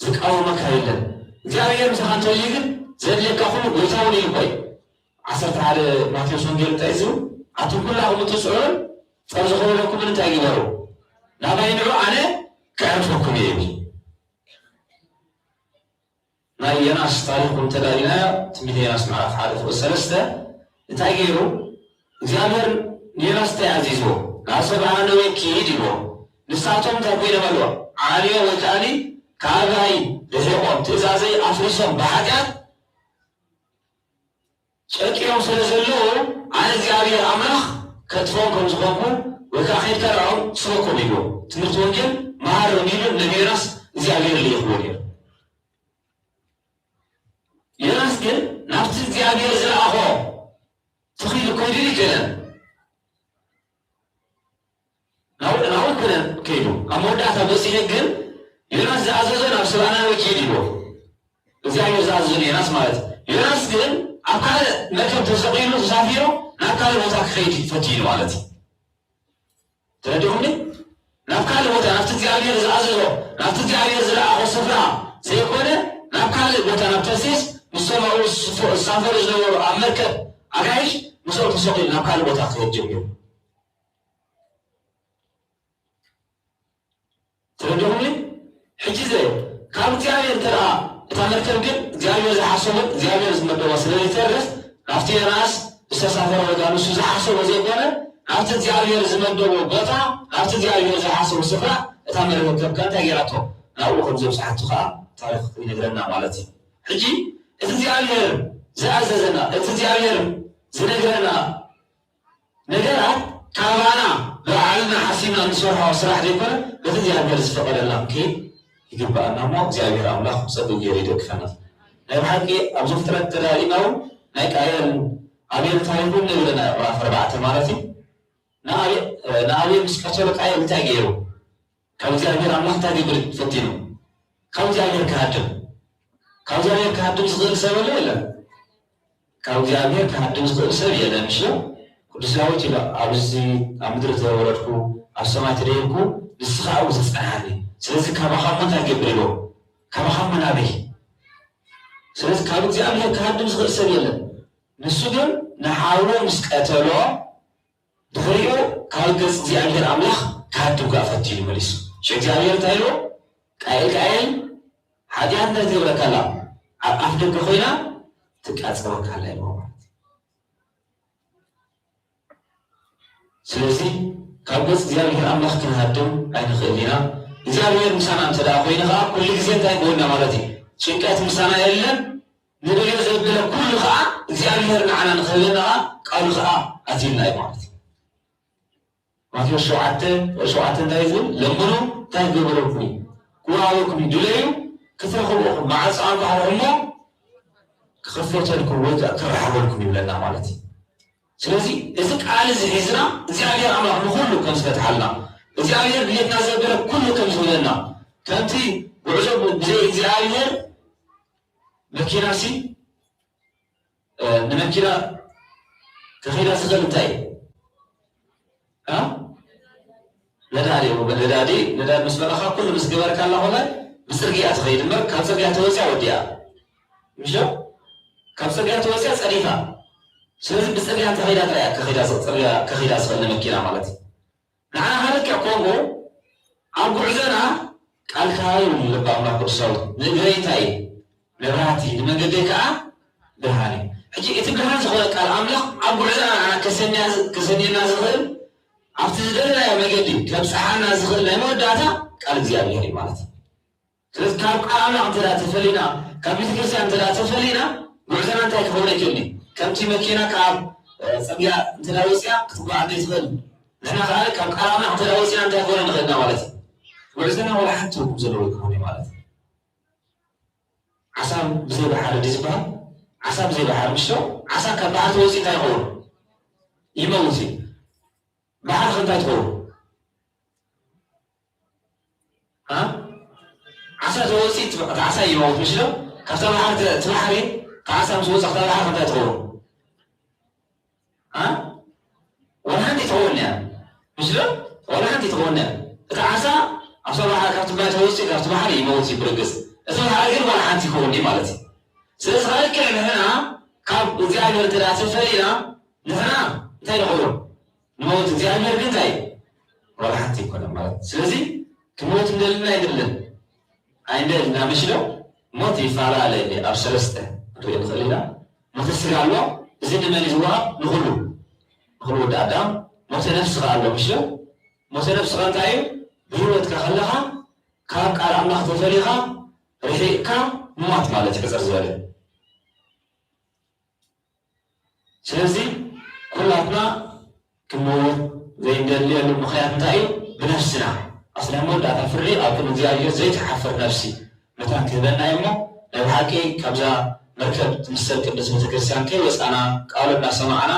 ዝቃወመካ የለን። እግዚኣብሔር ምሳኻ እንተልዩ ግን ዘድልየካ ኩሉ ጎይታ እውን እዩ እኮ እዩ። ዓሰርተ ሓደ ማቴዎስ ወንጌል እንታይ እዩ ዝብል? ኣቱም ኩላኹም እትጽዕሩን ጸር ዝኸበደኩምን እንታይ ግበሩ? ናባይ ንዑ ኣነ ከዕርፈኩም እየ ይብል። ናይ ዮናስ ታሪኹ እንተ ዳኢና፣ ትንቢተ ዮናስ ምዕራፍ ሓደ ፍቕዲ ሰለስተ እንታይ ገይሩ? እግዚኣብሔር ንዮናስ እንታይ ኣዚዝዎ? ናብ ሰብኣ ነነዌ ኪድ ኢልዎ። ንሳቶም እንታይ ኮይኖም ኣለዎ? ዓልዮ ወይ ከኣኒ ካባይ ርሒቖም፣ ትእዛዘይ ኣፍሪሶም፣ ብሓጢኣት ጨቂዮም ስለ ዘለዉ፣ ኣነ እግዚኣብሔር ኣምላኽ ከጥፍኦም ከም ዝኾንኩ፣ ወይ ከኣ ኬድካ ንዕኦም ስበኮም ኢልዎ። ትምህርቲ ወንጌል መሃሮም ኢሉ ነቢ ዮናስ እግዚኣብሔር ልኢኽዎ ነይሩ። ገለን ናብኡ ናብኡ ኮነ ከይዱ። ኣብ መወዳእታ በፂሑ ግን ዮናስ ዝኣዘዞ ናብ ሰብኣናዊ ኪድ ኢልዎ። እግዚኣብሔር ዝኣዘዞ ንዮናስ ማለት እዩ። ዮናስ ግን ኣብ ካልእ መርከብ ተሰቒሉ ተሳፊሩ ናብ ካልእ ቦታ ክኸይድ ፈቲኑ ማለት እዩ። ተረዲኹምኒ? ናብ ካልእ ቦታ ናብቲ እግዚኣብሔር ዝኣዘዞ ናብቲ እግዚኣብሔር ዝለኣኾ ስፍራ ዘይኮነ ናብ ካልእ ቦታ ናብ ተርሴስ ምስቶም ኣብኡ ዝሳፈሩ ዝነበሩ ኣብ መርከብ ኣጋይሽ ምስኦም ተሰቒሉ ናብ ካልእ ቦታ ክኸይድ ጀሚሩ። ተረዲኹምኒ? ሕጂ ዘ ካብ እግዚኣብሔር እንተ እታ መርከብ ግን እግዚኣብሔር ዝሓሰቦ እግዚኣብሔር ዝመደቦ ስለ ዘይተርፍ ናብቲ ዮናስ ዝተሳፈረ ወጋ ንሱ ዝሓሰቦ ዘይኮነ ናብቲ እግዚኣብሔር ዝመደቦ ቦታ ናብቲ እግዚኣብሔር ዝሓሰቦ ስፍራ እታ መርከብ ከ እንታይ ገይራቶ ናብኡ ከም ዘብፅሓቱ ከዓ ታሪክ ይነግረና ማለት እዩ። ሕጂ እቲ እግዚኣብሔር ዝኣዘዘና እቲ እግዚኣብሔር ዝነግረና ነገራት ካባና ብባዕልና ሓሲብና እንሰርሖ ስራሕ ዘይኮነ በቲ እግዚኣብሔር ዝፈቐደልና ክንከይድ ይግብኣና እሞ እግዚኣብሔር ኣምላኽ ብፀግኡ ገይሩ ይደግፈና። ናይ ብሓቂ ኣብ ዘፍጥረት ተዳሊና እውን ናይ ቃየል ኣቤል ታሪኩ ንብለና ምዕራፍ ኣርባዕተ ማለት እዩ። ንኣቤል ምስ ቀተሎ ቃየል እንታይ ገይሩ? ካብ እግዚኣብሔር ኣምላኽ እንታይ ክብል ፈቲኑ? ካብ እግዚኣብሔር ክሃድም ካብ እግዚኣብሔር ክሃድም ዝኽእል ሰብ ኣሎ የለን? ካብ እግዚኣብሔር ክሃድም ዝኽእል ሰብ የለን። እሺ ቅዱስ ዳዊት ኢሉ ኣብዚ ኣብ ምድሪ ተወረድኩ ኣብ ሰማይ ተደየብኩ ንስኻ ኣብኡ ተጸንሓኒ። ስለዚ ካባኻ እሞ እንታይ ገብር ኢልዎ? ካባኻ እሞ ናበይ? ስለዚ ካብ እግዚኣብሔር ክሃድም ዝኽእል ሰብ የለን። ንሱ ግን ንሓውሩ ምስ ቀተሎ ድሕሪኡ ካብ ገጽ እግዚኣብሔር ኣምላኽ ክሃድም ከኣ ፈቲኑ መሊሱ። ሽዑ እግዚኣብሔር እንታይ ኢልዎ? ቃኤል ቃኤል ሓጢኣት እንታይ ትገብረካ ኣላ? ኣብ ኣፍ ደገ ኮይና ትቃጸወካ ኣላ ኢልዎ ማለት እዩ። ስለዚ ካብ ገጽ እግዚኣብሔር ኣምላኽ ክንሃድም ኣይንኽእል ኢና። እግዚኣብሔር ምሳና እንተ ደኣ ኮይኑ ኸዓ ኩሉ ግዜ እንታይ ይገብረና ማለት እዩ? ጭንቀት ምሳና የለን። ንደልዮ ዘበለ ኩሉ ኸዓ እግዚኣብሔር ንዓና ንኽህበና ኸዓ ቃሉ ኸዓ ኣትዩልና እዩ ማለት እዩ። ማቴዎስ ሸውዓተ ሸውዓተ እንታይ ዝብል? ለምኑ እንታይ ክገብረልኩም እዩ? ክወሃበኩም እዩ። ድለዩ ክትረኽቡ ኢኹም። ማዕጾ ኣንኳሕኩ እሞ ክኽፈተልኩም ወይ ከዓ ክረሓበልኩም ይብለና ማለት እዩ። ስለዚ እዚ ቃል እዚ ሒዝና እግዚኣብሔር ኣምላኽ ንኹሉ ከም ዝፈትሓልና እግዚኣብሔር ድሌትና ዘበለ ኩሉ ከም ዝህበና ከምቲ ጉዕዞ ብዘይ እግዚኣብሔር መኪናሲ ንመኪና ከኸይዳ ዝኽእል እንታይ እዩ? ነዳዲ ነዳዲ ነዳዲ ምስ መረኻ ኩሉ ምስ ገበርካ ኣላ ኮነ ብፅርግያ ትኸይድ እምበር ካብ ፅርግያ ተወፅያ ወዲያ ምሽ ካብ ፅርግያ ተወፅያ ፀዲፋ። ስለዚ ብፅርግያ እንተኸይዳ ጥራያ ከኸይዳ ዝኽእል ንመኪና ማለት እዩ። ንዓና ከልክዕ ከምኡ ኣብ ጉዕዞና ቃልካ ይብል ልበ ኣምላኽ ቅዱስ ዳዊት ንእግረይ እንታይ እዩ? መብራህቲ ንመንገደይ ከዓ ብርሃን እዩ። ሕጂ እቲ ብርሃን ዝኾነ ቃል ኣምላኽ ኣብ ጉዕዞና ንዓና ከሰንየና ዝኽእል ኣብቲ ዝደለናዮ መገዲ ከብፅሓና ዝኽእል ናይ መወዳእታ ቃል እግዚኣብሔር እዩ ማለት እዩ። ስለዚ ካብ ቃል ኣምላኽ እንተ ተፈሊና ካብ ቤተክርስትያን እንተ ተፈሊና ጉዕዞና እንታይ ክኸውን ኣይክእልን እዩ። ከምቲ መኪና ካብ ፅርግያ እንተ ወፅያ ክትጓዓዝ ዘይትኽእል ንሕና ከዓ ካብ ቃል ኣምላኽ እንተ ወፂና እንታይ ክኾነ ንኽእልና ማለት እዩ። ጉዕዞና ዋላ ሓንቲ ትርጉም ዘለዎ ኣይክኾነ ማለት እዩ። ዓሳ ብዘይ ባሕሪ ድዩ ዝበሃል? ዓሳ ብዘይ ባሕሪ ምሽ ዓሳ ካብ ባሕሪ ተወፂ እንታይ ይኸውን? ይመውት እዩ። ባሕሪ ከ እንታይ ትኸውን? ዓሳ ተወፂ እቲ ዓሳ ይመውት ምሽ ዶ? ካብታ ባሕሪ እቲ ባሕሪ እቲ ዓሳ ምስ ወፃ ክታ ባሕሪ ከ እንታይ ትኸውን? ዋላ ሓንቲ ትኸውን እያ ምሽ ዶ? ዋላ ሓንቲ ትኸውን እያ። እቲ ዓሳ ኣብታ ባሕሪ ካብቲ ማይ ተወፂ ካብቲ ባሕሪ ይመውት ይብርግስ እቲ ባሕሪ ግን ዋላ ሓንቲ ይኸውን እዩ ማለት እዩ። ስለዚ ከልክዕ ንሕና ካብ እግዚኣብሔር እንተ ተፈሊና ንሕና እንታይ ንኸውን? ንመውት እግዚኣብሔር ግን እንታይ ዋላ ሓንቲ ኣይኮነን ማለት እዩ። ስለዚ ክመውት እንደልና ኣይደለን ኣይንደልና ምሽ ዶ? ሞት ይፈላለ ኣብ ሰለስተ ንርኢ ንኽእል ኢና። ሞተ ስጋ ኣሎ። እዚ ንመን እዩ ዝወሃብ? ንኹሉ ንኹሉ ወዲ ኣዳም። ሞተ ነፍሲ ኸዓ ኣሎ ምሽ ዶ? ሞተ ነፍሲ ኸ እንታይ እዩ? ብህይወትካ ከለኻ ካብ ቃል ኣምላኽ ተፈሊኻ ርሒቕካ ምሟት ማለት እዩ። ሕፅር ዝበለ ስለዚ ኩላትና ክንመውት ዘይንደልየሉ ምኽንያት እንታይ እዩ? ብነፍስና ኣስናይ መወዳእታ ፍርዲ ኣብ ቅድሚ እግዚኣብሔር ዘይትሓፍር ነፍሲ መታን ክህበና እዩ እሞ ናይ ብሓቂ ካብዛ መርከብ ትምሰል ቅድስት ቤተክርስትያን ከይወፃና ቃሉ እናሰማዕና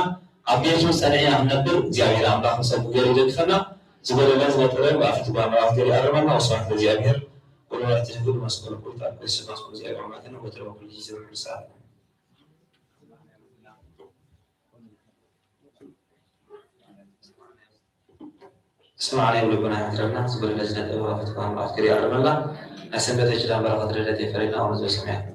ኣብ ቤቱ ጸኒዕና ክንነብር እግዚኣብሔር ኣምላኽ ብጸጉ ገይሩ ይደግፈና። ዝጎደለ ዝነጠበ ብኣፍቲ ጓመራት ገይሩ ይኣርመና። ወስብሐት ለእግዚኣብሔር ወለወላዲቱ ድንግል ወለመስቀሉ ክቡር። ኣብ ክርስቶስ እግዚኣብሔር ኣምላክና ወትረ ወኩሉ ጊዜ ወኩሉ ሰዓት። ስማዕ ለነ ልቦና ይሕድረልና። ዝጎደለ ዝነጠበ ብኣፍቲ ጓመራት ገይሩ ይኣርመና። ናይ ሰንበት ኪዳን በረኸት ረድኤት የፈርየልና። ወንዘ ሰማያት